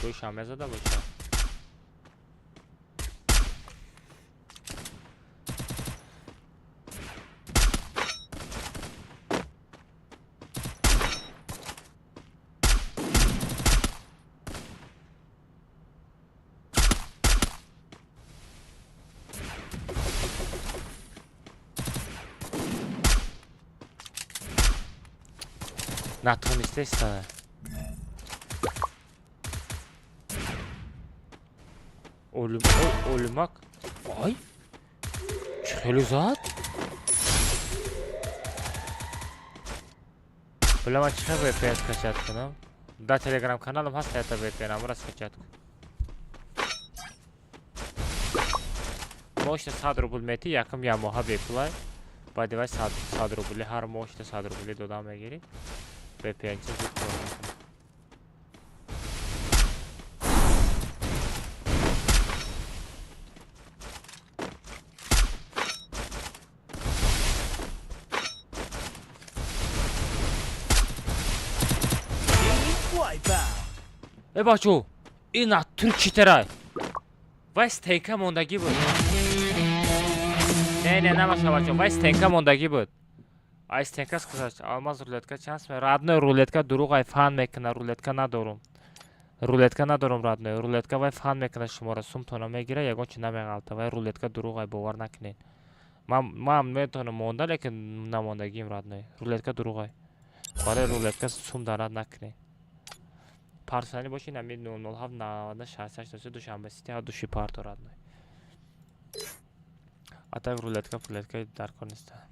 Гӯшам мезада боша. Натонистеста. Олим, олимак. Ай? Чӣ хеле зад? Бля, ман чӣ хел VPN скачать кунам? Дар телеграм каналам ҳаст ята VPN, амра скачать кун. Моҳишта 100 рубл метӣ, якум як моҳа бепулай. Баъди вай 100 рубли ҳар моҳишта 100 рубли дода мегирӣ. VPN ча зуд кор мекунад. Э бачо, ин натур читерай. Вай стенка мондагӣ буд. Не, не, намаша бачо, вай стенка мондагӣ буд. Ай стенка сказать, алмаз рулетка чанд сме? Родной рулетка дурӯғ ай фан мекуна, рулетка надорум. Рулетка надорум родной, рулетка вай фан мекуна шуморо, сумтона мегира, ягон чи намеғалта. Вай рулетка дурӯғ ай бовар накунед. Ман метавонам монда, лекин намондагиим родной. Рулетка дурӯғ ай. Барои рулетка сум дарад накунед. Парсани боши нами 007 90 68 Душанбе сити ҳа души парто родной. А так рулетка, рулетка дар кор неста.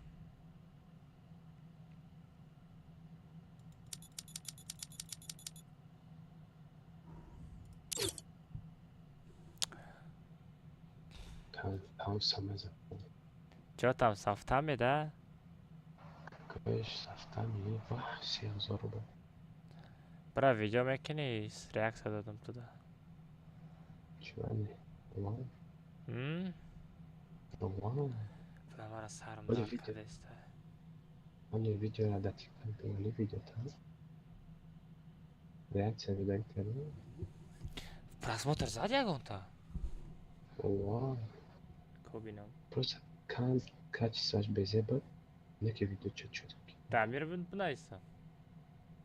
Чё там, софтами, да? Какой софтами? Вах, 7000 рублей. Бра, видео мекунӣ, реакция додам туда. Чего не? Ладно. Ладно. Бра, мара сарм дард кардааст. Они видео надо тикан, они видео там. Реакция видать кардам. Просмотр зад ягонта? Ладно. Кобинам. Просто кан качествоаш безеб, неки видео чуть-чуть. Дамир бинайса.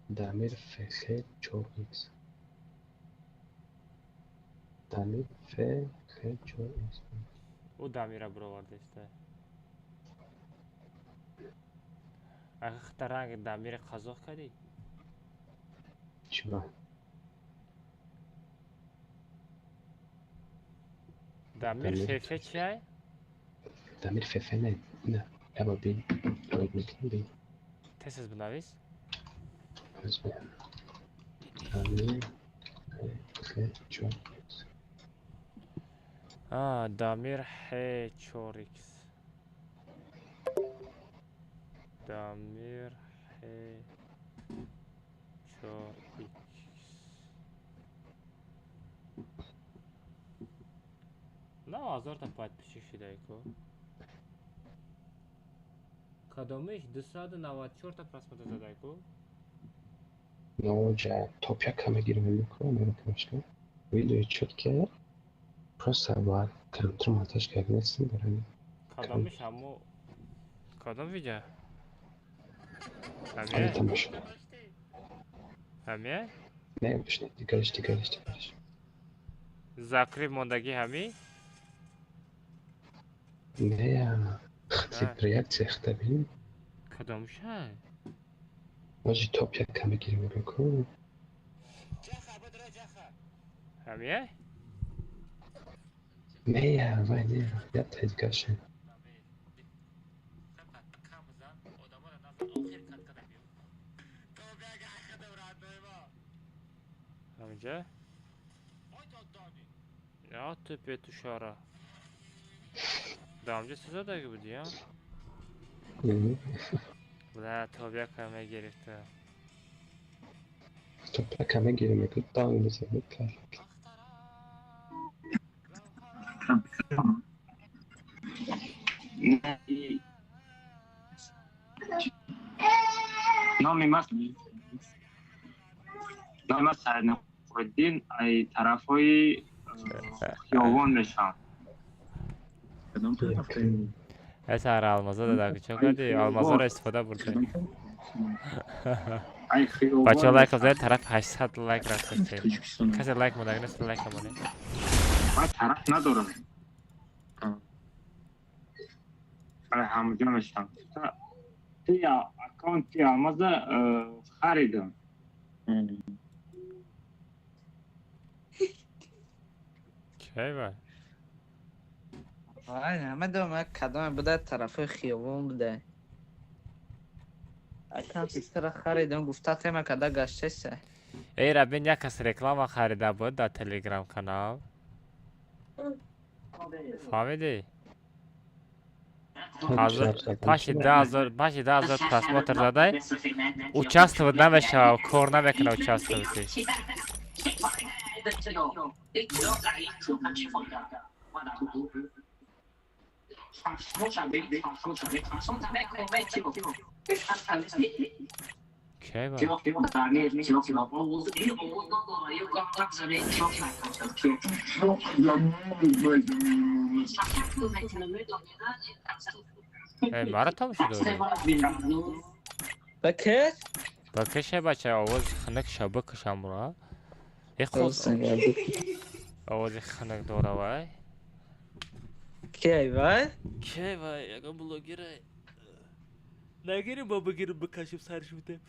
Дамир FH4X. Дамир FH4X. Ӯ Дамира бировардааст. Аха хата ранги Дамири қазоқ кардӣ? Чиба? Дамир ФФ чиай? Дамир ФФ не, не. Яба бин. Роид мекунем бин. Тез бинавис. Дамир FH4X. А, Дамир Х4X. Дамир Х4X. 9000 та подписчик шидаико. Кадомиш 294 та просмотр задаико. Ну, ҷа топ як мегирем люко, американочка. Видео чётке. Просто бар компьютер монтаж карданест барои. Кадомиш ҳамо кадом видео? Ҳами тамошо. Ҳаме? Не, бишне, дигариш, дигариш, дигариш. Закрив мондагӣ ҳамӣ? Не, реакция хта бин. Кадомша? Може топ як кам бигирем мегӯям ку. Ҳамия? Не, вай не, як таи дигарша. Ҳаминҷа? Я ту петушара. Дамҷа сизадаги буди, я? Бла, топ як кам мегирифта. Топ як кам мегирем мегӯ, даун мезанем кар. Номи ман Саид Нуриддин, ай тарафҳои хиёбон мешавам. Эсар алмаза дадаки чо кардӣ? Алмазаро истифода бурдӣ. Бачаҳо лайк зад, тараф 800 лайк рафтастем. Касе лайк мондаги нест, лайк монед. Ман тараф надорам. Ай ҳамҷо мешавам. Ти аккаунти алмаза харидам. Кай вай? Вай, намедонам, як кадоме буда, тарафи хиёбон буда. Аккаунти тира харидам, гуфта тема када гаштеса. Эй, рабин, як кас реклама харида буд дар телеграм канал. Фаҳмидӣ? Паши 10,000 просмотр задай, участвовать намешава, кор намекуна участвовать. Кай ба? Эй, мара тамошо дорӣ? Бакеш? Бакеше, бача, овози хунук ша бикушамра. Э худ овози хунук дора вай. Кай вай? Кай вай, ягон блогера. Нагирим ба бигирим бикашим сариш битем.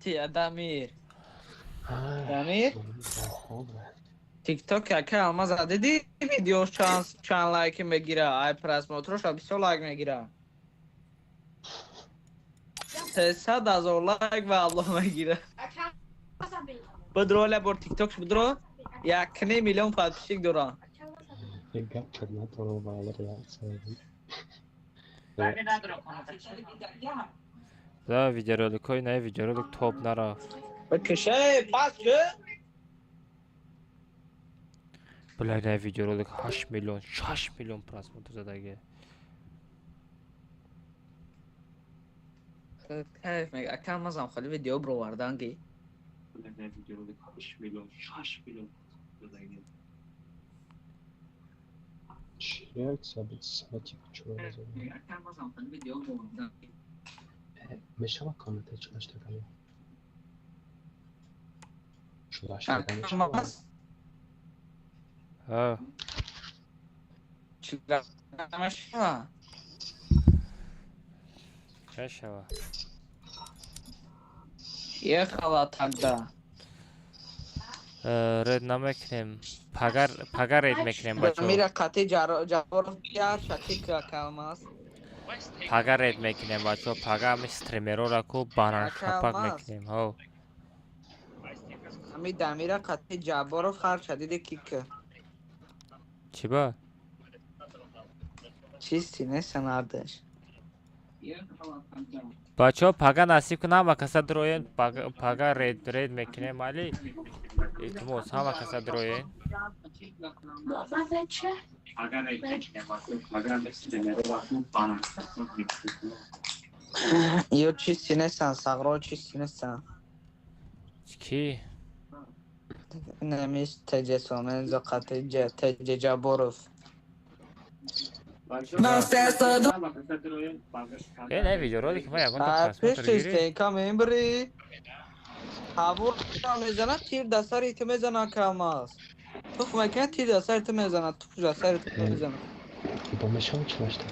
Ти Дамир. Дамир? Тикток яка алмаза диди видеош чанд лайк мегира, ай просмотроша бисёр лайк мегира. 300,000 лайк ва Аллоҳ мегира. Бидро ля бор тиктокш бидро 1.5 миллион подписчик дора. Гап надорам ва Аллоҳ реакция. Да, видеороликҳои наи видеоролик топ нарафт. Бикаше, пас ки? Бля, наи видеоролик 8 миллион, 6 миллион просмотр задаги. Кайф мега, ака мазам хали видео бровардан ги. Бля, наи видеоролик 8 миллион, 6 миллион задаги. Реакция буд саати чор мешава коммента чулаштагано? Чулаштага мешава? Ҳа. Чулаштага мешава? Ехала тогда. Ред намекунем. Пага ред мекунем, бачаҳо. Мира қати Ҷабборов бияр шакик калмас. Пага ред мекунем, бачаҳо. Пага ҳами стримерора ку банан шапак мекунем. Ҳо. Ҳами Дамира қати Ҷабборов харча диди кик. Чӣ ба? Чисти несан ардаш. Бачаҳо, пага насиб кунам, ҳама каса дроен, пага ред мекунем, али илтимос, ҳама каса дроен. Ё чисти нестан, сағро чисти нестан. Ки? Намис ТЖ Сомензо қати ТЖ Ҷабборов. Э, не, видеоролик ма ягон та просмотр гирифт. Пеш кам мебри. Ҳавор мезанад, тир дар сари ту мезанад, Камаз. Туф мекунад, тир дар сари ту мезанад, туф дар сари ту мезанад. Бо мешава чилашта.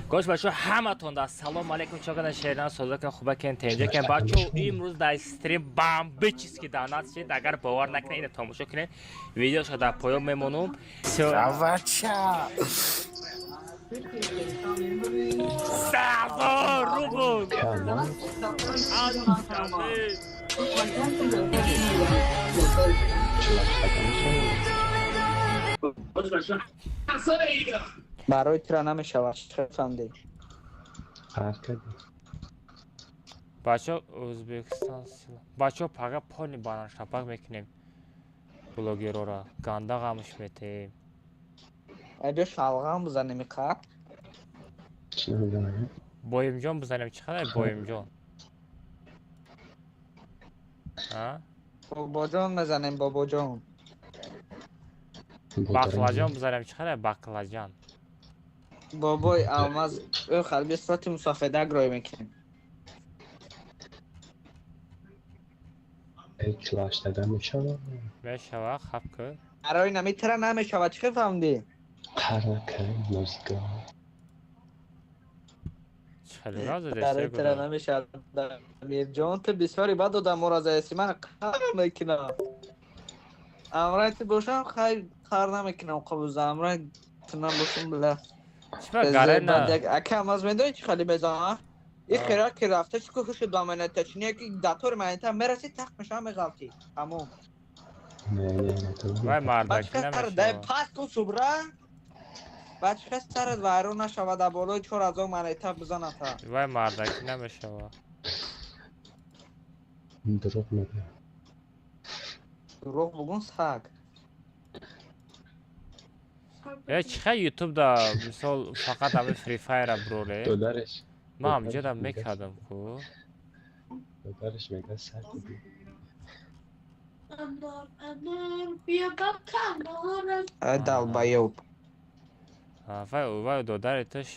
Гош бачо, ҳаматон да салом алейкум, чокана шердан созакан хубакен тенҷакен. Бачо, имрӯз дар стрим бомбический донат шид. Агар бовар накунед, ина тамошо кунед. Видеошо дар поён мемонум. Авача! Савор рубл! Барои тира намешавад, чӣ фаҳмидӣ? Қаҳр кардӣ. Бачо, Ӯзбекистон сила. Бачо, пага пони банан шапак мекунем. Блогерора ганда ғамш метеем. Ай биё шалғам бизанем иқа. Чӣ намедонам. Боимҷон бизанем, чӣ қадар Боимҷон? А? Бобоҷон мезанем, бобоҷон. Бақлаҷон бизанем, чӣ қадар бақлаҷан? Бобои Алмаз, ӯ қалби сурати мусофедак рой мекунем. Эй, чилаштага мешава? Мешава, хаб кӯ. Барои намитира намешавад, чӣ фаҳмидӣ? Қаҳр накард, нозига. Чӣ хеле Барои тира намешавад. Амирҷон, ту бисёри бад одаморо заеси, ман қаҳр мекунам. Амрай ту бошам, хайр, қаҳр намекунам, қабуза. Амрай ту набошам, била. Чӣ гарена? Ака, Алмаз медонӣ чӣ хеле мезанам? И хера ки рафта чӣ кӯхи ба монета, чине ки датори монета мераси, тақ мешава, меғалти. Тамом. Не, не, не, ту. Вай мардакӣ намешава. Пас кун субра. Бачка сарат вайрон нашава, дар болои 4000 монета бизаната. Вай мардакӣ намешава. Дурӯғ мегӯям. Дурӯғ бугун саг. Э, чӣ хел ютуб да мисол фақат ҳамин Free Fire-а броре? Додареш. Ман ҳамҷода мекардам ку. Додареш мегӯяд саг буди. Анор, анор, бия ба канорам. Ай долбоёб. Вай, вай додари туш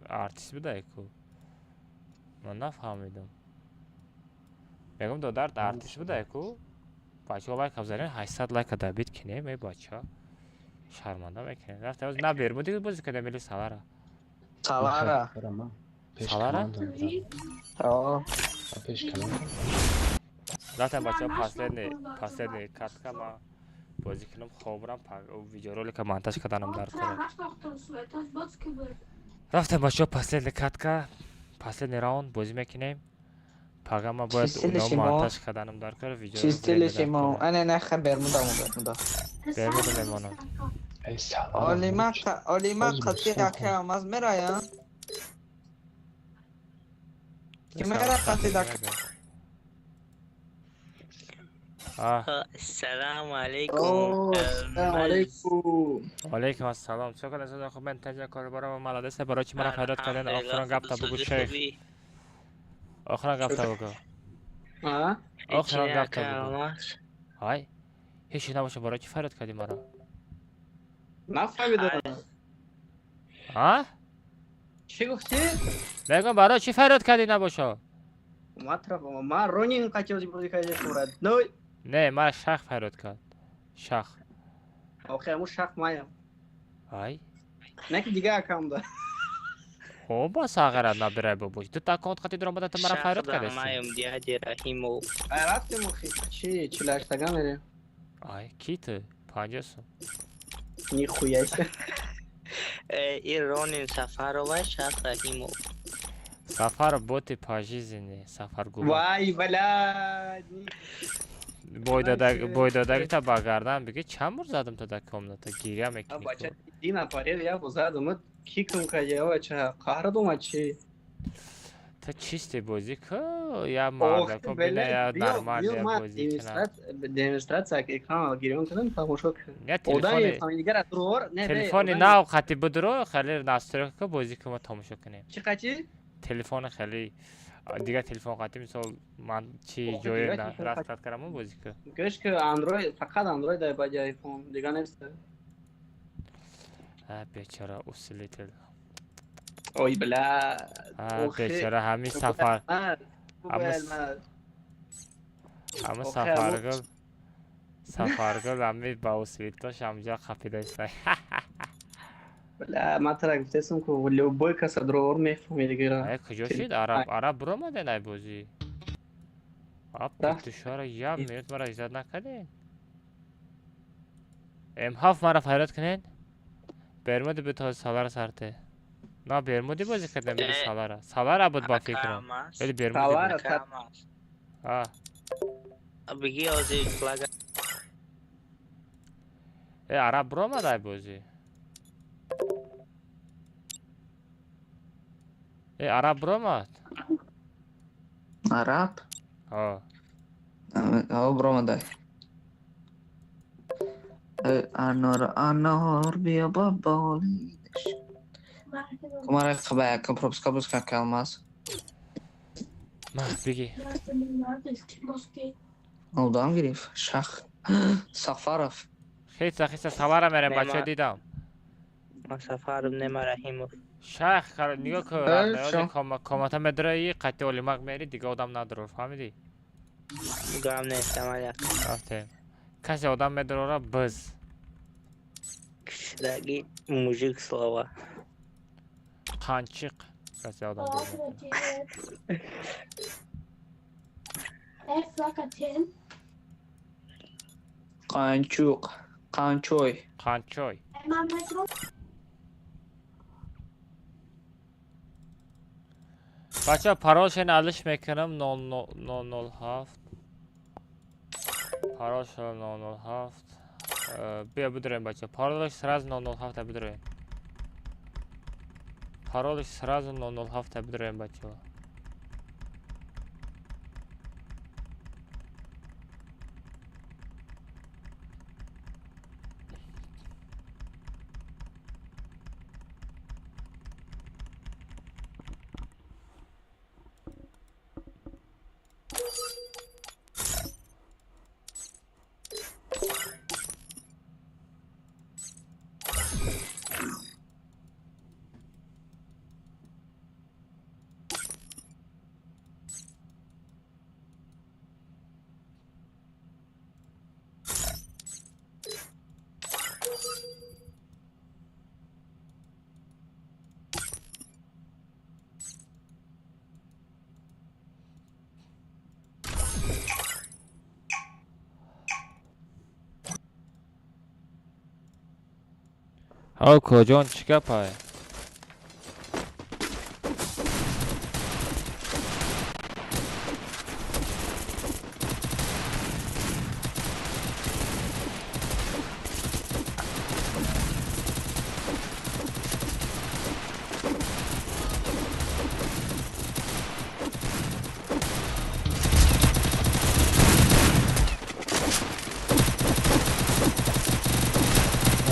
артист будай ку. Ман нафаҳмидам. Мегӯм додарт артист будай ку? Бачаҳо лайка бизанед, 800 лайка добить кинем, эй бача. Шарманда мекунем. Рафта боз на бермуди бозӣ кардем или Салара? Салара. Салара? О. Пеш команда. Рафтам бачаҳо, последний катка ма бозӣ кунам, хобрам, видеоролика монтаж карданам дар кора. Рафтам бачаҳо, последний катка, последний раунд бозӣ мекунем. Пага ма бояд уно монтаж карданам дар кора, видео. Чистили шимо. Ане наха бермуда бермуда. Бермуда мемонам. Олима, Олима қати ака Алмаз мерая? Ки мера қати дак? Ассалому алайкум. Ассалому алайкум. Алайкум ассалом. Чӣ кардед, хуб, ман таҷа корбарам маладеса, барои чӣ мара фарёд карден? Охирон гапта бугу, шейх. Охирон гапта бугу. А? Охирон гапта бугу. Ай. Ҳеч набоша, барои чӣ фарёд кардӣ мара? Нафаҳмидам. А? Чӣ гуфтӣ? Мегӯям, барои чӣ фарёд кардӣ набоша? Ма Ронин хотел бозӣ кардем, родной. Не, мара шах фарёд кард. Шах. Охе, ҳамун шах маям. Ай. Не ки дига аккаунт да. Хоб, бас ағара набирай бобош. Дута аккаунт қати дуромада ту мара фарёд кардеси. Маям, дяди Раҳимов. Ай рафтем охи. Чӣ, чилаштага мерем? Ай, ки ту? 50 сум. Нихуя себе. И Ронин Сафарова, Шах Раҳимов. Сафаров боти пожизненный, Сафар Губа. Вай, блядь. Бойдодагита ба гардан биги, чанд бор задам то дар комната, гиря мекунӣ. Бача, дина парел я задам, кикум кардя, бача, қаҳр дома чи? Ту чисти бозӣ ку, я мардако бина, я нормально бозӣ кунам. Демонстрация экран гирён кардам, тамошо кун. Не, телефони нав қати будро, хеле настройка ку, бозӣ ку, мо тамошо кунем. Чӣ қати? Телефони хеле дигар телефон қати, мисол ман чи ҷое расклад кардам, бозӣ ку. Гӯш ку, Android, фақат Android дай баъди iPhone, дигар нест. А бечора усилитель. Ой, бля. А бечора ҳамин сафар. Ама Сафаргул ами ба усвитош амҷа қапидаистай. Бля, ман тара гуфтесам ку любой каса дроор мефаҳми дигара. Э, куҷо шид? Араб, араб буромаден ай бозӣ. Ап, душара як минут мара иззат накарден. М7 мара файрат кунед. Бермуди бито Салара сарте. На Бермуди бозӣ кардем били Салара. Салара буд ба фикрам. Вели Бермуди. Салара А. Бигӣ ҳозир флага. Э, араб буромад ай бозӣ. Э, араб буромад? Араб? Ҳо. Ҳо, буромадай. Анор, анор, биё ба болидаш. Кумара қаба якам пропуска буска калмас. Ма, бигӣ. Одам гирифт. Шах. Сафаров. Хиса, хиса, Салара мерем, бача дидам. Ма Сафаров нема Раҳимов. Шайх, нигоҳ кун, комата медраи, қатъи олимак мери, дига одам надорор, фаҳмидӣ? Гам нест, амалия. Рафтем. Касе одам медорора биз. Кишидаги мужик слова. Қанчиқ касе одам дорора. Қанчуқ, қанчой. Қанчой. Бача паролшен алиш мекунам 0007. Паролш 007. Биё бидурем бача. Паролш сразу 007 бидурем. Паролш сразу 007 бидурем бача. Ҳо, коҷон, чӣ гапай?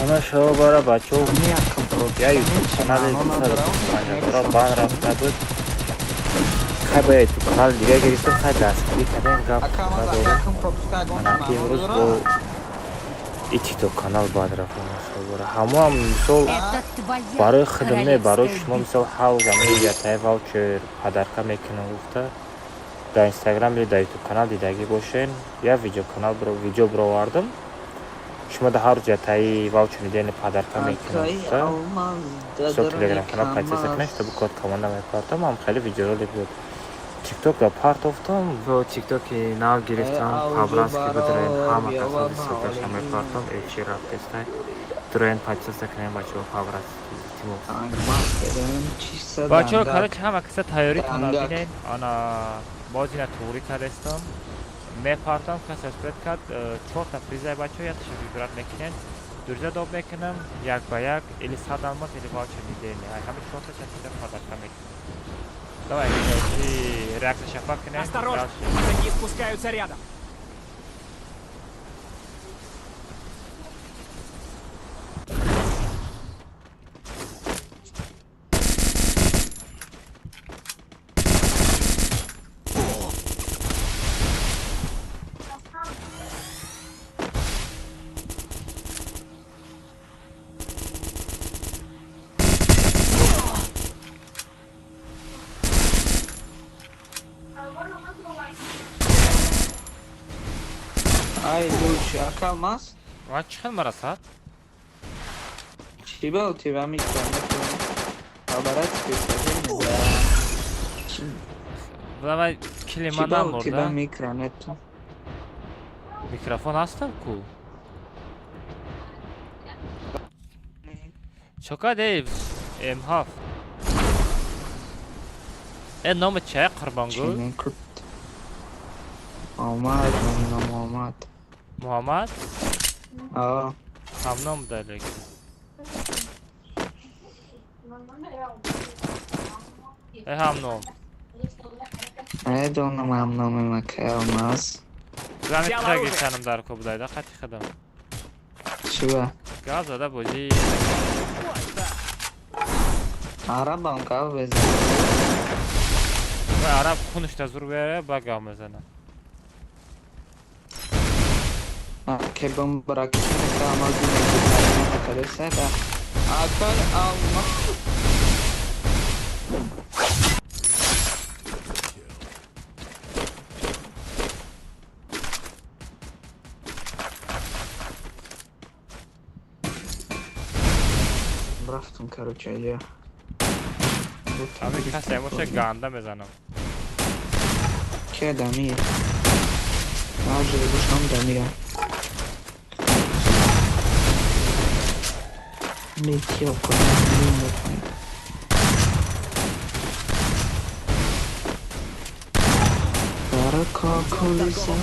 Ама шоу бара бачо я ютуб канали 250 бан рафта буд. Хай ба ютуб канал дига гирифтам, хай дастгирӣ кардем, гап надорем. Ки имрӯз бо и тикток канал бад рафт шоу бара. Ҳамоам мисол барои худам не, барои шумо мисол ҳавз ами ятаи ваучер падарка мекунам гуфта дар инстаграм или дар ютуб канал дидагӣ бошен, я видеоканал видео бировардам. Шумо дар ҳар ҷатаи ваучер недельный подарка мекунам. Со телеграм канал подписаться кунед, чтобы код команда мепартам, ам хеле видеоролик буд. Тикток ро партофтам, во тиктоки нав гирифтам, по-братски бидроен ҳама касо ссылкаша мепартам, эчи рафтестай. Дроен подписаться кунед бачаҳо по-братски илтимос. Бачаҳо, короче, ҳама каса тайёритонро бинед. Ана боз ина туғрӣ кардестам. Мепартам, кас аспред кард, чорта призай бачаҳо, якташа вибрат мекунед, дурза доб мекунам, як ба як, или 100 алмаз, или ваучер недельный. Ай ҳама чорта чатида подарка мекунам. Давай, короче, реакция шафак кунед. Осторожно, враги спускаются рядом. Ай, лучи, ака алмаз? Ва чӣ хел марасад? Чӣ ба у тебя микрофон? Давай килима Чӣ ба у намурда. тебя микронету? Микрофон ҳастам ку. Чо кардӣ М7? Э номи чая Қурбонгул? Муҳаммад, номи Муҳаммад. Муҳаммад? Аа. Ҳамном далек. Э ҳамном. Намедонам ҳамноми ма кай алмаз. Зани тира гирифтанам дар ку будайда қати худам. Чӣ ба? Гап зада бозӣ. Арабам гап безан. Ва араб хунушта зур бере ба гап мезана. Ке бомбара ки алмаз мекунад. Акай алмаз. Рафтум, короче, я. Ами касе моша ганда мезанам. Ке дамир? Мажи гӯшам дамира. Метиё кунам. Барака колиса.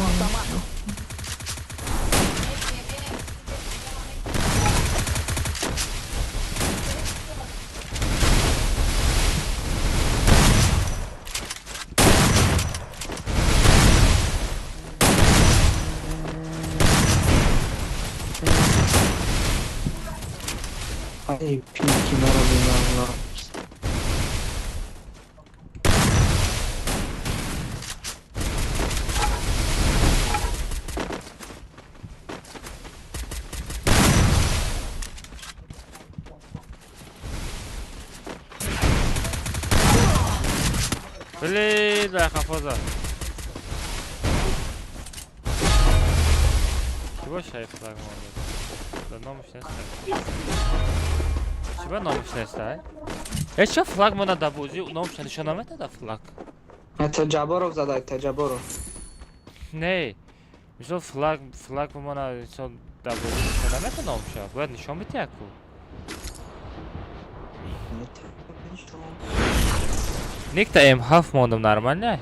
Ай, пики маро бималло. Блин, да хафоза. Чего шайф так может? Да номуш нест. Чего номуш нест, ай? Э чё флаг мона дабузи, номуш нишон наметада флаг. Это Джаборов задай, это Джаборов. Не, мисол флаг, флаг мона мисол дабузи нишон намета номуша. Бояд нишон бити аку. Никта М7 мондам нормально?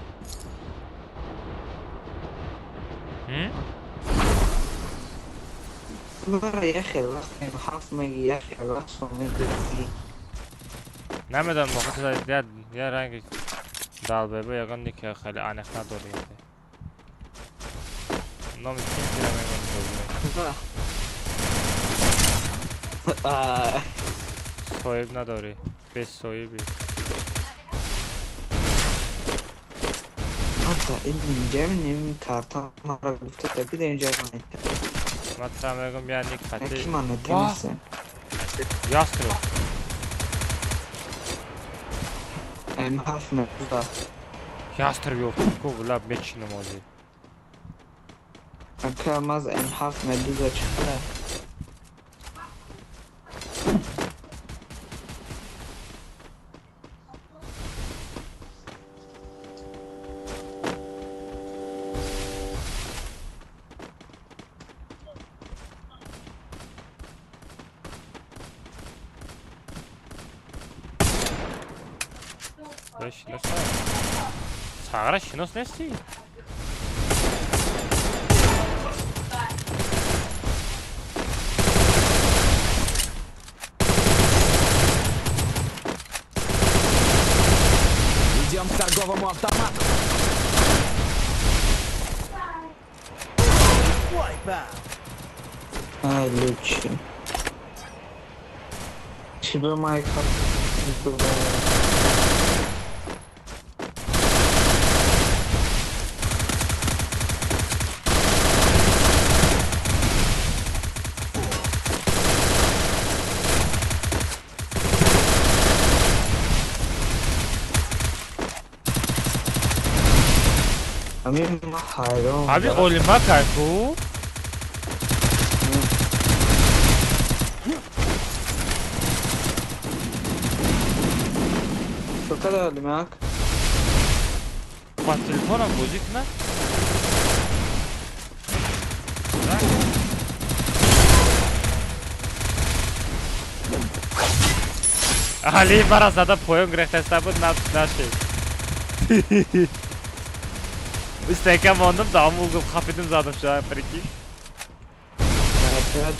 М7 меги, я хел вақт меги. Намедонам, мохоти я ранги далбеба ягон ники хеле аниқ надорӣ. Номи ким кира мегӯям. Соҳиб надорӣ, бес соҳибӣ. Ин инҷа ним карта мара гуфта табида инҷа Ман тра мегӯям я ник хати. Ки ман натемисем. Ястру. М7 меба. Ястру ёфт ку лаб мечинам озӣ. Ака маз М7 медуза чӣ? Сағра шинос нести? Идем к торговому автомату. Ай, лучше. Тебе майка. Ҳами олима кайфу? Ссылка дадим, як? По телефонам бозӣ кунад? Али мара зада поён гирехтаста буд, нашед. Истека мондам, да амул хафидим задам ша, прикинь.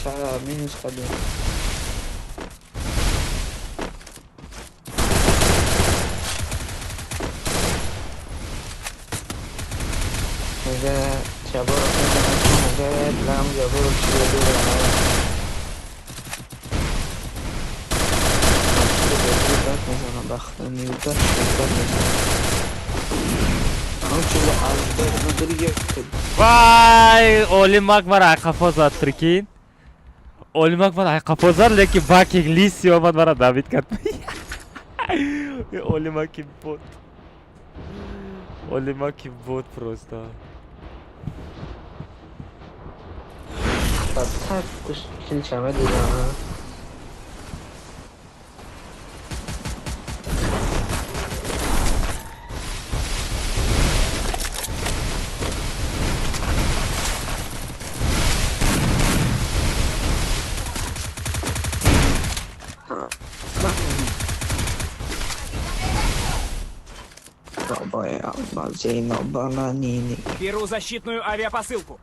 Чара, минус ходу. Мега чабор мега лам ҷабор чиё мезанам бахта миюта мезанам. Вай, Олимак мара айқафо зад, прикинь. Олимак мара айқафо зад, лекин баки лиси омад мара давид кард. Олимаки бот. Олимаки бот просто. Так, килчама дидам. Беру защитную авиапосылку.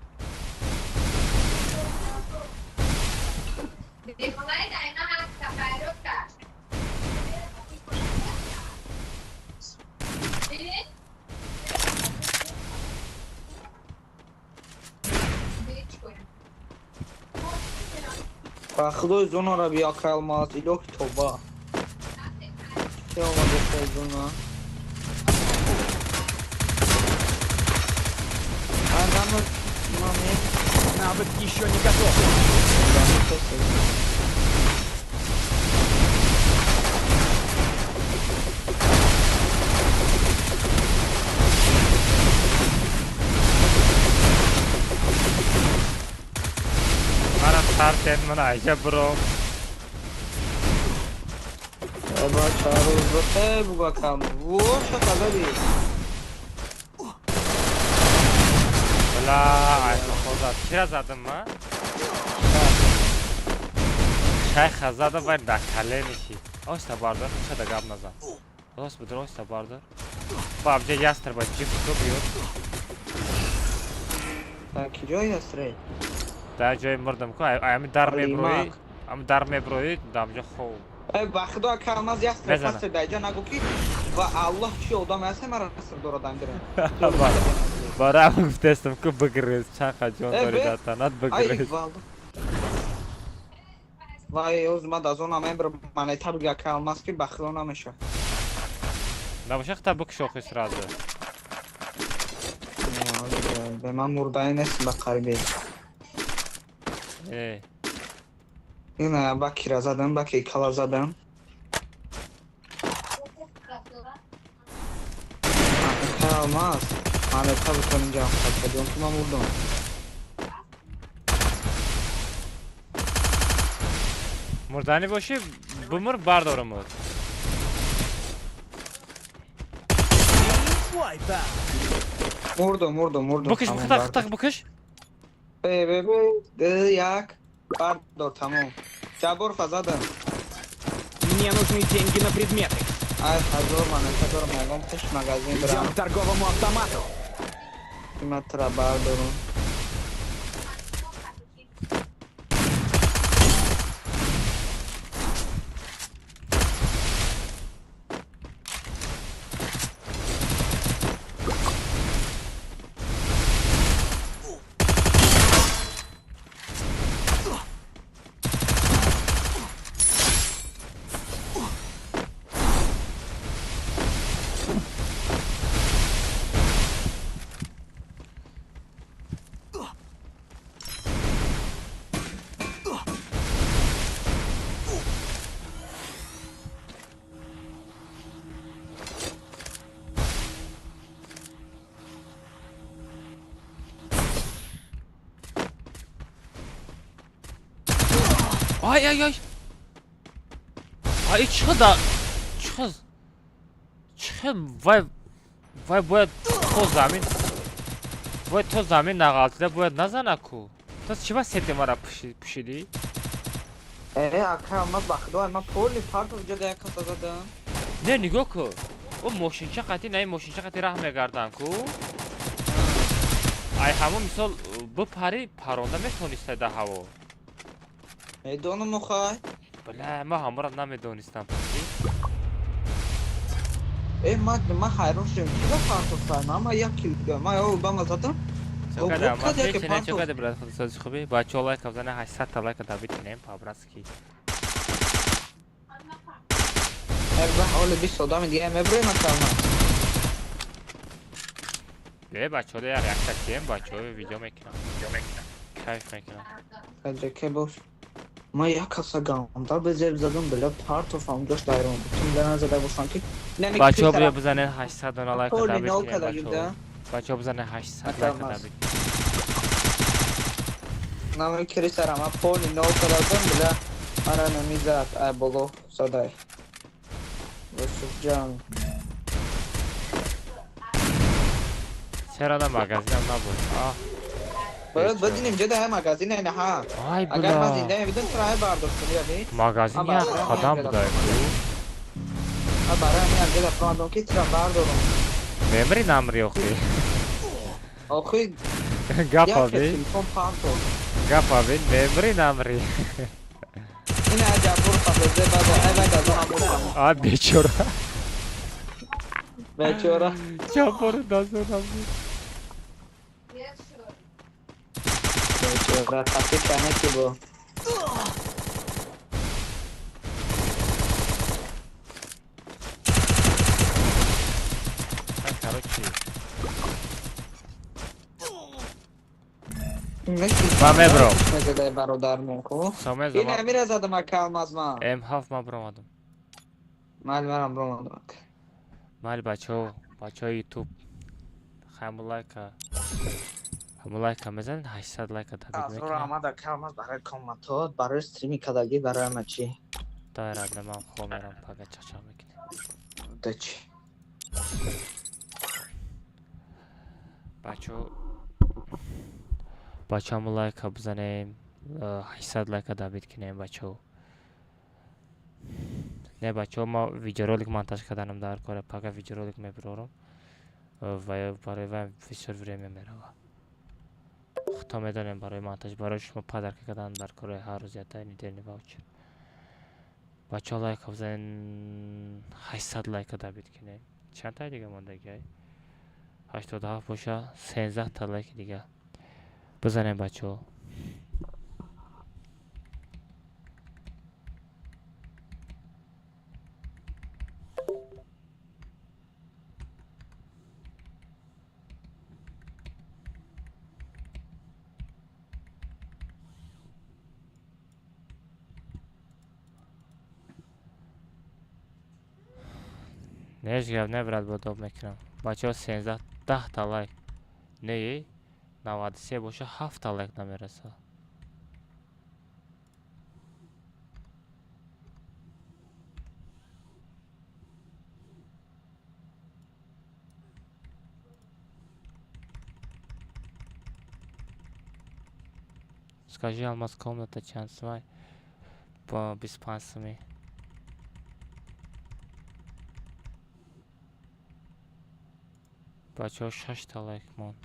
Худой зонара бия калмаз, илох тоба. Ке омада зона? Навык еще не готов. Мара сар мана айша бро. Эба чару бе буга кам. Во шакадари. Бла, айқафо зад. Кира задам ма? Шайха задам вай да кале меши. Оста бардор, чада гап назан. Рост буд, роста бардор. Ба абҷа ястр ба ҷифт ку биёд. Та ки ҷой ястрей? Дар ҷои мурдам ку, ами дар меброи, ами дар меброи, дамҷа хов. Э, ба худо калмаз ястр паст даҷа нагу ки ва Аллоҳ чи одам аст мара раср дора дангирам. Барам гуфтестам ку бигрез, чанд ҷон дори дар танат бигрез. Вай, оз ма да зона мебр манета бига калмаз ки ба худо намеша. Набоша хта бикшохи сразу. Бе ман мурдаи нестам ба қариби. Э. Ина ба кира задам, ба ки кала задам. Калмаз, манета бутон инҷа хатка ки ман мурдам. Мурданӣ бошӣ, бумур бардорам от. Мурдум, мурдум, мурдум. Бикиш, хата, хата, бикиш. Бе, бе, бе, д, як. Бардор, тамом. Ҷабор фазадам. Мне нужны деньги на предметы. Ай, хазор, манета дорам, ягон пеш магазин брам. Идем к торговому автомату. Матра бардорум. Ай, ай, ай. Ай, чӣ да? Чӣ? Чӣ вай вай бояд то замин, бояд то замин нағалтида бояд назана ку. То чӣ ба сети мара пӯшидӣ? Э, ака, ма ба худо, ма поли партов ҷода як каса задам. Не, нигоҳ ку. О мошинча қати, на ин мошинча қати раҳ мегардан ку. Ай ҳамон мисол бипарӣ паронда метонистай дар ҳаво. Медонам охай. Бля, ман ҳамонро намедонистам. Э, ма ҳайрон шудам, ки ба партов ма як кил ма ё ба ма задам. Чокаде брат, худсози хуби. Бачаҳо лайка бизанед, 800 та лайка добит кунем по-братски. Ба ҳоли 20 одами дига мебурем акалма. Э, бачаҳо як якта кем, бачаҳо видео мекунам. Кайф мекунам. Ке бош. Ма як каса ганда безеб задам, бля, партов ҳамҷош дайрон. Тум да назада бошам ки. Бачаҳо биё бизанед 800 дона лайка добит кунем бачаҳо. Бачаҳо бизанед 800 лайка добит. Нами крисара ма поли нол кардам, бля, мара намизад, ай боло садай. Юсуфҷон. Чаро на магазинам набуд? Аҳ. Бояд бадинем ҷода ҳай магазин ай наҳа. Ай Агар ман бля. зинда мебудам, туро ҳай бардоштам, яби. Магазин як қадам будай ку. Ма барои ҳамин ҳам ҷода фаҳмадам ки туро бардорам. Мемри намри охи. Охи Гапа як би. телефон партов. Гапа би, мемри намри. Ин ай ҷабур қабезе баъд ай вай газонам бурдам. А бечора. Бечора. Ҷабур дазонам буд. Бечора тафи кане ки бо. Короче. Ма мебром. Мезадай бародармон ку. Сомез Ин амира задам ака алмаз ма. М7 ма бромадам. Мал марам бромадам ака. Мали бачаҳо, бачаҳои YouTube. Ҳамун лайка. Ҳамун лайка мезанед, 800 лайка добит Азор мекунем. омад ака алмаз барои комментот, барои стрими кадаги, барои ҳама чӣ. Дайрад, ман хоб мерам, пага чақчақ мекунем. Да чӣ? Бачаҳо, бачаҳо ҳамун лайка бизанем, 800 лайка добит кунем бачаҳо. Не бачаҳо, ма видеоролик монтаж карданам дар кора, пага видеоролик мебирорам. Ва барои вай бисёр время мерава. Худто медонем барои монтаж, барои шумо подарка кардан дар кораи ҳар рӯз ята недельный ваучер. Бачаҳо лайка бизанем, 800 лайка добит кунем. Чанд та дига мондагиай? 87 боша, 13 та лайки дига. Бизанем бачаҳо. Неж гап не брат, бодоб мекунам. Бачаҳо 13 10 та лайк. Не, 93 боша 7 та лайк намераса. Скажи, Алмаз, комната чанд сумай? По 25 суми. Бачаҳо 6 та лайк монд.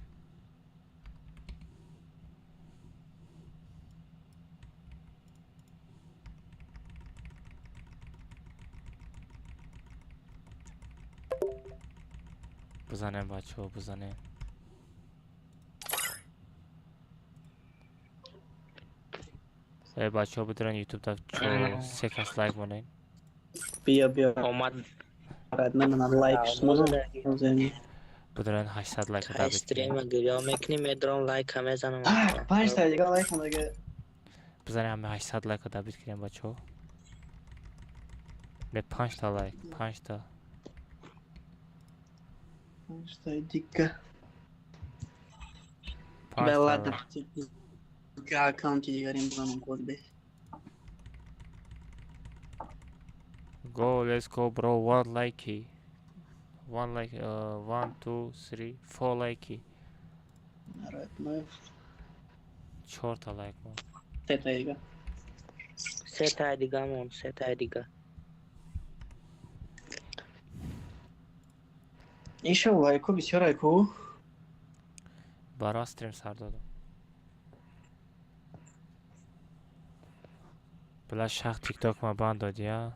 Бизанем бачаҳо, бизанем. Э, бачаҳо бидурен YouTube да се кас лайк монед. Биё, биё. Омад. Брат, ман лайк шумозам. Бидурен 800 лайк Ҳай добит кунем. стрима гирё мекунем, медорам лайка мезанам. 5 та дига лайк мондаги. Бизанем ҳама 800 лайка добит кунем бачаҳо. Не 5 та лайк, 5 та. 5 та дига. 5 та Бела лайк. Дига аккаунти дигарим бизанам код бе. Go, let's go, bro. One like. One like, one, two, three, four лайки. Родной. Чорта лайк мон. Сетаи дига. Сетаи дига мон, сетаи дига. Иша лайку бисёр айку. Бара стрим сар додам. Бля, шах тикток ма банд дод, я?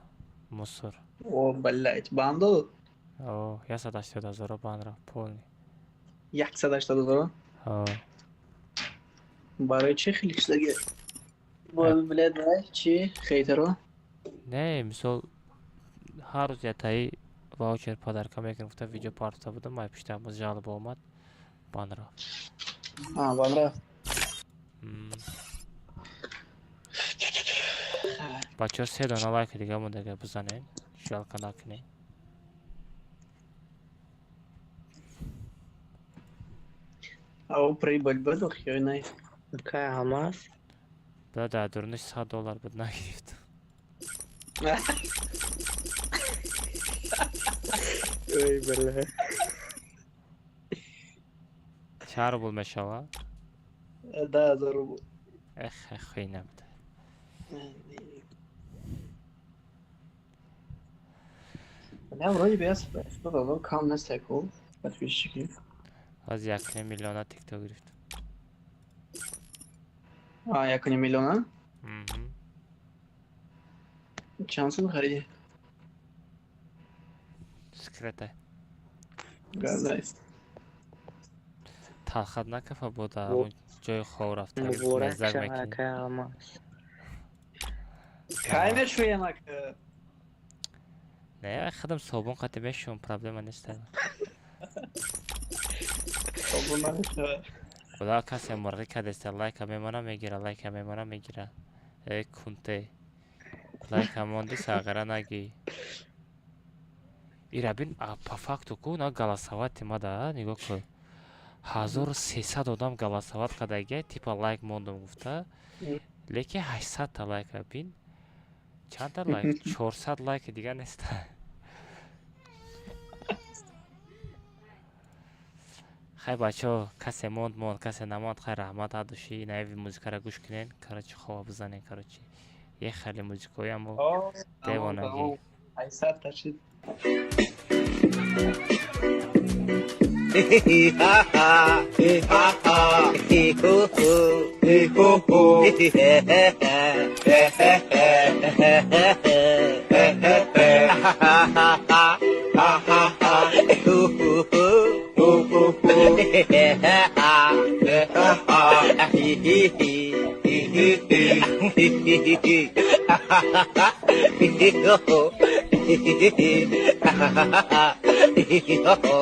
Мусор. О, блядь, банд дод? О, 180 ҳазоро банд рафт, полный. 180 ҳазоро? О. Барои чӣ хеле шудаги? Блядь, вай, чӣ? Хейтеро? Не, мисол, ҳар рӯз ятаи ваучер подарка мекунем, гуфта видео партофта будам, ай пиштам боз жалоба омад, банд рафт. А, банд рафт. Бачаҳо, се дона лайки дига мондага бизанем, жалко накунем. Ау, прибыль буд, ё не? Кай ҳамас? Бля, дар дурниш $100 буд, нагирифтам. Ой, бля. Чанд рубл мешавад? 10,000 рубл. Эх, хуйня буда. Бля, вроде бы 180 ҳазор кам нест айку, подписчики. Аз 1,5 миллиона тикток гирифтам. А, 1,5 миллиона? Чанд сум харидӣ? Секрете. Газайст. Талхат накафа буда, ҷои хов рафта. Муборак шава, акай Алмаз. Кай мешӯям, ака? Не, худам собун қати мешӯям, проблема нест. Собун намешавад. Худо, касе мурғӣ кардеста, лайка мемона мегира, лайка мемона мегира. Э, кунте. Лайка монди, сағира нагӣ. Ира бин, по факту ку на голосовать мада, нигоҳ кун. 1300 одам голосовать кардагия, типа лайк мондум гуфта. Лекин 800 та лайка бин. Чандта лайк? 400 лайки дига неста. Хай, бачаҳо, касе монд монд, касе намонд, хай, раҳмат ҳадуши. Инави музикаро гӯш кунен, короче, хова бизанен, короче. Е хеле музикои амо девонагӣ. 800 та шид. Ha ha ha he ho ho he ho ho he he he he he he he he he ha ha ha ha ha ha ho ho ho ho ho ho he he ha ha ha ha he he he he he he he he ha ha ha he ho ho he he he ha ha ha he ho ho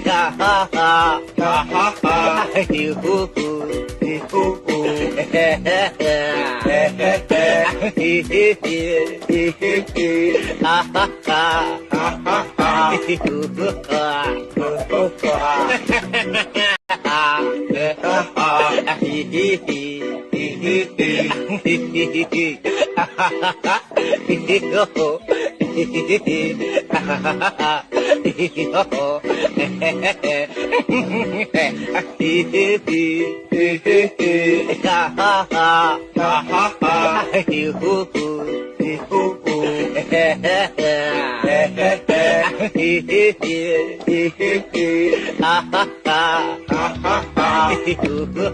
ha ha ha ha ha ha he ho ho he ho ho he he he he he he he ha ha ha ha ha ha he ho ho ho ho ha ha ha he he he he he he he ha ha ha he ho ho he he he ha ha ha he ho ho he he he he he ha ha ha ha ha ha he ho ho he ho ho he he he he he he he ha ha ha ha ha he ho ho.